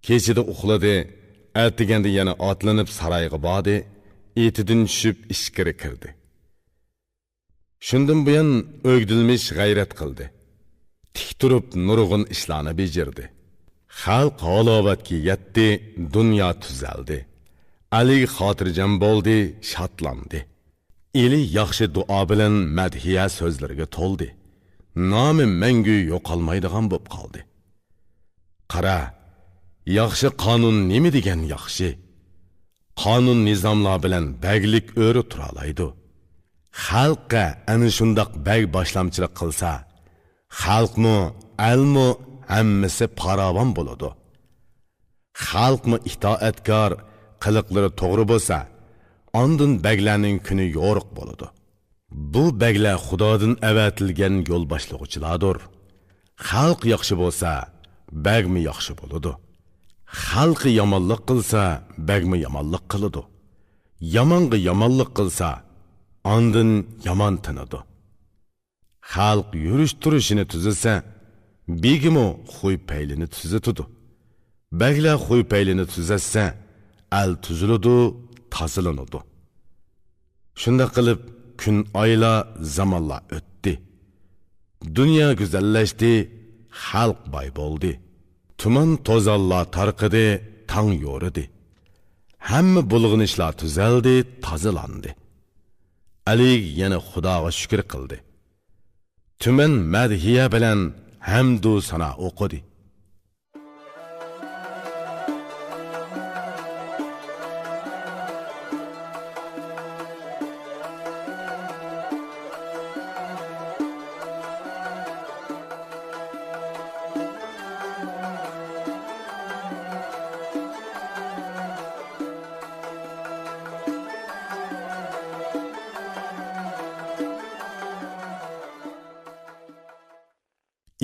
كېچىدە ئۇخلىدى، ئەتىگەندە يەنە ئاتلىنىپ سارايغا باردى، ئېتىدىن چۈشۈپ ئىچكىرى كىردى. شۇندىن بۇيان ئۆگدۈلمىش غەيرەت قىلدى. تىك تۇرۇپ نۇرغۇن ئىشلارنى بېجىردى. خەلق ھالاۋەتكە يەتتى، دۇنيا تۈزەلدى. ئەلى خاتىرجەم بولدى، شادلاندى. ئېلى ياخشى دۇئا بىلەن مەدھىيە سۆزلىرىگە تولدى. نامى مەڭگۈ يوقالمايدىغان بولۇپ قالدى. قارا، ياخشى قانۇن نېمە دېگەن ياخشى! قانۇن نىزاملار بىلەن بەگلىك ئۆرە تۇرالايدۇ. خەلققە ئەنە شۇنداق بەگ باشلامچىلىق قىلسا، خەلقمۇ، ئەلمۇ ھەممىسى پاراۋان بولىدۇ. خەلقمۇ ئىتائەتكار، قىلىقلىرى توغرا بولسا، ئاندىن بەگلەرنىڭ كۈنى يورۇق بولىدۇ. بۇ بەگلەر خۇدادىن ئەۋەتىلگەن يول باشلىغۇچىلاردۇر. خەلق ياخشى بولسا، بەگمۇ ياخشى بولىدۇ. خەلقى يامانلىق قىلسا، بەگمۇ يامانلىق قىلىدۇ. يامانغا يامانلىق قىلسا، ئاندىن يامان تىنىدۇ. خەلق يۈرۈش-تۇرۇشىنى تۈزىسە، بېگىمۇ خۇي-پەيلىنى تۈزىتىدۇ. بەگلەر خۇي-پەيلىنى تۈزەتسە، ئەل تۈزۈلىدۇ، تازىلىنىدۇ. شۇنداق قىلىپ، كۈن، ئايلار، زامانلار ئۆتتى. دۇنيا گۈزەللەشتى، خەلق باي بولدى. تۇمان، توزانلار تارقىدى، تاڭ يورۇدى. ھەممە بۇلغىنىشلار تۈزەلدى، تازىلاندى. ئەلى يەنە خۇداغا شۈكۈر قىلدى. تۈمەن مەدھىيە بىلەن ھەمدۇ سانا ئوقۇدى.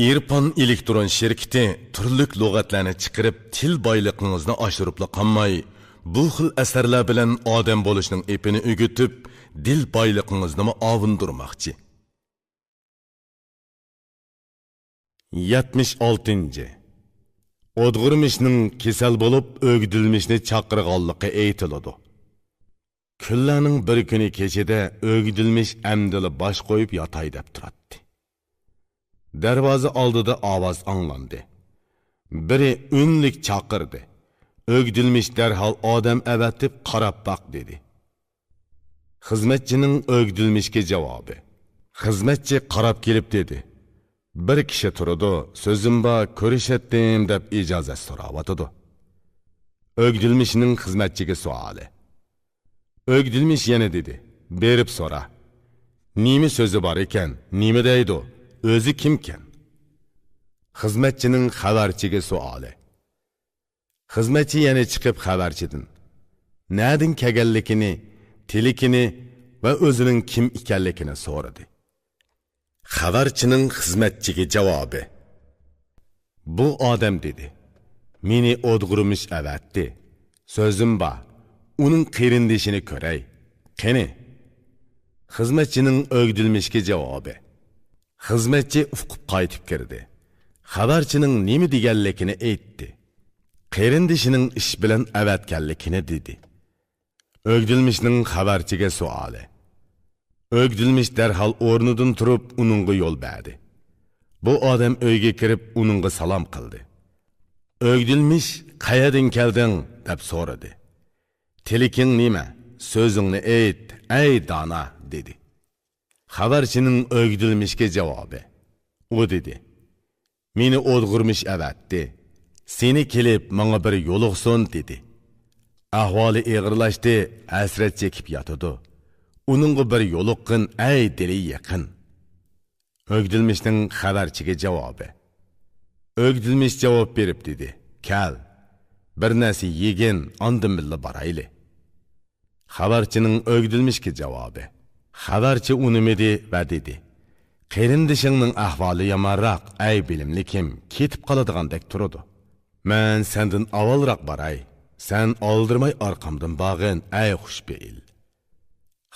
ئېرپان ئېلېكترون شىركىتى تۈرلۈك لۇغەتلەرنى چىقىرىپ، تىل بايلىقىڭىزنى ئاشۇرۇپلا قالماي، بۇ خىل ئەسەرلەر بىلەن ئادەم بولۇشنىڭ ئېپىنى ئۆگىتىپ، دىل بايلىقىڭىزنىمۇ ئاۋۇندۇرماقچى. يەتمىش ئالتىنچى. ئودغۇرمىشنىڭ كېسەل بولۇپ، ئۆگدۈلمىشنى چاقىرغانلىقى ئېيتىلىدۇ. كۈنلەرنىڭ بىر كۈنى كېچىدە ئۆگدۈلمىش ئەمدىلا باش قويۇپ ياتاي دەپ تۇراتتى. دەرۋازا ئالدىدا ئاۋاز ئاڭلاندى. بىرى ئۈنلۈك چاقىردى. ئۆگدۈلمىش دەرھال ئادەم ئەۋەتىپ قاراپ باق، دېدى. خىزمەتچىنىڭ ئۆگدۈلمىشكە جاۋابى. خىزمەتچى قاراپ كېلىپ دېدى: «بىر كىشى تۇرىدۇ، سۆزۈم بار، كۆرۈشەتتىم» دەپ ئىجازەت سوراۋاتىدۇ. ئۆگدۈلمىشنىڭ خىزمەتچىگە سوئالى. ئۆگدۈلمىش يەنە دېدى، بېرىپ سورا. نېمە سۆزى بار ئىكەن، نېمە دەيدۇ، ئۆزى كىمكەن؟ خىزمەتچىنىڭ خەۋەرچىگە سوئالى. خىزمەتچى يەنە چىقىپ خەۋەرچىدىن نەدىن كەلگەنلىكىنى، تىلىكىنى ۋە ئۆزىنىڭ كىم ئىكەنلىكىنى سورىدى. خەۋەرچىنىڭ خىزمەتچىگە جاۋابى. بۇ ئادەم دېدى، مېنى ئودغۇرمىش ئەۋەتتى. سۆزۈم بار، ئۇنىڭ قېرىندىشىنى كۆرەي. قېنى؟ خىزمەتچىنىڭ ئۆگدۈلمىشكە جاۋابى. خىزمەتچى ئۇقۇپ قايتىپ كىردى. خەۋەرچىنىڭ نېمە دېگەنلىكىنى ئېيتتى. قېرىندىشىنىڭ ئىش بىلەن ئەۋەتكەنلىكىنى دېدى. ئۆگدۈلمىشنىڭ خەۋەرچىگە سوئالى. ئۆگدۈلمىش دەرھال ئورنىدىن تۇرۇپ ئۇنىڭغا يول بەردى. بۇ ئادەم ئۆيگە كىرىپ ئۇنىڭغا سالام قىلدى. ئۆگدۈلمىش، قەيەردىن كەلدىڭ؟ دەپ سورىدى. تىلىكىڭ نېمە؟ سۆزۈڭنى ئېيت، ئەي دانا، دېدى. خەۋەرچىنىڭ ئۆگدۈلمىشكە جاۋابى. ئۇ دېدى، مېنى ئودغۇرمىش ئەۋەتتى. سېنى كېلىپ ماڭا بىر يولۇقسۇن دېدى. ئەھۋالى ئېغىرلاشتى، ھەسرەت چېكىپ ياتىدۇ. ئۇنىڭغا بىر يولۇققىن، ئەي دىلى يېقىن. ئۆگدۈلمىشنىڭ خەۋەرچىگە جاۋابى. ئۆگدۈلمىش جاۋاب بېرىپ دېدى، كەل، بىر نەرسە يېگىن، ئاندىن بىللە بارايلى. خەۋەرچىنىڭ ئۆگدۈلمىشكە جاۋابى. خەۋەرچى ئۇنىمىدى ۋە دېدى، قېرىندىشىڭنىڭ ئەھۋالى يامانراق، ئەي بىلىملىكىم، كېتىپ قالىدىغاندەك تۇرىدۇ. مەن سەندىن ئاۋۋالراق باراي، سەن ئالدىرىماي ئارقامدىن بارغىن، ئەي خۇشپېئىل.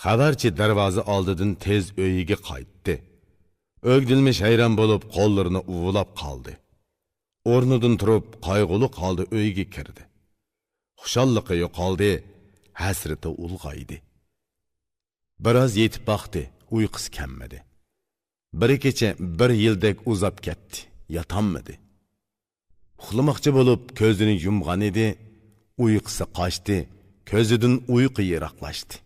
خەۋەرچى دەرۋازا ئالدىدىن تېز ئۆيىگە قايتتى. ئۆگدۈلمىش ھەيران بولۇپ قوللىرىنى ئۇۋىلاپ قالدى. ئورنىدىن تۇرۇپ قايغۇلۇق ھالدا ئۆيگە كىردى. خۇشاللىقى يوقالدى، ھەسرىتى ئۇلغايدى. بىراز يېتىپ باقتى، ئۇيقۇسى كەلمىدى. بىر كېچە بىر يىلدەك ئۇزاپ كەتتى، ياتالمىدى. ئۇخلىماقچى بولۇپ كۆزىنى يۇمغان ئىدى، ئۇيقۇسى قاچتى، كۆزىدىن ئۇيقۇ يىراقلاشتى.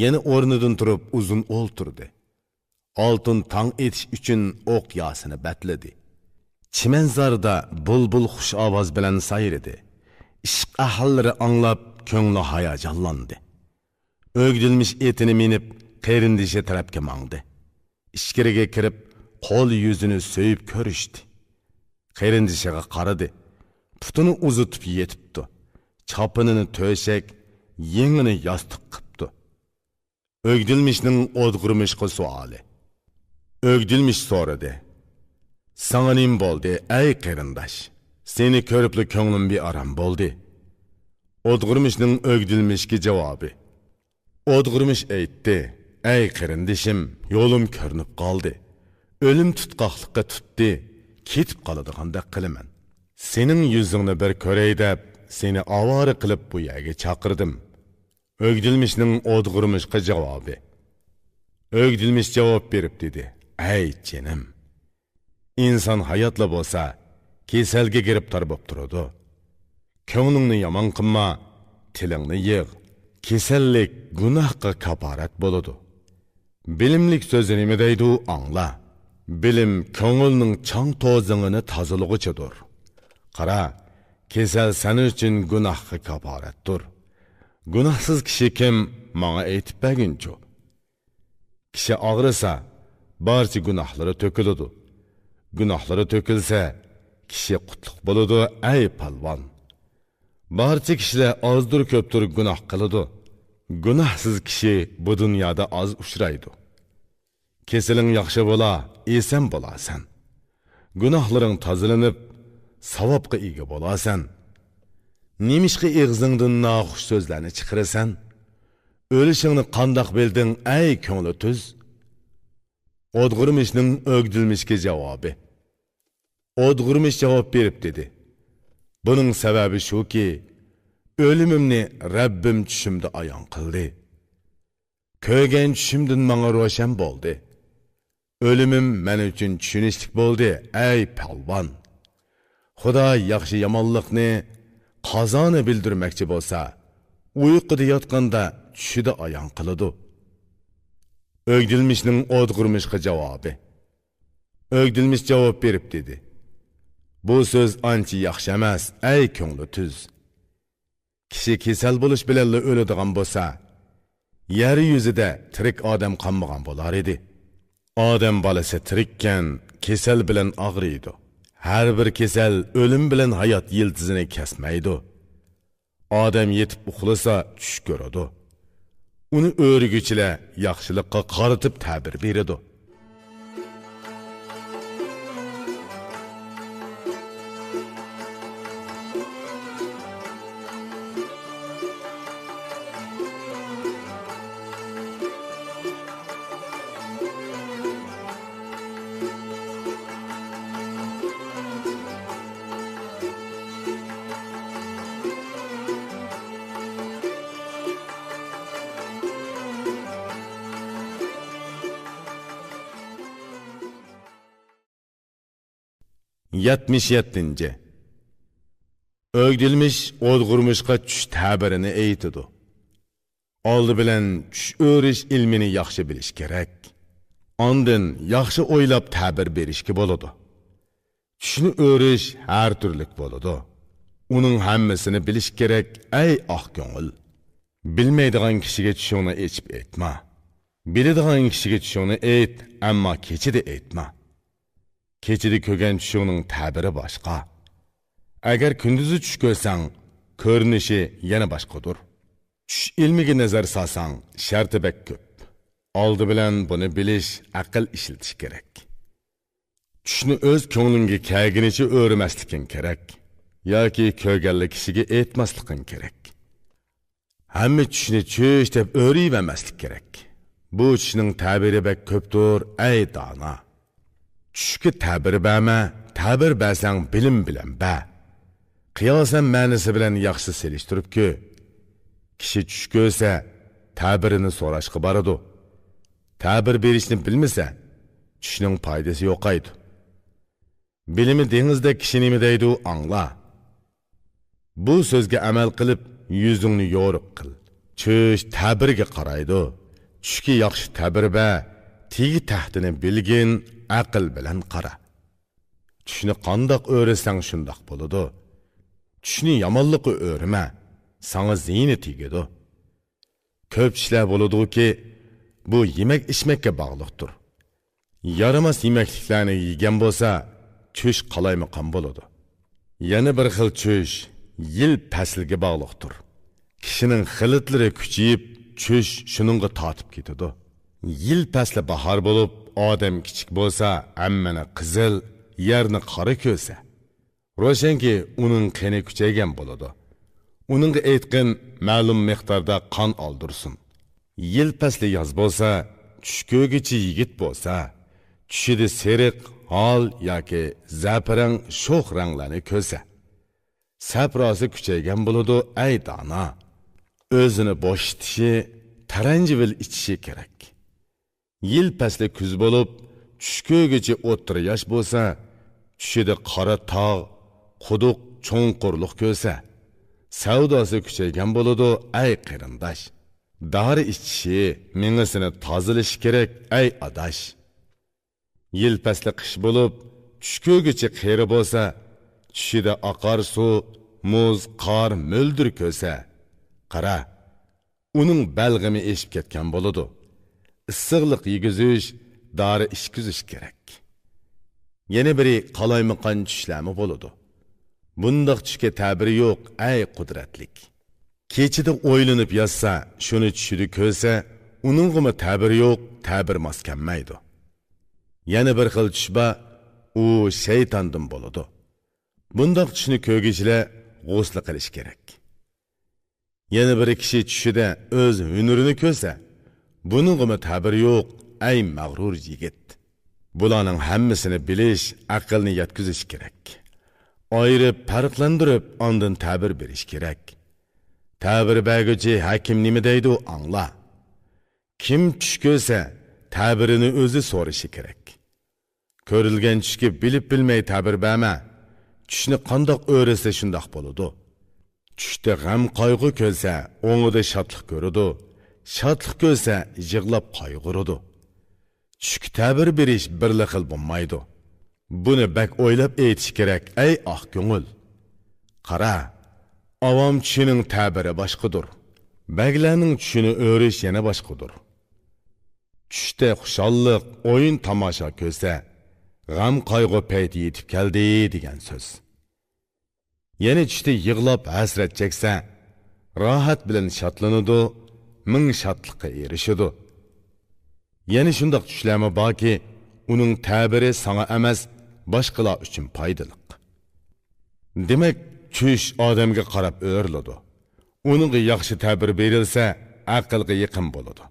يەنە ئورنىدىن تۇرۇپ ئۇزۇن ئولتۇردى. ئالتۇن تاڭ ئېتىش ئۈچۈن ئوق ياسىنى بەتلىدى. چىمەنزاردا بۇلبۇل خۇش ئاۋاز بىلەن سايرىدى. ئىشق ئەھۋاللىرى ئاڭلاپ كۆڭلى ھاياجانلاندى. ئۆگدۈلمىش ئېتىنى مىنىپ قېرىندىشى تەرەپكە ماڭدى. ئىچكىرىگە كىرىپ قول يۈزىنى سۆيۈپ كۆرۈشتى. قېرىندىشىغا قارىدى. پۇتىنى ئۇزىتىپ يېتىپتۇ. چاپىنىنى تۆشەك، يېڭىنى ياستۇق قىپتۇ. ئۆگدۈلمىشنىڭ ئودغۇرمىشقا سوئالى. ئۆگدۈلمىش سورىدى، ساڭا نېمە بولدى، ئەي قېرىنداش؟ سېنى كۆرۈپلا كۆڭلۈم بىئارام بولدى. ئودغۇرمىشنىڭ ئۆگدۈلمىشكە جاۋابى. ئودغۇرمىش ئېيتتى، ئەي قېرىندىشىم، يولۇم كۆرۈنۈپ قالدى. ئۆلۈم تۇتقاقلىققا تۇتتى، كېتىپ قالىدىغاندەك قىلىمەن. سېنىڭ يۈزۈڭنى بىر كۆرەي دەپ، سېنى ئاۋارە قىلىپ بۇ يەرگە چاقىردىم. ئۆگدۈلمىشنىڭ ئودغۇرمىشقا جاۋابى. ئۆگدۈلمىش جاۋاب بېرىپ دېدى، ئەي جېنىم! ئىنسان ھاياتلا بولسا، كېسەلگە گىرىپتار بولۇپ تۇرىدۇ. كۆڭلۈڭنى يامان قىلما، تىلىڭنى يىغ. كېسەللىك گۇناھقا كاپارەت بولىدۇ. بىلىملىك سۆزى نېمە دەيدۇ، ئاڭلا. بىلىم كۆڭۈلنىڭ چاڭ توزىڭىنى تازىلىغۇچىدۇر. قارا، كېسەل سەن ئۈچۈن گۇناھقا كاپارەتتۇر. گۇناھسىز كىشى كىم، ماڭا ئېيتىپ بەرگىنچۇ. كىشى ئاغرىسا، بارچە گۇناھلىرى تۆكۈلىدۇ. گۇناھلىرى تۆكۈلسە، كىشى قۇتلۇق بولىدۇ، ئەي پالۋان! بارچە كىشىلەر ئازدۇر كۆپتۇر گۇناھ قىلىدۇ. گۇناھسىز كىشى بۇ دۇنيادا ئاز ئۇچرايدۇ. كېسىلىڭ ياخشى بولا، ئېسەن بولارسەن. گۇناھلىرىڭ تازىلىنىپ، ساۋابقا ئىگە بولارسەن. نېمىشقا ئېغىزىڭدىن ناخۇش سۆزلەرنى چىقىرىسەن؟ ئۆلۈشۈڭنى قانداق بىلدىڭ، ئەي كۆڭلى تۈز؟ ئودغۇرمىشنىڭ ئۆگدۈلمىشكە جاۋابى. ئودغۇرمىش جاۋاب بېرىپ دېدى، بۇنىڭ سەۋەبى شۇكى، ئۆلۈمۈمنى رەببىم چۈشۈمدە ئايان قىلدى. كۆرگەن چۈشۈمدىن ماڭا روشەن بولدى. ئۆلۈمۈم مەن ئۈچۈن چۈشىنىشلىك بولدى، ئەي پالۋان! خۇدا ياخشى-يامانلىقنى، قازانى بىلدۈرمەكچى بولسا، ئۇيقۇدا ياتقاندا چۈشىدە ئايان قىلىدۇ. ئۆگدۈلمىشنىڭ ئودغۇرمىشقا جاۋابى. ئۆگدۈلمىش جاۋاب بېرىپ دېدى، بۇ سۆز ئانچە ياخشى ئەمەس، ئەي كۆڭلى تۈز! كىشى كېسەل بولۇش بىلەنلا ئۆلىدىغان بولسا، يەر يۈزىدە تىرىك ئادەم قالمىغان بولار ئىدى. ئادەم بالىسى تىرىككەن، كېسەل بىلەن ئاغرىيدۇ. ھەر بىر كېسەل ئۆلۈم بىلەن ھايات يىلتىزىنى كەسمەيدۇ. ئادەم يېتىپ ئۇخلىسا، چۈش كۆرىدۇ. ئۇنى ئۆرۈگۈچىلەر ياخشىلىققا قارىتىپ تەبىر بېرىدۇ. يەتمىش يەتتىنچى. ئۆگدىلمىش ئودغۇرمۇشقا چۈش تەبىرىنى ئېيتىدۇ. ئالدى بىلەن چۈش ئۆرۈش ئىلمىنى ياخشى بىلىش كېرەك. ئاندىن ياخشى ئويلاپ تەبىر بېرىشكە بولىدۇ. چۈشنى ئۆرۈش ھەر تۈرلۈك بولىدۇ. ئۇنىڭ ھەممىسىنى بىلىش كېرەك، ئەي ئاق كۆڭۈل! بىلمەيدىغان كىشىگە چۈشۈڭنى ئېچىپ ئېيتما. بىلىدىغان كىشىگە چۈشۈڭنى ئېيت، ئەمما كېچىدە ئېيتما. كېچىدە كۆرگەن چۈشۈڭنىڭ تەبىرى باشقا. ئەگەر كۈندۈزى چۈش كۆرسەڭ، كۆرۈنۈشى يەنە باشقىدۇر. چۈش ئىلمىگە نەزەر سالساڭ، شەرتى بەك كۆپ. ئالدى بىلەن بۇنى بىلىش، ئەقىل ئىشلىتىش كېرەك. چۈشنى ئۆز كۆڭلۈڭگە كەلگىنىچە ئۆرۈمەسلىكىڭ كېرەك. ياكى كۆرگەنلا كىشىگە ئېيتماسلىقىڭ كېرەك. ھەممە چۈشنى چۈش دەپ ئۆرۈۋەرمەسلىك كېرەك. بۇ چۈشنىڭ تەبىرى بەك كۆپتۇر، ئەي دانا! چۈشكە تەبىر بەرمە، تەبىر بەرسەڭ بىلىم بىلەن بەر. قىياسەن مەنىسى بىلەن ياخشى سېلىشتۇرۇپ كۆر. كىشى چۈش كۆرسە، تەبىرىنى سوراشقا بارىدۇ. تەبىر بېرىشنى بىلمىسە، چۈشنىڭ پايدىسى يوقايدۇ. بىلىمى دېڭىزدەك كىشى نېمە دەيدۇ، ئاڭلا. بۇ سۆزگە ئەمەل قىلىپ، يۈزۈڭنى يورۇق قىل. چۈش تەبىرگە قارايدۇ. چۈشكە ياخشى تەبىر بەر، تېگى تەختىنى بىلگىن، ئەقىل بىلەن قارا. چۈشنى قانداق ئۆرۈسەڭ، شۇنداق بولىدۇ. چۈشنى يامانلىققا ئۆرۈمە، ساڭا زىيىنى تېگىدۇ. كۆپ چۈشلەر بولىدۇكى، بۇ يېمەك-ئىچمەككە باغلىقتۇر. يارىماس يېمەكلىكلەرنى يېگەن بولسا، چۈش قالايمىقان بولىدۇ. يەنە بىر خىل چۈش يىل پەسلىگە باغلىقتۇر. كىشىنىڭ خىلىتلىرى كۈچىيىپ، چۈش شۇنىڭغا تارتىپ كېتىدۇ. يىل پەسلى باھار بولۇپ، ئادەم كىچىك بولسا، ھەممىنى قىزىل، يەرنى قارا كۆرسە، روشەنكى، ئۇنىڭ قېنى كۈچەيگەن بولىدۇ. ئۇنىڭغا ئېيتقىن، مەلۇم مىقداردا قان ئالدۇرسۇن. يىل پەسلى ياز بولسا، چۈش كۆرگۈچى يىگىت بولسا، چۈشىدە سېرىق، ھال ياكى زەپىرەڭ شوخ رەڭلەرنى كۆرسە، سەپراسى كۈچەيگەن بولىدۇ، ئەي دانا! ئۆزىنى بوشىتىشى، تەرەنجىۋىل ئىچىشى كېرەك. يىل پەسلى كۈز بولۇپ، چۈش كۆرگۈچى ئوتتۇرا ياش بولسا، چۈشىدە قارا تاغ، قۇدۇق، چوڭقۇرلۇق كۆرسە، سەۋداسى كۈچەيگەن بولىدۇ، ئەي قېرىنداش. دارى ئىچىشى، مېڭىسىنى تازىلىشى كېرەك، ئەي ئاداش. يىل پەسلى قىش بولۇپ، چۈش كۆرگۈچى قېرى بولسا، چۈشىدە ئاقار سۇ، مۇز، قار، مۆلدۈر كۆرسە، قارا، ئۇنىڭ بەلغىمى ئېشىپ كەتكەن بولىدۇ. ئىسسىقلىق يېگۈزۈش، دارى ئىچكۈزۈش كېرەك. يەنە بىرى قالايمىقان چۈشلەرمۇ بولىدۇ. بۇنداق چۈشكە تەبىرى يوق، ئەي قۇدرەتلىك! كېچىدە ئويلىنىپ ياتسا، شۇنى چۈشىدە كۆرسە، ئۇنىڭغىمۇ تەبىرى يوق، تەبىر ماس كەلمەيدۇ. يەنە بىر خىل چۈش بار، ئۇ شەيتاندىن بولىدۇ. بۇنداق چۈشنى كۆرگۈچىلەر غۇسلى قىلىش كېرەك. يەنە بىر كىشى چۈشىدە ئۆز ھۈنىرىنى كۆرسە، بۇنىڭغىمۇ تەبىر يوق، ئەي مەغرۇر يىگىت! بۇلارنىڭ ھەممىسىنى بىلىش، ئەقىلنى يەتكۈزۈش كېرەك. ئايرىپ، پەرقلەندۈرۈپ، ئاندىن تەبىر بېرىش كېرەك. تەبىر بەرگۈچى ھەكىم نېمە دەيدۇ، ئاڭلا. كىم چۈش كۆرسە، تەبىرىنى ئۆزى سورىشى كېرەك. كۆرۈلگەن چۈشكە بىلىپ بىلمەي تەبىر بەرمە. چۈشنى قانداق ئۆرۈسە، شۇنداق بولىدۇ. چۈشتە غەم قايغۇ كۆرسە، ئوڭىدا شادلىق كۆرىدۇ. شادلىق كۆرسە، يىغلاپ قايغۇرىدۇ. چۈشكە تەبىر بېرىش بىرلا خىل بولمايدۇ. بۇنى بەك ئويلاپ ئېيتىش كېرەك، ئەي ئاق كۆڭۈل! قارا، ئاۋام چۈشىنىڭ تەبىرى باشقىدۇر. بەگلەرنىڭ چۈشىنى ئۆرۈش يەنە باشقىدۇر. چۈشتە خۇشاللىق، ئويۇن-تاماشا كۆرسە، غەم-قايغۇ پەيتى يېتىپ كەلدى دېگەن سۆز. يەنە چۈشتە يىغلاپ ھەسرەت چەكسە، راھەت بىلەن شادلىنىدۇ، مىڭ شادلىققا ئېرىشىدۇ. يەنە شۇنداق چۈشلەرمۇ باركى، ئۇنىڭ تەبىرى ساڭا ئەمەس، باشقىلار ئۈچۈن پايدىلىق. دېمەك، چۈش ئادەمگە قاراپ ئۆرۈلىدۇ. ئۇنىڭغا ياخشى تەبىر بېرىلسە، ئەقىلگە يېقىن بولىدۇ.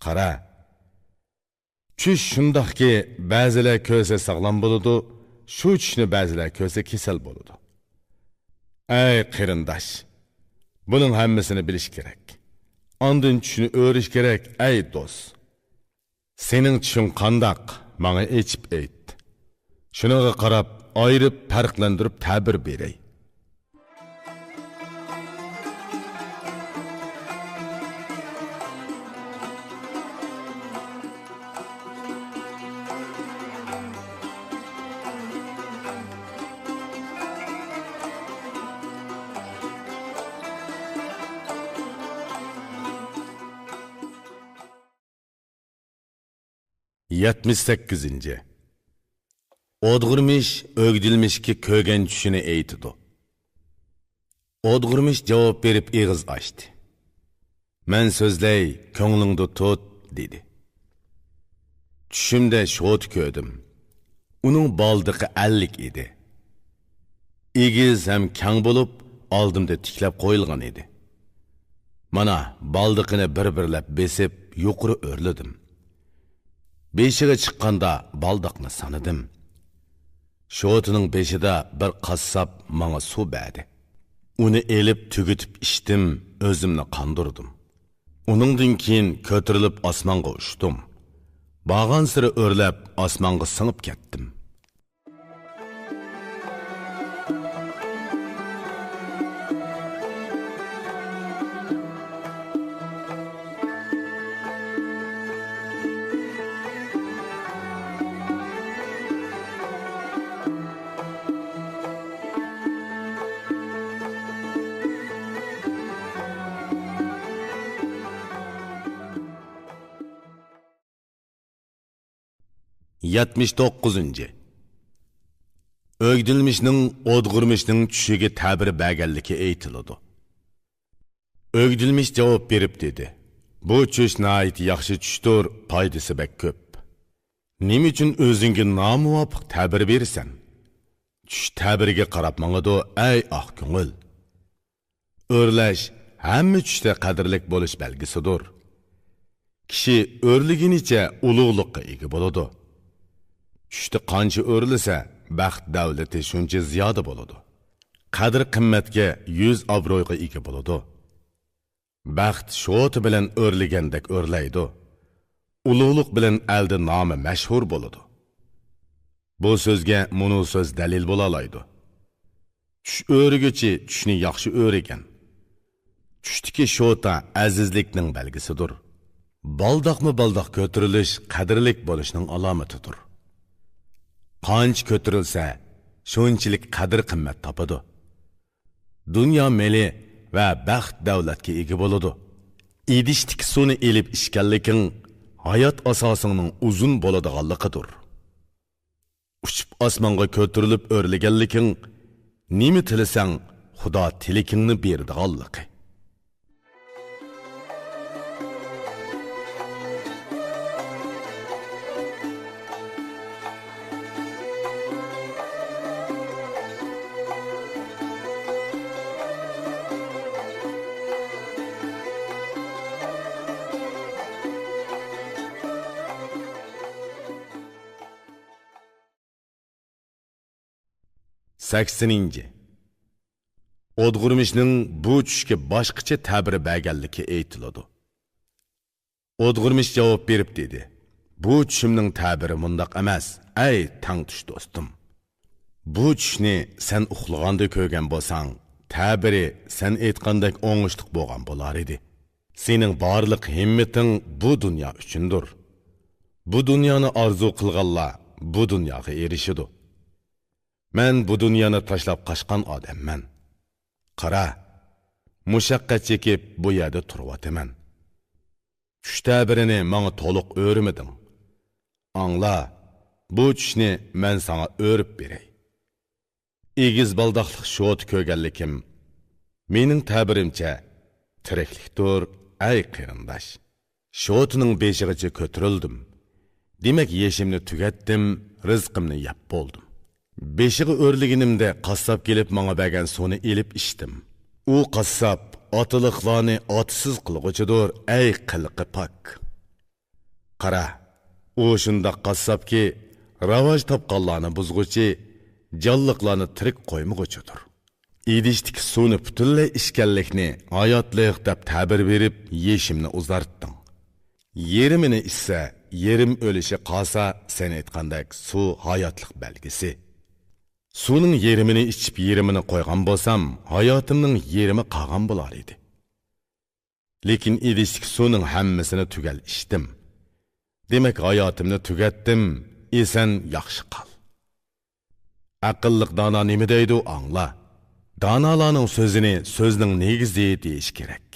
قارا، چۈش شۇنداقكى، بەزىلەر كۆرسە ساغلام بولىدۇ، شۇ چۈشنى بەزىلەر كۆرسە كېسەل بولىدۇ. ئەي قېرىنداش، بۇنىڭ ھەممىسىنى بىلىش كېرەك. ئاندىن چۈشنى ئۆرۈش كېرەك، ئەي دوست. سېنىڭ چۈشۈڭ قانداق؟ ماڭا ئېچىپ ئېيت. شۇنىڭغا قاراپ، ئايرىپ، پەرقلەندۈرۈپ تەبىر بېرەي. يەتمىش سەككىزىنچى. ئودغۇرمىش ئۆگدىلمىشكە كۆرگەن چۈشىنى ئېيتىدۇ. ئودغۇرمىش جاۋاب بېرىپ ئېغىز ئاچتى. مەن سۆزلەي، كۆڭلۈڭدە تۇت، دېدى. چۈشۈمدە شوتا كۆردۈم. ئۇنىڭ بالدىقى ئەللىك ئىدى. ئېگىز ھەم كەڭ بولۇپ، ئالدىمدا تىكلەپ قويۇلغان ئىدى. مانا، بالدىقىنى بىر-بىرلەپ بېسىپ، يۇقىرى ئۆرلىدىم. بېشىغا چىققاندا بالداقنى سانىدىم. شوتىنىڭ بېشىدا بىر قاسساپ ماڭا سۇ بەردى. ئۇنى ئېلىپ تۈگىتىپ ئىچتىم، ئۆزۈمنى قاندۇردۇم. ئۇنىڭدىن كېيىن كۆتۈرۈلۈپ ئاسمانغا ئۇچتۇم. بارغانسېرى ئۆرلەپ ئاسمانغا سىڭىپ كەتتىم. يەتمىش توققۇزىنچى. ئۆگدۈلمىشنىڭ ئودغۇرمىشنىڭ چۈشىگە تەبىر بەرگەنلىكى ئېيتىلىدۇ. ئۆگدۈلمىش جاۋاب بېرىپ دېدى: «بۇ چۈش ناھايىتى ياخشى چۈشتۇر، پايدىسى بەك كۆپ. نېمە ئۈچۈن ئۆزۈڭگە نامۇۋاپىق تەبىر بېرىسەن؟ چۈش تەبىرىگە قاراپ ماڭىدۇ، ئەي ئاق كۆڭۈل.» ئۆرلەش ھەممە چۈشتە قەدىرلىك بولۇش بەلگىسىدۇر. كىشى ئۆرلىگىنىچە ئۇلۇغلۇققا ئىگە بولىدۇ. چۈشتە قانچە ئۆرلىسە، بەخت-دەۋلىتى شۇنچە زىيادە بولىدۇ. قەدىر-قىممەتكە، يۈز-ئابرويغا ئىگە بولىدۇ. بەخت شوتا بىلەن ئۆرلىگەندەك ئۆرلەيدۇ. ئۇلۇغلۇق بىلەن ئەلدە نامى مەشھۇر بولىدۇ. بۇ سۆزگە مۇنۇ سۆز دەلىل بولالايدۇ: چۈش ئۆرۈگۈچى چۈشنى ياخشى ئۆرىگەن. چۈشتىكى شوتا ئەزىزلىكنىڭ بەلگىسىدۇر. بالداقمۇ بالداق كۆتۈرۈلۈش قەدىرلىك بولۇشنىڭ ئالامىتىدۇر. قانچە كۆتۈرۈلسە، شۇنچىلىك قەدىر-قىممەت تاپىدۇ. دۇنيا مېلى ۋە بەخت-دەۋلەتكە ئىگە بولىدۇ. ئىدىشتىكى سۇنى ئېلىپ ئىچكەنلىكىڭ ھايات ئاساسىڭنىڭ ئۇزۇن بولىدىغانلىقىدۇر. ئۇچۇپ ئاسمانغا كۆتۈرۈلۈپ ئۆرلىگەنلىكىڭ، نېمە تىلىسەڭ، خۇدا تىلىكىڭنى بېرىدىغانلىقى. سەكسىنىنچى. ئودغۇرمىشنىڭ بۇ چۈشكە باشقىچە تەبىر بەرگەنلىكى ئېيتىلىدۇ. ئودغۇرمىش جاۋاب بېرىپ دېدى: «بۇ چۈشۈمنىڭ تەبىرى مۇنداق ئەمەس، ئەي تەڭتۇش دوستۇم. بۇ چۈشنى سەن ئۇخلىغاندا كۆرگەن بولساڭ، تەبىرى سەن ئېيتقاندەك ئوڭۇشلۇق بولغان بولار ئىدى. سېنىڭ بارلىق ھىممىتىڭ بۇ دۇنيا ئۈچۈندۇر. بۇ دۇنيانى ئارزۇ قىلغانلار بۇ دۇنياغا ئېرىشىدۇ. مەن بۇ دۇنيانى تاشلاپ قاچقان ئادەممەن. قارا، مۇشەققەت چېكىپ بۇ يەردە تۇرۇۋاتىمەن. چۈش تەبىرىنى ماڭا تولۇق ئۆرمىدىڭ. ئاڭلا، بۇ چۈشنى مەن ساڭا ئۆرۈپ بېرەي. ئېگىز بالداقلىق شوتا كۆرگەنلىكىم، مېنىڭ تەبىرىمچە، تىرىكلىكتۇر، ئەي قېرىنداش. شوتىنىڭ بېشىغىچە كۆتۈرۈلدۈم. دېمەك، يېشىمنى تۈگەتتىم، رىزقىمنى يەپ بولدۇم. بېشىغا ئۆرلىگىنىمدە قاسساپ كېلىپ ماڭا بەرگەن سۇنى ئېلىپ ئىچتىم. ئۇ قاسساپ ئاتىلىقلارنى ئاتىسىز قىلغۇچىدۇر، ئەي قىلىقى پاك. قارا، ئۇ شۇنداق قاسساپكى، راۋاج تاپقانلارنى بۇزغۇچى، جانلىقلارنى تىرىك قويمىغۇچىدۇر. ئىدىشتىكى سۇنى پۈتۈنلەي ئىچكەنلىكنى ھاياتلىق دەپ تەبىر بېرىپ، يېشىمنى ئۇزارتتىڭ. يېرىمىنى ئىچسە، يېرىم ئۆلۈشى قالسا، سەن ئېيتقاندەك سۇ ھاياتلىق بەلگىسى. سۇنىڭ يېرىمىنى ئىچىپ، يېرىمىنى قويغان بولسام، ھاياتىمنىڭ يېرىمى قالغان بولار ئىدى. لېكىن ئىدىشتىكى سۇنىڭ ھەممىسىنى تۈگەل ئىچتىم. دېمەك، ھاياتىمنى تۈگەتتىم، ئېسەن ياخشى قال. ئەقىللىق دانا نېمە دەيدۇ، ئاڭلا. دانالارنىڭ سۆزىنى سۆزنىڭ نېگىزى دېيىش كېرەك.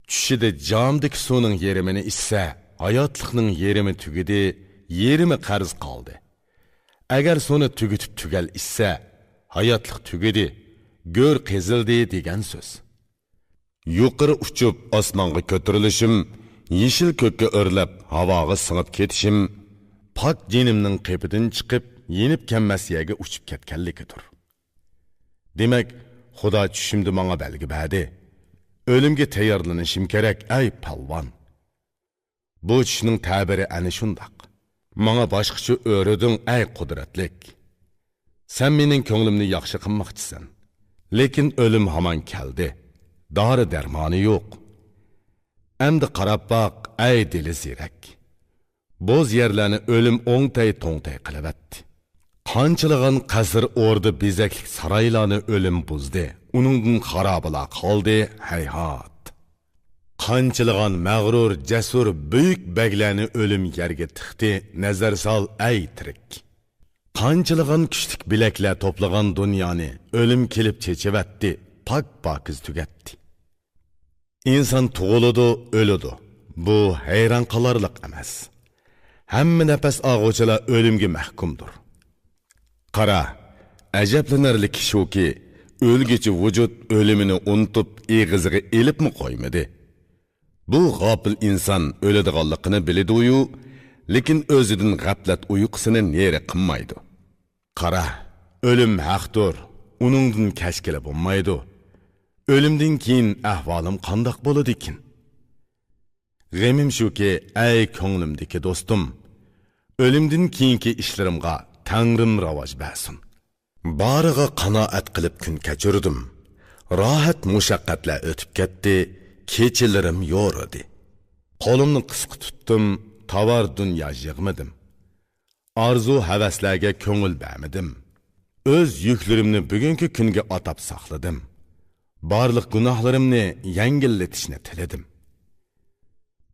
چۈشىدە جامدىكى سۇنىڭ يېرىمىنى ئىچسە، ھاياتلىقنىڭ يېرىمى تۈگىدى، يېرىمى قەرز قالدى. ئەگەر سۇنى تۈگىتىپ تۈگەل ئىچسە، ھاياتلىق تۈگىدى، گۆر قېزىلدى دېگەن سۆز. يۇقىرى ئۇچۇپ ئاسمانغا كۆتۈرۈلۈشۈم، يېشىل كۆككە ئۆرلەپ ھاۋاغا سىڭىپ كېتىشىم، پاك جېنىمنىڭ قېپىدىن چىقىپ، يېنىپ كەلمەس يەرگە ئۇچۇپ كەتكەنلىكىدۇر. دېمەك، خۇدا چۈشۈمدە ماڭا بەلگە بەردى. ئۆلۈمگە تەييارلىنىشىم كېرەك، ئەي پالۋان! بۇ چۈشنىڭ تەبىرى ئەنە شۇنداق. ماڭا باشقىچە ئۆرۈدۈڭ، ئەي قۇدرەتلىك! سەن مېنىڭ كۆڭلۈمنى ياخشى قىلماقچىسەن. لېكىن ئۆلۈم ھامان كەلدى. دارى-دەرمانى يوق. ئەمدى قاراپ باق، ئەي دىلى زېرەك! بوز يەرلەرنى ئۆلۈم ئوڭتەي-توڭتەي قىلىۋەتتى. قانچىلىغان قەسىر، ئوردا، بېزەكلىك سارايلارنى ئۆلۈم بۇزدى. ئۇنىڭدىن خارابىلار قالدى، ھەيھات! قانچىلىغان مەغرۇر، جەسۇر، بۈيۈك بەگلەرنى ئۆلۈم يەرگە تىقتى، نەزەر سال، ئەي تىرىك! قانچىلىغان كۈچلۈك بىلەكلەر توپلىغان دۇنيانى ئۆلۈم كېلىپ چېچىۋەتتى، پاك-پاكىز تۈگەتتى. ئىنسان تۇغۇلىدۇ، ئۆلىدۇ. بۇ ھەيران قالارلىق ئەمەس. ھەممە نەپەس ئالغۇچىلار ئۆلۈمگە مەھكۇمدۇر. قارا، ئەجەبلىنەرلىكى شۇكى، ئۆلگۈچى ۋۇجۇد ئۆلۈمىنى ئۇنتۇپ، ئېغىزىغا ئېلىپمۇ قويمىدى. بۇ غاپىل ئىنسان ئۆلىدىغانلىقىنى بىلىدۇيۇ، لېكىن ئۆزىدىن غەپلەت ئۇيقۇسىنى نېرى قىلمايدۇ. قارا، ئۆلۈم ھەقتۇر، ئۇنىڭدىن كەچكىلى بولمايدۇ. ئۆلۈمدىن كېيىن ئەھۋالىم قانداق بولىدىكىن؟ غېمىم شۇكى، ئەي كۆڭلۈمدىكى دوستۇم، ئۆلۈمدىن كېيىنكى ئىشلىرىمغا تەڭرىم راۋاج بەرسۇن. بارىغا قانائەت قىلىپ كۈن كەچۈردۈم. راھەت مۇشەققەتلەر ئۆتۈپ كەتتى، كېچىلىرىم يورۇدى. قولۇمنى قىسقا تۇتتۇم، تاۋار دۇنيا يىغمىدىم. ئارزۇ-ھەۋەسلەرگە كۆڭۈل بەرمىدىم. ئۆز يۈكلىرىمنى بۈگۈنكى كۈنگە ئاتاپ ساقلىدىم. بارلىق گۇناھلىرىمنى يەڭگىللىتىشنى تىلىدىم.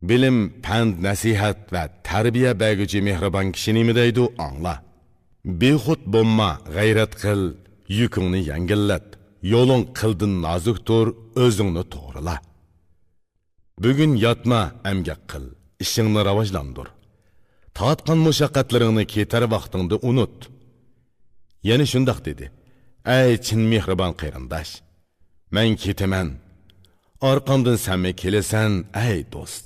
بىلىم، پەند، نەسىھەت ۋە تەربىيە بەرگۈچى مېھرىبان كىشى نېمە دەيدۇ، ئاڭلا. بىخۇد بولما، غەيرەت قىل، يۈكۈڭنى يەڭگىللەت، يولۇڭ قىلدىن نازۇكتۇر، ئۆزۈڭنى توغرىلا. بۈگۈن ياتما، ئەمگەك قىل، ئىشىڭنى راۋاجلاندۇر. تارتقان مۇشەققەتلىرىڭنى كېتەر ۋاقتىڭدا ئۇنۇت. يەنە شۇنداق دېدى، ئەي چىن مېھرىبان قېرىنداش! مەن كېتىمەن. ئارقامدىن سەنمۇ كېلىسەن، ئەي دوست!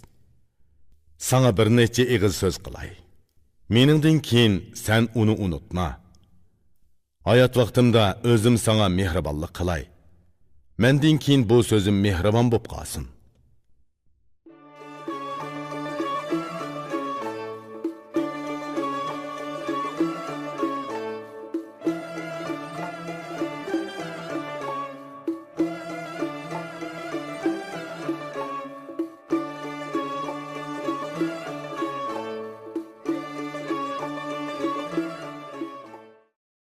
ساڭا بىر نەچچە ئېغىز سۆز قىلاي. مېنىڭدىن كېيىن سەن ئۇنى ئۇنۇتما. ھايات ۋاقتىمدا ئۆزۈم ساڭا مېھرىبانلىق قىلاي. مەندىن كېيىن بۇ سۆزۈم مېھرىبان بولۇپ قالسۇن.